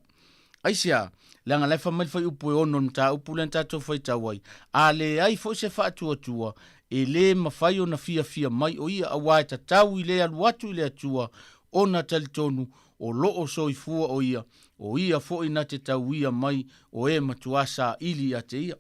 Aisea? Leaga la e fai mai le fuaiupu e ono o le mataupu lea na tatou faitau ai, a leai foi se faatuatua, e lē mafai ona fiafia mai o ia, auā e tatau i le alu atu i le Atua ona talitonu o lo o soifua o ia, o ia foi na te tauia mai o e matuā saili ia te ia.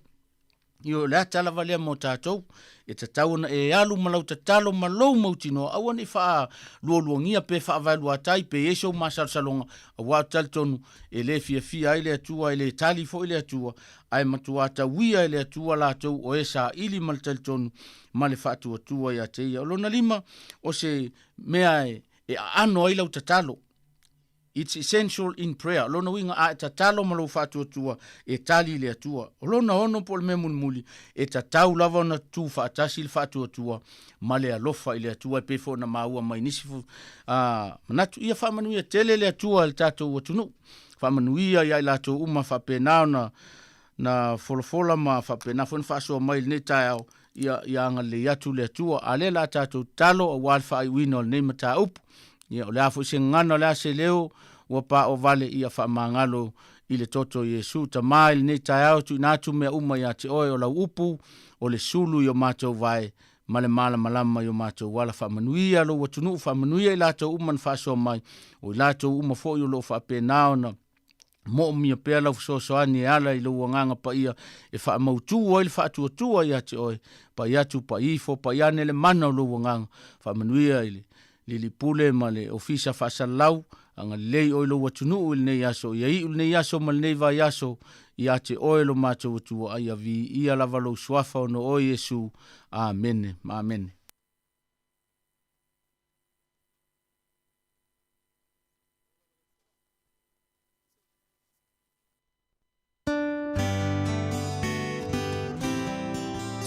Ioe, o le ata lava lea mo tatou, e tatau ona e alu ma lau tatalo ma lou mautinoa, aua ne i faalualuagia pe faavaeluatai pe i ai sou masalosaloga, auā ou te talitonu, e le fiafia ai le Atua, e le tali foi le Atua, ae matuā tauia e le Atua latou o e saili ma le talitonu ma le faatuatua ia te Ia. O lona lima, o se mea e aano ai lau tatalo, It's essential in prayer. O lona uiga, a e tatalo ma lou faatuatua, e tali i le Atua. O lona ono po o le mea mulimuli, e tatau lava ona tutu faatasi le faatuatua ma le alofa i le Atua e pei foi ona maua mai nisi manatu. Ia faamanuia tele le Atua i le tatou atunuu. Faamanuia ia i latou uma faapena ona na folafola ma faapena foi ona faasoa mai i lenei taeao, ia, ia agalelei atu le Atua. A lea la tatou tatalo aua le faaiuina o lenei mataupu. Ia, o le a foi se gagana, o le a se leo ua paovale, ia faamagalo i le toto o Iesu. Tama i lenei taeao, tuuina atu mea uma ia te oe, o lau upu, o le sulu i o matou vae, ma le malamalama i o matou ala. Faamanuia lou atunuu, faamanuia i latou uma na faasoa mai, o i latou uma foi o lo o faapena ona Moomia pea lau fesoasoani e ala i lou Agaga Paia e faamautū ai le faatuatua ia te oe, pai atu, pai ifo, pai ane le mana o lou Agaga. Faamanuia i le Lili Pule ma le Ofisa Faasalalau, agalelei oe i lou atunuu i lenei aso, ia iu lenei aso ma lenei vaiaso ia te oe lo matou Atua, a ia viia lava lou Suafa ona o oe Iesu. Amene. Amene.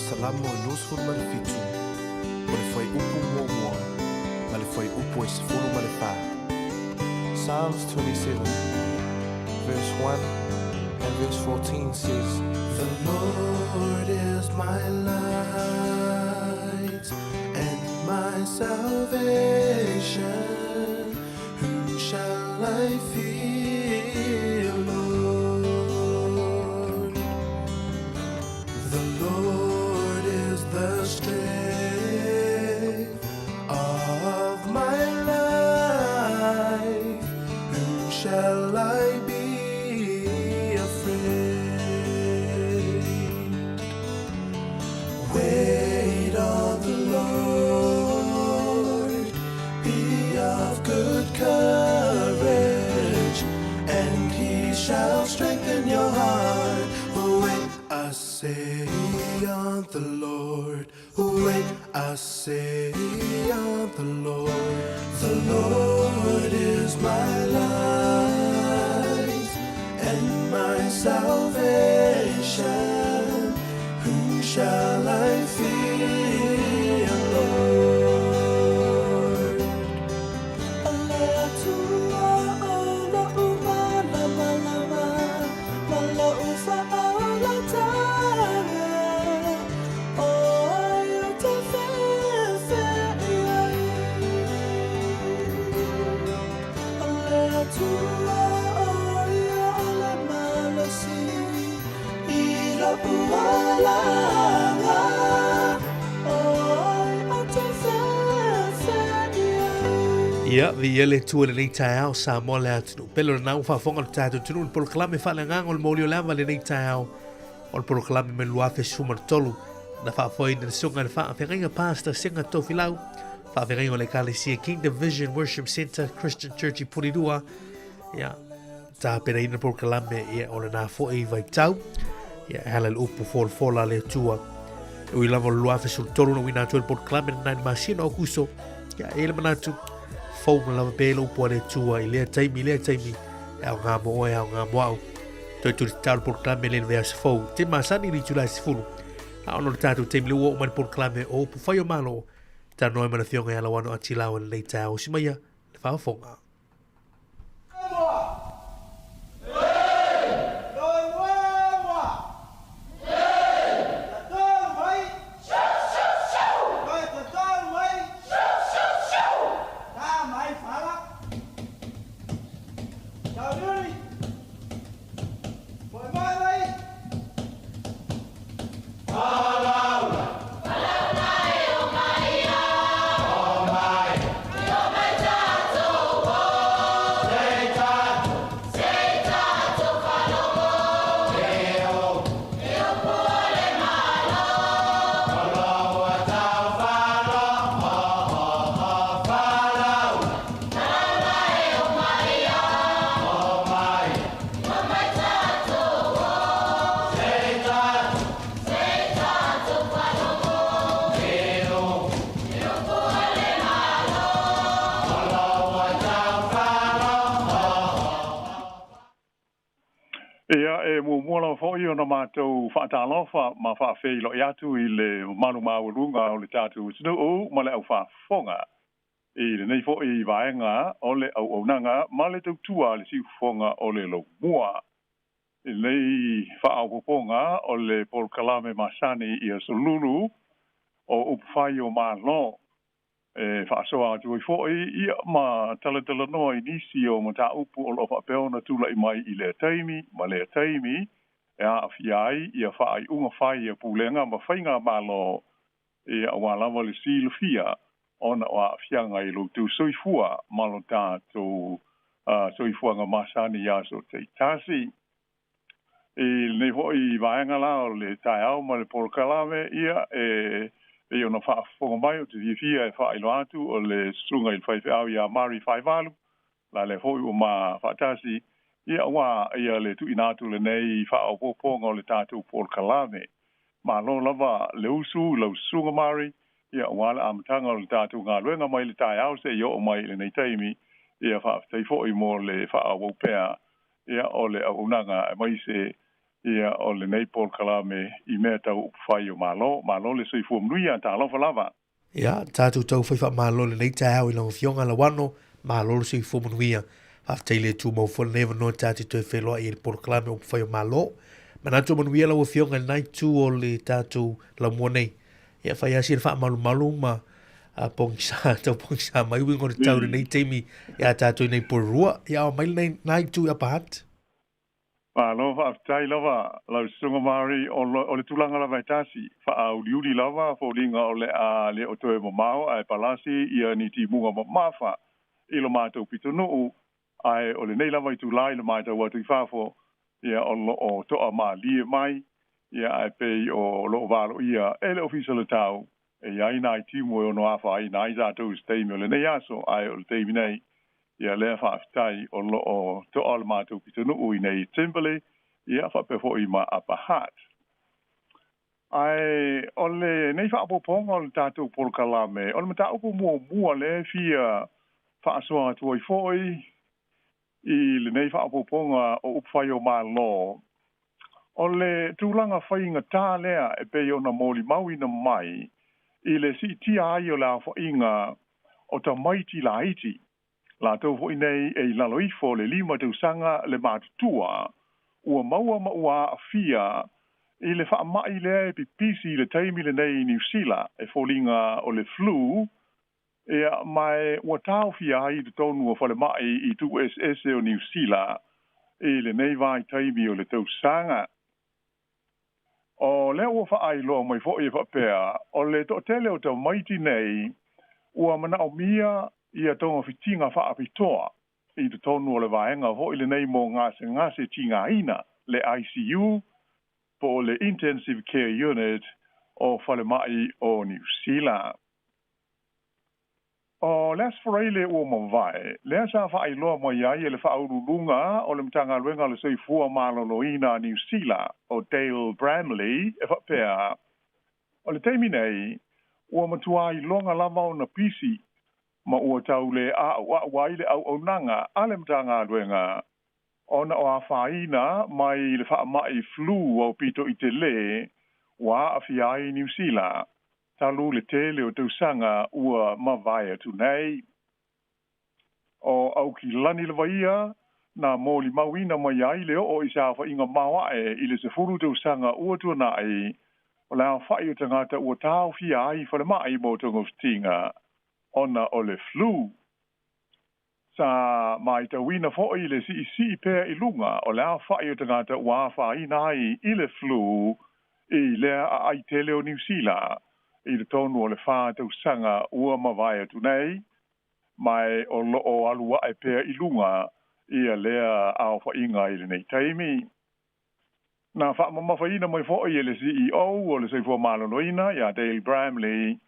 Salamo e 27, o le fuaiupu muamua ma le fuaiupu e 14. Psalms 27, verse 1 and verse 14 says, The Lord is my light and my salvation. Whom shall I fear, Lord? The Lord is the strength of my life. Whom shall I be afraid? Wait on the Lord. Be of good courage, and he shall strengthen your heart. Wait, I say on the Lord. Wait, I say on the Lord. The Lord is my light and my salvation. Whom shall I fear, Lord? Ia, viia le Atua i lenei taeao, Samoa le atunuu pele o lena ua faafofoga le tatou atunuu i le polokalame faaleagaga o le Mauli o le Ava i lenei taeao. O le polokalame mai le 2013 na faafoeina le Susuga i le Faafeagaiga Pastor Sega Tofilau, faafeagaiga o le Ekalesia Kingdom Vision Worship Centre Christian Church i Porirua. Ia, tapenaina polokalame, ia, o lena foi vaitau, ia, e ala i le upu folafola a le Atua. E ui lava o le 2013 na uina atu ai le polokalame lena i le masina o Akuso, ia, e i ai le manatu, fou ma lava pea le upu a le Atua i lea taimi, i lea taimi, e aoga mo oe, e aoga mo au. Toe tulitao le polokalame le vaiaso fou. Te masani i le itula e 10. A ona o le tatou taimi le ua oo mai le polokalame o upu fai o Malo, talanoa ai ma le Afioga ia Lauano Atilao i lenei taeao. Usi maia le faafofoga. Ia, e muamua lava foi ona matou faatalofa ma faafeiloai atu i le mamalu maualuga o le tatou atunuu ma le aufaafofoga i lenei foi vaega o le auaunaga ma le tautua a le siufofoga o le Laumua. I lenei faaopoopoga o le polokalame masani i aso Lulu o upufai o Malo, e faasoa atu ai foi ia ma talatalanoa i nisi o mataupu o lo o faapea ona tulai mai i lea taimi ma lea taimi e aafia ai ia faaiuga fai a pulega ma faigamalo ia aua lava le silafia ona o aafiaga i lo outou soifua ma lo tatou soifuaga masani i aso taitasi. I lenei foi vaega la o le taeao ma le polokalame, ia e pei ona faafofoga mai, ou te fiafia e faailoa atu o le susuga i le faifeau ia Mari Faivalu, la lea foi ua ma faatasi, ia aua ia le tuuina atu lenei faaopoopoga o le tatou polokalame. Malo lava le usu i lau susuga Mari, ia aua le amataga o le tatou galuega mai le taeao seia oo mai i lenei taimi, ia faafetai foi mo le faaauau pea ia o le auaunaga aemaise ia o lenei polokalame i mea tau upufai o Malo. Malo le soifua manuia, talofa lava. Ia, tatou taufai faamalo i lenei taeao i lau Afioga Lauano, malo le soifua manuia. Faafetai le tumau foi lenei avanoa tatou toe feiloai i le polokalame o Upufai o Malo. Manatu manuia lau Afioga i lena itu o le tatou laumua nei. Ia, fai lava sina faamalumalu ma pogisa, tau pogisa mai uiga o le tau i lenei taimi ia tatou i nei Porirua. Ia, ao mai lena itu i Upper Hutt. Malo faafetai lava lau Susuga Mari, o le tulaga lava e tasi, faauliuli lava foliga o le a le o toe mamao ae palasi ia ni timuga mamafa i lo matou pitonuu, ae o lenei lava itula i le matau atu i fafo, ia o lo o toamalie mai, ia ae pei o lo o valoia e le Ofisa o le Tau e i ai nai timu e ono afaina ai tatou i se taimi o lenei aso, ae o le taimi nei, ia lea faafetai o lo o toa le matou pitonuu i nei i Timberlea, ia faapea foi ma Upper Hutt. Ae o lenei faaopoopoga o le tatou polokalame, o le mataupu muamua lea e fia faasoa atu ai foi i lenei faaopoopoga o upufai o Malo, o le tulaga faigata lea e pei ona molimauina mai i le siitia ai o le aofaiga o tamaiti laiti, latou foi nei e i lalo ifo o le 5 tausaga le matutua, ua maua ma ua aafia i le faamai lea e pipisi i le taimi lenei i Niu Sila e foliga o le flu, ia, ma e ua taofia ai i totonu o falemai i itu eseese o Niu Sila i lenei vaitaimi o le tausaga. O lea ua faailoa mai foi e faapea, o le toatele o tamaiti nei ua manaomia ia togafitiga faapitoa i totonu o le vaega foi lenei mo gasegase tigaina, le ICU, po o le Intensive Care Unit o falemai o Niu Sila. O le Aso Faraile ua mavae, lea sa faailoa mai ai e le Faauluuluga o le Matagaluega o le Soifua Maloloina a Niu Sila, o Dale Bramley, e faapea, o le taimi nei, ua matua iloga lava ona pisi ma ua tau le a'ua'u ai le auaunaga a le Matagaluega ona o afaina mai le faama'i flu aupito i telē ua aafia ai Niu Sila talu le tele o tausaga ua mavae atu nei. O Aukilani lava ia na molimauina mai ai le oo i se aofaiga maoae i le 10 tausaga ua tuana'i o le aofa'i o tagata ua taofia ai i falemai mo togafitiga ona o le flu. Sa matauina fo'i le siisii pea i luga o le aofa'i o tagata ua afaina ai i le flu i lea aai tele o Niu Sila i totonu o le 4 tausaga ua mavae atu nei, ma e o loo alu ae pea i luga ia lea aofaiga i lenei taimi. Na faamamafaina mai fo'i e le CEO o le Soifua Maloloina ia Dale Bramley,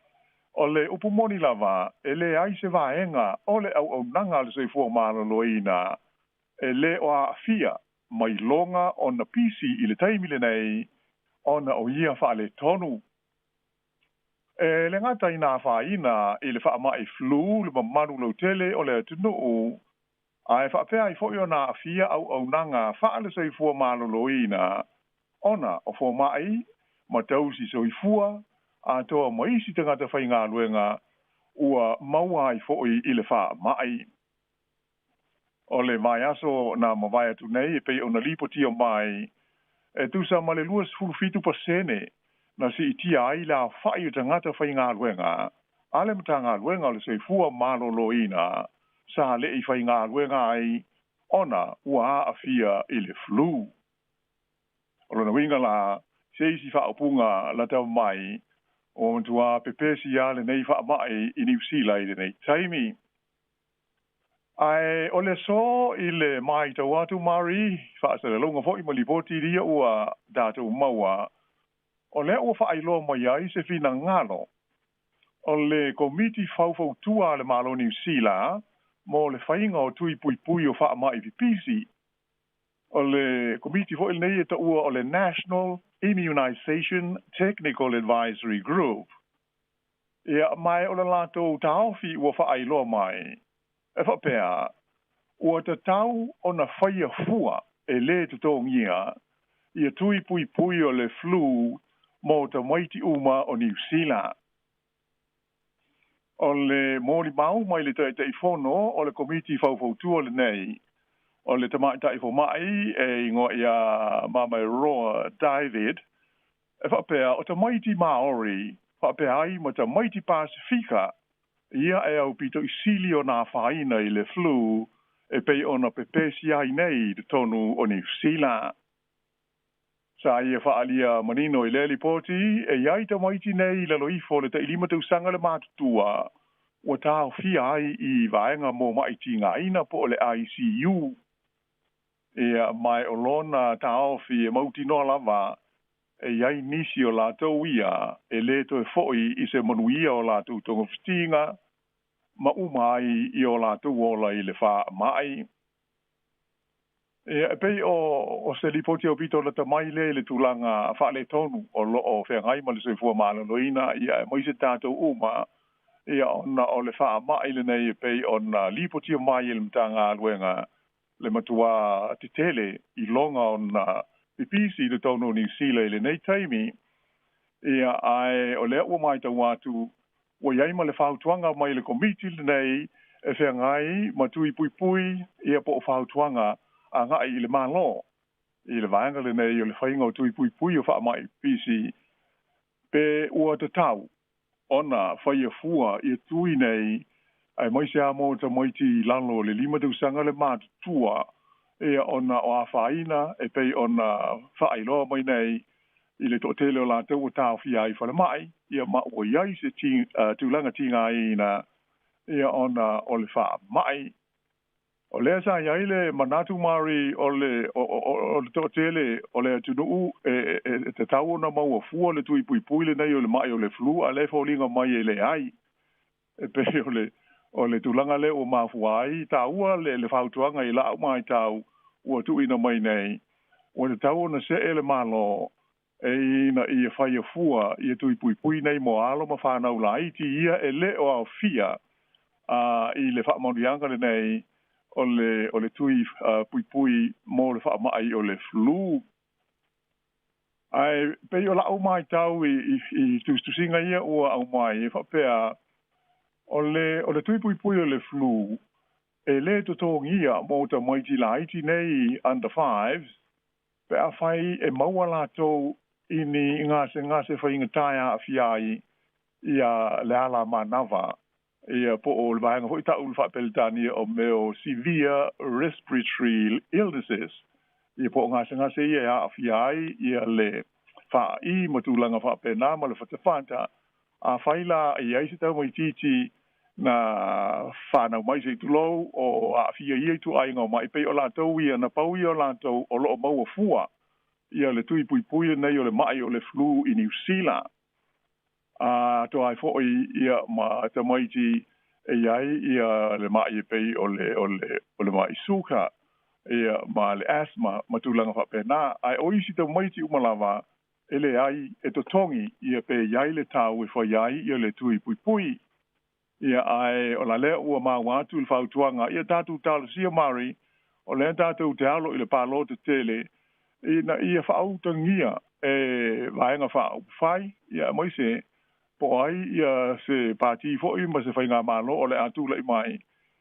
o le upu moni lava e leai se vaega o le auaunaga a le Soifua Maloloina e lē o aafia mai loga ona pisi i le taimi lenei ona o ia faaletonu. E le gata ina afaina i le faama'i flu le mamalu lautele o le atunuu, ae faapea ai fo'i ona aafia auaunaga faale-soifua maloloina ona o foma'i ma tausi soifua atoa ma isi tagata faigaluega ua maua ai fo'i i le faama'i. O le vaiaso na mavae atu nei e pei ona lipotia mai e tusa ma le 27% na siitia ai le aofa'i o tagata faigaluega a le Matagaluega o le Soifua Maloloina sa le'i faigaluega ai ona ua aafia i le flu. O lona uiga la se isi faaupuga lata mai ua matuā pepesi a lenei faama'i i Niu Sila i lenei taimi. Ae o le aso i le matau atu Mari, faasalalauga fo'i ma lipoti ia ua tatou maua, o lea ua faailoa mai ai se finagalo o le Komiti Faufautua a le Malo Niu Sila mo le faiga o tui puipui o faama'i pipisi. O le komiti fo'i lenei e taua o le National Immunisation Technical Advisory Group. Ia ma o le latou taofi ua faailoa mai e faapea ua tatau ona faia fua e lē totogia ia tui puipui o le flu mo tamaiti uma o Niu Sila. O le molimau mai le Taitaifono o le Komiti Faufautua lenei, o le tamaitai foma'i e igoa ia Mamaeroa David, e faapea o tamaiti Maori faapea ai ma tamaiti Pasifika ia e aupito i sili ona afaina i le flu e pei ona pepesi ai nei i totonu o Niu Sila. Sa ia faaalia manino i lea lipoti e iai tamaiti nei i lalo ifo o le 5 tausaga le matutua ua taofia ai i vaega mo ma'i tigaina po o le ICU. Ia ma o lona taofi e mautinoa lava e iai nisi o latou ia e lē toe fo'i i se manuia o latou togafitiga ma uma ai i o latou ola i le faama'i. Ia e pei o se lipoti aupito lata mai lea i le tulaga faaletonu o loo feagai ma le soifua maloloina ia aemaise tatou uma ia ona o le faama'i lenei e pei ona lipotia mai e le Matagaluega le matuā tetele i loga ona pipisi i totonu o Niu Sila i lenei taimi. Ia ae o lea ua matau atu ua iai ma le fautuaga mai le komiti lenei e feagai ma tui puipui ia po o fautuaga aga'i i le Malo i le vaega lenei o le faiga o tui puipui o faama'i pipisi pe ua tatau ona faia fua ia tui nei aemaise a mo tamaiti i lalo o le 5 tausaga le matutua ia ona o afaina e pei ona faailoa mai nei i le toatele o latou ua taofia ai falemai ia ma ua iai se tulaga tigaina ia ona o le faama'i. O lea sa iai le manatu Mari o le o le toatele o le atunuu e tatau ona maua fua le tui puipui lenei o le ma'i o le flu, a lea e foliga mai e leai. E pei o le O le tulaga lea ua mafua ai taua le fautuaga i la'u maitau ua tu'uina mai nei, ua tatau ona se'e le Malo e ina ia faia fua ia tui puipui nei mo alo ma fanau laiti ia e lē o aofia a i le faamanuiaga lenei o le tui puipui mo le faama'i o le flu. Ae pei o la'u maitau i tusitusiga ia ua aumai e faapea o le tui puipui o le flu e lē totogia mo tamaiti laiti nei under fives pe afai e maua latou i ni gasegase faigata e aafia ai ia le ala manava ia po o le vaega fo'i ta'u le faapeletania o mea o severe respiratory illnesses ia po o gasegase ia e aafia ai ia le faa'i ma tulaga faapena ma le fatafata. Afai la e iai se taumaititi na fanau mai se i tulou o aafia ia i tuaiga o ma'i, pei o latou ia na pau ia o latou o loo maua fua ia le tui puipui lenei o le ma'i o le flu i Niusila. A toa ai fo'i ia ma tamaiti e iai ia le ma'i e pei o le ma'i suka ia ma le asthma ma tulaga faapena, ae o isi tamaiti uma lava e leai e totogi ia pe iai le tau e fai ai ia le tui puipui. Ia ae o la lea ua maua atu le fautuaga ia tatou talosia Mari o lea tatou te alo i le palota tele ina ia faautagia e vaega faaupufai ia aemaise po o ai ia se pati fo'i ma se faigamālō o le a tula'i mai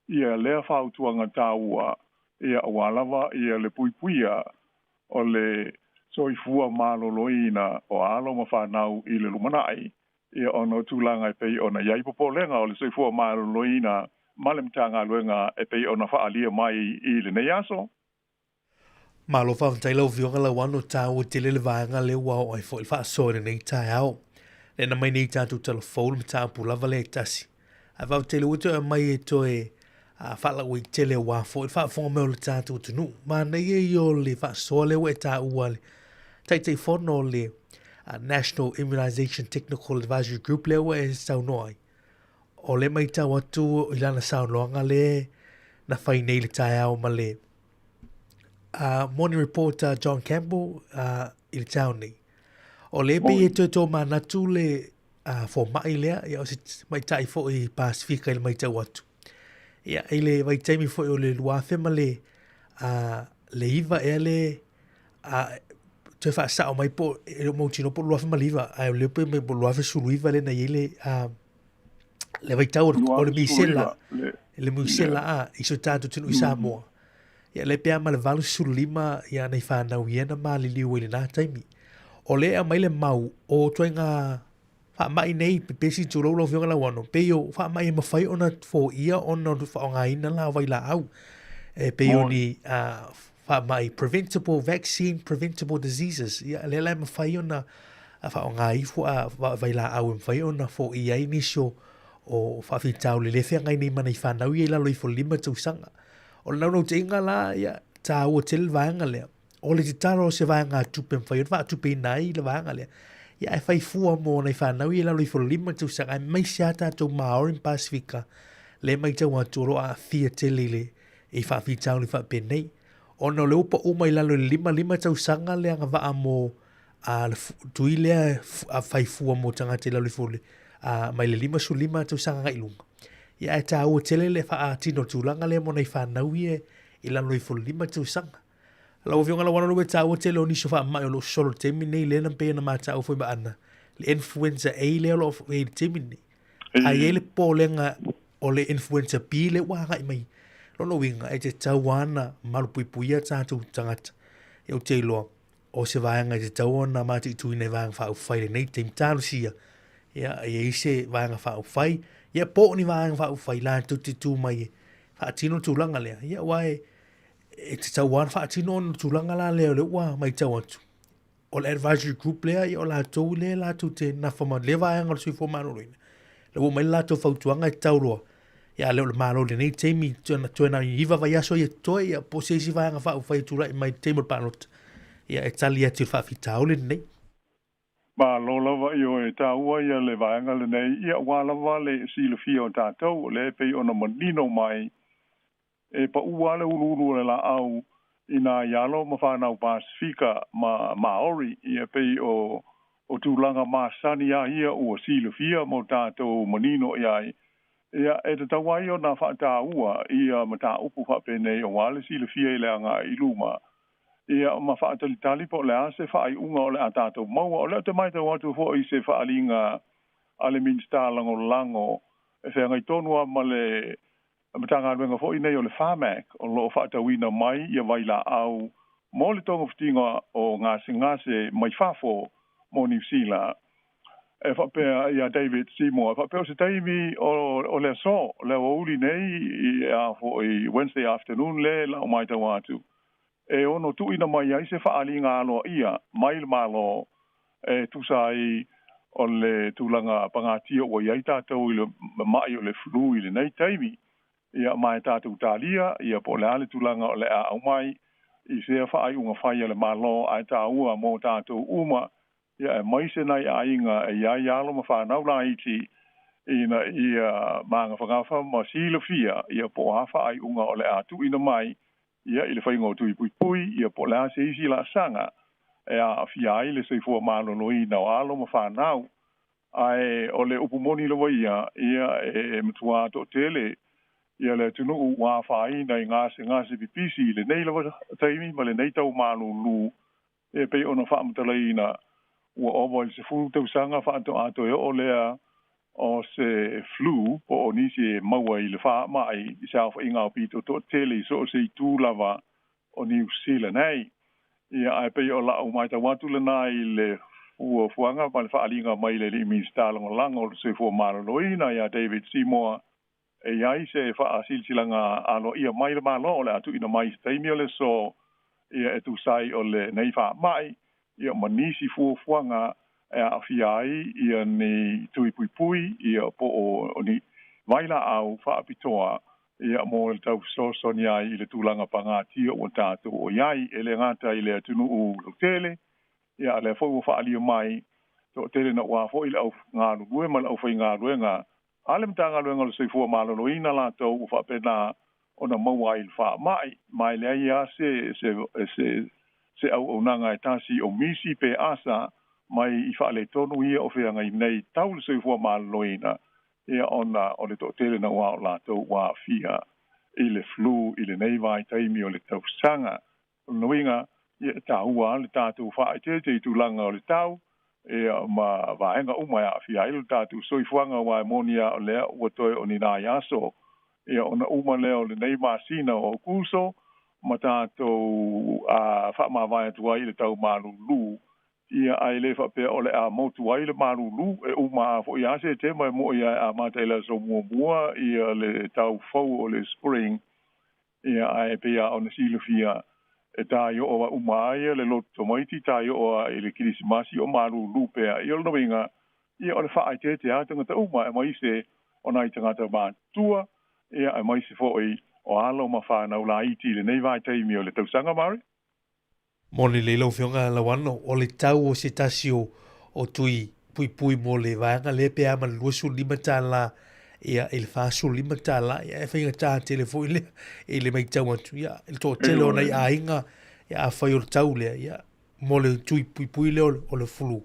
ia lea fautuaga taua ia auā lava ia le puipuia o le soifua malōlōina o alo ma fanau i le lumana'i ia ona o tulaga e pei ona iai popolega o le soifua malōlōina ma le Matagaluega e pei ona fa'aalia mai i lenei aso. Malo faafetai lau Afioga Lauano, taua tele le vaega lea ua oo ai foi le faasoa i lenei taeao. Lea na mai nei tatou talafou le mataupu lava lea e tasi. Ae faafetai lea ua toe aumai e toe faalauaitele aua foi le faafofoga mai o le tatou atunuu. Manaia ia o le faasoa lea ua e taua le Taitaifono o le National Immunization Technical Advisory Group lea ua e saunoa ai. O le matau atu i lana saunoaga lea na fai nei i le taeao ma le Morning Report a John Campbell i le taeao nei. O le pei e toe tōmanatu le fomai lea, ia o se maitai foi Pasifika i le matau atu. Ia, i le vaitaimi foi o le 2000 ma le, le iva ea le toe faasao mai po e le o mautinoa po o le 2009, ae o lea pei mai po o le 2019 lea na i ai le, le vaitau o le misela, le misela a, i so tatou atunuu i Samoa. Ia, le pe a ma le 85 ia nai whanau ia na maliliu ai lenā taimi. O le aumai le mau o ituaiga faamai nei, pepesi tulou lau Afioga Lauano, pei o faamai e mafai ona foia ona o le faaaogaina la o vailaau. E pei o ni faamai preventable vaccine, preventable diseases. Ia, lea la e mafai ona faaaoga ifo vailaau e mafai ona foia ai nisi o faafitauli lea e feagai nei ma nai fanau ia i lalo ifo o le 5 tausaga. O le naunautaiga la, ia, taua tele le vaega lea. O le tatalo o se vaegatupe e mafai ona faatupeina ai le vaega lea. Ia ae fai fua mo nai fanau ia i lalo ifo o le 5 tausaga, aemaise lava tatou Māori ma Pasifika, lea e matau atu o lo o aafia tele i le i faafitauli faapenei. Ona o lea ua pau mai lalo i le 5 tausaga le agavaa mo a le tui lea a fai fua mo tagata i lalo ifo o le mai le 55 tausaga agai i luga. Ia ae taua tele le faatino o le tulaga lea mo nai fanau ia i lalo ifo o le 5 tausaga. Lau Afioga Lauano lea ua e taua tele o nisi o faamai o lo o sosolo i le taimi lenei lea na pei ona matau foi ma Ana, le influenza A lea o lo o i ai i le taimi lenei. Ae i ai le popolega o le influenza B lea ua agai mai. Lona uiga e tatau lava ona malupuipuia tatou tagata. Ia ou te iloa o se vaega e tatau ona mataituina i vaega faaupufai i lenei taimi. Talosia, ia i ai se vaega faaupufai, ia po o ni vaega faaupufai latou te tu mai e faatino le tulaga lea. Ia aua e e tatau lava ona faatino ona tulaga la lea o lea ua matau atu o le advisory group lea ia o latou lea latou te nafa ma lea vaega o le soifua maloloina lea ua aumai le latou fautuaga e tatau loa ia a le o le Malo i lenei taimi toe na o ni 9 vaiaso ia totoe ia po o se isi vaega faaupufai e tulai mai i le taimi o le palota ia e tali atu i le faafitauli lenei. Malo lava i o e tāua ia le vaega lenei, ia ua lava le silafia o tātou, o le pei ona manino mai, e paua le uluulu o le laau i nā ialo ma whanau Pasifika ma Maori, ia pei o tulaga masani a ia ua silafia mo tātou manino i ai. Ia e te tau ai ona whaatāua ia mataupu whaapenei o wale silafia i le anga i luma. Ia ma whaatalitali po le ase whaaiunga o le a tātou maua. O le te mai tau atu fo i se whaalinga a le Minista Langolango e whaangai tonu a ma le matagaluega foi nei o le Pharmac o loo whaatauina mai ia vaila au mo le togafitiga o gasegase mai fafo mo Niu Sila. E faapea ia David Seymour, e faapea o se taimi o le aso, le aoauli nei i a fo'i Wednesday afternoon le la'u matau atu. E ono tu'uina mai ai se fa'aliga aloa'ia mai le Mālō e tusa ai o le tulaga pagatia ua iai tatou i le ma'i o le flu i lenei taimi. Ia ma e tatou talia, ia po o le a le tulaga o le a aumai i sea fa'ai'uga fai a le Mālō ae tāua mo tatou uma. Ia e mai se nai aiga e iai alo ma whanau laiti ina ia magafagafa ma silafia ia po o a fa'ai'uga o le a tu'uina mai ia i le faiga o tui puipui ia po o le a se isi la'asaga e a'afia ai le soifua malōlōina o alo ma whanau. Ae o le upu moni lava ia ia e matuā to'atele ia le atunu'u ua afaina i gasegase pipisi i lenei lava taimi ma lenei tau malūlū e pei ona fa'amatalaina ua ova i le 10 tausaga fa'ato'a toe o'o lea o se flu po o nisi e maua i le fa'ama'i i se aofa'iga o pito to'atele i so o se itū lava o Niu Sila nei. Ia ae pei o la'u matau atu lenā i le fuafuaga ma le fa'aliga mai le ali'i Minista Lagolago o le Soifua Malōlōina iā David Seymour e iai se fa'asilasilaga aloa'ia mai le Mālō o le a tu'uina mai i se taimi o le aso ia e tusai o lenei fa'ama'i ia ma nisi fuafuaga e a'afia ai ia ni tui puipui ia po o ni vaila'au fa'apitoa ia mo le tausoasoani ai i le tulaga pagatia ua tatou o iai e le gata i le atunu'u lautele ia a lea foi ua fa'alia mai to'atele na uā fo'i le au galulue ma le aufaigaluega a le Matagaluega o le Soifua Malōlōina latou ua fa'apena ona maua ai le fa'ama'i ma e leai a se auaunaga e tasi o misi pe asa mai i fa'aletonu ia o feagai nei tau le soifua malōlōina ia ona o le to'atele na uā o latou ua a'afia i le flu i lenei vaitaimi o le tausaga. O lona uiga ia e tāua le tatou fa'aeteete i tulaga o le tau ia ma vaega uma e a'afia ai lo tatou soifuaga uā e moni a o lea ua toe o ni nai aso ia ona uma lea o lenei masina o Aokuso ma tatou fa'amavae atu ai i le tau malūlū ia ae lē fa'apea o le a motu ai le malūlū e uma a fo'i a Setema e mo'i ae amata i le aso muamua ia le tau fou o le spring ia ae pei a ona silafia e taio'o uma ai le loto tamaiti taio'o a i le Kilisimasi o malūlū pea. Ia o lona uiga ia o le fa'aeteete a tagata uma e maise o nai tagata matutua ia e maise fo'i o alo ma whanau laiti i lenei vaitaimi o le tausaga Mari. Moni lelei lau Afioga Lauano, o le tau o se tasi o tui puipui mo le vaega lea pe a ma le $25 ia i le $45, ia e faigata tele foi lea i le matau atu ia i le toatele o nai aiga ia afai o le tau lea ia mo le tui puipui lea o le flu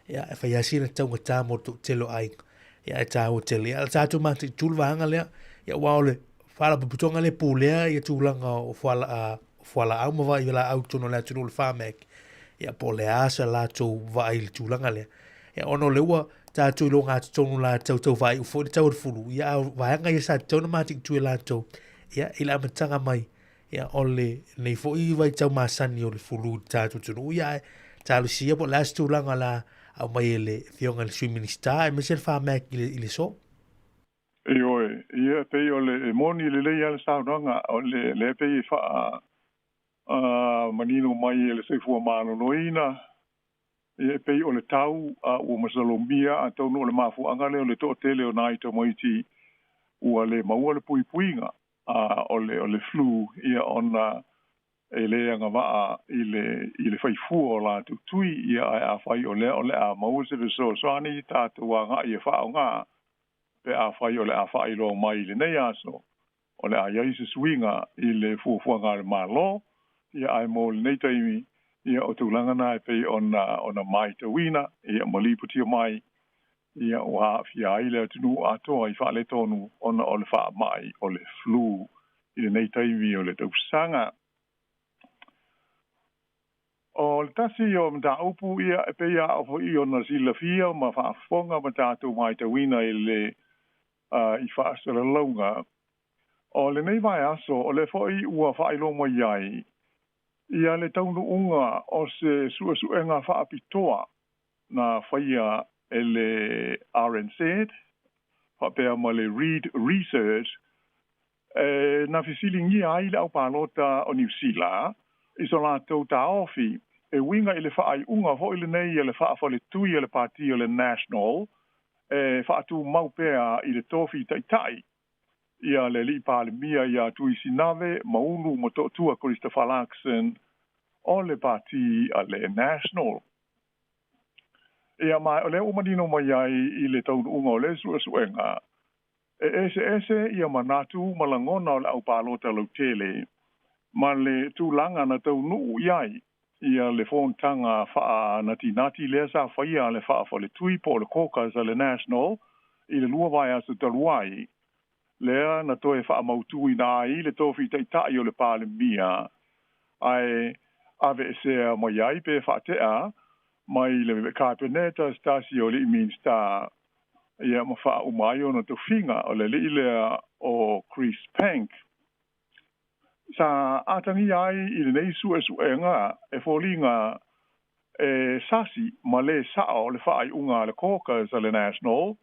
ia e fai lava sina taugata mo le toatele o aiga ia e tāua tele ia le tatou mataitu le vaega lea ia aua o le Faalapotopotoga lea pulea ia tulaga o fualaau ma vailaau i totonu o le atunuu o le Pharmac, ia po o le a sa latou vaai i le tulaga lea. Ia ona o lea ua tatou iloga totonu la tau tau faaiu foi le tau o le fulu, ia a o vaega ia sa tatau ona mataitu e latou, ia i le amataga mai, ia o lenei foi vaitau masani o le fulu i le tatou atunuu, ia ae talosia po o le a se tulaga o le a aumai e le Afioga i le Sui Minisita aemaise le Pharmac i le aso. Ioe, ia pei o le e moni lelei lava le saunoaga o le lea pei e faa manino mai e le soifua malōlōina ia e pei o le tau a ua masalomia atonu o le mafuaaga lea o le to'atele o nai tamaiti ua le maua le puipuiga o le flu ia ona e lē agava'a i le i le faifua o latou tui. Ia ae afai o lea o le a maua se fesoasoani tatou aga'i e fa'aaogā pe afai o le a fa'ailoa mai i lenei aso o le a iai se suiga i le fuafuaga a le Mālō. Ia ae mo lenei taimi, ia o tulaga na e pei ona ona maitauina ia ma lipotia mai, ia ua aafia ai le atunuu atoa i faaletonu ona o le faama'i o le flu i lenei taimi o le tausaga. O le tasi o mataupu, ia e pei a o fo'i ona silafia ma faafofoga ma tatou maitauina i le i faasalalauga o lenei vaiaso, o le fo'i ua faailoa mai ai ia le taunuuga o se su'esu'ega fa'apitoa na faia e le RNZ faapea ma le Reid Research, e na fesiligia ai le aupalota o Niusila i so latou taofi e uiga i le faaiuga fo'i lenei e le faafaletui a le Pati o le National e faatumau pea i le tofi ta'ita'i ia le ali'i Palemia iā Tuisinave Maulu Motootua Christopher Luxon o le Pati a le National. Ia ma o lea ua manino mai ai i le taunuuga o le su'esu'ega e eseese ia manatu ma lagona o le aupalota lautele ma le tulaga na taunuu i ai ia le fonotaga fa'anatinati lea sa faia le fa'afaletui po o le caucus a le National i le 2 vaiaso talu ai, lea na toe fa'amautūina ai le tofi ta'ita'i o le Palemia ae ave'esea mai ai pe fa'ate'a mai le Kapeneta se tasi o ali'i Minista, ia ma fa'auma ai ona tofiga o le ali'i lea o Chris Pank. Sa atagia ai i lenei su'esu'ega e foliga e sasi ma lē sa'o le fa'ai'uga a le caucus a le National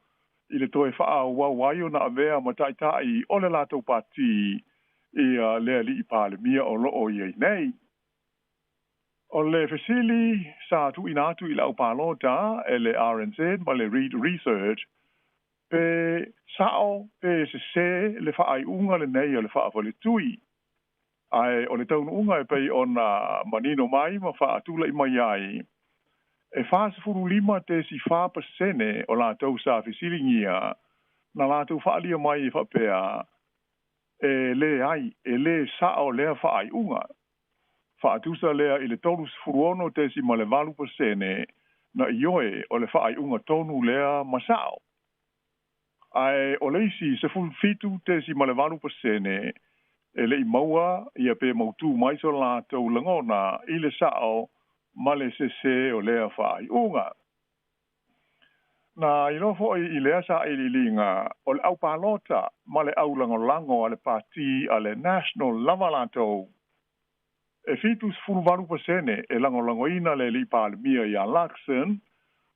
i le toe fa'aauau ai ona avea ma ta'ita'i o le latou pati ia le ali'i Palemia o lo'o i ai nei. O le fesili sa tu'uina atu i le aupalota e le RNZ ma le Reid Research, pe sa'o pe sesē le fa'ai'uga lenei o le fa'afaletui, ae o le taunu'uga e pei ona manino mai ma fa'atula'i mai ai e 45.4% o latou sa fesiligia na latou fa'alia mai e fa'apea e lē ai e lē sa'o lea fa'ai'uga, fa'atusa lea i le 36.8% na ioe o le fa'ai'uga tonu lea ma sa'o, ae o le isi 17.8% e le'i maua ia pe mautū mai so latou lagona i le sa'o ma le sesē o lea fa'ai'uga. Na iloa fo'i i lea sa'ili'iliga o le aupalota ma le aulagolago a le Pati a le National lava latou e 78% e lagolagoina le ali'i Palemia iā Luxon,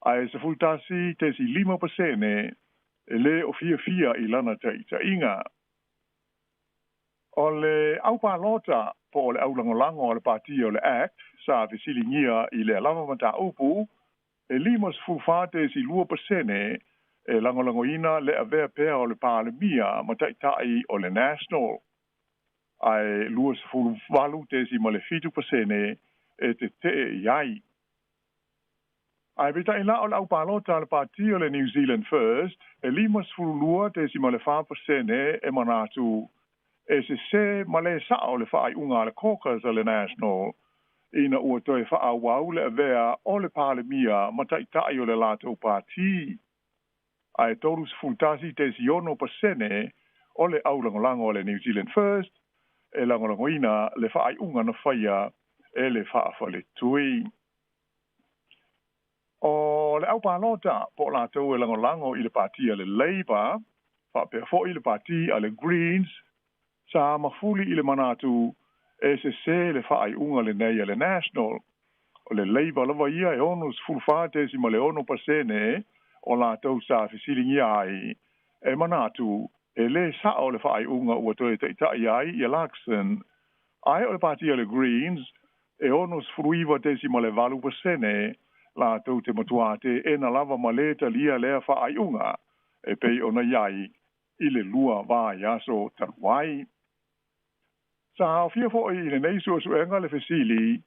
ae 11.5% e lē o fiafia i lana ta'ita'iga. O le aupalota po o le aulagolago a le Pati o le Act sa fesiligia i lea lava mataupu, e 54.2% e lagolagoina le avea pea o le Palemia ma ta'ita'i o le National, ae 28.7% e tete'e i ai. Ae peita'i la o le aupalota a le Pati o le New Zealand First, e 52.4% e manatu e sesē ma lē sa'o le fa'ai'uga a le caucus a le National ina ua toe fa'aauau le avea o le Palemia ma ta'ita'i o le latou pati, ae 31.6% o le aulagolago a le New Zealand First e lagolagoina le fa'ai'uga na faia e le fa'afaletui. O le aupalota po o latou e lagolago i le Pati a le Labour faapea fo'i le Pati a le Greens sa mafuli i le manatu e sesē le fa'ai'uga lenei a le National. O le Labour lava ia e 64.6% o latou sa fesiligia ai e manatu e lē sa'o le fa'ai'uga ua toe ta'ita'i ai ia Luxon, ae o le Pati a le Greens e 69.8% latou te matuā te'ena lava ma lē talia lea fa'ai'uga e pei ona i ai i le 2 vaiaso talu ai. Sa aofia foʻi i lenei suesuega le fesili,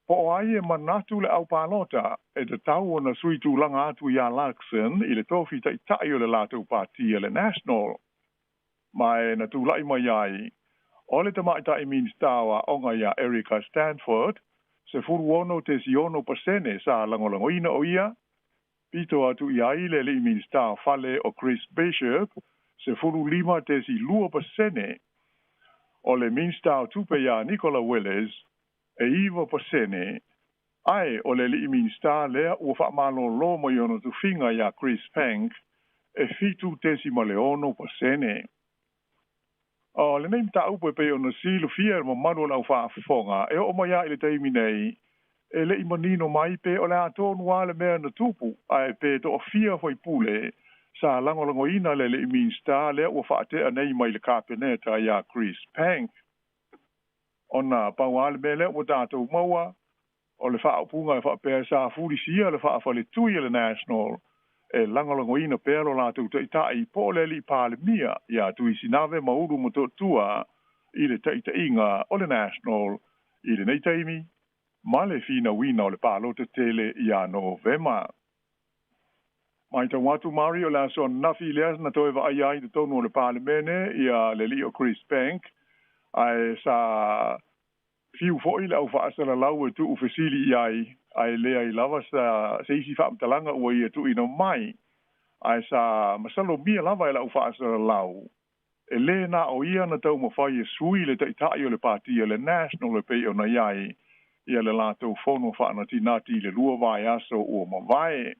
po o ai e manatu le aupalota e tatau ona sui tulaga atu iā Luxon i le tofi taʻitaʻi o le latou patia le National. Ma e na tulaʻi mai ai, o le tamaʻitaʻi Minista o Aʻoga iā Erica Stanford, 16.6% sa lagolagoina o ia, pito atu i ai le aliʻi Minista o Fale o Chris Bishop, 15.2%. O le Minista o Tupe iā Nicola Willis, e 9%, ae o le aliʻi Minista lea ua faamalōlō mai ona tufiga iā Chris Penk, e 7.6%. O lenei mataupu e pei ona silafia e le mamalu o le aufaafofoga, e oo mai lava i le taimi nei, e le i manino mai pe o le a tonu lava le mea na tupu, ae pe toafia faipule sa lagolagoina le alii Minista lea ua faatea nei mai le Kapeneta iā Chris Penk. Ona pau lava le mea lea ua tatou maua, o le faaupuga e faapea sa fulisia le faafaletui a le National e lagolagoina pea lo latou taʻitaʻi po o le alii Palemia iā Tuisinave Maulu Motootua i le taʻitaʻiga o le National i lenei taimi ma le finauina o le palota tele iā Novema. Matau atu Mari o le aso ananafi lea na toe vaaia ai i totonu o le Palemene ia le alii o Chris Penk, ae sa fiu foi le au faasalalau e tuufesili i ai, ae leai lava sa se isi faamatalaga ua ia tuuina mai. Ae sa masalomia lava e le au faasalalau, e lē na o ia na taumafai e sui le taʻitaʻi o le patia le National e pei ona i ai ia le latou fono faanatinati i le lua vaiaso ua mavae.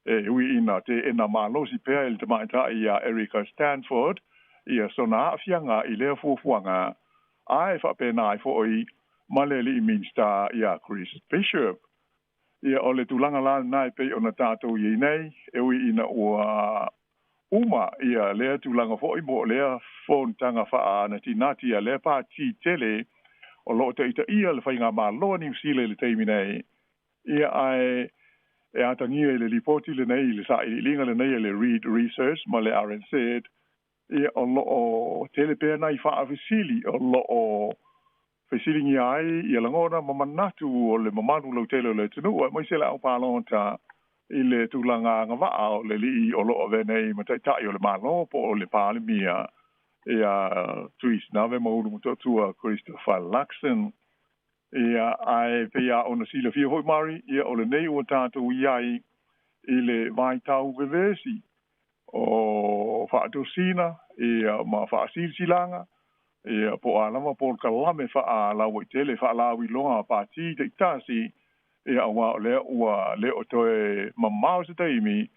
E ui ina teena malosi pea e le tamaʻitaʻi iā Erica Stanford ia sona aafiaga i lea fuafuaga, ae faapena ai foʻi ma le aliʻi Minista iā Chris Bishop. Ia, o le tulaga la lena e pei ona tatou i ai nei, e ui ina ua uma ia lea tulaga foʻi mo lea fonotaga faaanatinati a lea pati tele o loo taʻitaʻia le faigamālo a Niu Sila i le taimi nei. Ia, ae e atagia i le lipoti lenei i le saʻiliʻiliga lenei a le Reid Research ma le RNZ, ia, o loo tele pea nai faafesili o loo fesiligia ai ia lagona ma manatu o le mamalu lautele o le atunuu aemaise le aupalota i le tulaga agavaa o le alii o loo avea nei ma taʻitaʻi o le Malo po o le Palemia iā Tuisinave Maulu Motootua Christopher Luxon. Ia, ae pei lava ona silafia foi Mari, ia o lenei ua tatou i ai i le vaitau vevesi o faatosina ia ma faasilasilaga ia po o a lava polokalame faalauaitele faalauiloa a pati taitasi, ia auā o lea ua le o toe mamao se taimi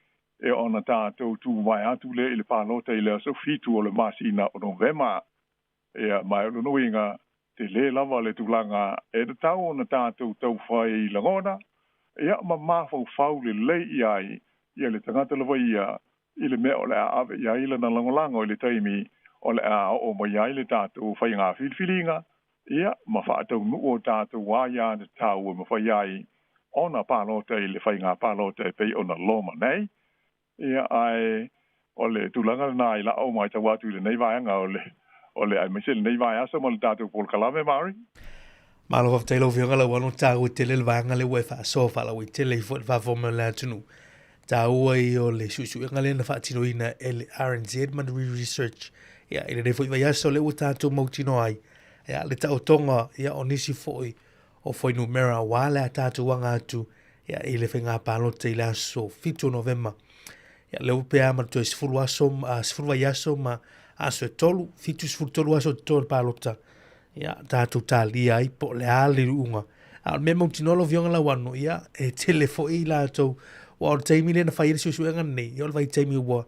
e ona tatou tuvae atu lea i le palota i le aso 7 o le masina o Novema. Ia, ma o lona uiga, tele lava le tulaga e tatau ona tatou taufai lagona, ia ma mafaufau lelei i ai ia le tagata lava ia i le mea o le a ave i ai lana lagolago i le taimi o le a oo mai ai le tatou faiga filifiliga, ia ma faataunuu o tatou aiā tatau e mafai ai ona palota i le faiga palota e pei ona loma nei. Ia, ae o le tulaga lena i la'u matau atu i lenei vaega o le, o le, aemaise lenei vaiaso ma le tatou polokalame, Mari. Malo faafetai lau Afioga Lauano, taua tele le vaega lea ua e faasoa faalauaitele ai foi le faafofoga mai o le atunuu. Taua ia o le suesuega lea na faatinoina e le RNZ ma le Research. Ia, i lenei foi vaiaso lea ua tatou mautinoa ai, ia, le taotoga ia, o nisi foi o fuainumera aua le a tatou aga atu ia, i le faiga palota i le aso 7 o Novema. Ia, lea ua pea ma le toe 10 aso, 10 vaiaso ma aso e 3, 73 aso totoe o le palota. Ia, tatou talia ai po o le a le iuga. A o le mea mautinoa lau Afioga Lauano, ia, e tele foi i latou, aua o le taimi lea na fai ai le suesuega lenei, ia o le vaitaimi ua,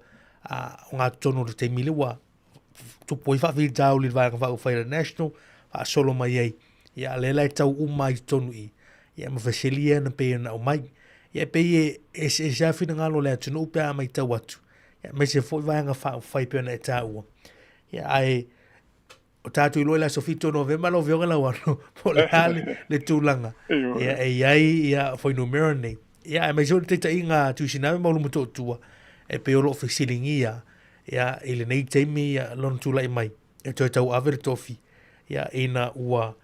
o gatotonu o le taimi lea ua tupu ai faafitauli i le Vaega Faaupufai a le National, faasolo mai ai. Ia, a o lea la e tau uma ai i totonu i i, ia ma fesili ia na pei ona aumai. Ia, e pei e eseese lava finagalo o le atunuu pe a matau atu, ia, aemaise foi Vaega Faaupufai pei ona e taua. Ia, ae o tatou iloa i le aso 7 o Novema lau Afioga Lauano, po o le a le, le tulaga. Ia, e i ai ia fuainumera nei. Ia, aemaise foi le taitaiga a Tuisinave ma Ulumotootua, e pei o lo o fesiligia ia, i lenei taimi ia, lona tulai mai, e toe tauave le tofi. Ia, ina ua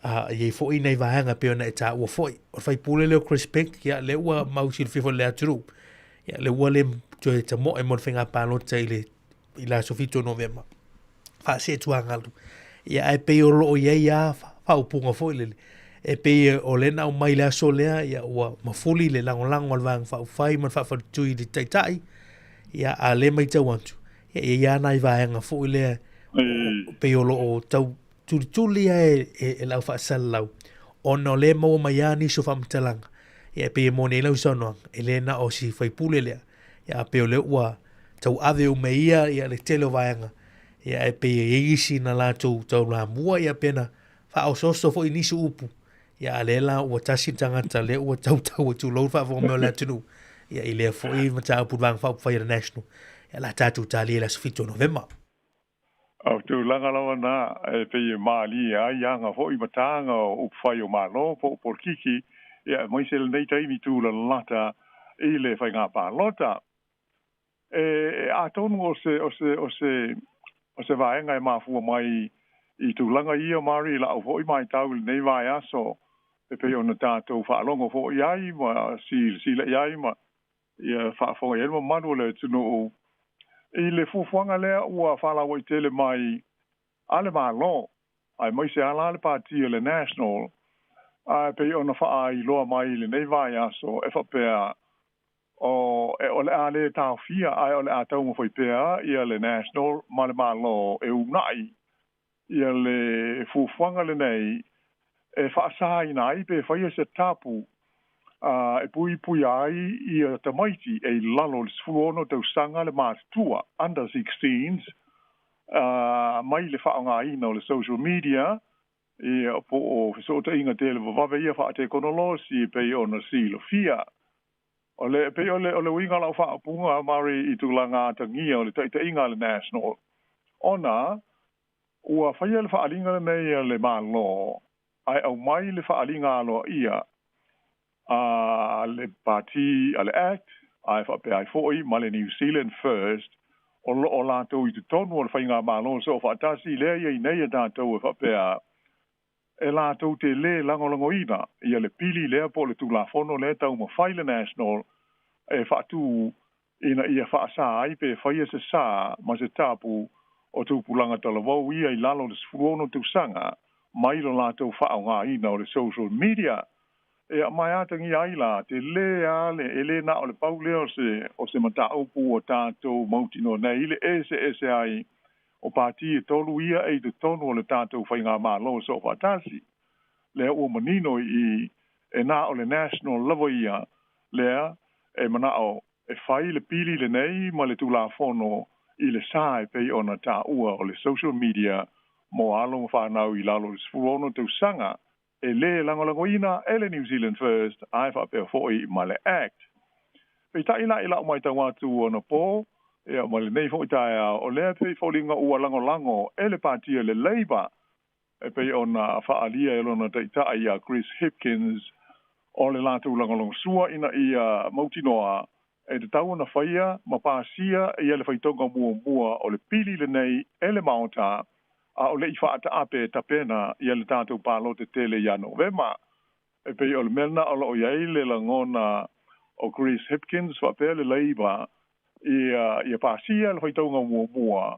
a i ai foi nai vaega e pei ona e taua foi. O le faipule lea o Chris Pink, ia, lea ua mau silafia foi i le atunuu. Ia, lea ua le toe tamoe mo le faiga palota i le i le aso 7 o Novema. Faasee-tuagalu. Ia, ae pei o lo o i ai lava faaupuga foi lele. E pei o lea na aumai i le aso lea, ia, ua mafuli le lagolago a le Vaega Faaupufai ma le faafaletui i le Taitai, ia, a lea e matau atu, ia, e i ai lava nai vaega foi lea pei o lo o tau tulituli lava e, e, e lau faasalalau, ona o lea e maua mai lava nisi o faamatalaga, ia, e pei e moni ai lau saunoaga, e le na o si faipule lea, ia, a pei o lea ua tauave uma e ia, ia, le tele o vaega, ia, e pei e i ai isi na latou taulamua, ia, pe na faaosooso foi i nisi upu, ia, a lea la ua tasi le tagata lea ua tautau e tulou le faafofoga mai o le atunuu, ia, i lea foi mataupu i le Vaega Faaupufai a le National, ia, o le a tatou talia i le aso 7 o Novema. O tulaga lava na e pei e malie ai aga foi ma taga o upufai o Malo po o polokiki, ia, aemaise lenei taimi tūlalata i le faiga palota. E, atonu o se, o se, o se, o se vaega e mafua mai i tulaga ia, Mari, i la'u foi matau i lenei vaiaso, e pei ona tatou faalogo foi i ai ma silasila i ai ma ia faafofoga i ai le mamalu o le atunuu i le fuafuaga lea ua faalauaitele mai a le Malo, aemaise lava la le Pati o le National, ae pei ona faailoa mai i lenei vaiaso e faapea, o e o le a lē taofia ae o le a taumafai pea ia le National ma le Malo e uunai ia le fuafuaga lenei e faasāina ai pe faia se tapu a e puipuia ai ia tamaiti e i lalo o le 16 tausaga le matutua, under 16s, a mai le faaaogaina o le social media, ia, po o fesootaiga televavave ia faatekonolosi e pei ona silafia. O le pei o le o le uiga o lau faaupuga, Mari, i tulaga atagia o le taitaiga a le National, ona ua faia le faaaliga lenei a le Malo ae aumai le faaaliga aloaia a le Pati a le Act ae faapea ai foi ma le New Zealand First o lo o latou i totonu o le faigamalo soofaatasi lea e i ai nei a tatou e faapea e latou te lē lagolagoina ia le pili lea po o le Tulafono lea e taumafai le National e faatū ina ia faasā ai pe faia se sā ma se tapu o tupulaga talavou ia i lalo o le 16 tausaga mai lo latou faaaogaina o le social media. Ia, ma e atagia ai la te lē a le e lē na o le pau lea o se o se mataupu ua tatou mautinoa nei i le eseese ai o pati e tolu ia e i totonu o le tatou faigamalo soofaatasi. Lea ua manino i i e na o le National lava ia lea e manao e fai le pili lenei ma le Tulafono i le sa e pei ona taua o le social media mo alo ma fanau i lalo o le 16 tausaga e lē lagolagoina e le New Zealand First ae faapea foi ma le Act. Peitai la i la'u matau atu anapo, ia, ma lenei foi taeao, o lea e pei foliga ua lagolago e le Pati a le Labour e pei ona faaalia e lona taitai ia Chris Hipkins o le latou lagolagosua ina ia mautinoa e tatau ona faia ma pasia ia le faitauga muamua o le pili lenei e le Maota a o le i faataape e tapena ia le tatou palota tele ia Novema. E pei o le mea lena o lo o i ai le lagona o Chris Hipkins faapea le Labour ia ia pasia le faitauga muamua,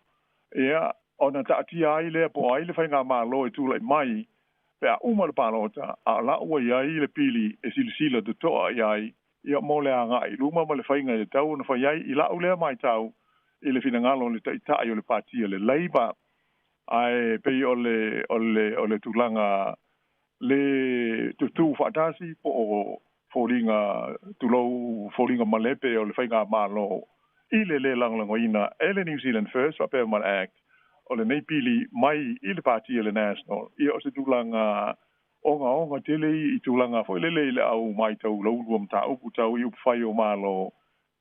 ia, ona taatia ai lea po o ai le faigamalo e tulai mai pe a uma le palota, a o la ua i ai le pili e silasila totoa i ai, ia, mo le agai i luma ma le faiga e tatau ona fai ai i la'u lea matau i le finagalo o le taitai o le Pati a le Labour. Ae pei o le o le o le tulaga le tutū faatasi po o foliga, tulou, foliga malepe o le faigamalo i le lē lagolagoina e le New Zealand First faapea ma le Act o lenei pili mai i le Pati a le National, ia, o se tulaga ogaoga tele i tulaga foi lele i le au matau laulua mataupu tau i upufai o Malo.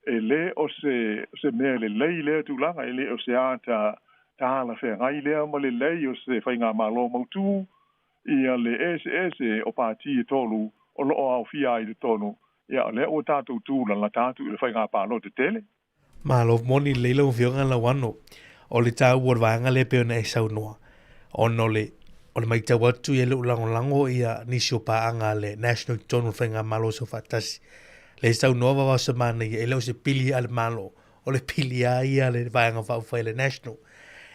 E lē o se se mea lelei lea tulaga, e lē o se ata talafeagai lea ma lelei o se faigamalo mautū ia le eseese o pati e tolu o lo o aofia ai i totonu, ia, o lea ua tatou tūlalata atu i le faiga palota tele. Malo moni lelei lau Afioga Lauano. O le taua o le vaega lea e pei ona e saunoa, ona o le. O le matau atu ia lou lagolago ia nisi o paaga a le National i totonu o le Faigamalo Soofaatasi. Lea e saunoa Vavao Samanaia, e le o se pili a le Malo, o le pili lava ia a le Vaega Faaupufai a le National.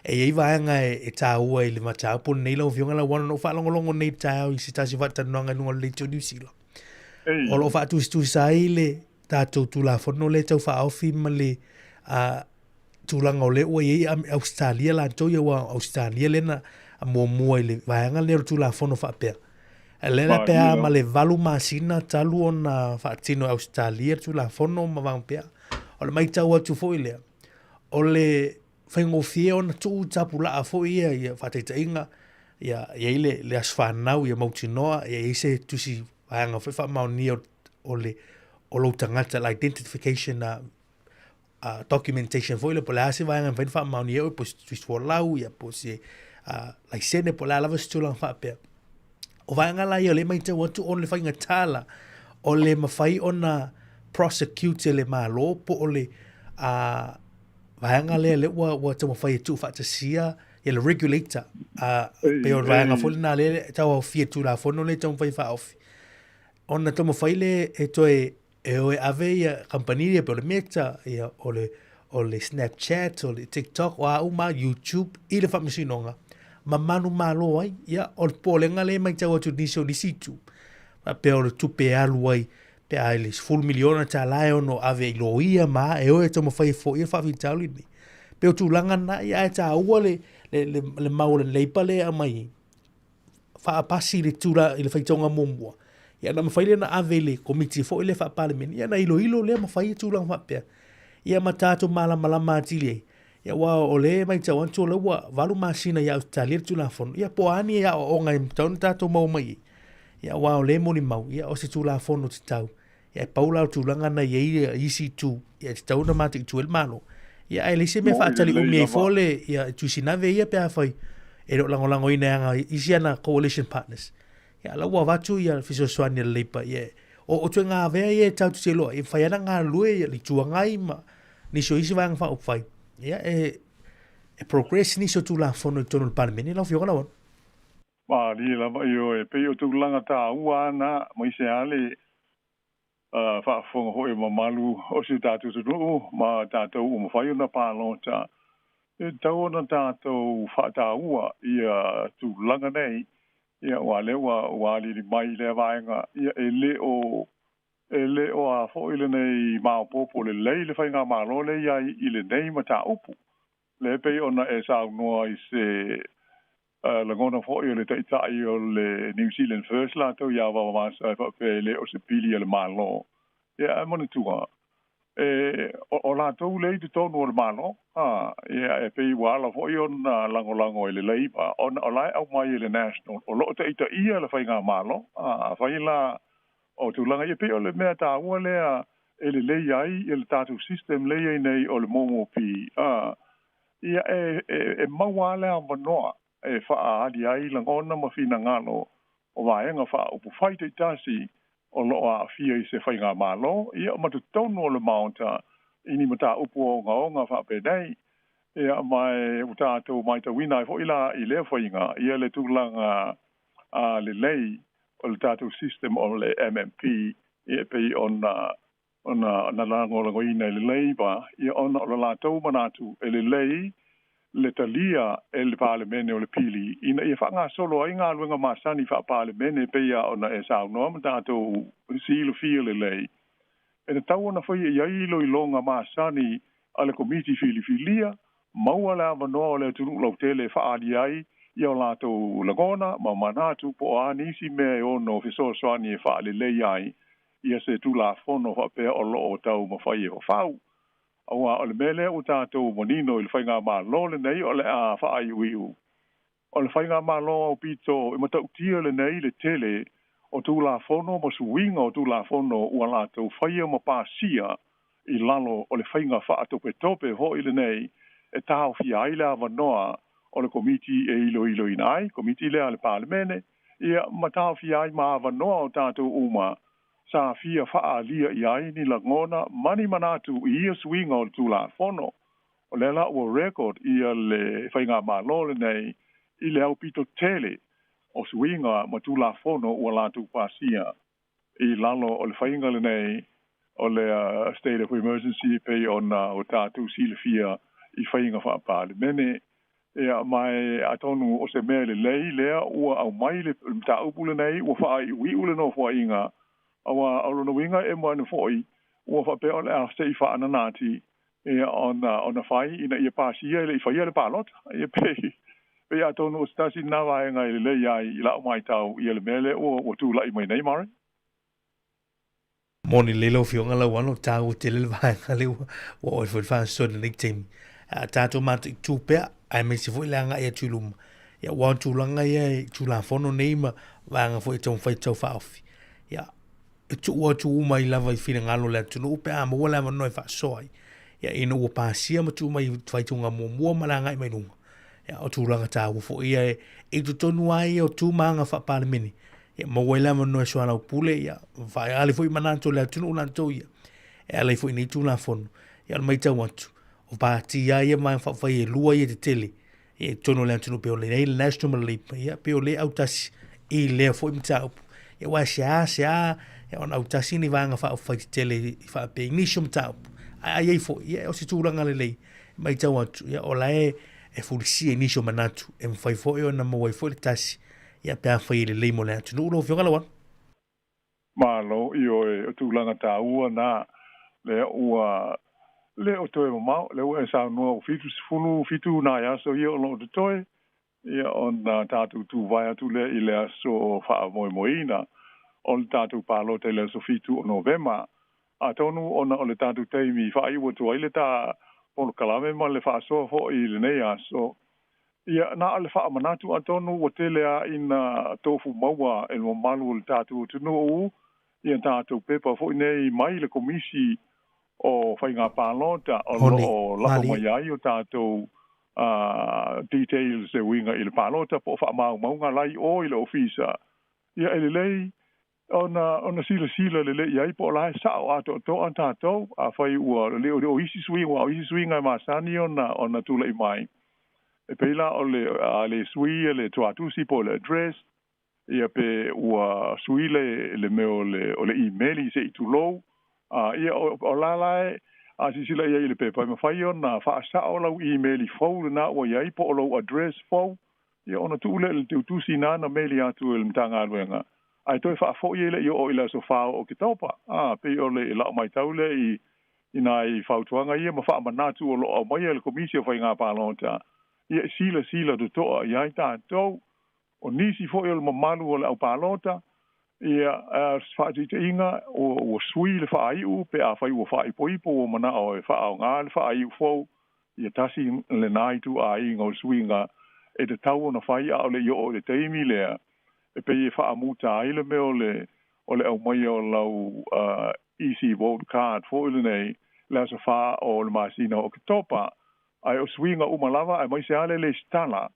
E i ai vaega e taua i le mataupu lenei lau Afioga Lauano, na ou faalogologo nei i le taeao i se tasi o faatalanoaga i luga o le Leitio Niu Sila. O lo o faatusatusa ai le tatou Tulafono lea e tau faaofi ma le tulaga o lea ua i ai Ausetalia latou ia, aua o Ausetalia lea na muamua i le vaega lea o le Tulafono faapea. Lea la pe a ma le 8 masina talu ona faatino e Ausetalia le Tulafono ma vaega pea. O le matau atu foi lea, o le faigofie ona tuu tapulaa foi ia, ia faataitaiga, ia i ai le, le aso fanau ia mautinoa, ia i ai se tusi vaega foi faamaonia o le o lou tagata, le identification documentation foi lea, po o le a se vaega e mafai ona faamaonia ai oe, po o se tusi folau, ia, po o se laisene, po o le a lava se tulaga faapea. O vaega la ia o lea e matau atu ona le faigata la, o le mafai ona prosecute e le Malo po o le vaega lea lea ua, ua taumafai e tuufaatasia ia le regulator. Pei o le vaega foi lena lea e tau aofia i le Tulafono lea e taumafai e faaofi. Ona taumafai lea e toe e o e ave ia kamupani ia pei o le Meta, ia o le o le Snapchat, o le TikTok, o a uma YouTube i le faamasinoga ma manumalo ai. Ia, o le popolega lea e matau atu i nisi o nisi itu, faapea o le tupe e alu ai pe a i le $10 miliona e ono ave i loia ma a, e o e taumafai e foia le faafitauli lenei. Pei o tulaga na, ia ae taua le, le, le, le mau o le Labour lea e aumai ai, faapasi i le tula i le faitauga muamua, ia ona mafai lea ona ave i le komiti foi lea faa-Palemene, ia ona iloilo lea ma fai tulaga faapea. Ia ma tatou malamalama atili ai. Ia aua o lea e matau atu o lea ua 8 masina ia Ausetalia le Tulafono, ia po o a ni aoaoga e tatau ona tatou maua mai ai. Ia aua o lea e molimau, ia o se Tulafono tatau. Ia e pau la o le tulaga na i ai isi itu, ia e tatau ona mataitu ai le Malo. Ia ae leai se mea faatali umi ai fua le ia Tuisinave ia pe afai e le o lagolagoina e ana isi ana coalition partners. Ia la ua avatu ia fesoasoani a le Labour ia o ituaiga avea ia e tatou te iloa ai, e mafai lava ona galulue ia le Itu Agai ma nisi o isi vaega faaupufai. Ia e progress nisi o Tulafono i totonu o le Palemene lau Afioga Lauano. Malie lava ioe, pei o tulaga taua lava na, aemaise lava le faafofoga foi o mamalu o si o tatou atunuu ma tatou ua mafai ona palota. E tatau ona tatou faataua ia tulaga nei, ia aua o lea ua aliali mai lea vaega, ia e le o e le o a foi lenei maopoopo lelei le faigamalo lea i ai i lenei mataupu. Lea e pei ona e saunoa i se lagona foi o le taitai o le New Zealand First latou ia Vavavasa e faapea e le o se pili a le Malo. Ia ae manatua, e, o latou lea i totonu o le Malo, a, ia e pei ua ala foi ona lagolago e le Labour, ona o la e aumai e le National o lo o taitaia le faigamalo. A, afai la o tulaga ia, pei o le mea taua lea e lelei ai le tatou system lea e i ai nei o le MOP, a, ia e, e, e maua lava le avanoa e faaali ai lagona ma finagalo o vaega faaupufai taitasi o lo o aafia i se faigamalo, ia ma totonu o le Maota i ni mataupu ogaoga faapenei. Ia ma e ua tatou matauina ai foi la i lea faiga ia le tulaga a lelei o le tatou system o le MMP, ia e pei ona ona na lagolagoina e le Labour, ia ona o le latou manatu e lelei le talia e le Palemene o le pili ina ia faagasolo ai galuega masani faa-Palemene e pei lava ona e saunoa ma tatou silafia lelei e tatau ona faia i ai iloiloga masani a le Komiti Filifilia, maua le avanoa o le atunuu lautele e faaali ai ia o latou lagona ma manatu po o a nisi mea e ono fesoasoani e faalelei ai ia se Tulafono faapea o lo o taumafai e fafau. Aua o le mea lea ua tatou manino i le faigamalo lenei o le a faaiuiu, o le faigamalo aupito e matautia lenei le tele o Tulafono ma suiga o Tulafono ua latou faia ma pasia i lalo o le faiga faatopetope foi lenei e taofia ai le avanoa o le Komiti e iloiloina ai, Komiti lea a le Palemene, ia ma taofia ai ma avanoa o tatou uma sa fia faaalia i ai ni lagona ma ni manatu i ia suiga o le Tulafono. O lea la ua record ia le faigamalo lenei i le aupito tele o suiga ma tulafono ua latou pasia i lalo o le faiga lenei o le state of emergency pei ona o tatou silafia i faiga faapalemene. Ia ma e atonu o se mea lelei lea ua aumai le mataupu lenei ua faaiuiu le nofoaiga auā o lona uiga e moana foʻi ua faapea o le a seʻi faanana ati ia ona fai ina ia pasia e leʻi faia le palota. Ia pei atonu o se tasi lena vaega e lelei ai i la'u matau ia le mea lea ua tulaʻi mai nei Mare. Moni lelei lau Afioga Lauano, taua tele le vaega lea ua oo ai foi le faasoa i lenei taimi. A tatou mataitu pea, aemaise foi le agai atu i luma. Ia, aua o tulaga ia i Tulafono nei ma vaega foi e taumafai e taufaaofi. Ia, e tuu atu uma ai lava i finagalo o le atunuu pe a maua le avanoa e faasoa ai. Ia, ina ua pasia ma tuu mai i faitauga muamua ma le agai mai luma. Ia, o tulaga taua foi ia e i totonu lava ia o tu ma aga faa-Palemene. Ia maua ai le avanoa e soalaupule, ia, faaali foi manatu o le atunuu latou ia, e ala ai foi i nei Tulafono. Ia, o le matau atu, o pati lava ia ma faaufai e lua ia tetele, ia, i totonu o le atunuu pei o lenei le National ma le Labour, ia, pei o lea autasi i lea foi mataupu. Ia, aua e seasea ia, ona autasi ni vaega faaupufai tetele i faapea i nisi o mataupu. Ae a i ai foi, ia, o se tulaga lelei, e matau atu, ia, o la e e fulisia i nisi o manatu, e mafai foi ona maua ai foi le tasi, ia, pe afai e lelei mo le atunuu lau Afioga Lauano. Malo, ioe, o tulaga taua na, lea ua le o toe mamao, lea ua e saunoa ua 77 nai aso ia o lo o totoe, ia ona tatou tuvae atu lea i le aso faamoemoeina o le tatou palota i le aso 7 o Novema. Atonu ona o le tatou taimi faaiu atu ai le ta polokalame ma le faasoa foi i lenei aso, ia na o le faamanatu atonu ua tele lava ina tofu maua e le mamalu o le tatou atunuu ia tatou pepa foi nei mai le Komisi o Faiga Palota o lo o lafo mai ai o tatou details e uiga i le palota po o faamaumauga la i o i le ofisa. Ia e lelei ona silasila lelei i ai po o la e sa'o atoatoa tatou. Afai ua le o isi suiga, aua o isi suiga e masani ona tula'i mai, e pei la o le a le sui le tuatusi po o le address, ia pe ua sui le mea o le imeli se'i tulou, ia o la la e a silasila i ai i le pepa, e mafai ona faasa'o lau imeli fou lena ua i ai po o lou address fou, ia ona tuu lea i le teutusi na na meli atu e le Matagaluega, ae toe faafo'i e le'i oo i le aso 4 o Oketopa. A pei o le la'u matau lea i nai fautuaga ia ma faamanatu o lo o aumaia e le Komisi o Faiga Palota, ia e silasila toto'a i ai tatou. O nisi foi o le mamalu o le aupalota, ia, faataitaiga, ua sui le faaiu pe afai ua faaipoipo ua manao e faaaoga le faaiu fou, ia tasi lena ituaiga o suiga e tatau ona fai a o leʻi oo i le taimi lea e pei e faamuta ai le mea o le aumaia o lau easy vote card foi lenei le aso 4 o le masina o Oketopa. Ae o suiga uma lava, aemaise lava le lesitala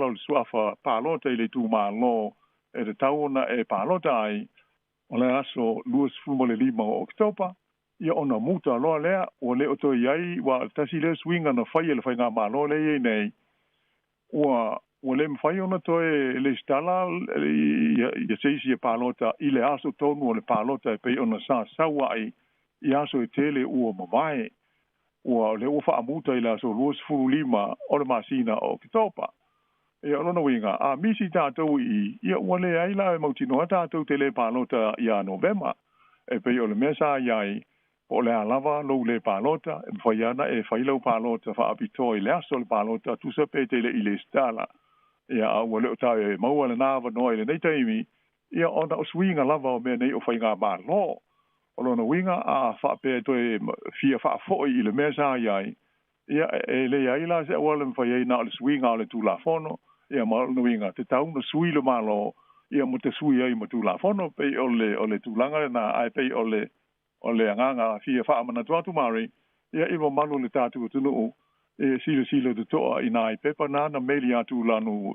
o le suafa palota i le itumalo e tatau ona e palota ai o le aso 25 o Oketopa, ia ona muta loa lea ua le o toe i ai, ua tasi lea suiga na fai e le faigamalo lea e i ai nei, ua le mafai ona toe lesitala ia se isi e palota i le aso tonu o le palota e pei ona sa sau ai i aso e tele ua mavae. Ua lea ua faamuta i le aso 25 o le masina o Oketopa. Ia o lona uiga, a misi tatou i i, ia ua leai la e mautinoa tatou te le palota ia Novema. E pei o le mea sa i ai, po o le a lava lou le palota, e mafai ana e fai lau palota faapitoa i le aso o le palota, tusa pe te leʻi lesitala. Ia a ua le o tae maua lena avanoa i lenei taimi, ia ona o suiga lava o mea nei o faigamalo. O lona uiga a faapea toe fia faafoʻi i le mea sa i ai, ia e leai la se auala e mafai ai na o le suiga o le Tulafono, ia ma o lona uiga tatau ona sui le Malo, ia ma te sui ai ma Tulafono, pei o le tulaga lena. Ae pei o le agaga fia faamanatu atu Mari, ia i mamalu o le tatou atunuu, e silasila totoa i nai pepa na na meli atu lanu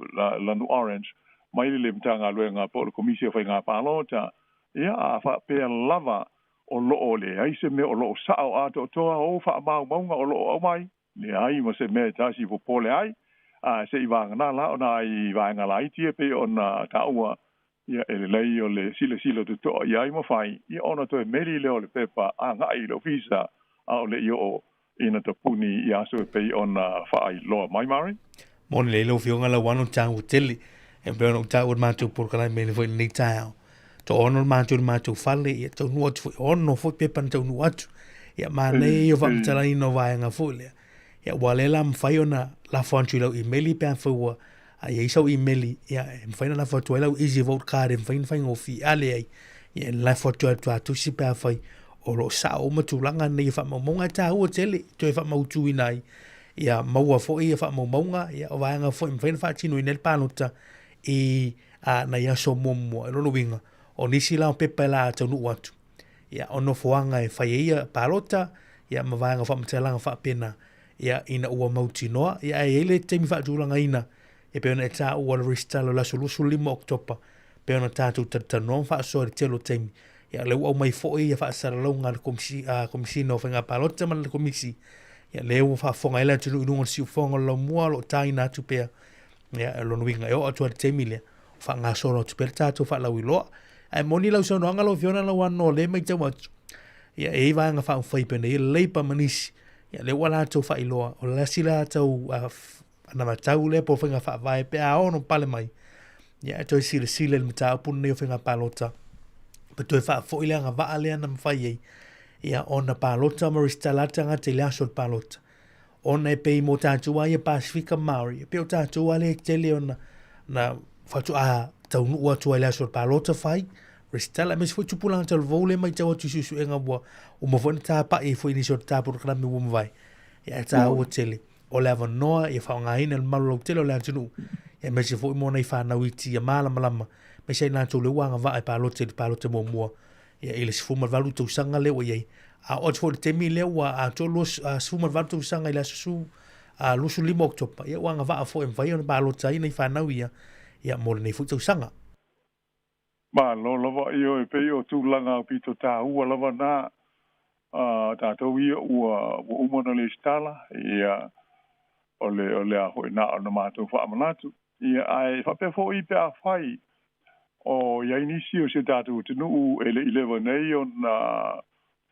orange mai le Matagaluega po o le Komisi o Faiga Palota. Ia a faapea lava o lo o leai se mea o lo o sa'o atoatoa o faamaumauga o lo o aumai, leai ma se mea e tasi popole ai. A se'i vagana la ona ai vaega laiti e pei ona taua ia e lelei o le silasila toto'a i ai ma fai ia ona toe meli lea o le pepa aga'i i le ofisa a o le'i o'o ina tapuni i aso e pei ona fa'ailoa mai Mari. Moni lelei lau Afioga Lauano taua tele e pei ona ou taua i le matou polokalame i le foi lenei taeao. Toaono le matou i le matou fale, ia taunuu atu foi, ono foi pepa na taunuu atu. Ia manaia ia o faamatalaina o vaega foi lea. Ia ua lea la mafai ona lafo atu i lau imeli pe afai ua a i ai sau imeli, ia e mafai ona lafo atu ai lau easy vote card e mafai ona faigofie. A leai, ia e lafo atu ai i le tuatusi pe afai o lo o sao uma tulaga nei o faamaumauga e taua tele toe faamautuina ai ia maua foi ia faamaumauga ia o vaega foi e mafai ona faatinoina ai le palota i a nai aso muamua. I lona uiga, o nisi la o pepa e la taunuu atu, ia o nofoaga e fai ai ia palota, ia ma vaega o faamatalaga faapena, ia ina ua mautinoa, ia ae i ai le taimi faatulagaina e pei ona e taua le resitala o le aso 25 o Oketopa, pei ona tatou talatalanoa ma faasoa i le tele o taimi, ia lea ua aumai foi ia faasalalauga a le Komisi, a Komisina o Faiga Palota ma le Komisi, ia lea ua faafofoga ai le atunuu i luga o le siufofoga o le laumua o lo o taina atu pea, ia o lona uiga e oo atu lava i le taimi lea, o faagasolo atu pea le tatou faalauiloa. Ae moni lau saunoaga lau Afioga Lauano o lea e matau atu, ia e i ai vaega faaupufai pei ona i ai le Labour ma nisi, ia lea ua latou faailoa, o le isi latou anavatau lea po o faiga faavae pe a ono pale mai, ia e toe silasila i le mataupu lenei o faiga palota, pe toe faafoi le agavaa lea na mafai ai, ia ona palota ma resitala atu tagata i le aso o le palota. Ona e pei mo tatou lava ia Pasifika Māori, e pei o tatou lava lea e tele ona na faatoa taunuu atu ai i le aso o le palota fai, resitala, aemaise foi tupulaga talavou lea e matau atu i suesuega ua uma foi ona tapai ai foi i nisi o tatou polokalame ua mavae. Ia e taua tele o le avanoa ia faaaogaina le mamalu lautele o le atunuu, aemaise foi mo nai fanau iti ia malamalama, aemaise ai latou lea ua agavaa e palota i le palota muamua ia i le 18 tausaga lea ua i ai. A oo atu foi i le taimi lea ua atoa 18 tausaga i le aso 25 o Oketopa, ia ua agavaa foi e mafai ona palota ai nai fanau ia, ia mo lenei foi tausaga. Malo lava, ioe, pei o tulaga aupito taua lava na a tatou ia ua ua uma ona lesitala, ia, o le o le a foi na ona matou faamanatu. Ia, ae faapea foi pe afai o i ai nisi o si o tatou atunuu e le i leva nei ona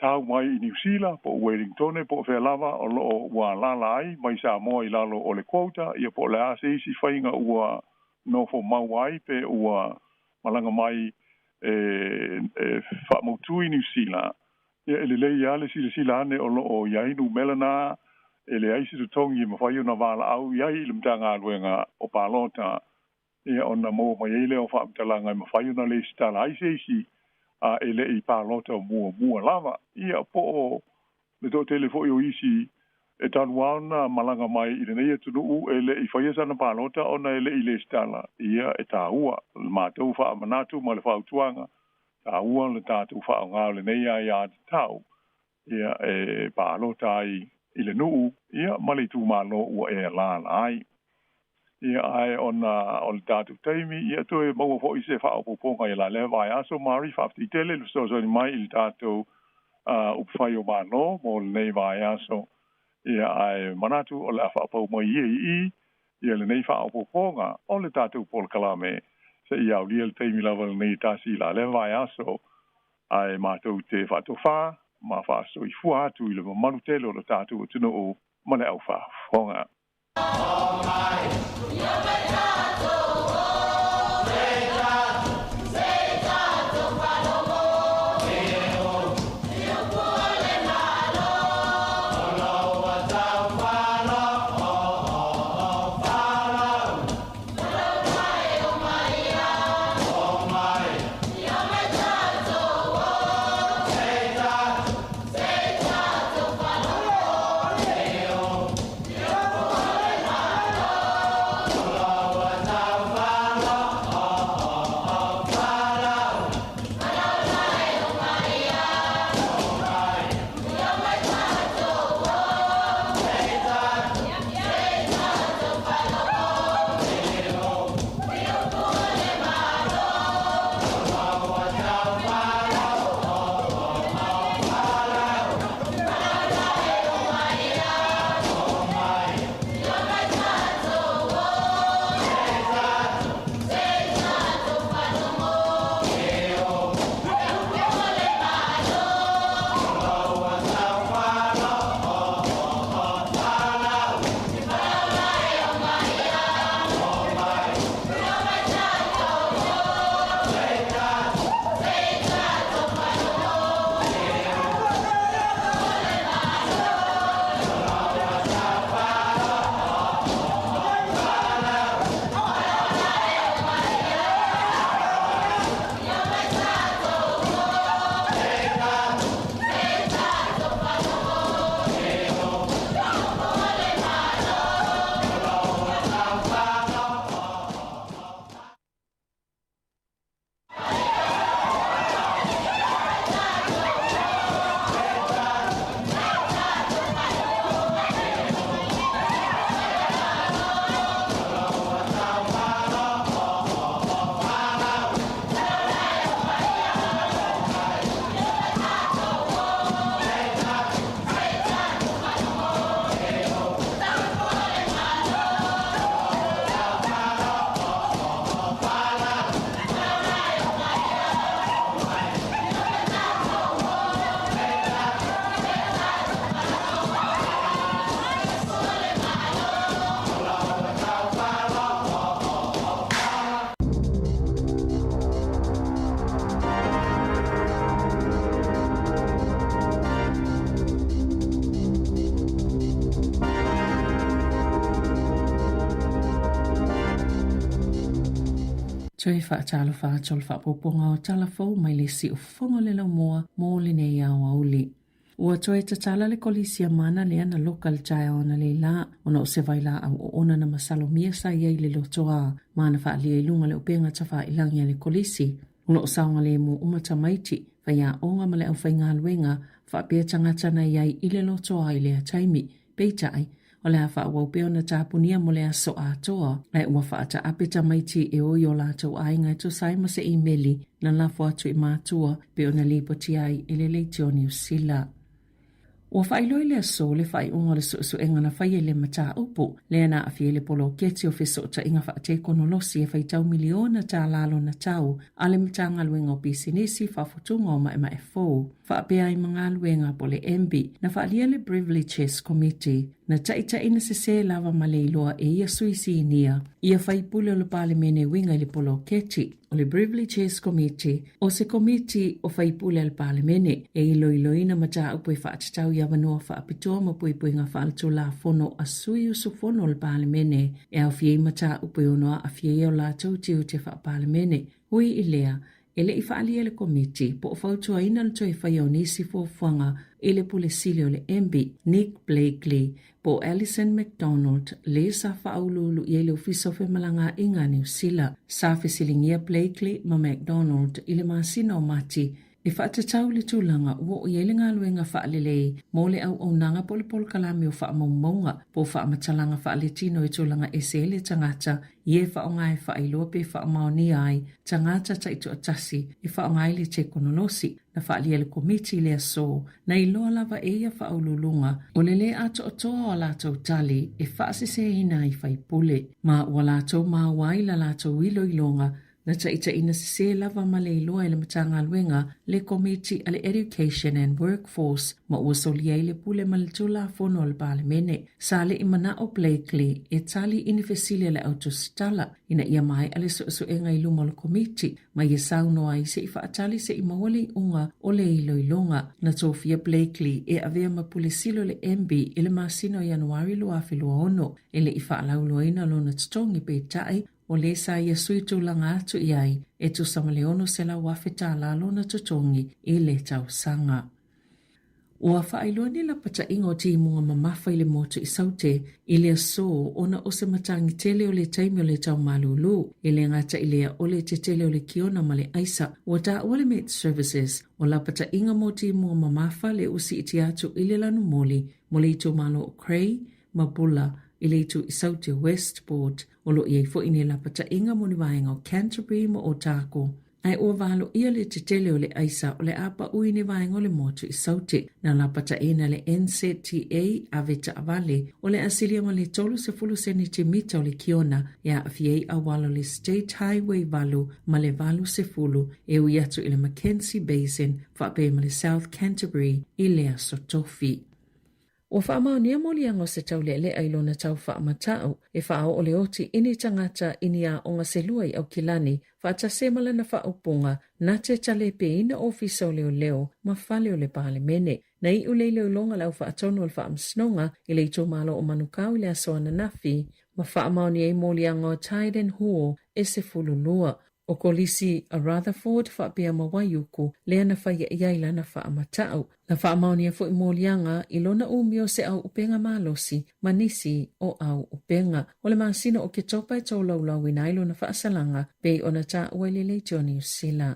tau mai i Niu Sila po o Wellingtone po o fea lava o lo o ua alaala ai mai Samoa i lalo o le quota, ia po o le a se isi faiga ua nofo mau ai pe ua malaga mai e faamautu i Niu Sila, ia e lelei lava le silasila ane o lo o i ai numera na e leai se totogi e mafai ona valaau i ai i le Matagaluega o Palota ia ona maua mai ai lea o faamatalaga e mafai ona lesitala ai se isi a e le i palota muamua lava. Ia po o le toatele foi o isi e talu lava ona malaga mai i lenei atunuu e le i faia sana palota ona e le i lesitala, ia e taua le matou faamanatu ma le fautuaga, taua le tatou faaaoga o lenei aiatatau ia e palota ai i le nuu ia ma le itumalo ua e alaala ai. Ia ae ona o le tatou taimi ia toe maua foi se faaopoopoga i la lea vaiaso. Mari, faafetai tele le fesoasoani mai i le tatou upufai o Malo mo lenei vaiaso. Ia ae manatu o le a faapau mai ia i i ia lenei faaopoopoga o le tatou polokalame seia aulia le taimi lava lenei e tasi i la lea vaiaso ae matou te faatofā ma faasoifua atu i le mamalu tele o le tatou atunuu ma le aufaafofoga. Toe faatalofa atu o le faaopoopoga o tala fou mai le siufofoga o le laumua mo lenei aoauli. Ua toe tatala le kolisi a mana lea na loka i le taeao analeila ona o se vailaau oona na masalomia sa i ai i le lotoa ma na faaalia i luga o le upega tafailagi a le kolisi. O lo o saogalemu uma tamaiti, faiaoga ma le aufaigaluega faapea tagata na i ai i le lotoa i lea taimi. Peitai, o le a faaauau pea ona tapunia mo le aso atoa, ae ua faataape tamaiti e o i o latou aiga e tusa ai ma se imeli na lafo atu i matua pei ona lipotia ai e le Leitio Niu Sila. Ua faailoa i le aso le faaiuga o le suesuega na faia i le mataupu lea na aafia ai le poloketi o fesootaiga faatekonolosi e faitau miliona tālā lona tau a le Matagaluega o Pisinisi, Faafotuga o Maemae Fou faapea ai ma galuega po o le MB na faaalia le Privileges Committee na taitaina sesē lava ma le iloa e ia sui sinia ia faipule o le Palemene e uiga i le poloketi. O le Privileges Committee o se komiti o faipule a le Palemene e iloiloina mataupu e faatatau i avanoa faapitoa ma puipuiga faaletulafono a sui usufono o le Palemene e aofia ai mataupu e ono aafia ai o latou tiute faa-Palemene. Ui i lea, E le i faaalia e le Komiti po o fautuaina le toe faia o nisi fuafuaga i le Pule Sili o le MB, Nick Blakely, po o Alison McDonald, le sa faauluulu i ai le Ofisa o Femalagaaiga a Niu Sila. Sa fesiligia Blakely ma McDonald i le masina o Mati e faatatau i le tulaga ua oo i ai le galuega faalelei mo le auaunaga po o le polokalame o faamaumauga po o faamatalaga faaletino i tulaga ese ai le tagata i e faaaoga e faailoa pe faamaonia ai tagata taitoatasi e faaaoga ai le tekonolosi na faaalia e le Komiti i le aso na iloa lava e ia faauluuluga o le lē atoatoa o a latou tali e faaseseina ai faipule ma ua latou maua ai la latou iloiloga Na taitaiina sesē lava ma le iloa e le Matagaluega le Komiti a le Education and Workforce ma ua solia ai le pule ma le Tulafono a le Palemene. Sa le i mana'o Blakely e tali i ni fesili a le au tusitala ina ia maea le suesuega i luma o le Komiti ma ia saunoa ai se i faatali se i maua le iuga o le iloiloga. Na tofia Blakely e avea ma Pule Sili o le MB i le masina o Ianuari 2026. E le i faalauiloaina lona totogi peitai O lē sa ia sui tulaga atu i ai e tusa ma le $600,000 tālā lona totogi i le tausaga. Ua faailoa ni lapataiga o timuga mamafa i le motu i Saute i le aso ona o se matagi tele o le taimi o le tau malūlū. E le gata i lea o le tetele o le kiona ma le aisa, ua taua le Met Services o lapataiga mo timuga mamafa le ua siitia atu i le lanumoli mo le itumalo o Cray ma Bulla i le itu i Saute Westport. O lo o i ai foi ni lapataiga mo ni vaega o Canterbury ma Otago. Ae ua valoia le tetele o le aisa o le a pau i ni vaega o le motu i Saute. Na lapataiina le NZTA ave taavale o le a silia ma le 30 senitimita o le kiona e aafia ai auala o le State Highway 8 ma le 80 e ui atu i le Mackenzie Basin faapea ma le South Canterbury i le Aso Tofi. Ua faamaonia moliaga o se taulealea i lona tau faamatau e faaoo le oti i ni tagata i ni aoga se lua i Aukilani faatasi ai ma lana faaupuga na te talepeina ofisa o leoleo ma fale o le Palemene. Na iu le iloiloga a le au faatonu o le Faamasinoga i le itumalo o Manukau i le aso ananafi ma faamaonia ai moliaga o Tiden Hall e 12. O Kolisi a Rutherford faapea ma Waiuku lea na faia i ai lana faamatau. Na faamaonia foi moliaga i lona umi o se au upega malosi ma nisi o au upega. O le masina o Oketopa e tolaulauina ai lona faasalaga pei ona taua i le Leitio Niu Sila.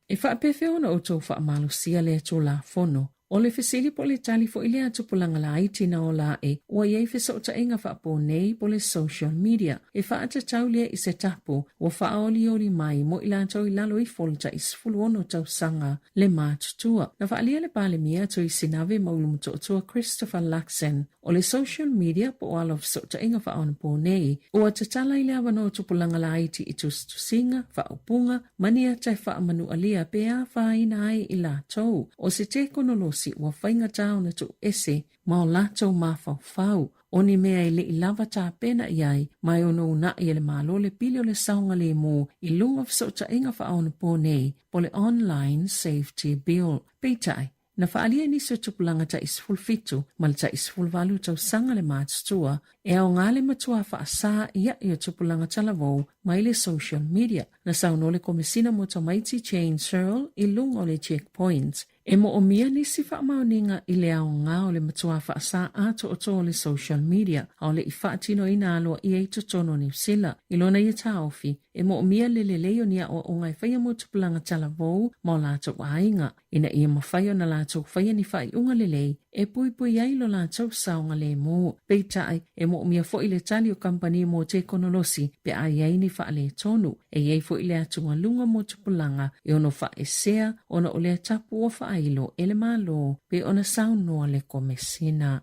E faapefea ona outou faamalosia lea Tulafono? O le fesili po o le tali foi lea a tupulaga laiti na ola aʻe ua i ai fesootaiga faaponei po o le social media e faatatau lea i se tapu ua faaolioli mai mo i latou i lalo ifo o le tai 16 tausaga le matutua. Na faaalia le Palemia Tuisinave Maulumotootua Christopher Luxon O le social media po o ala o fesootaiga faaonaponei, ua tatala i le avanoa tupulaga laiti i tusitusiga, faaupuga, ma ni ata e faamanualia pe afaina ai i latou. O se tekonolosi ua faigata ona tuuese ma o latou mafaufau, o ni mea e le i lava tapena i ai ma e ono unaʻi e le Malo le pili o le saogalemu i luga o fesootaiga faaonaponei po o le Online Safety Bill. Peitai, Na faaalia e nisi o tupulaga tai 17 ma le tai 18 tausaga le matutua e aoga le matua faasā iaʻi o tupulaga talavou mai le social media. Na saunoa le Komesina mo Tamaiti Jane Searle i luga o le Checkpoint e moomia nisi faamaoniga i le aoga o le matua faasā atoatoa o le social media a o le i faatinoina aloaia i totonu o Niu Sila. I lona ia taofi, e moomia le lelei o ni aoaoga e faia mo tupulaga talavou ma o latou aiga. ina ia mafai ona latou faia ni faaiuga lelei e puipui ai lo latou saogalemu. Peitai, e moomia foi le tali o kamupani mo tekonolosi pe a i ai ni faaletonu. E i ai foi le atugaluga mo tupulaga e ono faaesea ona o lea tapu ua faailo e le Malo pei ona saunoa le Komesina.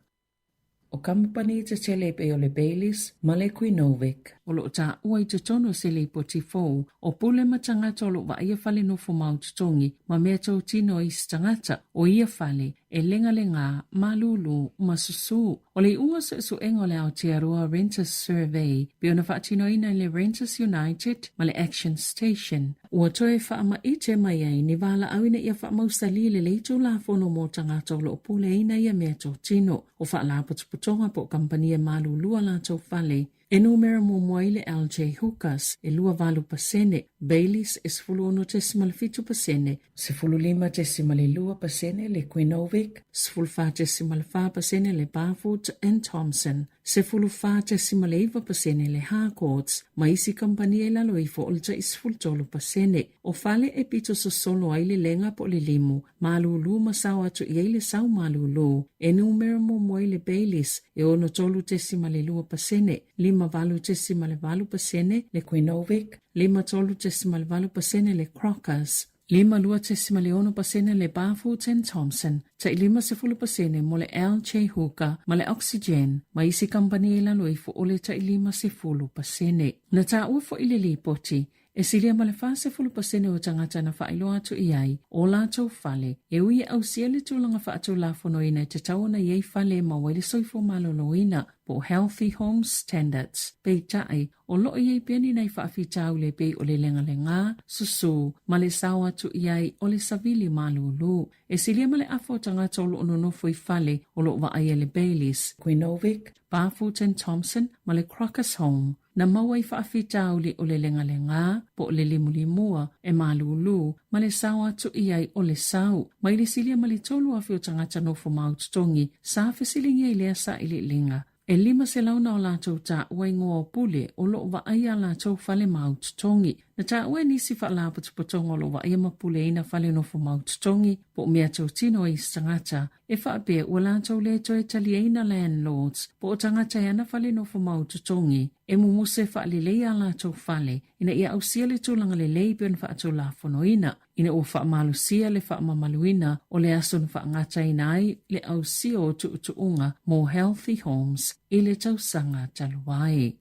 O kamupani tetele e pei o le Bayleys ma le Quinovic. O lo o taua i totonu o se lipoti fou, o pule ma tagata o lo o vaaia fale nofo mau totogi ma mea totino i isi tagata o ia fale e legalegā, malūlū ma susū. O le iuga suesuega o le Aotearoa Renters Survey pei ona faatinoina e le Renters United ma le Action Station, Ua toe faamaite mai ai ni valaau ina ia faamausalī lelei Tulafono mo tagata o lo o puleaina ia mea totino. O faalapotopotoga po o kamupani e malūlū a latou fale e numera muamua ai le LJ Hookers e 28%, Bayleys e 16.7%, 15.2% le Quinovic, 14.4% le Barfoot and Thompson, 14.9% le Harcourts, ma isi kamupani e i lalo ifo o le tai 13%. O fale e pito sosolo ai le lega po o le limu, malūlū ma sao atu i ai le sau malūlū. E numera muamua ai le Bayleys e 63.2%, 58.8% le Quinovic, 53.8% le Crockers, 52.6% le Barfoot and Thompson, tai 50% mo le LJ Hooker ma le Oxygen, ma isi kamupani i lalo ifo o le tai 50%. Na taua foi le lipoti, e silia ma le 40% o tagata na faailoa atu i ai o latou fale, e ui e ausia le tulaga faatulafonoina e tatau ona i ai fale e maua ai le soifua maloloina po o Healthy Homes Standards. Peitai, O lo o i ai pea ni nai faafitauli e pei o le legalegā, susū, ma le sao atu i ai o le savili malūlū. E silia ma le afa o tagata o lo o nonofo i fale o lo o vaaia le Bayleys, Quinovic, Barfoot and Thompson ma le Crocus Home. Na maua i faafitauli o le legalegā, po o le limulimua, e malūlū, ma le sao atu i ai o le sau. Mai le silia ma le 3,000 o tagata nofo mau totogi sa fesiligia i lea sailiiliga. E 500 na o latou taua igoa o pule o lo o vaaia a latou fale mau totogi. Na taua e nisi faalapotopotoga o lo o vaaia ma puleaina fale nofo mau totogi po o mea totino a isi tagata e faapea ua latou le toe taliaina landlords po o tagata e ana fale nofo mau totogi e mumusu e faaleleia a latou fale ina ia ausia le tulaga lelei pei ona faatulafonoina. Ina ua faamalosia le faamamaluina o le aso na faagataina ai le ausia o tuutuuga mo Healthy Homes i le tausaga talu ai.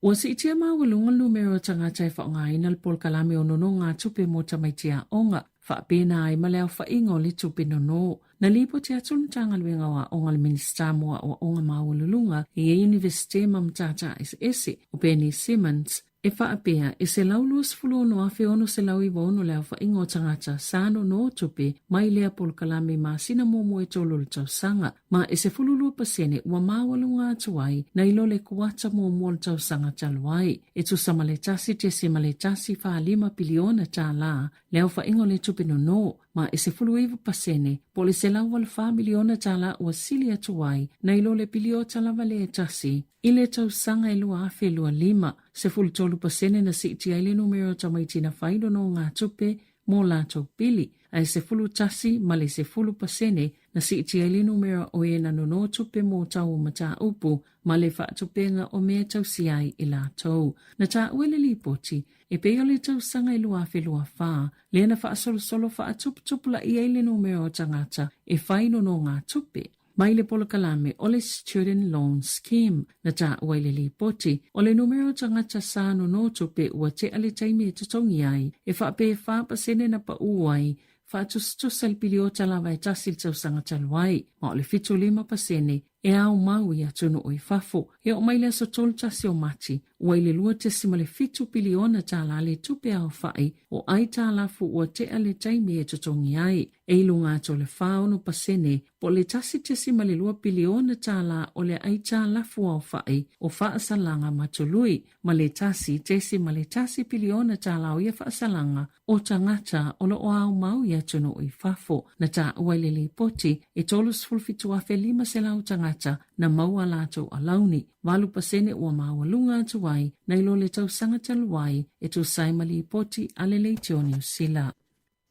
Ua siitia maualuga le numera o tagata e faaaogaina le polokalame o nonogatupe mo tamaiti aoga, faapena ai ma le aofaiga o le tupe nono. Na lipoti atu le Matagaluega o Aoga le Minisita mo Aoaoga Maualuluga i Iunivesite ma Matata Eseese, o Benny Simmons, E faapea, e 126,696 le aofaiga o tagata sa nono tupe mai lea polokalame i masina muamua e tolu o le tausaga, ma e 12% ua maualuga atu ai nai lo le kuata muamua o le tausaga talu ai, e tusa ma le $1.145 piliona tala le aofaiga o le tupe nono, ma e 19% po o le $184 miliona tala ua sili atu ai nai lo le piliota lava lea e tasi. I le tausaga e 2025, 13% na siitia ai le numera o tamaiti na whai nonogatupe mō latou pili, a e 11 ma le 10% na siitia ai le numera o e na nonotupe mō taua mataupu ma le faatupenga o mea tausia ai i latou. Na taua e le lipoti, e pei o le tausaga e 2024, lea na faasolosolo faatuputupulaia ai le numera o tagata e whai nonogatupe. Mai le polokalame o le Student Loan Scheme na taua i le lipoti, o le numera o tagata sa nonotupe ua tea le taimi e totogi ai, e faapea e 4% na paū ai, faatusatusa i le piliota lava e tasi i le tausaga talu ai, ma o le 75% e ao mau i atunuu i fafo. E oo mai le aso 31 o Mati, ua i le $2.7 piliona tala le tupe aofai o aitalafu ua tea le taimi e totogi ai. E i luga atu o le 46 po o le $1.2 piliona tālā o le aitalafu aofaʻi o faasalaga ma tului, ma le $1.1 piliona tālā o ia faasalaga o tagata o lo o aumau i atunuu i fafo. Na taua i le lipoti, e 37,500 tagata na maua a latou alauni, 8% ua maualuga atu ai nai lo le tausaga talu ai e tusa ai ma lipoti a le Leitio Niu Sila.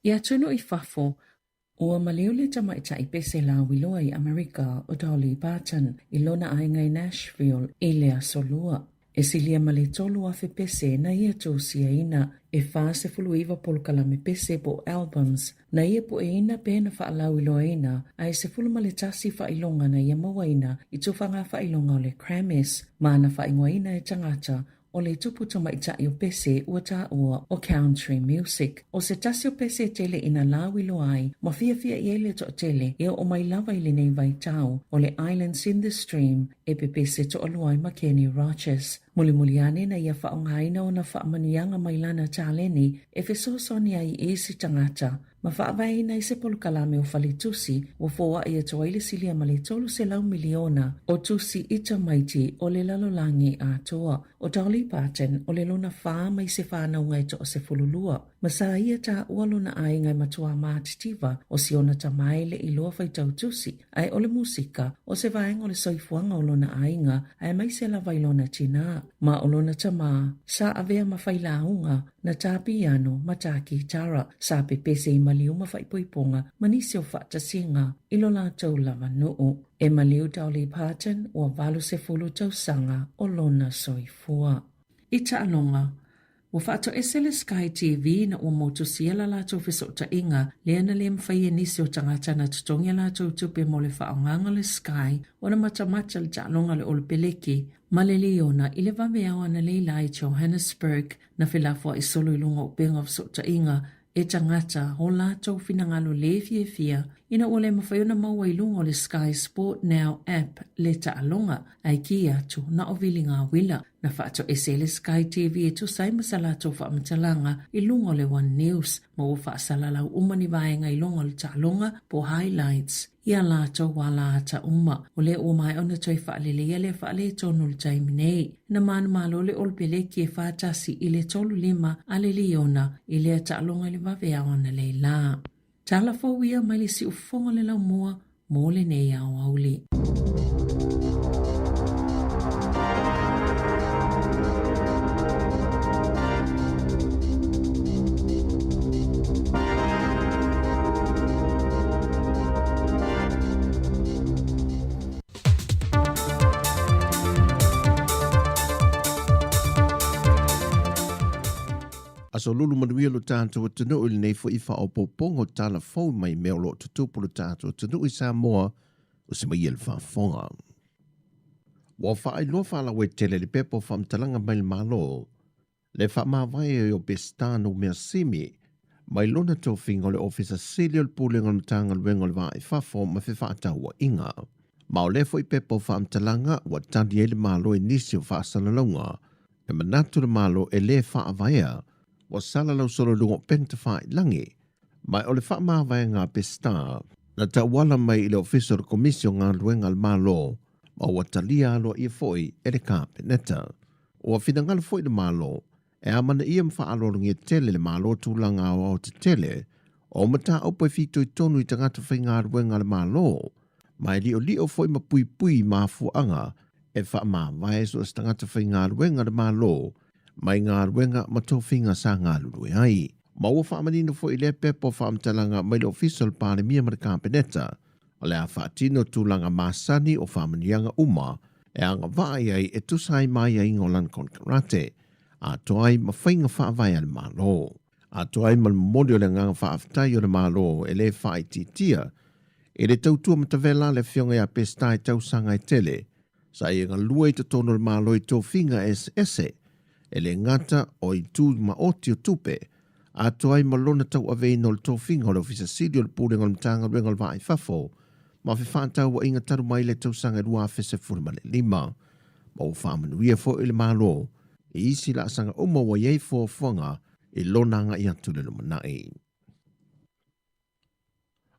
I atunuu i fafo, ua maliu le tamaitai pese lauiloa i Amerika o Dolly Parton i lona aiga i Nashville i le Aso Lua. E silia ma le 3,000 pese na ia tusiaina, e 49 polokalame pese po o albums na ia pueina pe na faalauiloaina, ae 11 faailoga na ia mauaina i tufaga faailoga o le Grammys ma na faaigoaina e tagata o le tupu tamaitai o pese ua taua o country music. O se tasi o pese e tele ina lauiloa ai ma fiafia i ai le toatele e oo mai lava i lenei vaitau o le Islands in the Stream e pepese toalua ai ma Kenny Rogers. Mulimuli ane na ia faaaogaina ona faamanuiaga mai lana taleni e fesoasoani ai i isi tagata ma faavaeina ai se polokalame o faletusi ua foai atu ai le silia ma le 300 miliona o tusi i tamaiti o le lalolagi atoa. O Dolly Parton o le lona whā mai se whānaunga e toa 12, ma sa ia taua lona aiga e matuā mātitiva o si ona tama e leʻi loa faitau tusi, ae o le musika o se vaega o le soifuaga o lona aiga aemaise lava i lona tinā. Ma o lona tamā, sa avea ma failauga na tā piano ma tā kitara, sa pepese i maliu ma faaipoipoga ma nisi o faatasiga i lo latou lava nuu. E maliu Dolly Parton ua 80 tausaga o lona soifua. I taaloga, ua faatoese le Sky TV ina ua motusia la latou fesootaiga lea na le mafai e nisi o tagata na totogi a latou tupe mo le faaaogaga o le Sky ona matamata le taaloga o le Olopeleki ma le Liona i le vaveao analeila i Johannesburg na felafoai solo i luga o upega o fesootaiga e tagata o latou finagalo lē fiafia ina ua le mafai ona maua i luga o le Sky Sport Now app le taaloga, ae kī atu na o viliga uila. Na faatoese ai le Sky TV e tusa ai ma sa latou faamatalaga i luga o le One News, ma ua faasalalau uma ni vaega i luga o le taaloga po o highlights i a latou alaata uma. O lea ua maea ona toe faaleleia lea faaletonu i le taimi nei. Na manumalo le Olopeleki e 4-1 i le 3-5 a le Liona i lea taaloga i le vaveao analeila. Tala fou ia mai le siufofoga o le laumua mo lenei aoauli. Aso lulu manuia lo tātou atunuu i lenei foi faaopoopoga o tala fou mai mea o lo o tutupu lo tātou atunuu i Samoa o se mai e le faafofoga. Ua faailoa faalauaitele le pepa o faamatalaga mai le Malo Le faamavae o Pesita Numea Simi mai lona tofiga o le Ofisa Sili o le Pulega o le Matagaluega o le Va i Fafo ma Fefaatauaiga. Ma o lea foi pepa o faamatalaga ua tali ai le Malo i nisi o faasalalauga e manatu le Malo e le faavaea ua salalau solo i luga o upegatafailagi ma o le faamavaega a Pesita na tauala mai i le Ofisa o le Komisi o Galuega a le Malo ma ua talia aloaia foi e le Kapeneta. Ua finagalo foi le Malo e amanaia ma faaaloalogia tele le Malo tulaga aoao tetele o mataupu e fitoitonu i tagata faigaluega a le Malo, ma e liolio foi ma puipui i mafuaaga e faamavae so o se tagata faigaluega a le Malo mai galuega ma tofiga sa galulue ai. Ma ua faamanino foi i lea pepa o faamatalaga mai le Ofisa o le Palemia ma le Kapeneta, o le a faatino tulaga masani o faamanuiaga uma e agavaa i ai e tusa ai ma aiaiga o lana konekarate, atoa ai ma faiga faavae a le Malo. Atoa ai ma le momoli o le agaga faafetai o le Malo e le faaitiitia i le tautua matavela a le Afioga ia Peseta i tausaga e tele sa ia galue i totonu o le Malo i tofiga eseese e le gata o itu maoti o tupe, atoa ai ma lona tauaveina o le tofiga o le Ofisa Sili o le Pulega o le Matagaluega o le Va i Fafo ma Fefaatauaiga talu mai le tausaga 2015, ma ua faamanuia foi le Malo i isi laasaga uma ua i ai fuafuaga i lona agai atu i le lumanai.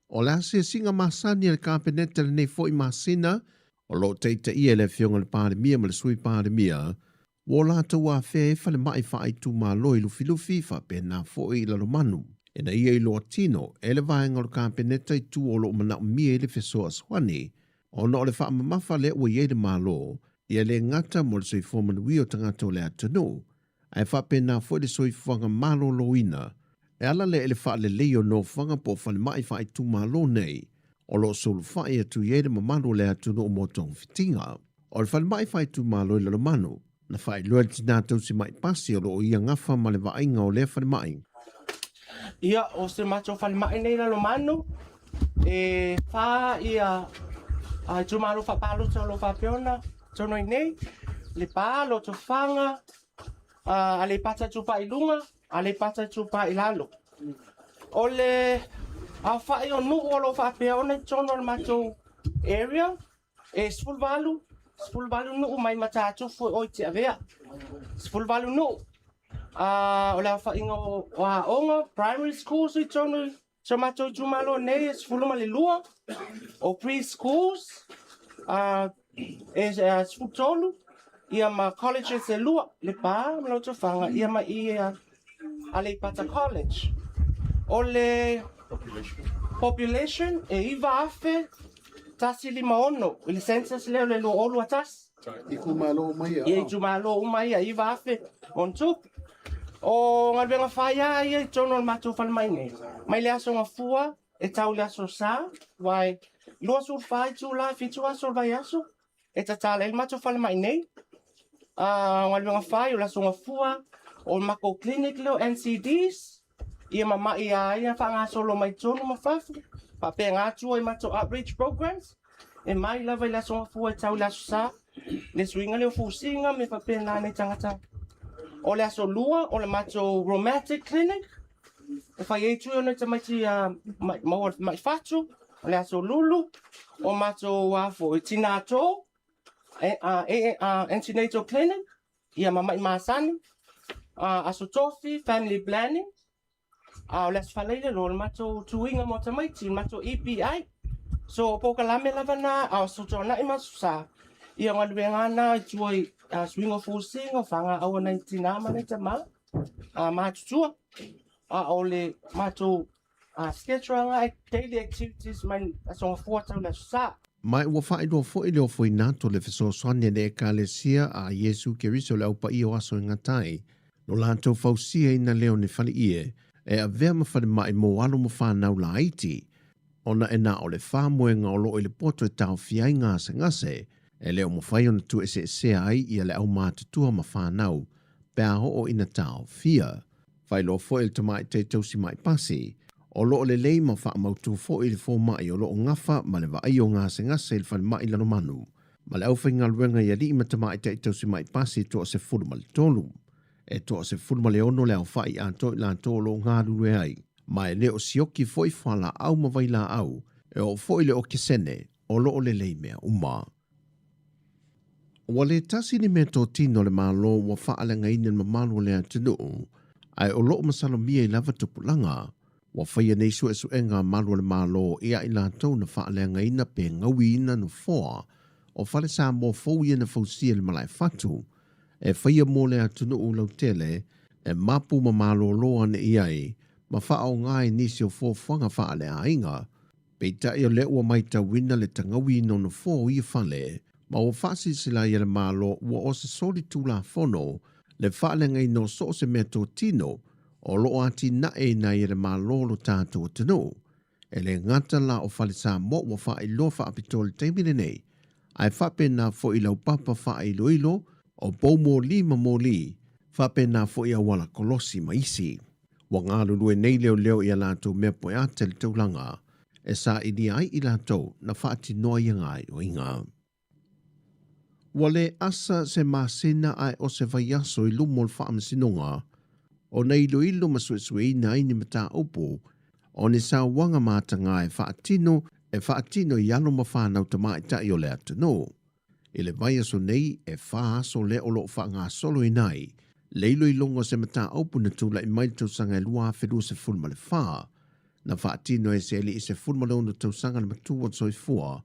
O le asiasiga masani a le Kapeneta i lenei foi masina, o lo o taitaia e le Afioga i le Palemia ma le Sui Palemia, ua o latou afea ai falemai faaitumalo i Lufilufi faapena foi i Lalomanu, ina ia iloa tino e le vaega o le Kapeneta i tua o lo o manaomia ai le fesoasoani, ona o le faamamafa lea ua i ai le Malo, ia le gata mo le soifua manuia o tagata o le atunuu, ae faapena foi le soifuaga maloloina e ala lea i le faalelei o nofoaga po o falemai faaitumalo nei o lo o sulufai atu i ai le mamalu o le atunuu mo togafitiga. O le falemai faaitumalo i Lalomanu, na faailoa e le tinā tausi mai pasi o lo o ia gafa ma le vaaiga o lea falemai. Ia, o se matou falemai nei i Lalomanu, e whā ia itumalo faapalota o lo o faapea ona tonu ai nei, Lepa, Lotofaga, Aleipata Itupa i luga, Aleipata Itupa i lalo. O le aofai o nuu o lo o faapea ona i totonu o le matou area, e 18, 18 nuu mai Matatufu e o i Tiavea. 18 nuu. O le aofaiga o aoga, primary schools i totonu i si o matou itumalo nei e 12, o pre-schools e 13, ia ma colleges e lua, Lepa ma Lotofaga, ia ma i Aleipata College. O le population e 9,156 i le census lea o le 2021. Itumalo uma ia. Ia itumalo uma ia, 9,000 on tupu. O galuega fai lava ia i totonu o le matou falemai nei, mai le Aso Gafua e tau i le Aso Sa, aua e 24 itula, 7 aso o le vaiaso e tatala ai le matou falemai nei. O galuega fai o le Aso Gafua, o le matou clinic lea o NCDs, ia ma mai a ia faagasolo mai totonu ma fafo, faapena atu ai matou outreach programs, e mai lava i le Aso Gafua e tau i le Aso Sa, le suiga lea o fusiga me faapena nai tagata. O le Aso Lua o le matou rheumatic clinic, e fai ai tui o nai tamaiti maua mai fatu. O le Aso Lulu o matou a foi tinā tō, antenatal clinic, ia ma mai masani, Aso Tofi, family planning, a o le Aso Faraile loa o le matou tuiga mo tamaiti, le matou EPI. So o polokalame lava na, a o Aso Toonai ma Aso Sa, ia o galuega na i tua i suiga o fusiga, o fagaaua nai tinā ma nai tamā, matutua. A o le matou schedule agai daily activities mai Aso Gafua tau le Aso Sa. Ma ua faailoa foi le ofoinato le fesoasoani a le Ekalesia a Iesu Keriso le Au Paia o Aso e Gata ai, no latou fausiaina lea o ni faleie e avea ma falemai mo alo ma fanau laiti, ona e na o le faamoega o lo o i le poto e taofia ai gasegase, e le o mafai ona tuueseesea ai ia le aumatutua ma fanau pe a oo ina taofia. Faailoa foi e le tamaitai tausi mai pasi, o lo o lelei ma faamautu foi le fomai o lo o gafa ma le vaai o gasegase i le falemai Lalomanu, ma le aufaigaluega i alii ma tamaitai tausi mai pasi e 13. E 16 le aofai atoa i latou o lo o galulue ai, ma e le o sioki foi fualaau ma vailaau, e oo foi le okesene o lo o lelei mea uma. Ua le tasi ni meatotino a le Malo ua faaleagaina le mamalu o le atunuu, ae o lo o masalomia i lava tupulaga. Ua faia nei suesuega a malu a le Malo ia i latou na faaleagaina pe gauiina nofoa o fale Samoa fou ia na fausia i le Malaefatu e faia mo le atunuu lautele e mapu ma malōlō ane i ai ma faaaoga ai nisi o fuafuaga faaleaiga. Peitai o lea ua maitauina le tagauina o nofoa o ia fale, ma ua faasilasila ai e le Malo ua o se soli tulafono le faaleagaina o so o se meatotino o lo o atinaeina ai e le Malo lo tatou atunuu. E le gata la o Fale Samoa ua faailoa faapitoa i le taimi lenei, ae faapena foi i laupapa faailoilo o pou moli ma moli, faapena foi auala kolosi ma isi. Ua galulue nei leoleo i a latou mea poeata i le taulaga e sailia ai i latou na faatinoa ia gaoioiga. Ua le asa se masina ae o se vaiaso i luma o le Faamasinoga ona iloilo ma suesueina ai ni mataupu o ni sauaga mataga e faatino e faatino i alo ma fanau tamaitai o le atunuu. I le vaiaso nei, e whā aso lea o lo o faagasoloina ai le iloiloga o se mataupu na tulai mai i le tausaga e 2024. Na faatino e se alii 16 tausaga le matua o le soifua,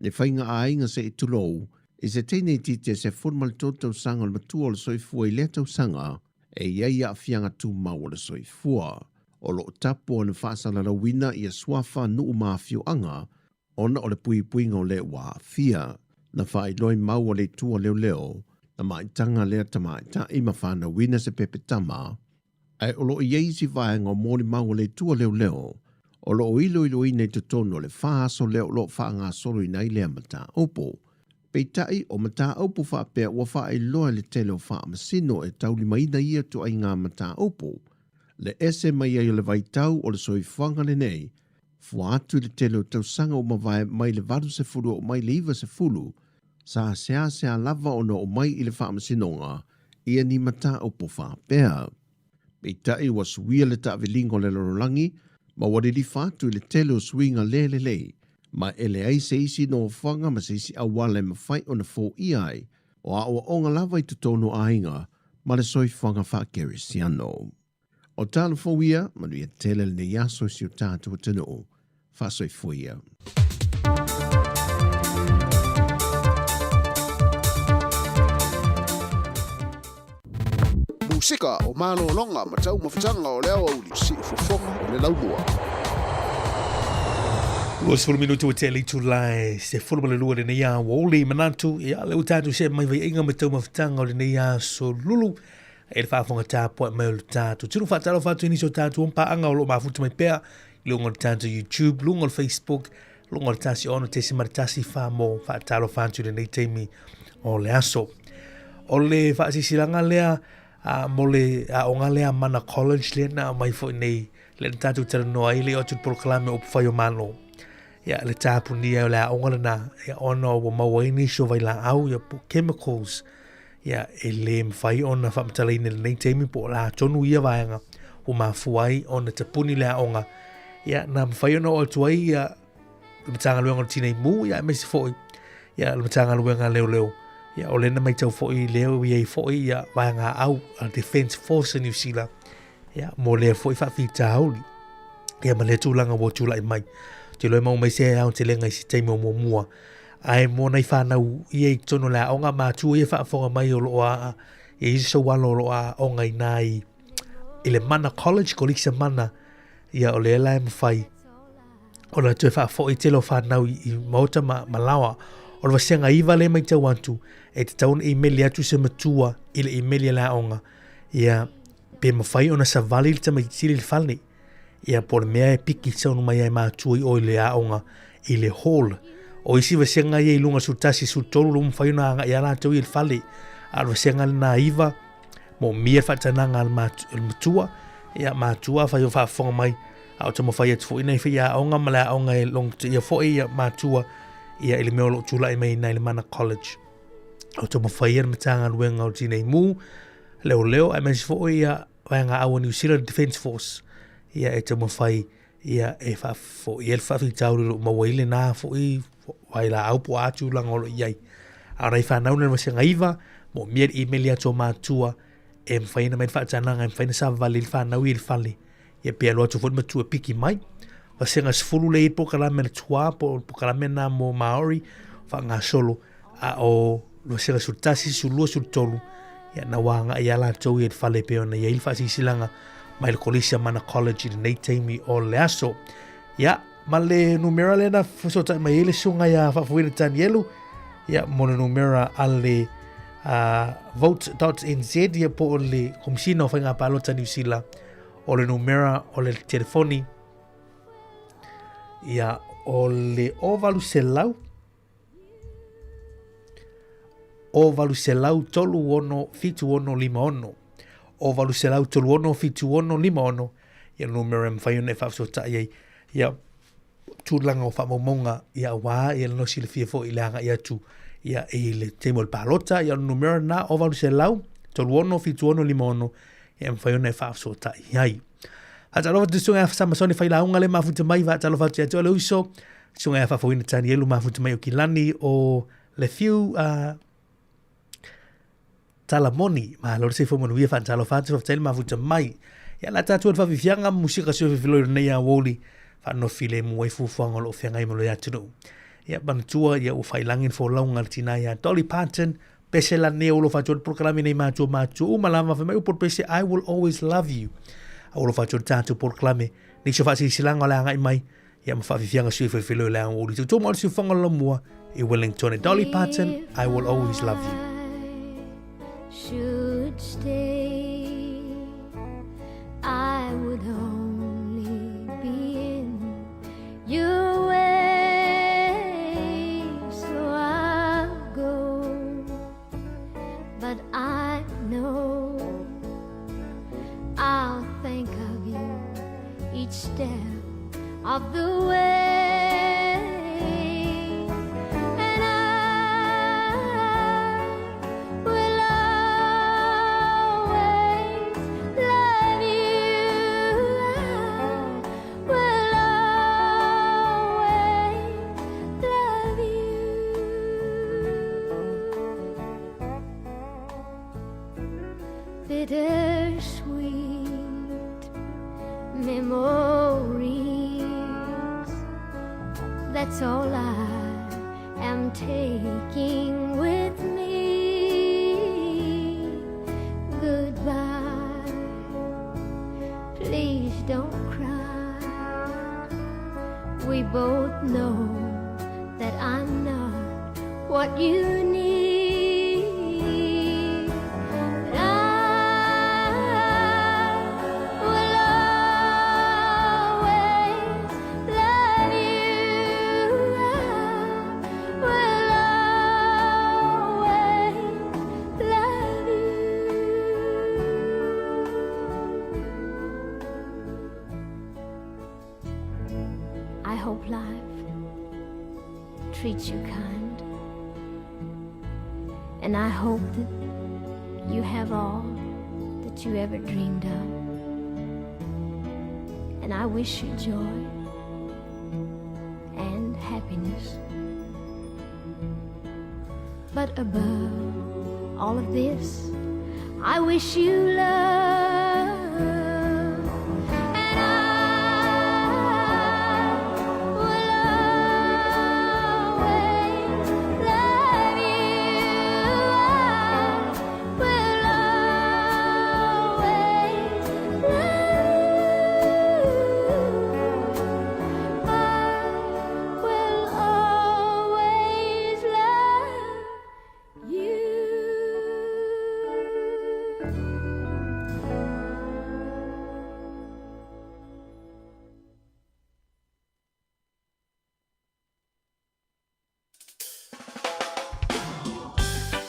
le faiga aiga se i tulou, i se teine itiiti e 13 tausaga o le matua o le soifua i lea tausaga, e i ai aafiaga tumau o le soifua. O lo o tapu ona faasalalauina ia suafa nuu ma afioaga ona o le puipuiga o le ua aafia. Na faailoa mau a le Itu a Leoleo, na maitaga lea tamaitai ma fanauina se pepe tama, ae o lo o i ai isi vaega o molimau a le Itu a Leoleo o lo o iloiloina i totonu o le 4 aso lea o lo o faagasoloina ai lea mataupu. Peitai, o mataupu faapea ua faailoa e le tele o faamasino e taulimaina ia ituaiga mataupu, le ese mai ai o le vaitau o le soifuaga lenei, fua atu i le tele o tausaga ua mavae mai le 80 oo mai le 90, sa seasea lava ona oo mai i le faamasinoga ia ni mataupu faapea. Peitai ua suia le taaviliga o le lalolagi ma ua lilifa atu i le tele o suiga le lelei, ma e leai se isi nofoaga ma se isi auala e mafai ona foia ai o aoaoga lava i totonu o aiga ma le soifuaga faakerisiano. O tala fou ia, manuia tele lenei aso i si o tatou atunuu. Faasoifua ia. Musika o malologa ma taumafataga o le aoauli, siufofoga o le laumua. 20 minuti ua tea le itula e 12 lenei aoauli manatu ia le ua tatou see mai vaiaiga ma taumafataga o lenei aso lulu e le faafofoga tapuai mai o le tatou tino faatalofa atu i nisi o tatou paaga o lo o mafuta mai pea i luga o le tatou YouTube, luga o le Facebook, luga o le 106.1 mo faatalofa atu i lenei taimi o le aso. O le faasisilaga lea a, mo le aoga lea Mana College lea na aumai foi nei le na tatou talanoa ai le o atu le polokalame o Upufai o Malo. Ia, le tapunia o le aoga lena, ia, ona ua maua ai nisi o vailaau, ia, po chemicals, ia, e le mafai ona faamatalaina i lenei taimi po o le a tonu ia vaega ua mafua ai ona tapuni le aoga. Ia, na mafai ona oo atu ai ia, le Matagaluega o le Tinei Mu, ia, aemaise foi ia, le Matagaluega a Leoleo. Ia, o lea na matau foi lea ua i ai foi ia, vaega au a Defence Force a New Zealand, ia, mo lea foi faafitauli. Ia, ma lea tulaga ua tulai mai. Ou te iloa e maua mai se aotelega i se taimi o muamua. Ae mo nai fanau ia i totonu o le aoga, matua ia faafofoga mai o lo o aa, e i ai se saualo o lo o aoga i ina i, i le Mana College, Kolisi a Mana, ia o lea la e mafai ona toe faafoi tele o fanau i, i maota ma, ma laoa. O le vasega 9 lea e matau atu, e tatau ona imeli atu se matua i le imeli a le aoga, ia pe mafai ona savali le tamaitiiti i le fale. Ia po o le mea e piki saunu mai ai matua i o i le aoga i le hall. O isi vasega ia i luga 11, 13 lo mafai ona agai a latou i le fale. A o le vasega lena 9, moomia le faatanaga a le matua, ia matua afai o faafofoga mai, a o taumafai atu foi nai faiaoga ma le aoga e logotia foi ia matua ia i le mea o lo o tulai mai i le Mana College. O taumafai ia le Matagaluega o le Tinei Mu, Leoleo, aemaise foi ia Vaega Au a New Zealand Defence Force, ia e taumafai ia e faafoia le faafitauli o lo o maua ai lena foi vailaau po o a tulaga o lo o i ai. A o nai fanau na vasega 9, moomia le email atu o matua e mafai ona mai le faatanaga e mafai ona savavali ai le fanau i le fale ia pe alu atu foi le matua e piki mai. Vasega 10 lea i polokalame a le TUA po o le polokalame lena mo Māori faagasolo a o le vasega 11, 12, 13 ia na ua agai lava latou i le fale pei ona i ai le faasilasilaga mai le Kolisi a Mana College i lenei taimi o le aso. Ia, ma le numera lea na fesootai mai ai le susuga ia Faafuina Tanielu, ia, mo le numera a le vote.nz, ia po o le Komisina o Faiga Palota Niu Sila, o le numera o le telefoni, ia, o le 0800 o 800 36 76 56. O 800 36 76 56 ia numera e mafai ona e faafesootai ai ia tulaga o faamaumauga ia aua ia le silafia foi i le agai atu ia i le taimi o le palota ia o le numera lena o 800 36 76 56 ia e mafai ona e faafesootai ai. Faatalofa atu susuga ia Samasoni Failauga le mafuta mai, faatalofa atu ia te oe le uso, susuga ia Faafoina Tanielu mafuta mai o Kilani o le Fiu Talamoni. Malo le soifua manuia, faatalofa atu, faafetai le mafuta mai. Ia la tatou le faafiafiaga musika sui fefiloi o lenei aoauli. faanofilemu ai fuafuaga o loo feagai ma lo atunuu. Ia manatua ia ua failagi le folauga a le tinā iā Dolly Parton, pese lanea ua alofa atu ai le polokalame nei matua matua uma lava fai mai upu o le pese I will always love you. A ua alofa atu ai le tatou polokalame nisi o faasilasilaga o le agai mai ia ma faafiafiaga sui felefele o le aoauli. Tautua ma o le siufofoga o le Laumua i Wellington e Dolly Parton, I will always love you. Should stay, I would only be in your way, so I'll go. But I know I'll think of you each step of the way. And I will always love you. I will always love you. Bittersweet memories. That's all I am taking with me. Goodbye. Please don't cry. We both know that I'm not what you need. But I will always love you. I will always love you. I hope life treats you kind. And I hope that you have all that you ever dreamed of. And I wish you joy and happiness. But above all of this, I wish you love. And I will always love you. I will always love you. I will always love you.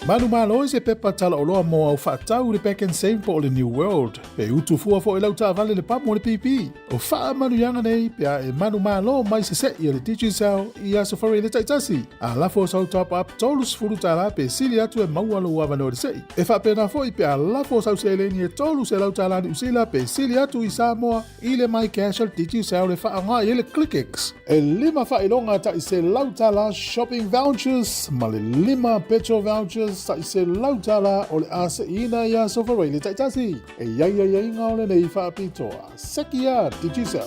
Manumalo i se pepa talaoloa mo au faatau i le Pak'nSave po o le New World. E utu fua foi lau taavale le pamu o le pipi. O faamanuiaga nei pe a e manumalo mai se se'i a le Digicel i Aso Faraile taitasi. A lafo sau top up $30 pe sili atu e maua lou avanoa i le se'i. E faapena foi pe a lafo sau seleni e $300 Niu Sila pe sili atu i Samoa i le MyCash a le Digicel e faaaoga i ai le ClickX. E lima faailoga tai $100 shopping vouchers ma le lima petrol vouchers tai $100 o le a se'iina i Aso Faraile taitasi. E i ai aiaiga o lenei faapitoa. Seki a Digicel.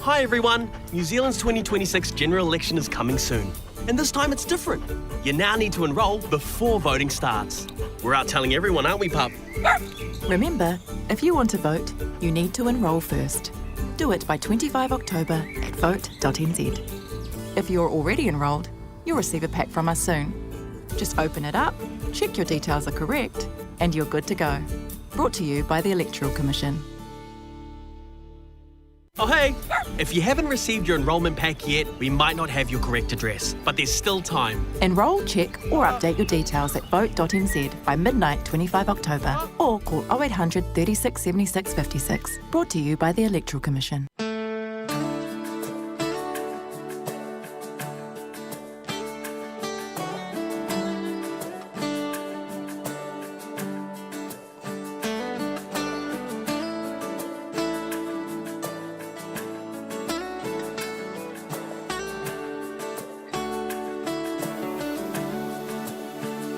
Hi everyone! New Zealand's 2026 general election is coming soon. And this time it's different. You now need to enrol before voting starts. We're out telling everyone, aren't we, pup? Remember, if you want to vote, you need to enrol first. Do it by 25 October at vote.nz. If you're already enrolled, you'll receive a pack from us soon. Just open it up, check your details are correct, and you're good to go. Brought to you by the Electoral Commission. Oh, hey! If you haven't received your enrolment pack yet, we might not have your correct address, but there's still time. Enrol, check, or update your details at vote.nz by midnight 25 October or call 0800 36 76 56. Brought to you by the Electoral Commission.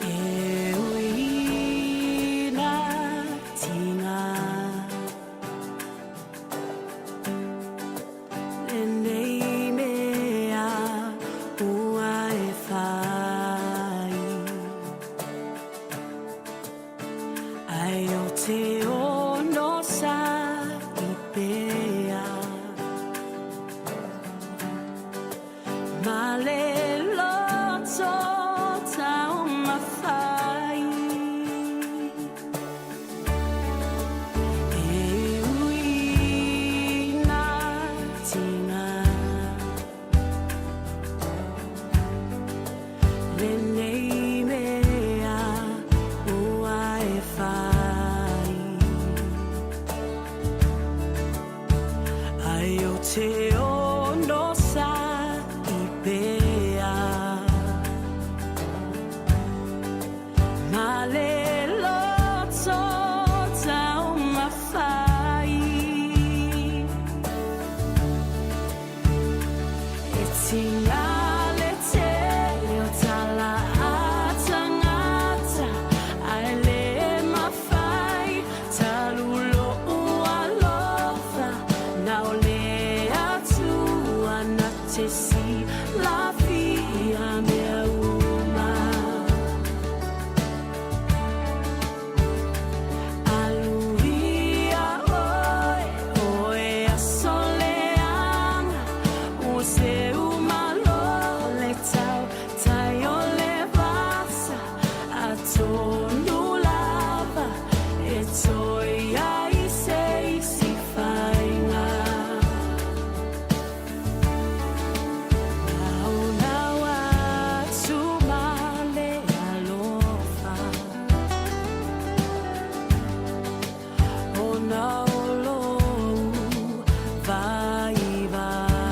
E uina tinga. Ma le loto taumafai E ui na tina Lenei mea ua e whai Ai o te ono sa i pea Ma le loto taumafai E tina le tele o tala a tangata Ae le mafai talu lo'u alofa Na o le Atua na te silafia mea uma Aluia oe, oe aso leaga Ua seu malo le tau tai o le vasa Atonu lava e toe ai se isi faiga Naonao atu ma le alofa Ona o lou vaivai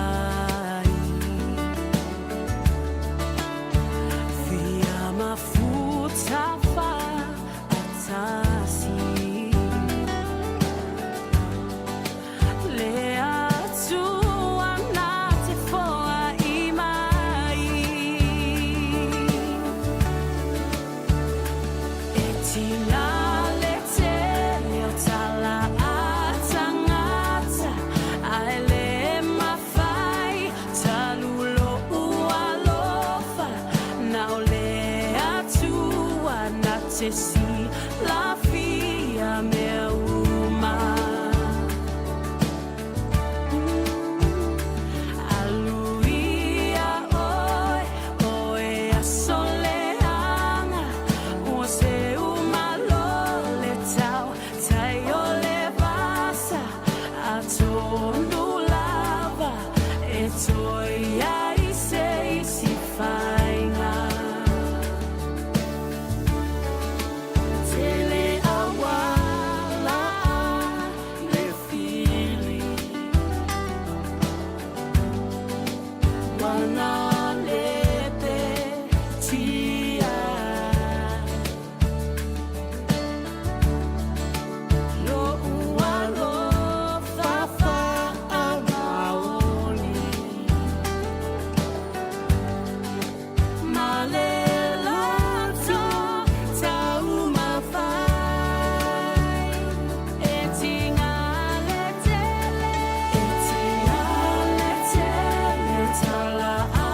Fia mafuta faatasi Le Atua na te foai mai E tina le tele o tala a tangata Ae le mafai talu lo'u alofa Na o le Atua na te silafia mea uma Aluia oe, oe aso leaga Ua seu malo le tau tai o le vasa Atonu lava e toe ai se isi faiga Tele auala le fili Wana le tia Lo'u alofa faamaoni Ma le loto taumafai E tiga le tele E tiga le tele o tala a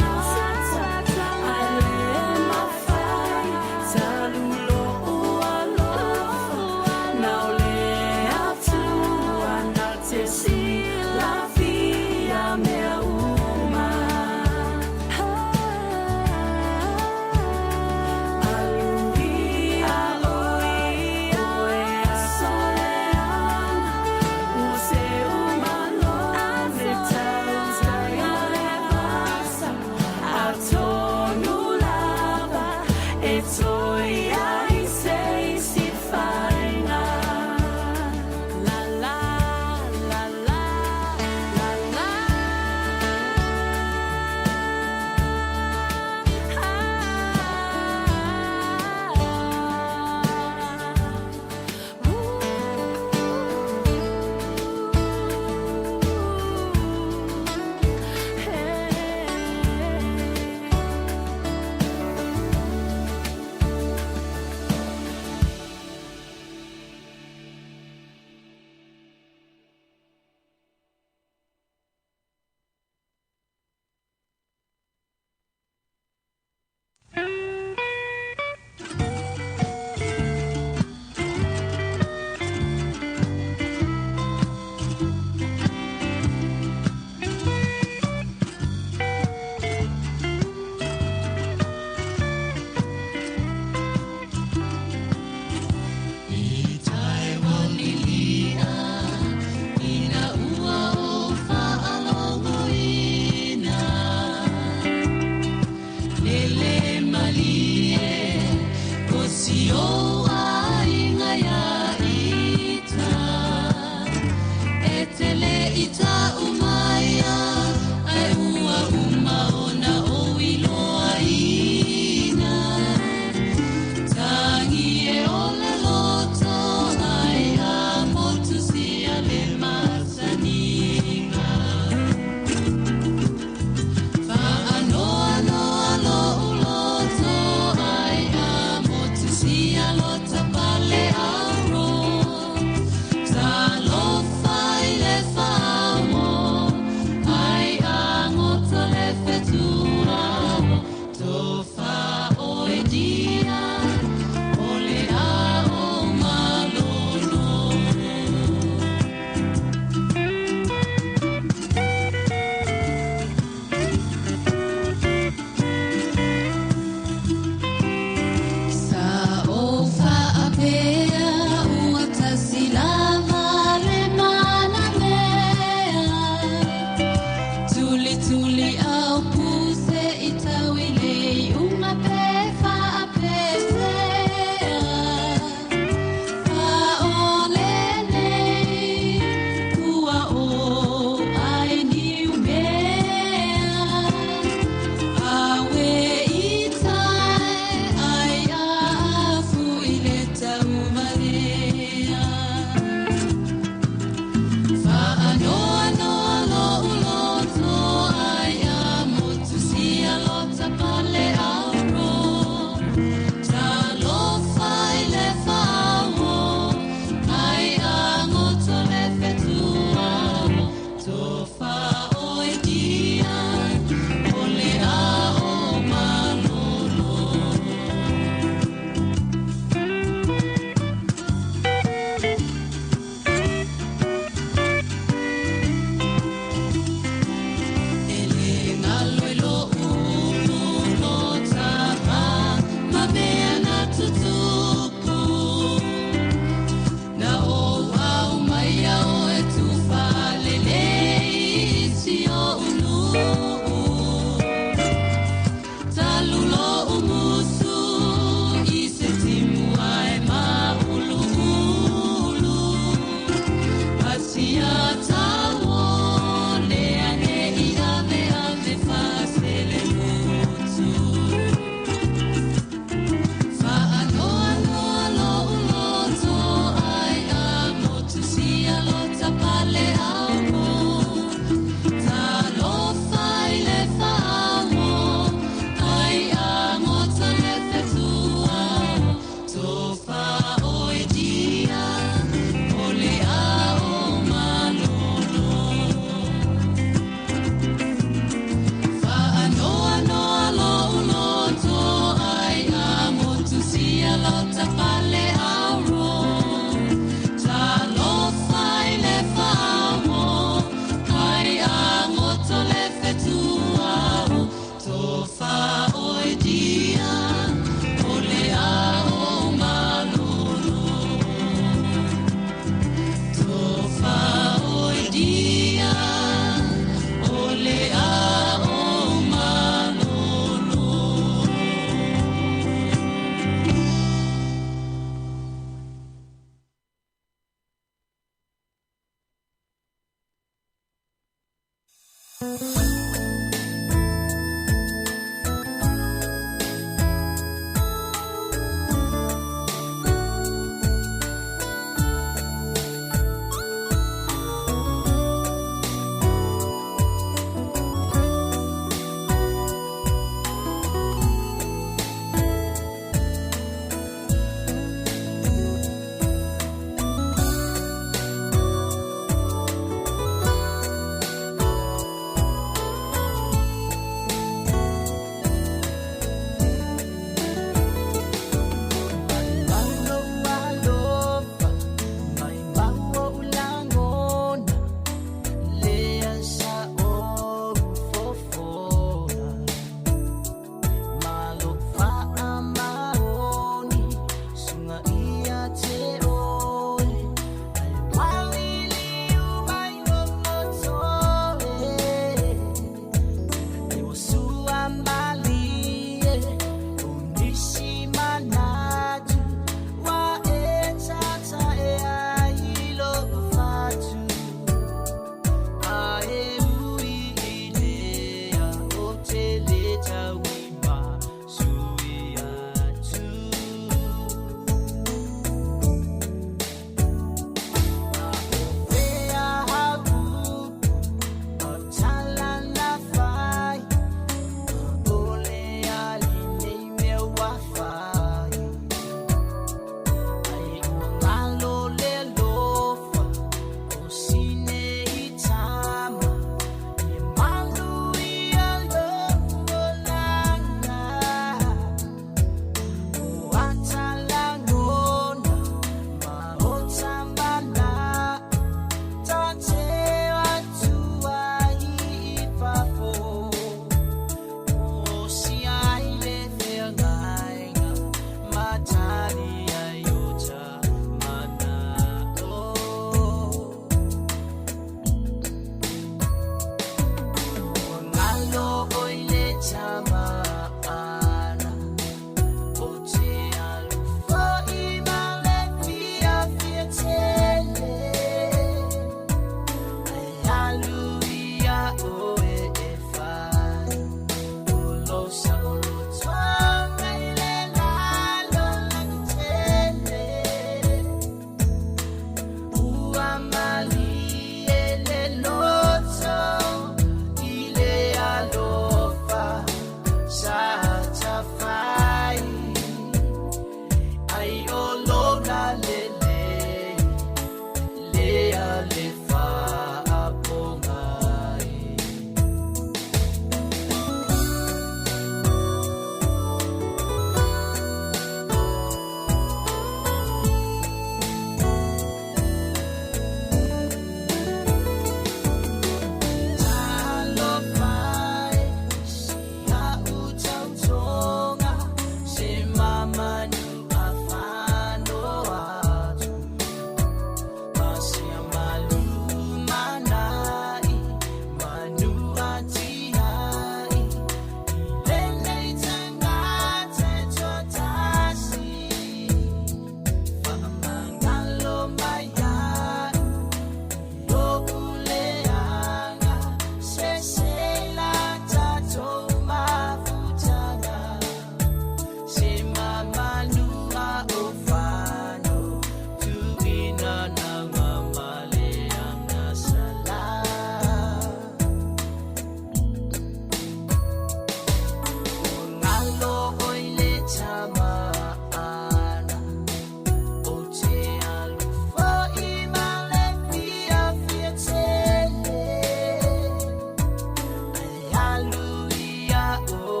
O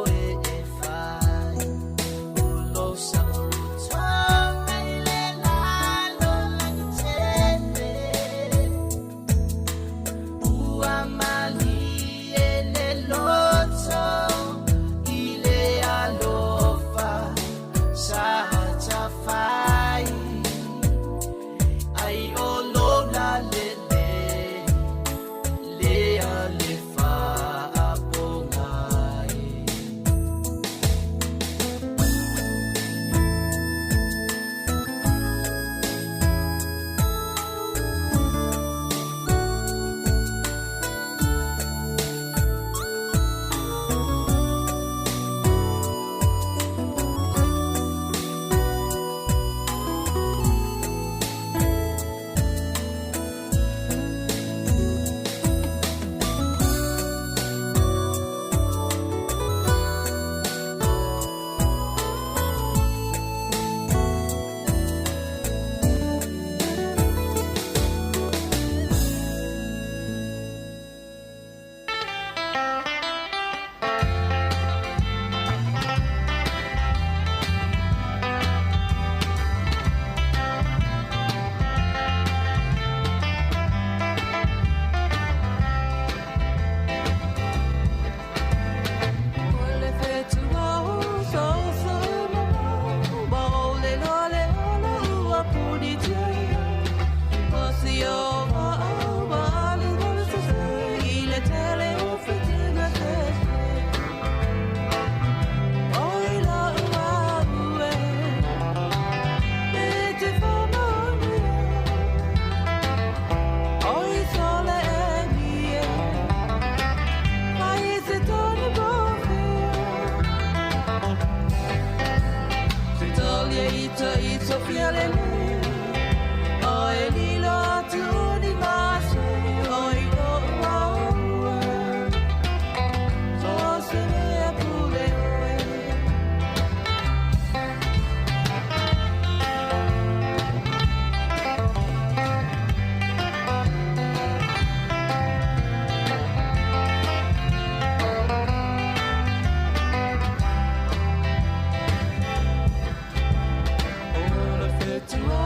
le fetu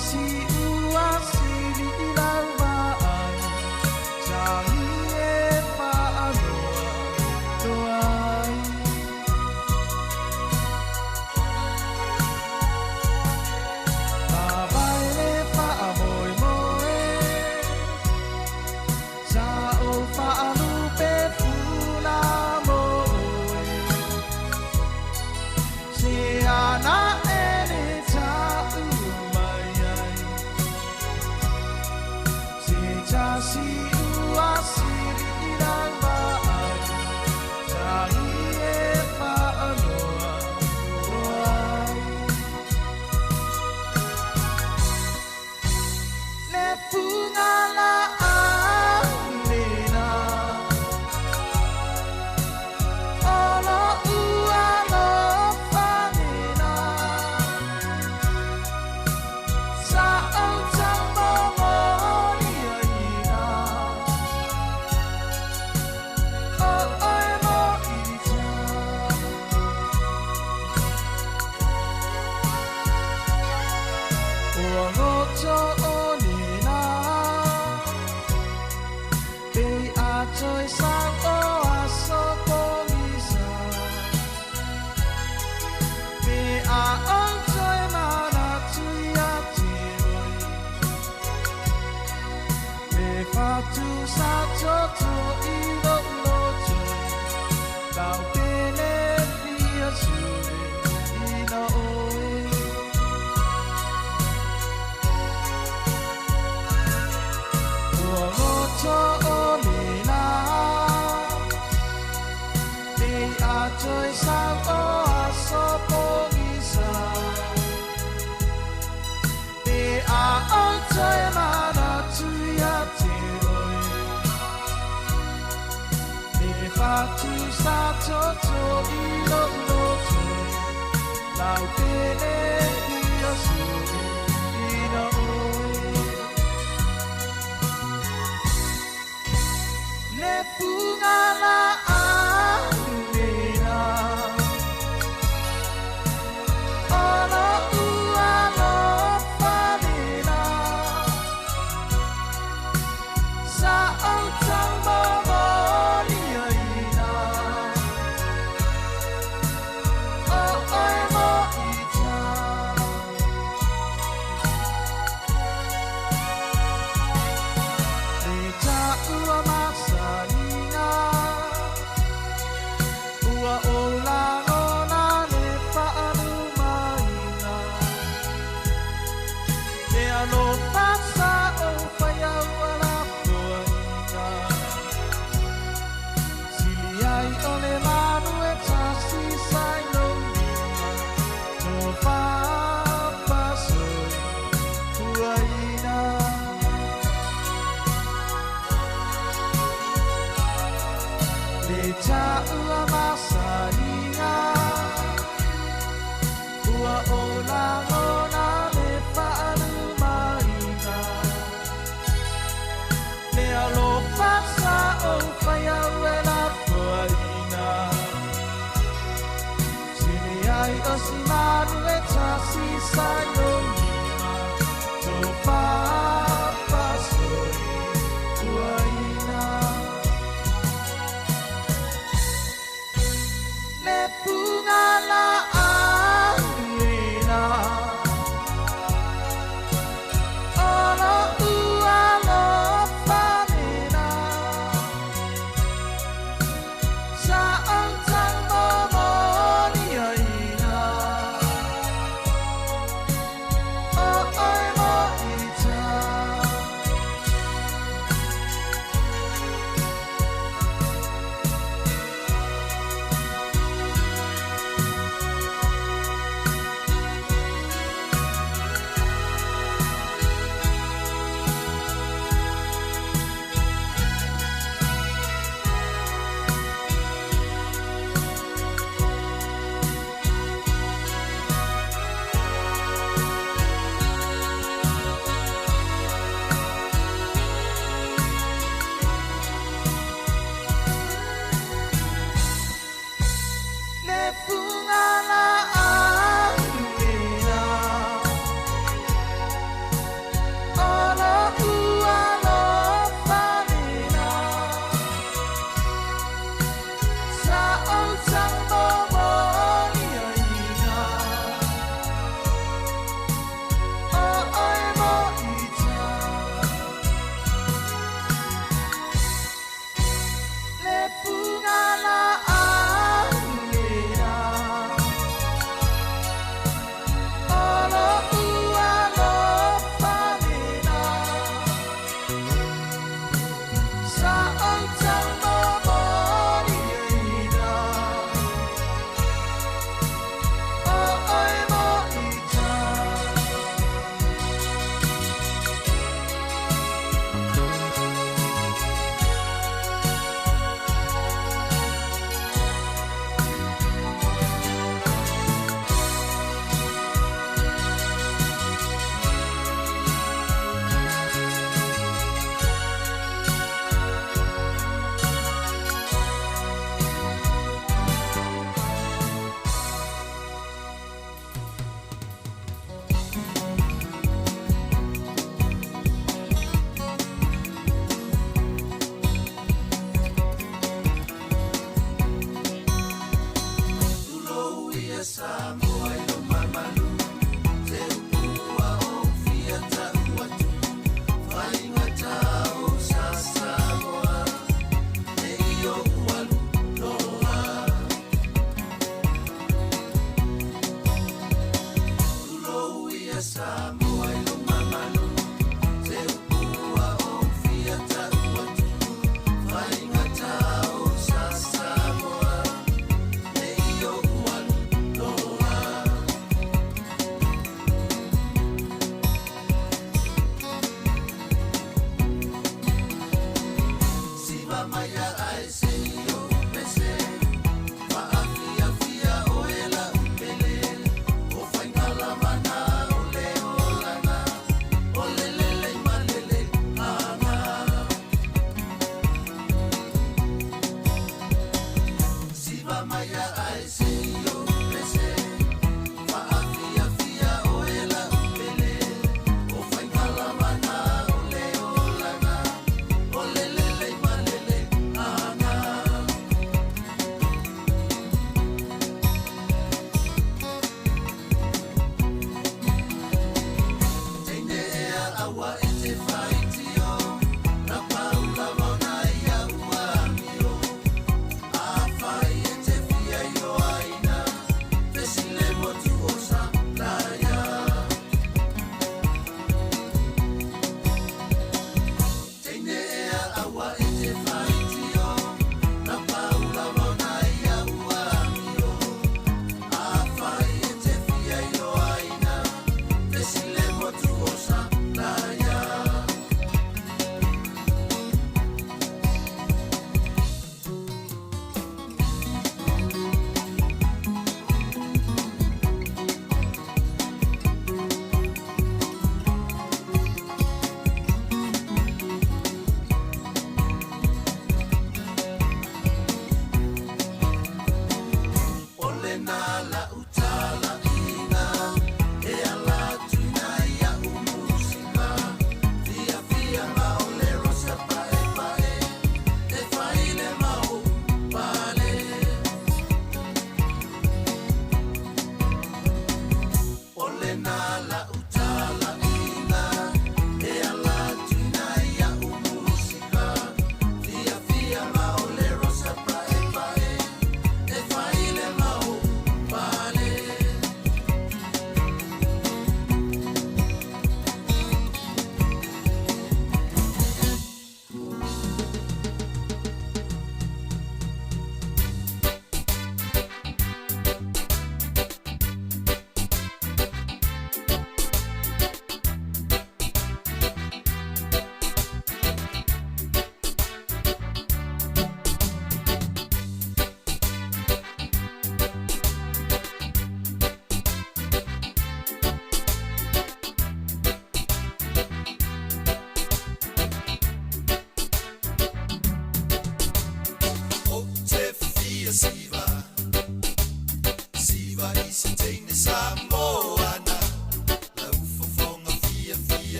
Sa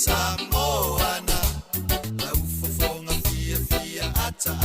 Samoana, lau fofoga fiafia ata.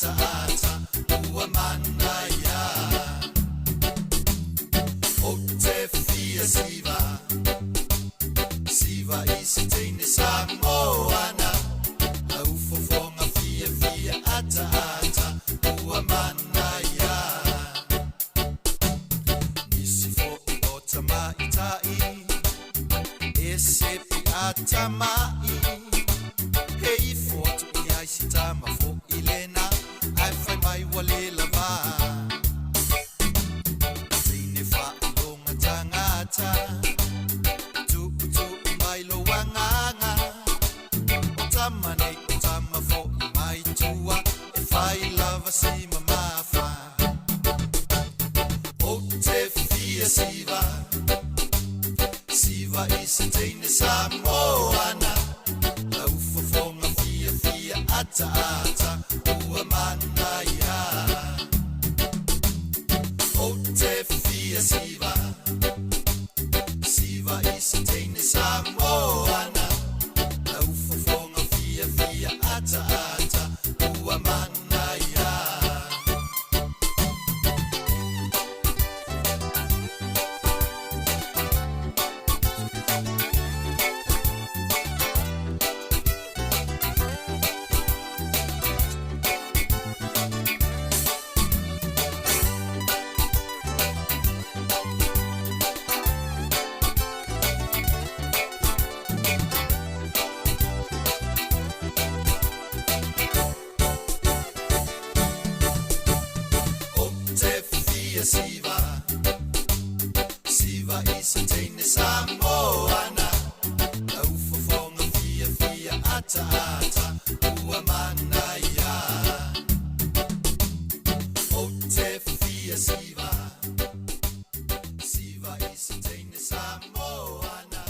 ataata ua manaia. Ou te fia siva, siva i se teine Samoana. Lau fofoga fiafia ataata ua manaia. Nisi fo'i o tamaitai e sepi atamai. He ifo atu i ai si tama fo'i lena ae fai mai ua le lava. Teine faailoga tagata tuutuu mai lou agaga. O tama nei o tama fo'i mai tua e fai lava si mamafa. Ou te fia siva, siva i se teine Samoana. Lau fofoga fiafia ataata ua manaia. Ou te fia siva, siva i se teine Samoana. Lau fofoga fiafia ataata ua manaia. Ou te fia siva, siva i se teine Samoana. Lau fofoga fiafia ataata ua manaia. Ou te fia siva, siva i se teine Samoana.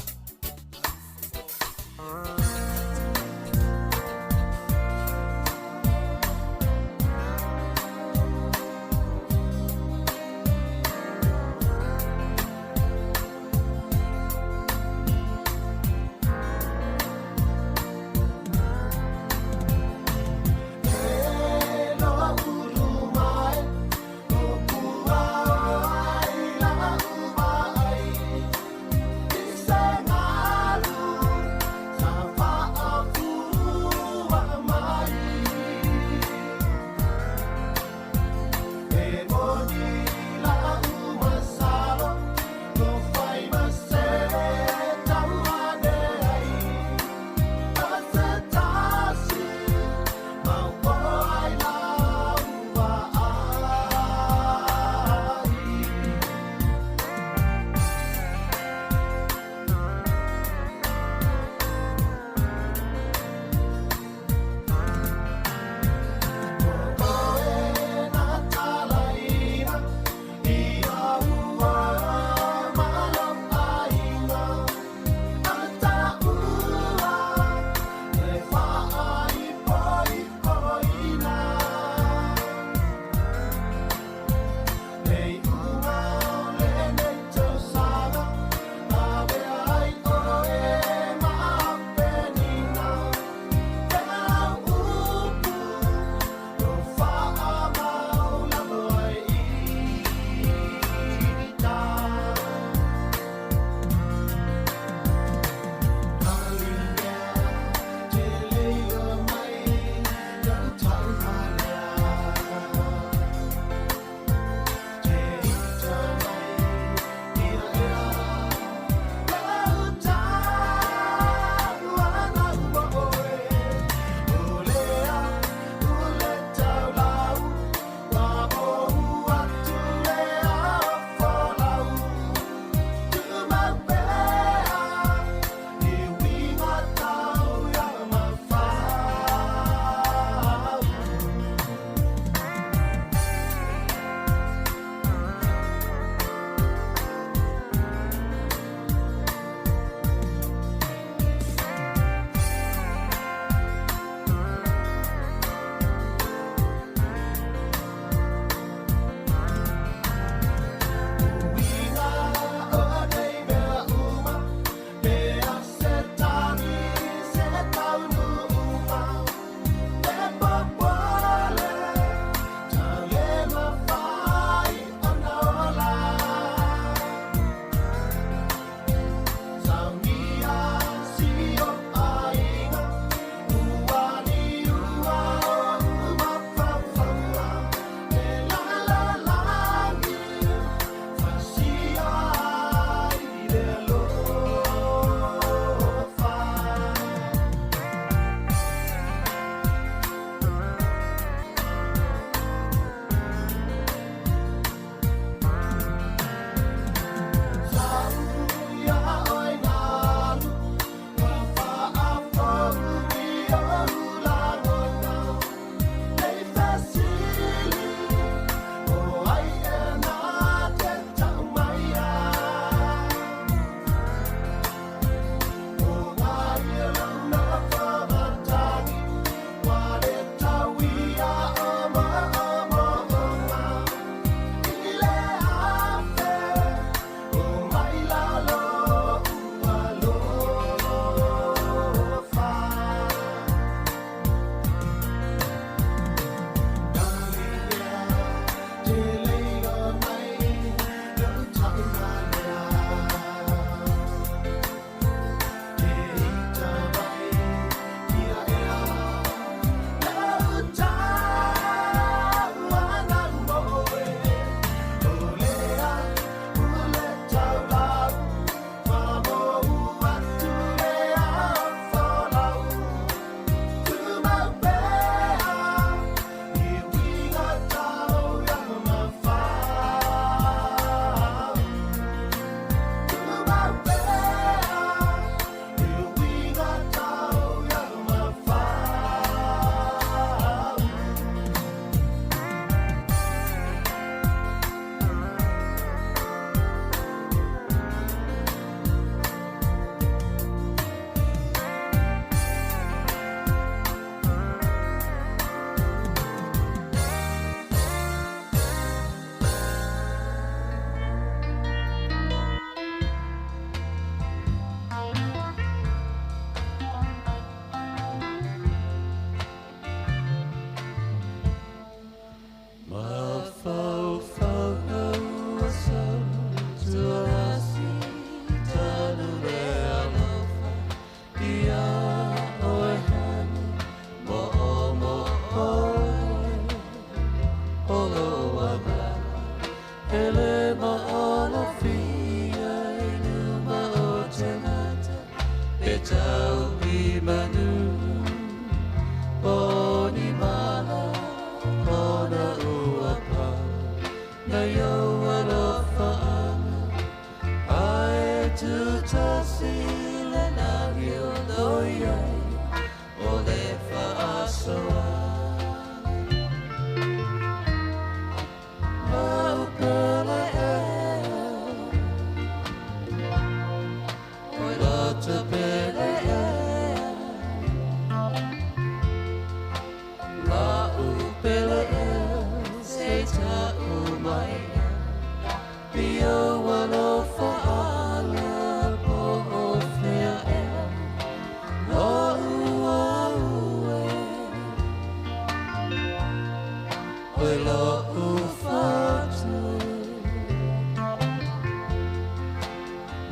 Oi lo'u fatu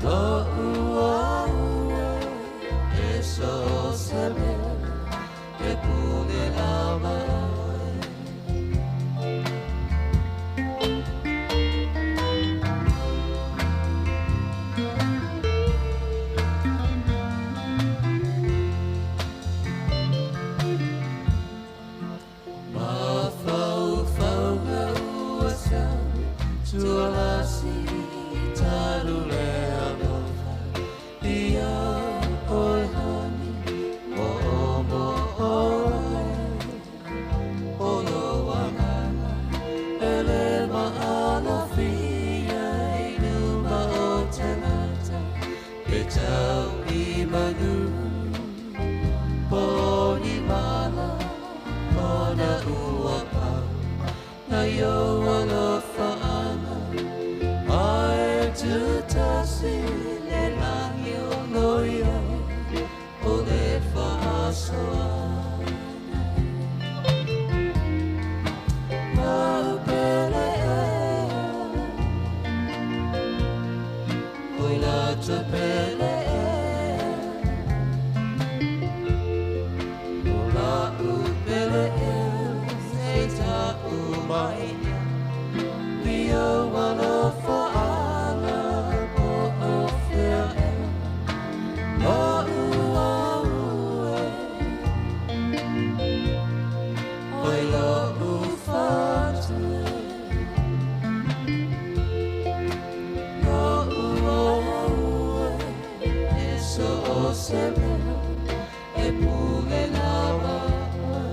Lo'u au e e so o se mea E pule lava oe. Mafaufauga ua sau tualasi talu le alofa ia oe hani mo mo oe o lo agaga e le maalofia i luma o tagata pe tau i manu po o ni mala ona ua pau nai ou alofaaga ae tutasi le lagi o lo i ai o le faasoaga. Lau pele ea, oi lata pele ea, o lau pele ea, se ta'u mai ea, i ou alofaaga po o fea ea, lo'u au e, oi lo'u fatu e, lo'u au e, e so o se mea e pule lava oe.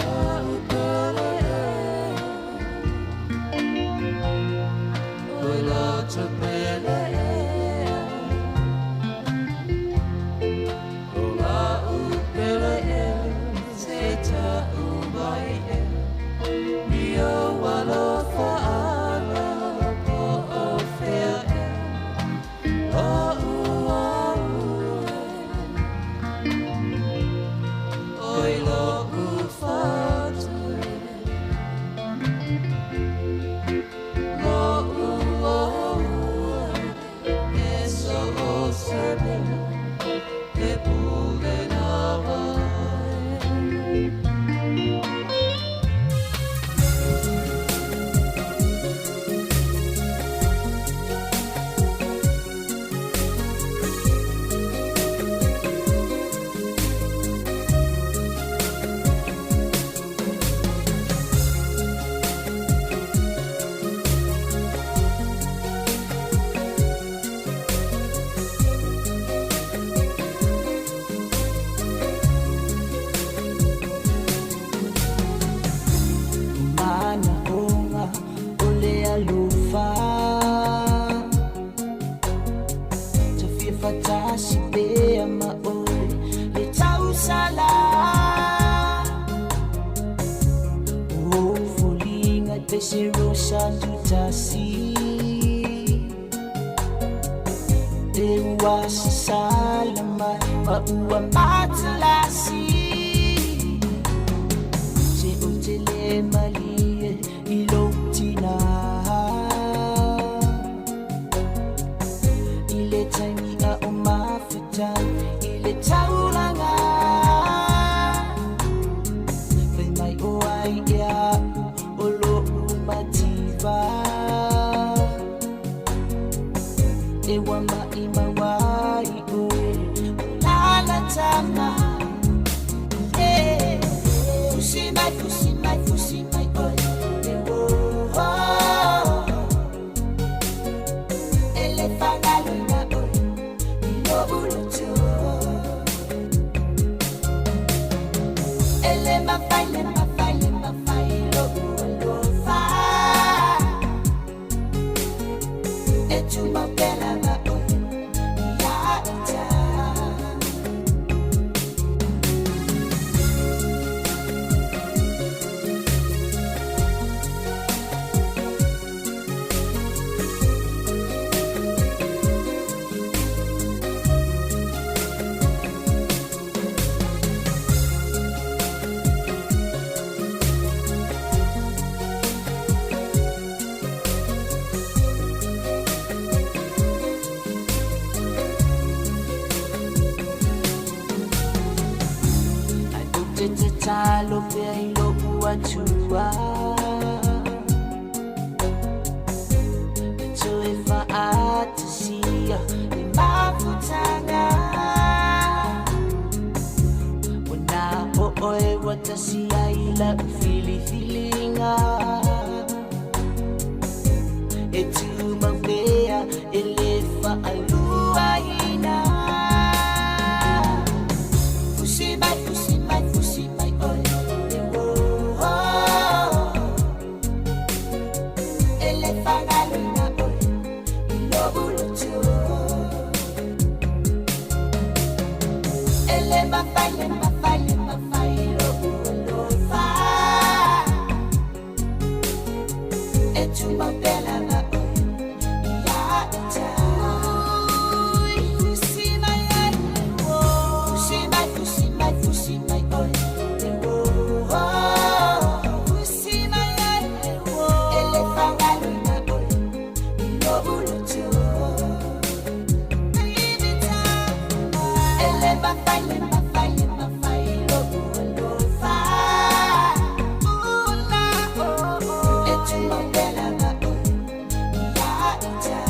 Lau pele ea, oi lata pele ea, o lau pele ea, se ta'u mai ea, i ou alofaaga po o fea ea, lo'u au e, oi lo'u fatu e, lo'u au e, e so o se mea e pule lava oe. Manaoga o le alofa Tafia faatasi pea ma oe le tausala O foliga e pese rosa tutasi E ua sasala mai ma ua matalasi Se o te le malie i lou tina I le taimi a o mafuta i le taulaga Fai mai o ai ea a'u o lo'u mativa E ua maʻimau ai oe o lalatama. Eh, Fusi mai, fusi mai, fusi mai oe. Atua E toe fa'atasia le mafutaga Ua na o oe ua tasi ai la'u filifiliga E tumau pea e lē fa'aluaina Fusi mai, fusi mai, fusi mai oe e uō E lē fagaloina oe i lo'u loto E lē mafai, lē mafai, lē mafai lo'u alofa E tumau pea lava oe ia itai Fusi mai ai Fusi mai, fusi mai, fusi mai oe e uō Fusi mai ai E lē fagaloina oe i lo'u loto E lē mafai, lē mafai, lē mafai lo'u alofa E tumau pea lava oe ia itai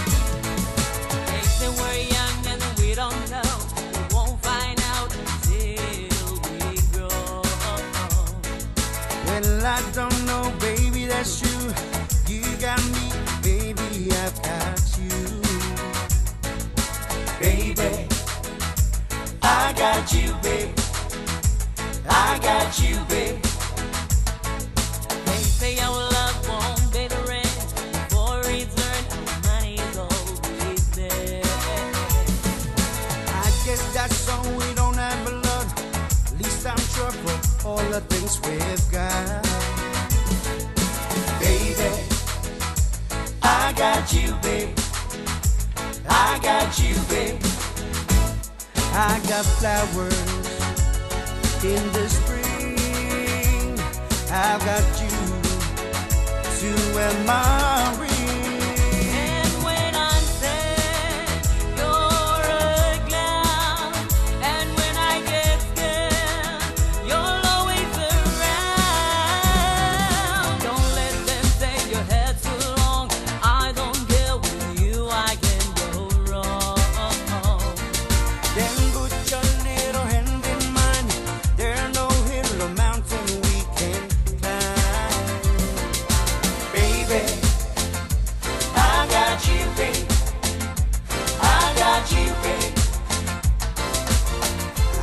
They say we're young and we don't know. We won't find out until we grow. Well, I don't know, baby, that's you. You got me, baby, I've got you. Baby, I got you, babe. I got you, babe. They say our love won't pay the rent. For it's earned, our money is always there. I guess that's so we don't have a lot. At least I'm sure for all the things we've got. Baby, I got you, babe. I got you, babe. I got flowers in the spring. I've got you to wear my ring. And when I'm sad, you're a clown. And when I get scared, you're always around. Don't let them say your hair's too long. I don't care with you, I can go wrong. Then put your little hand in mine. There's no hill or mountain we can climb. Baby, I got you, babe. I got you, babe.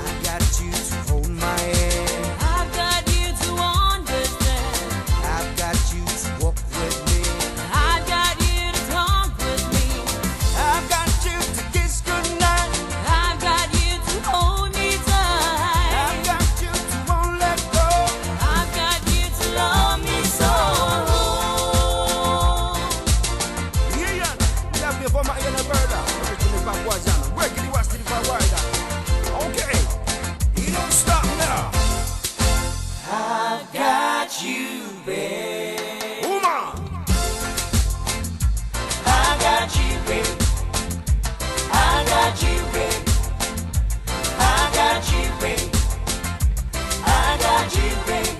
I got you to hold my hand. I've got you to understand. I've got you to walk with me. I've got you to talk with me. I've got you to kiss goodnight. I've got you to hold me tight. I've got you to won't let go. I've got you to love me so. Yeah, yeah, for my inner bird. Originally Papuazana. Working the West the Okay, you don't stop now. I've got you, babe. Woman. I got you, babe. I got you, babe. I got you, babe. I got you, babe.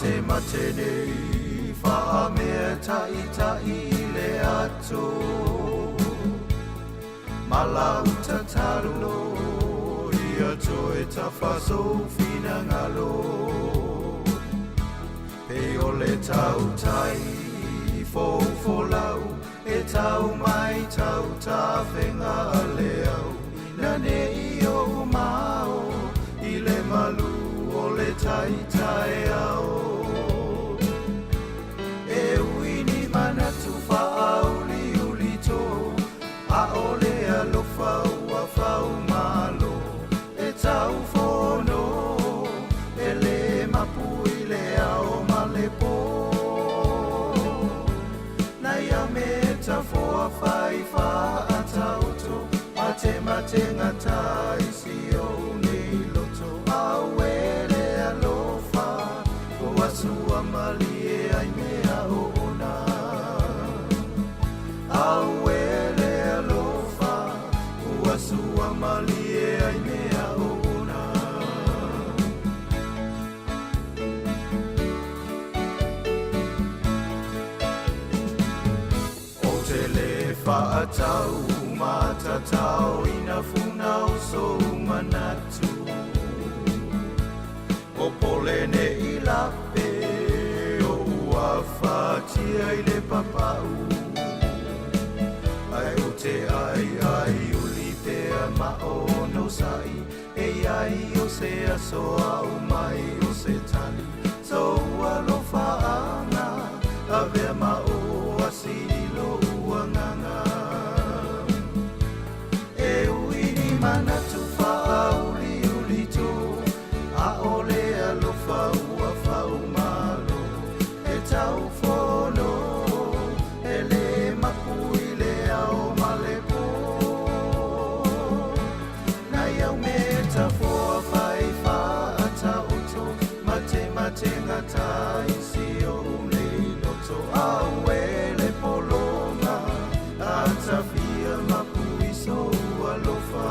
mate mate nei whaamea tai tai le ato Malauta talo ia toe tafaso finangalo Pe o le tautai fofolau e tau mai tau tafenga le au Na nei o mao i le malu o le taitai ao E uini manatu whaauli uli tō A ole alofa ua whau malo E tau fono e le mapu i le ao ma le pō Na ia me ta foa whai wha atauto Mate mate ngata isi o nei loto Auele alofa o asua malie ai mea o ona Auele alofa o asua malie ai mea o ona O te le whaatau matatau ina funa o so manatu O pole ne i lape o ua whatia i le papau Ai o te ai ai uli pea ma o no sai E ai o se aso au mai o se tali So alofa anga avea ma o asilo uanganga E uini manatu whaauli uli tō A ole alofa ua whau malo E tau fono e le mapu i le ao ma le pō Na iau me ta foa whai whaata oto Mate mate ngata isi o nei loto Auele polonga atawhia mapu i so alofa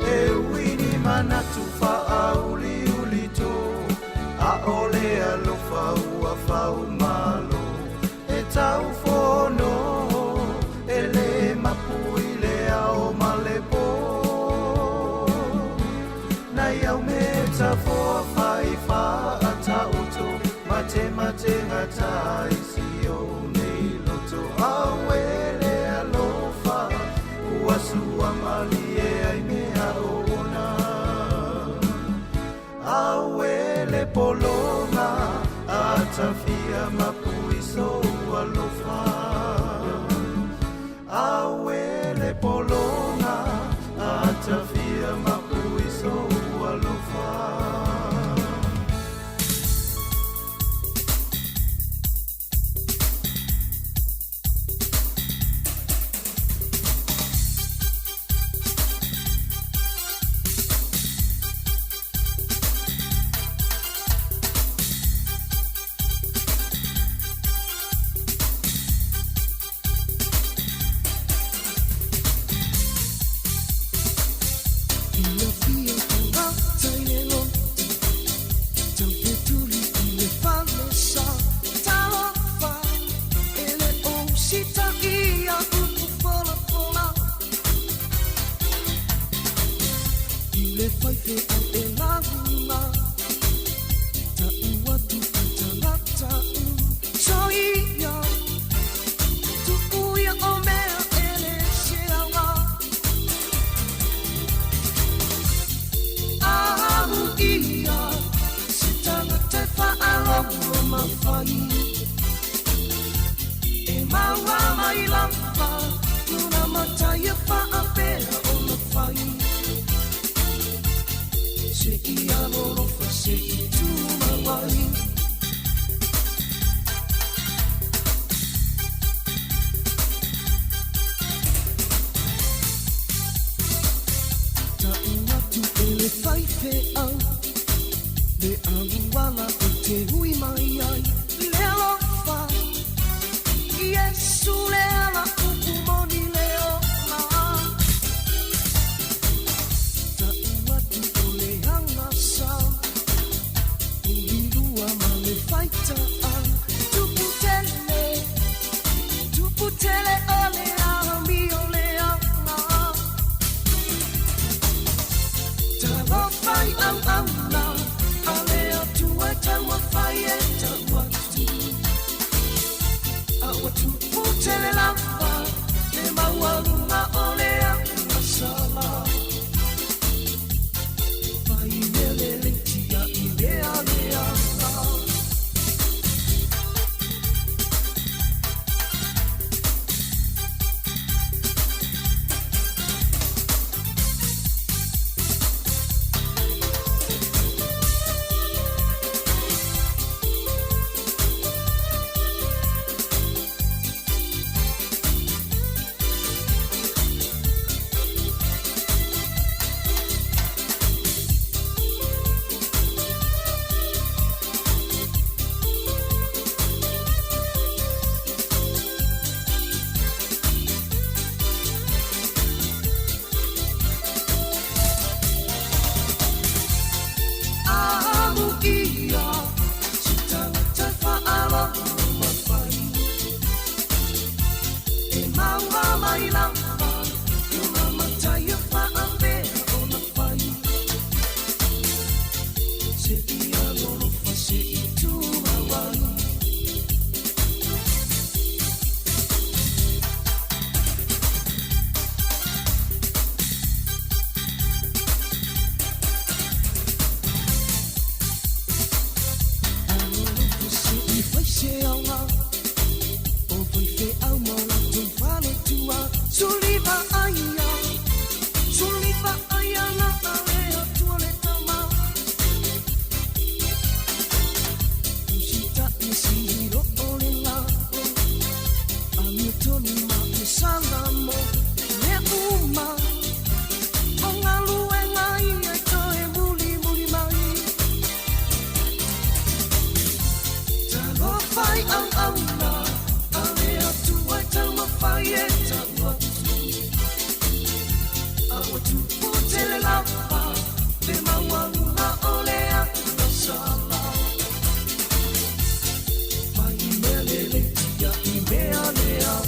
E uini manatu whaauli uli tō A ole alofa ua whau malo E tau fono e le mapu i le ao ma le pō Na iau me ta foa whai whaata oto Mate mate ngata isi o nei loto Auele alofa ua sua malie ai mea o ona Auele polonga atawhia mapu i so alofa Auele polonga atawhia mapu i so alofa matai e faapea ona fai. Se i alolofa se i tumau ai. Ta'u atu e le faifeau le aluala o te hui mai ai le alofa. Iesu le ala upu moni le ola. Ta'u atu o le agasa ulilua ma le faita'a. Tupu tele, tupu tele o le amio le aga. Talofa i auauna a le Atua e taumafai e tau atu. A ua tupu tele lava le maualuga o le agasala. Fai mea lelei tia'i mea leaga. Amuia se tagata faalogo mafai e maua mai lava lona matai e faapea ona fai. Se i alolofa se i tumau ai. Alolofa se i fai se aoga o faifeau ma o latou faletua. Suliva aia, suliva aia na ale Atua le Tama. Usita'i e sihilo'o le la amiotonu ma le salamo. Mea uma o galuega ia i toe mulimuli mai. Talofa i auauna a le Atua e taumafai e tau atu. A ua tupu tele lava le maualuga o le agasala. Fai mea lelei tia'i mea leaga.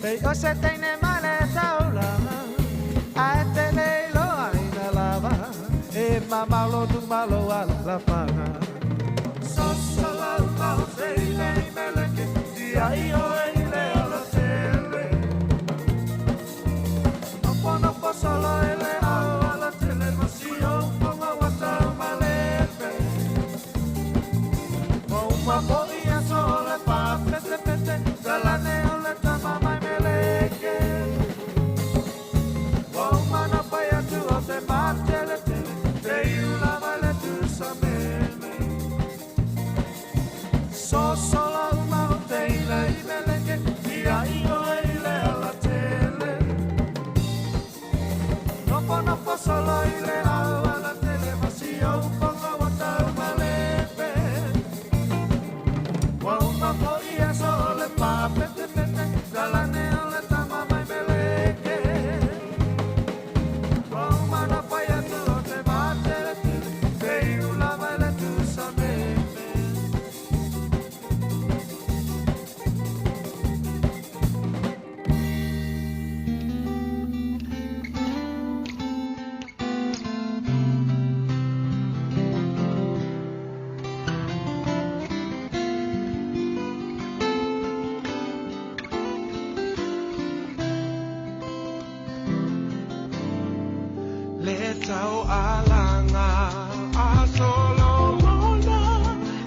Pei o se teine mai le taulaga Ae te le iloa ina lava E mamao lo luma lo alalafaga Soso lau mau te ile i meleke Tia i oe i le alatele Nofo nofo solo i le au alatele Ma si ou fonga wa tau malepe Mo uma foi a so o le pā pete pete Talane o le tama mai meleke Ua uma na fai atu o te matele tele Te iu lava i le tusa mele Soso lau mau te ila i meleke Ia i oe i le alatele Nofo nofo solo i le au alatele Ma si ou fonga wa tau malepe Ua uma foi aso o le pā pete pete Talane o le tama mai meleke Ua uma na fai atu o te matele tele Te iu lava i le tusa mele Le tau alanga a Solomona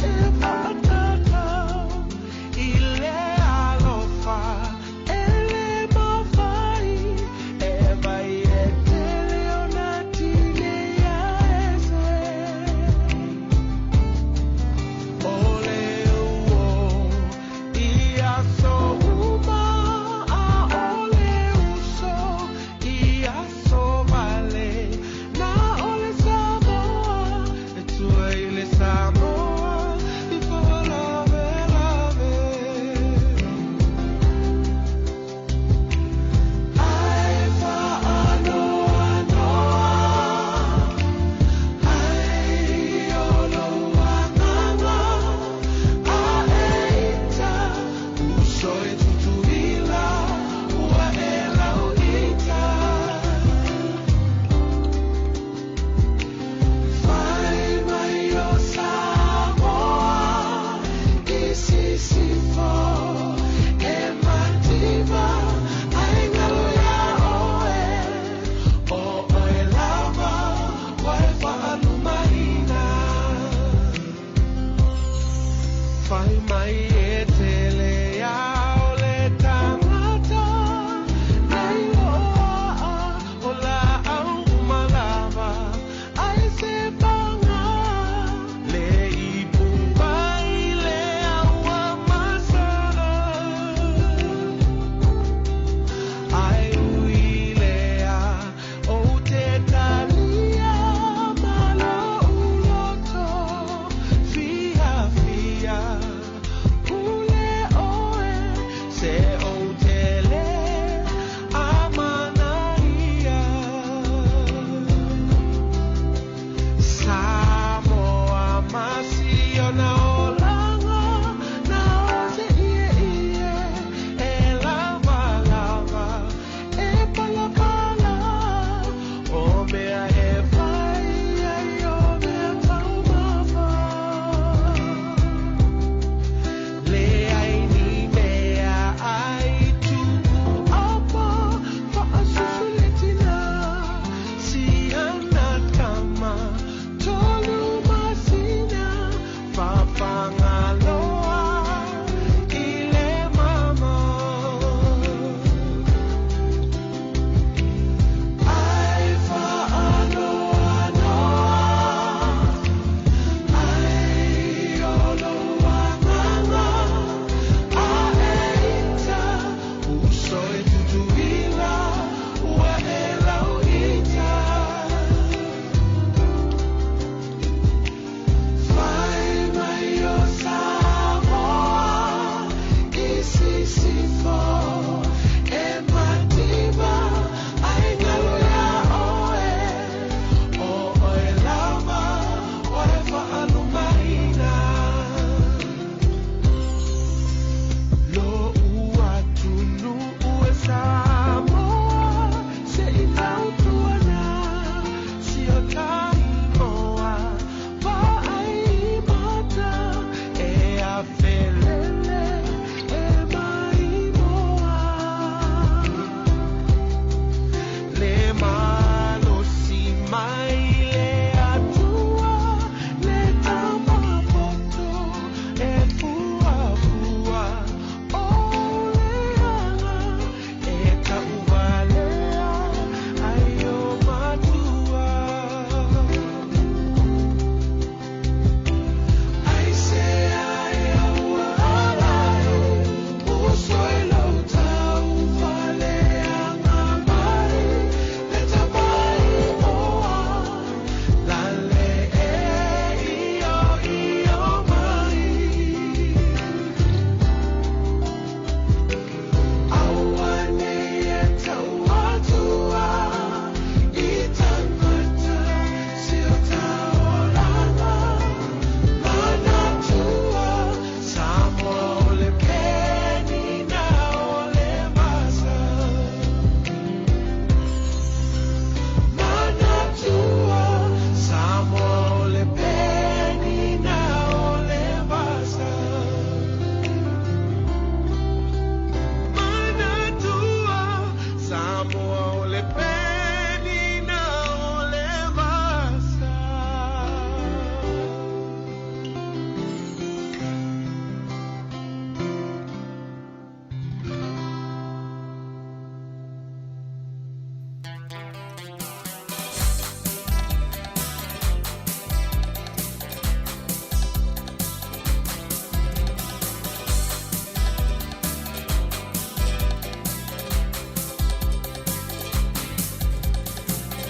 e whaatatau i le alofa e le mawhai e vai e tele o nā tine ia ese. O le uo i aso uma a o le uso i aso vale na o le Samoa e tua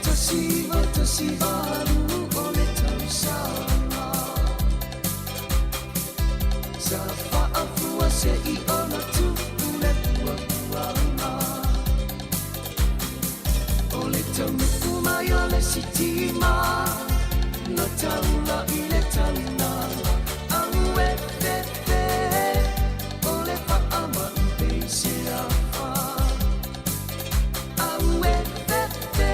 1918 o le tausaga. Sa faafua se'i ona tupu le puapuaga. O le taunuu mai o le sitima na taula i le taulaga. Au e fefe o le faamai peiseafa. Au e fefe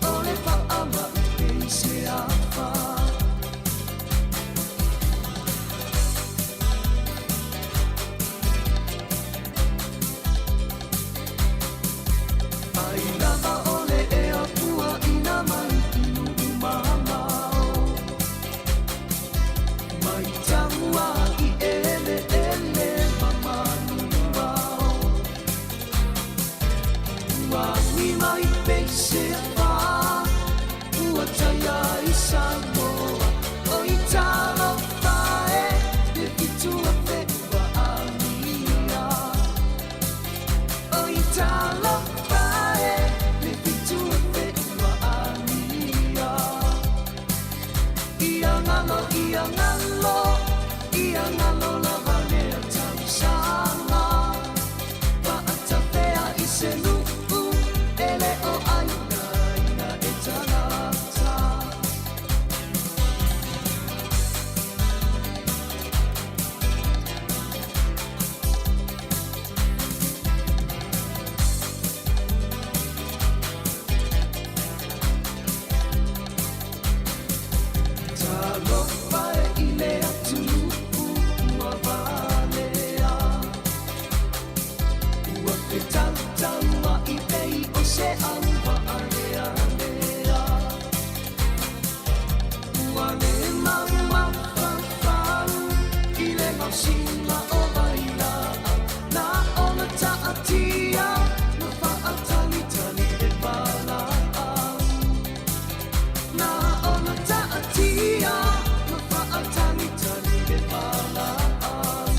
o le faamai peiseafa. Ai lava o le ea puaʻina mai i nuu mamao. Mai taua i eleele ma manuao. Ua agi mai peiseafa, ua taia i Samoa. Oi talofa e, le 7,000 ua amia. Oi talofa e, le 7,000 ua amia. Ia galo, ia galo, ia galo lava lea tausaga. Paatafea i se nuu, e le o aina ina e tagata. Talofa e i le atunuu ua valea. Ua fetautaua i pei o se auvaalealea. Ua le maumafafau i le gaosiga o vailaau. Na ona taatia ma faatalitali le valaau. Na ona taatia ma faatalitali le valaau.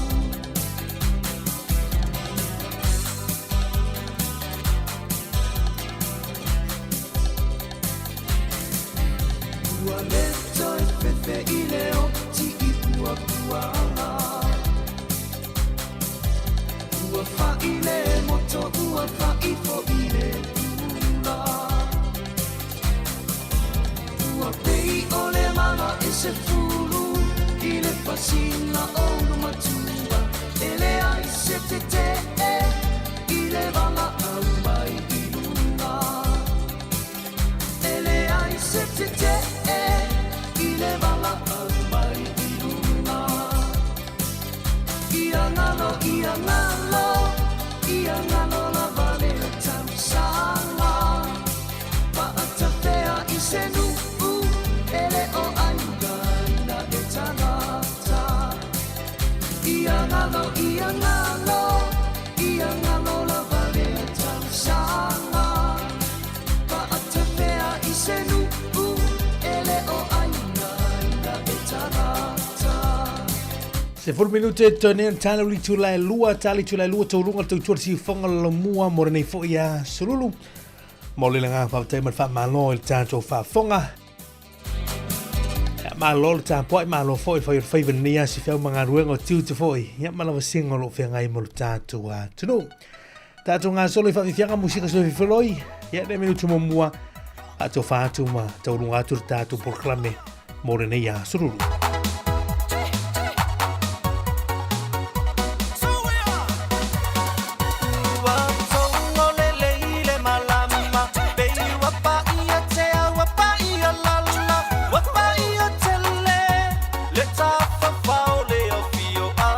Ua le toe fefe i le oti i puapuaga. Ua fai le moto, ua fai fo'i le pula. Ua pei o le mala e se fulu i le fasina o ulumatua. E leai se tetee i le valaau mai i luga. E leai se tetee i le valaau mai i luga. Ia galo, ia galo, ia galo lava le tausaga. Paatafea i se nuu, e le o aina ina e tagata. Ia galo, ia galo, ia galo lava le tausaga. Paatafea i se nuu, e le o aina ina e tagata. 10 minute e tone an tala uli tula e lua, tali tula e lua, tauluga le tautua le siufoga le lomua mo lenei foi a sululu. Mo le langa whaatai ma le whaamalo i le tātou faafofoga. Ia, malo le tapuai, malo foi le fai o le faiva lenei aso i feau ma galuega o tiute foi. Ia, ma lava singa o lo o feagai mo le tātou atunuu. Tātou gasolo i faafiafiaga musika soififoloi. Ia, le minutu muamua, faatofa atu ma tauluga atu le tātou polokalame mo lenei aso lulu. Ua togo lelei le malama, pei ua paia te au, ua paia lala, ua paia tele, le tafafao le afioaga.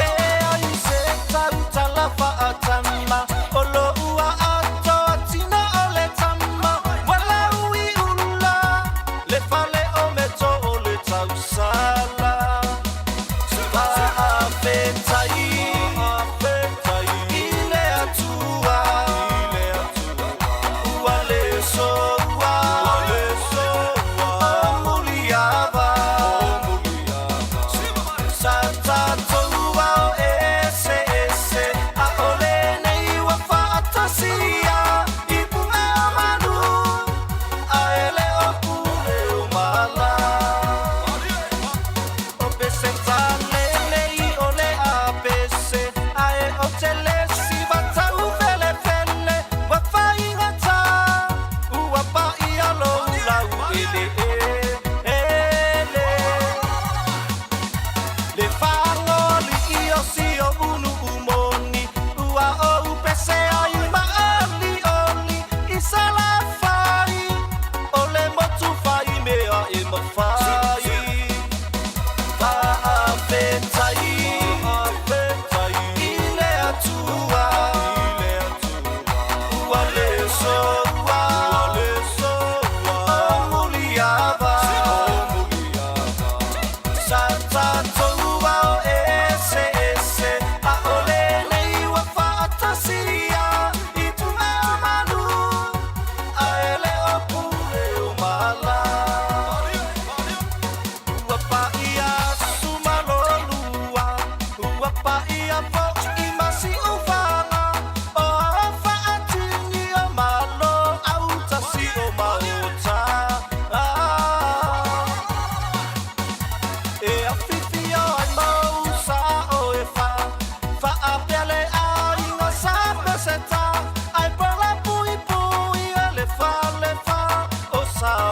E leai se tautala faatama, o lou atoa tina o le tama, ua lau i ulu.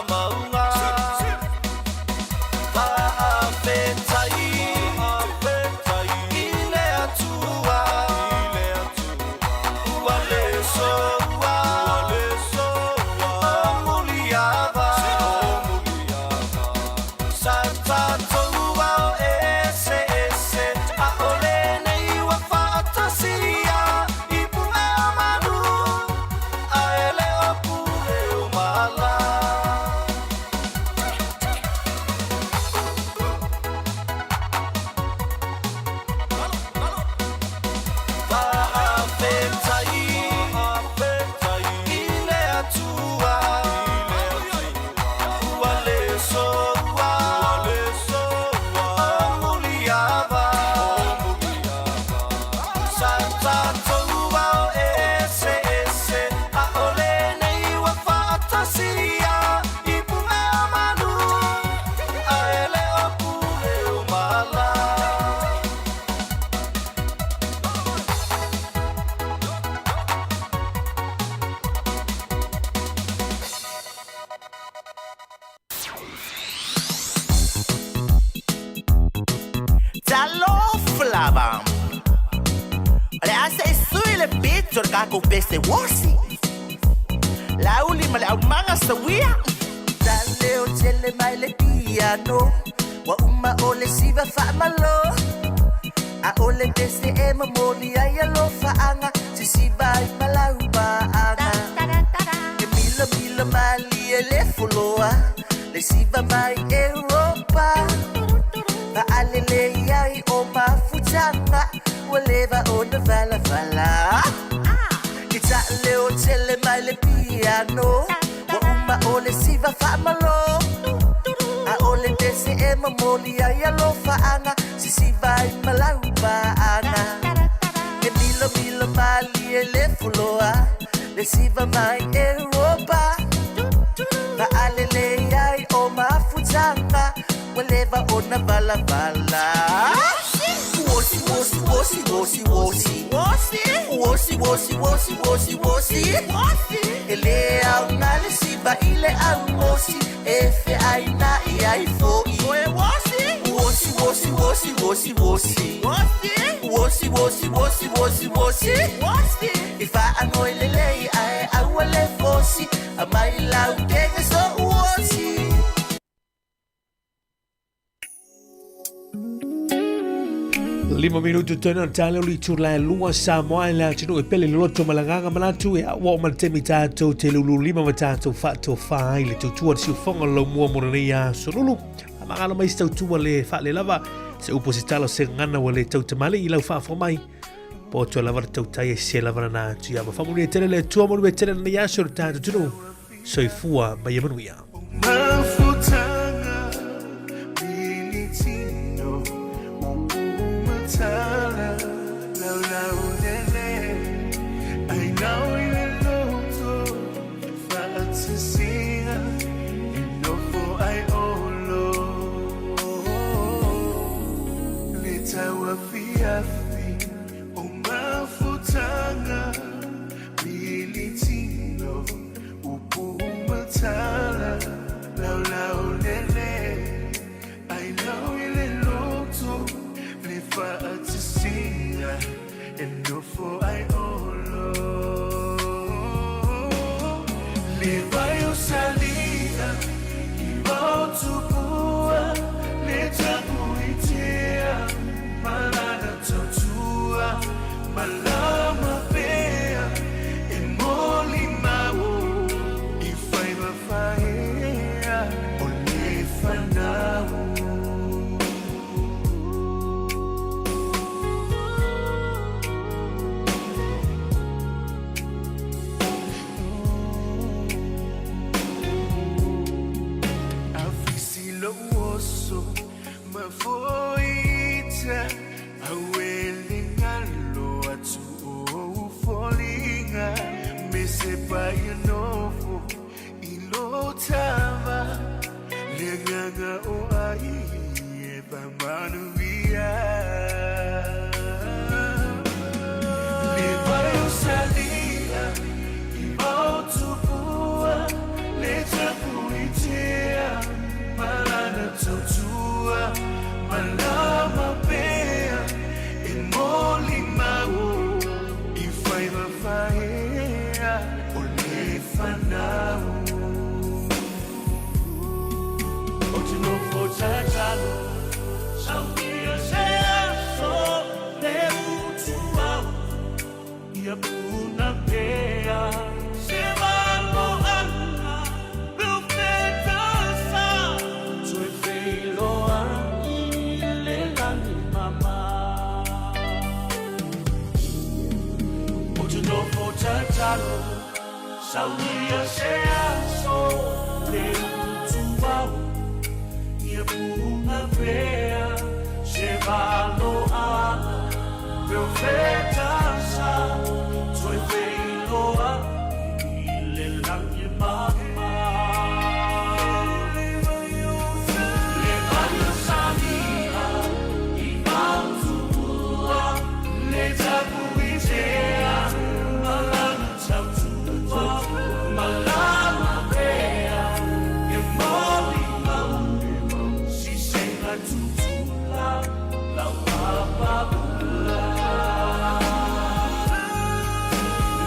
mauga. Faafetai i le Atua ua le soua o muliava. Sa tatou ao eseese, ʻaʻole nei ua faatasia i puʻe o manu, a e le o puʻe o mala. Faafetai i le Atua ua le soua o muliava. Sa tatou ao eseese, ʻaʻole nei ua faatasia i puʻe o manu, a e le o puʻe o mala. Talofa lava. O le a se i sui le pito o le tatou pese uosi. Lauli ma le aumaga sauia. Taleo tele mai le piano. Ua uma o le siva faamalo. A o le pese e momoli ai alofaaga. Sisiva ai ma laupaaga. E milamila malie le foloa. Le siva mai Europa. Faalelei ai o mafutaga. Ua leva ona valavala. Ke taaleo tele mai le piano. Ua uma o le siva faamalo. A o le pese e momoli ai alofaaga. Sisiva ai ma laupaaga. E milamila malie le foloa. Le siva mai Europa. Faalelei ai o mafutaga. Ua leva ona valavala. Uosi, uosi, uosi, uosi, uosi. Uosi, uosi, uosi, uosi, uosi. E le aoga le siva i le aumosi. E feainaʻi ai foʻi. Uosi, uosi, uosi, uosi, uosi. Uosi, uosi, uosi, uosi, uosi. I faagoi lelei ae aua le fosi. Aumai lau kege soʻu osi. Lima minutu tena o tale o litu la lua Samoa i le atunuu e pele le loto ma le agaga manatu e ua oo mai le taimi tatou te lulu lima ma tatou faatofa ai le tautua le siufoga o le laumua mo lenei aso lulu. Faamagalo mai se tautua le faalelava se upu se tala se gagana ua le tautamalii i lau faafofoga mai. Po o toe lava le tautai e se lava lana atu ia ma faamanuia tele le Atua manuia tele lenei aso i le tatou atunuu. Soifua ma ia manuia. Mafutaga militino upu matala laulau lele ai nau i le loto faatasiga e nofo ai olo le tauafiafi o mafutaga militino upu matala laulau lele ai nau i le loto le faatasiga e nofo ai olo le vai o salia i maotupua le tapuitea malana tautua malama pea e molimau i faiva faea o le fanau. Afisi lou oso mafoita auele galo atu o foliga me se paia nofo i lo tava le agaga o ai e faamanuia le vai o salia i maotupua le tapuitea. maea o le fanau. Ou te nofo tatalo, saunia se aso le utu au ia puna pea. Se maloaga profeta sa toe feiloai le lagi mama. Ou te nofo tatalo, saunia se aso le utu au ia puna pea. Se maloaga profeta sa toe feiloai le lagi mama. Le vai o salia i mautua, le tapuitea, malama tautua, malama pea, e moli mau, sisenga tutula, lau papaula.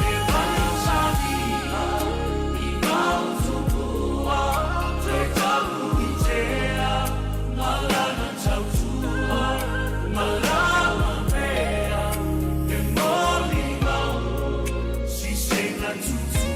Le vai o salia i mautua, le tapuitea, malama tautua, malama pea, e moli mau, sisenga tutula.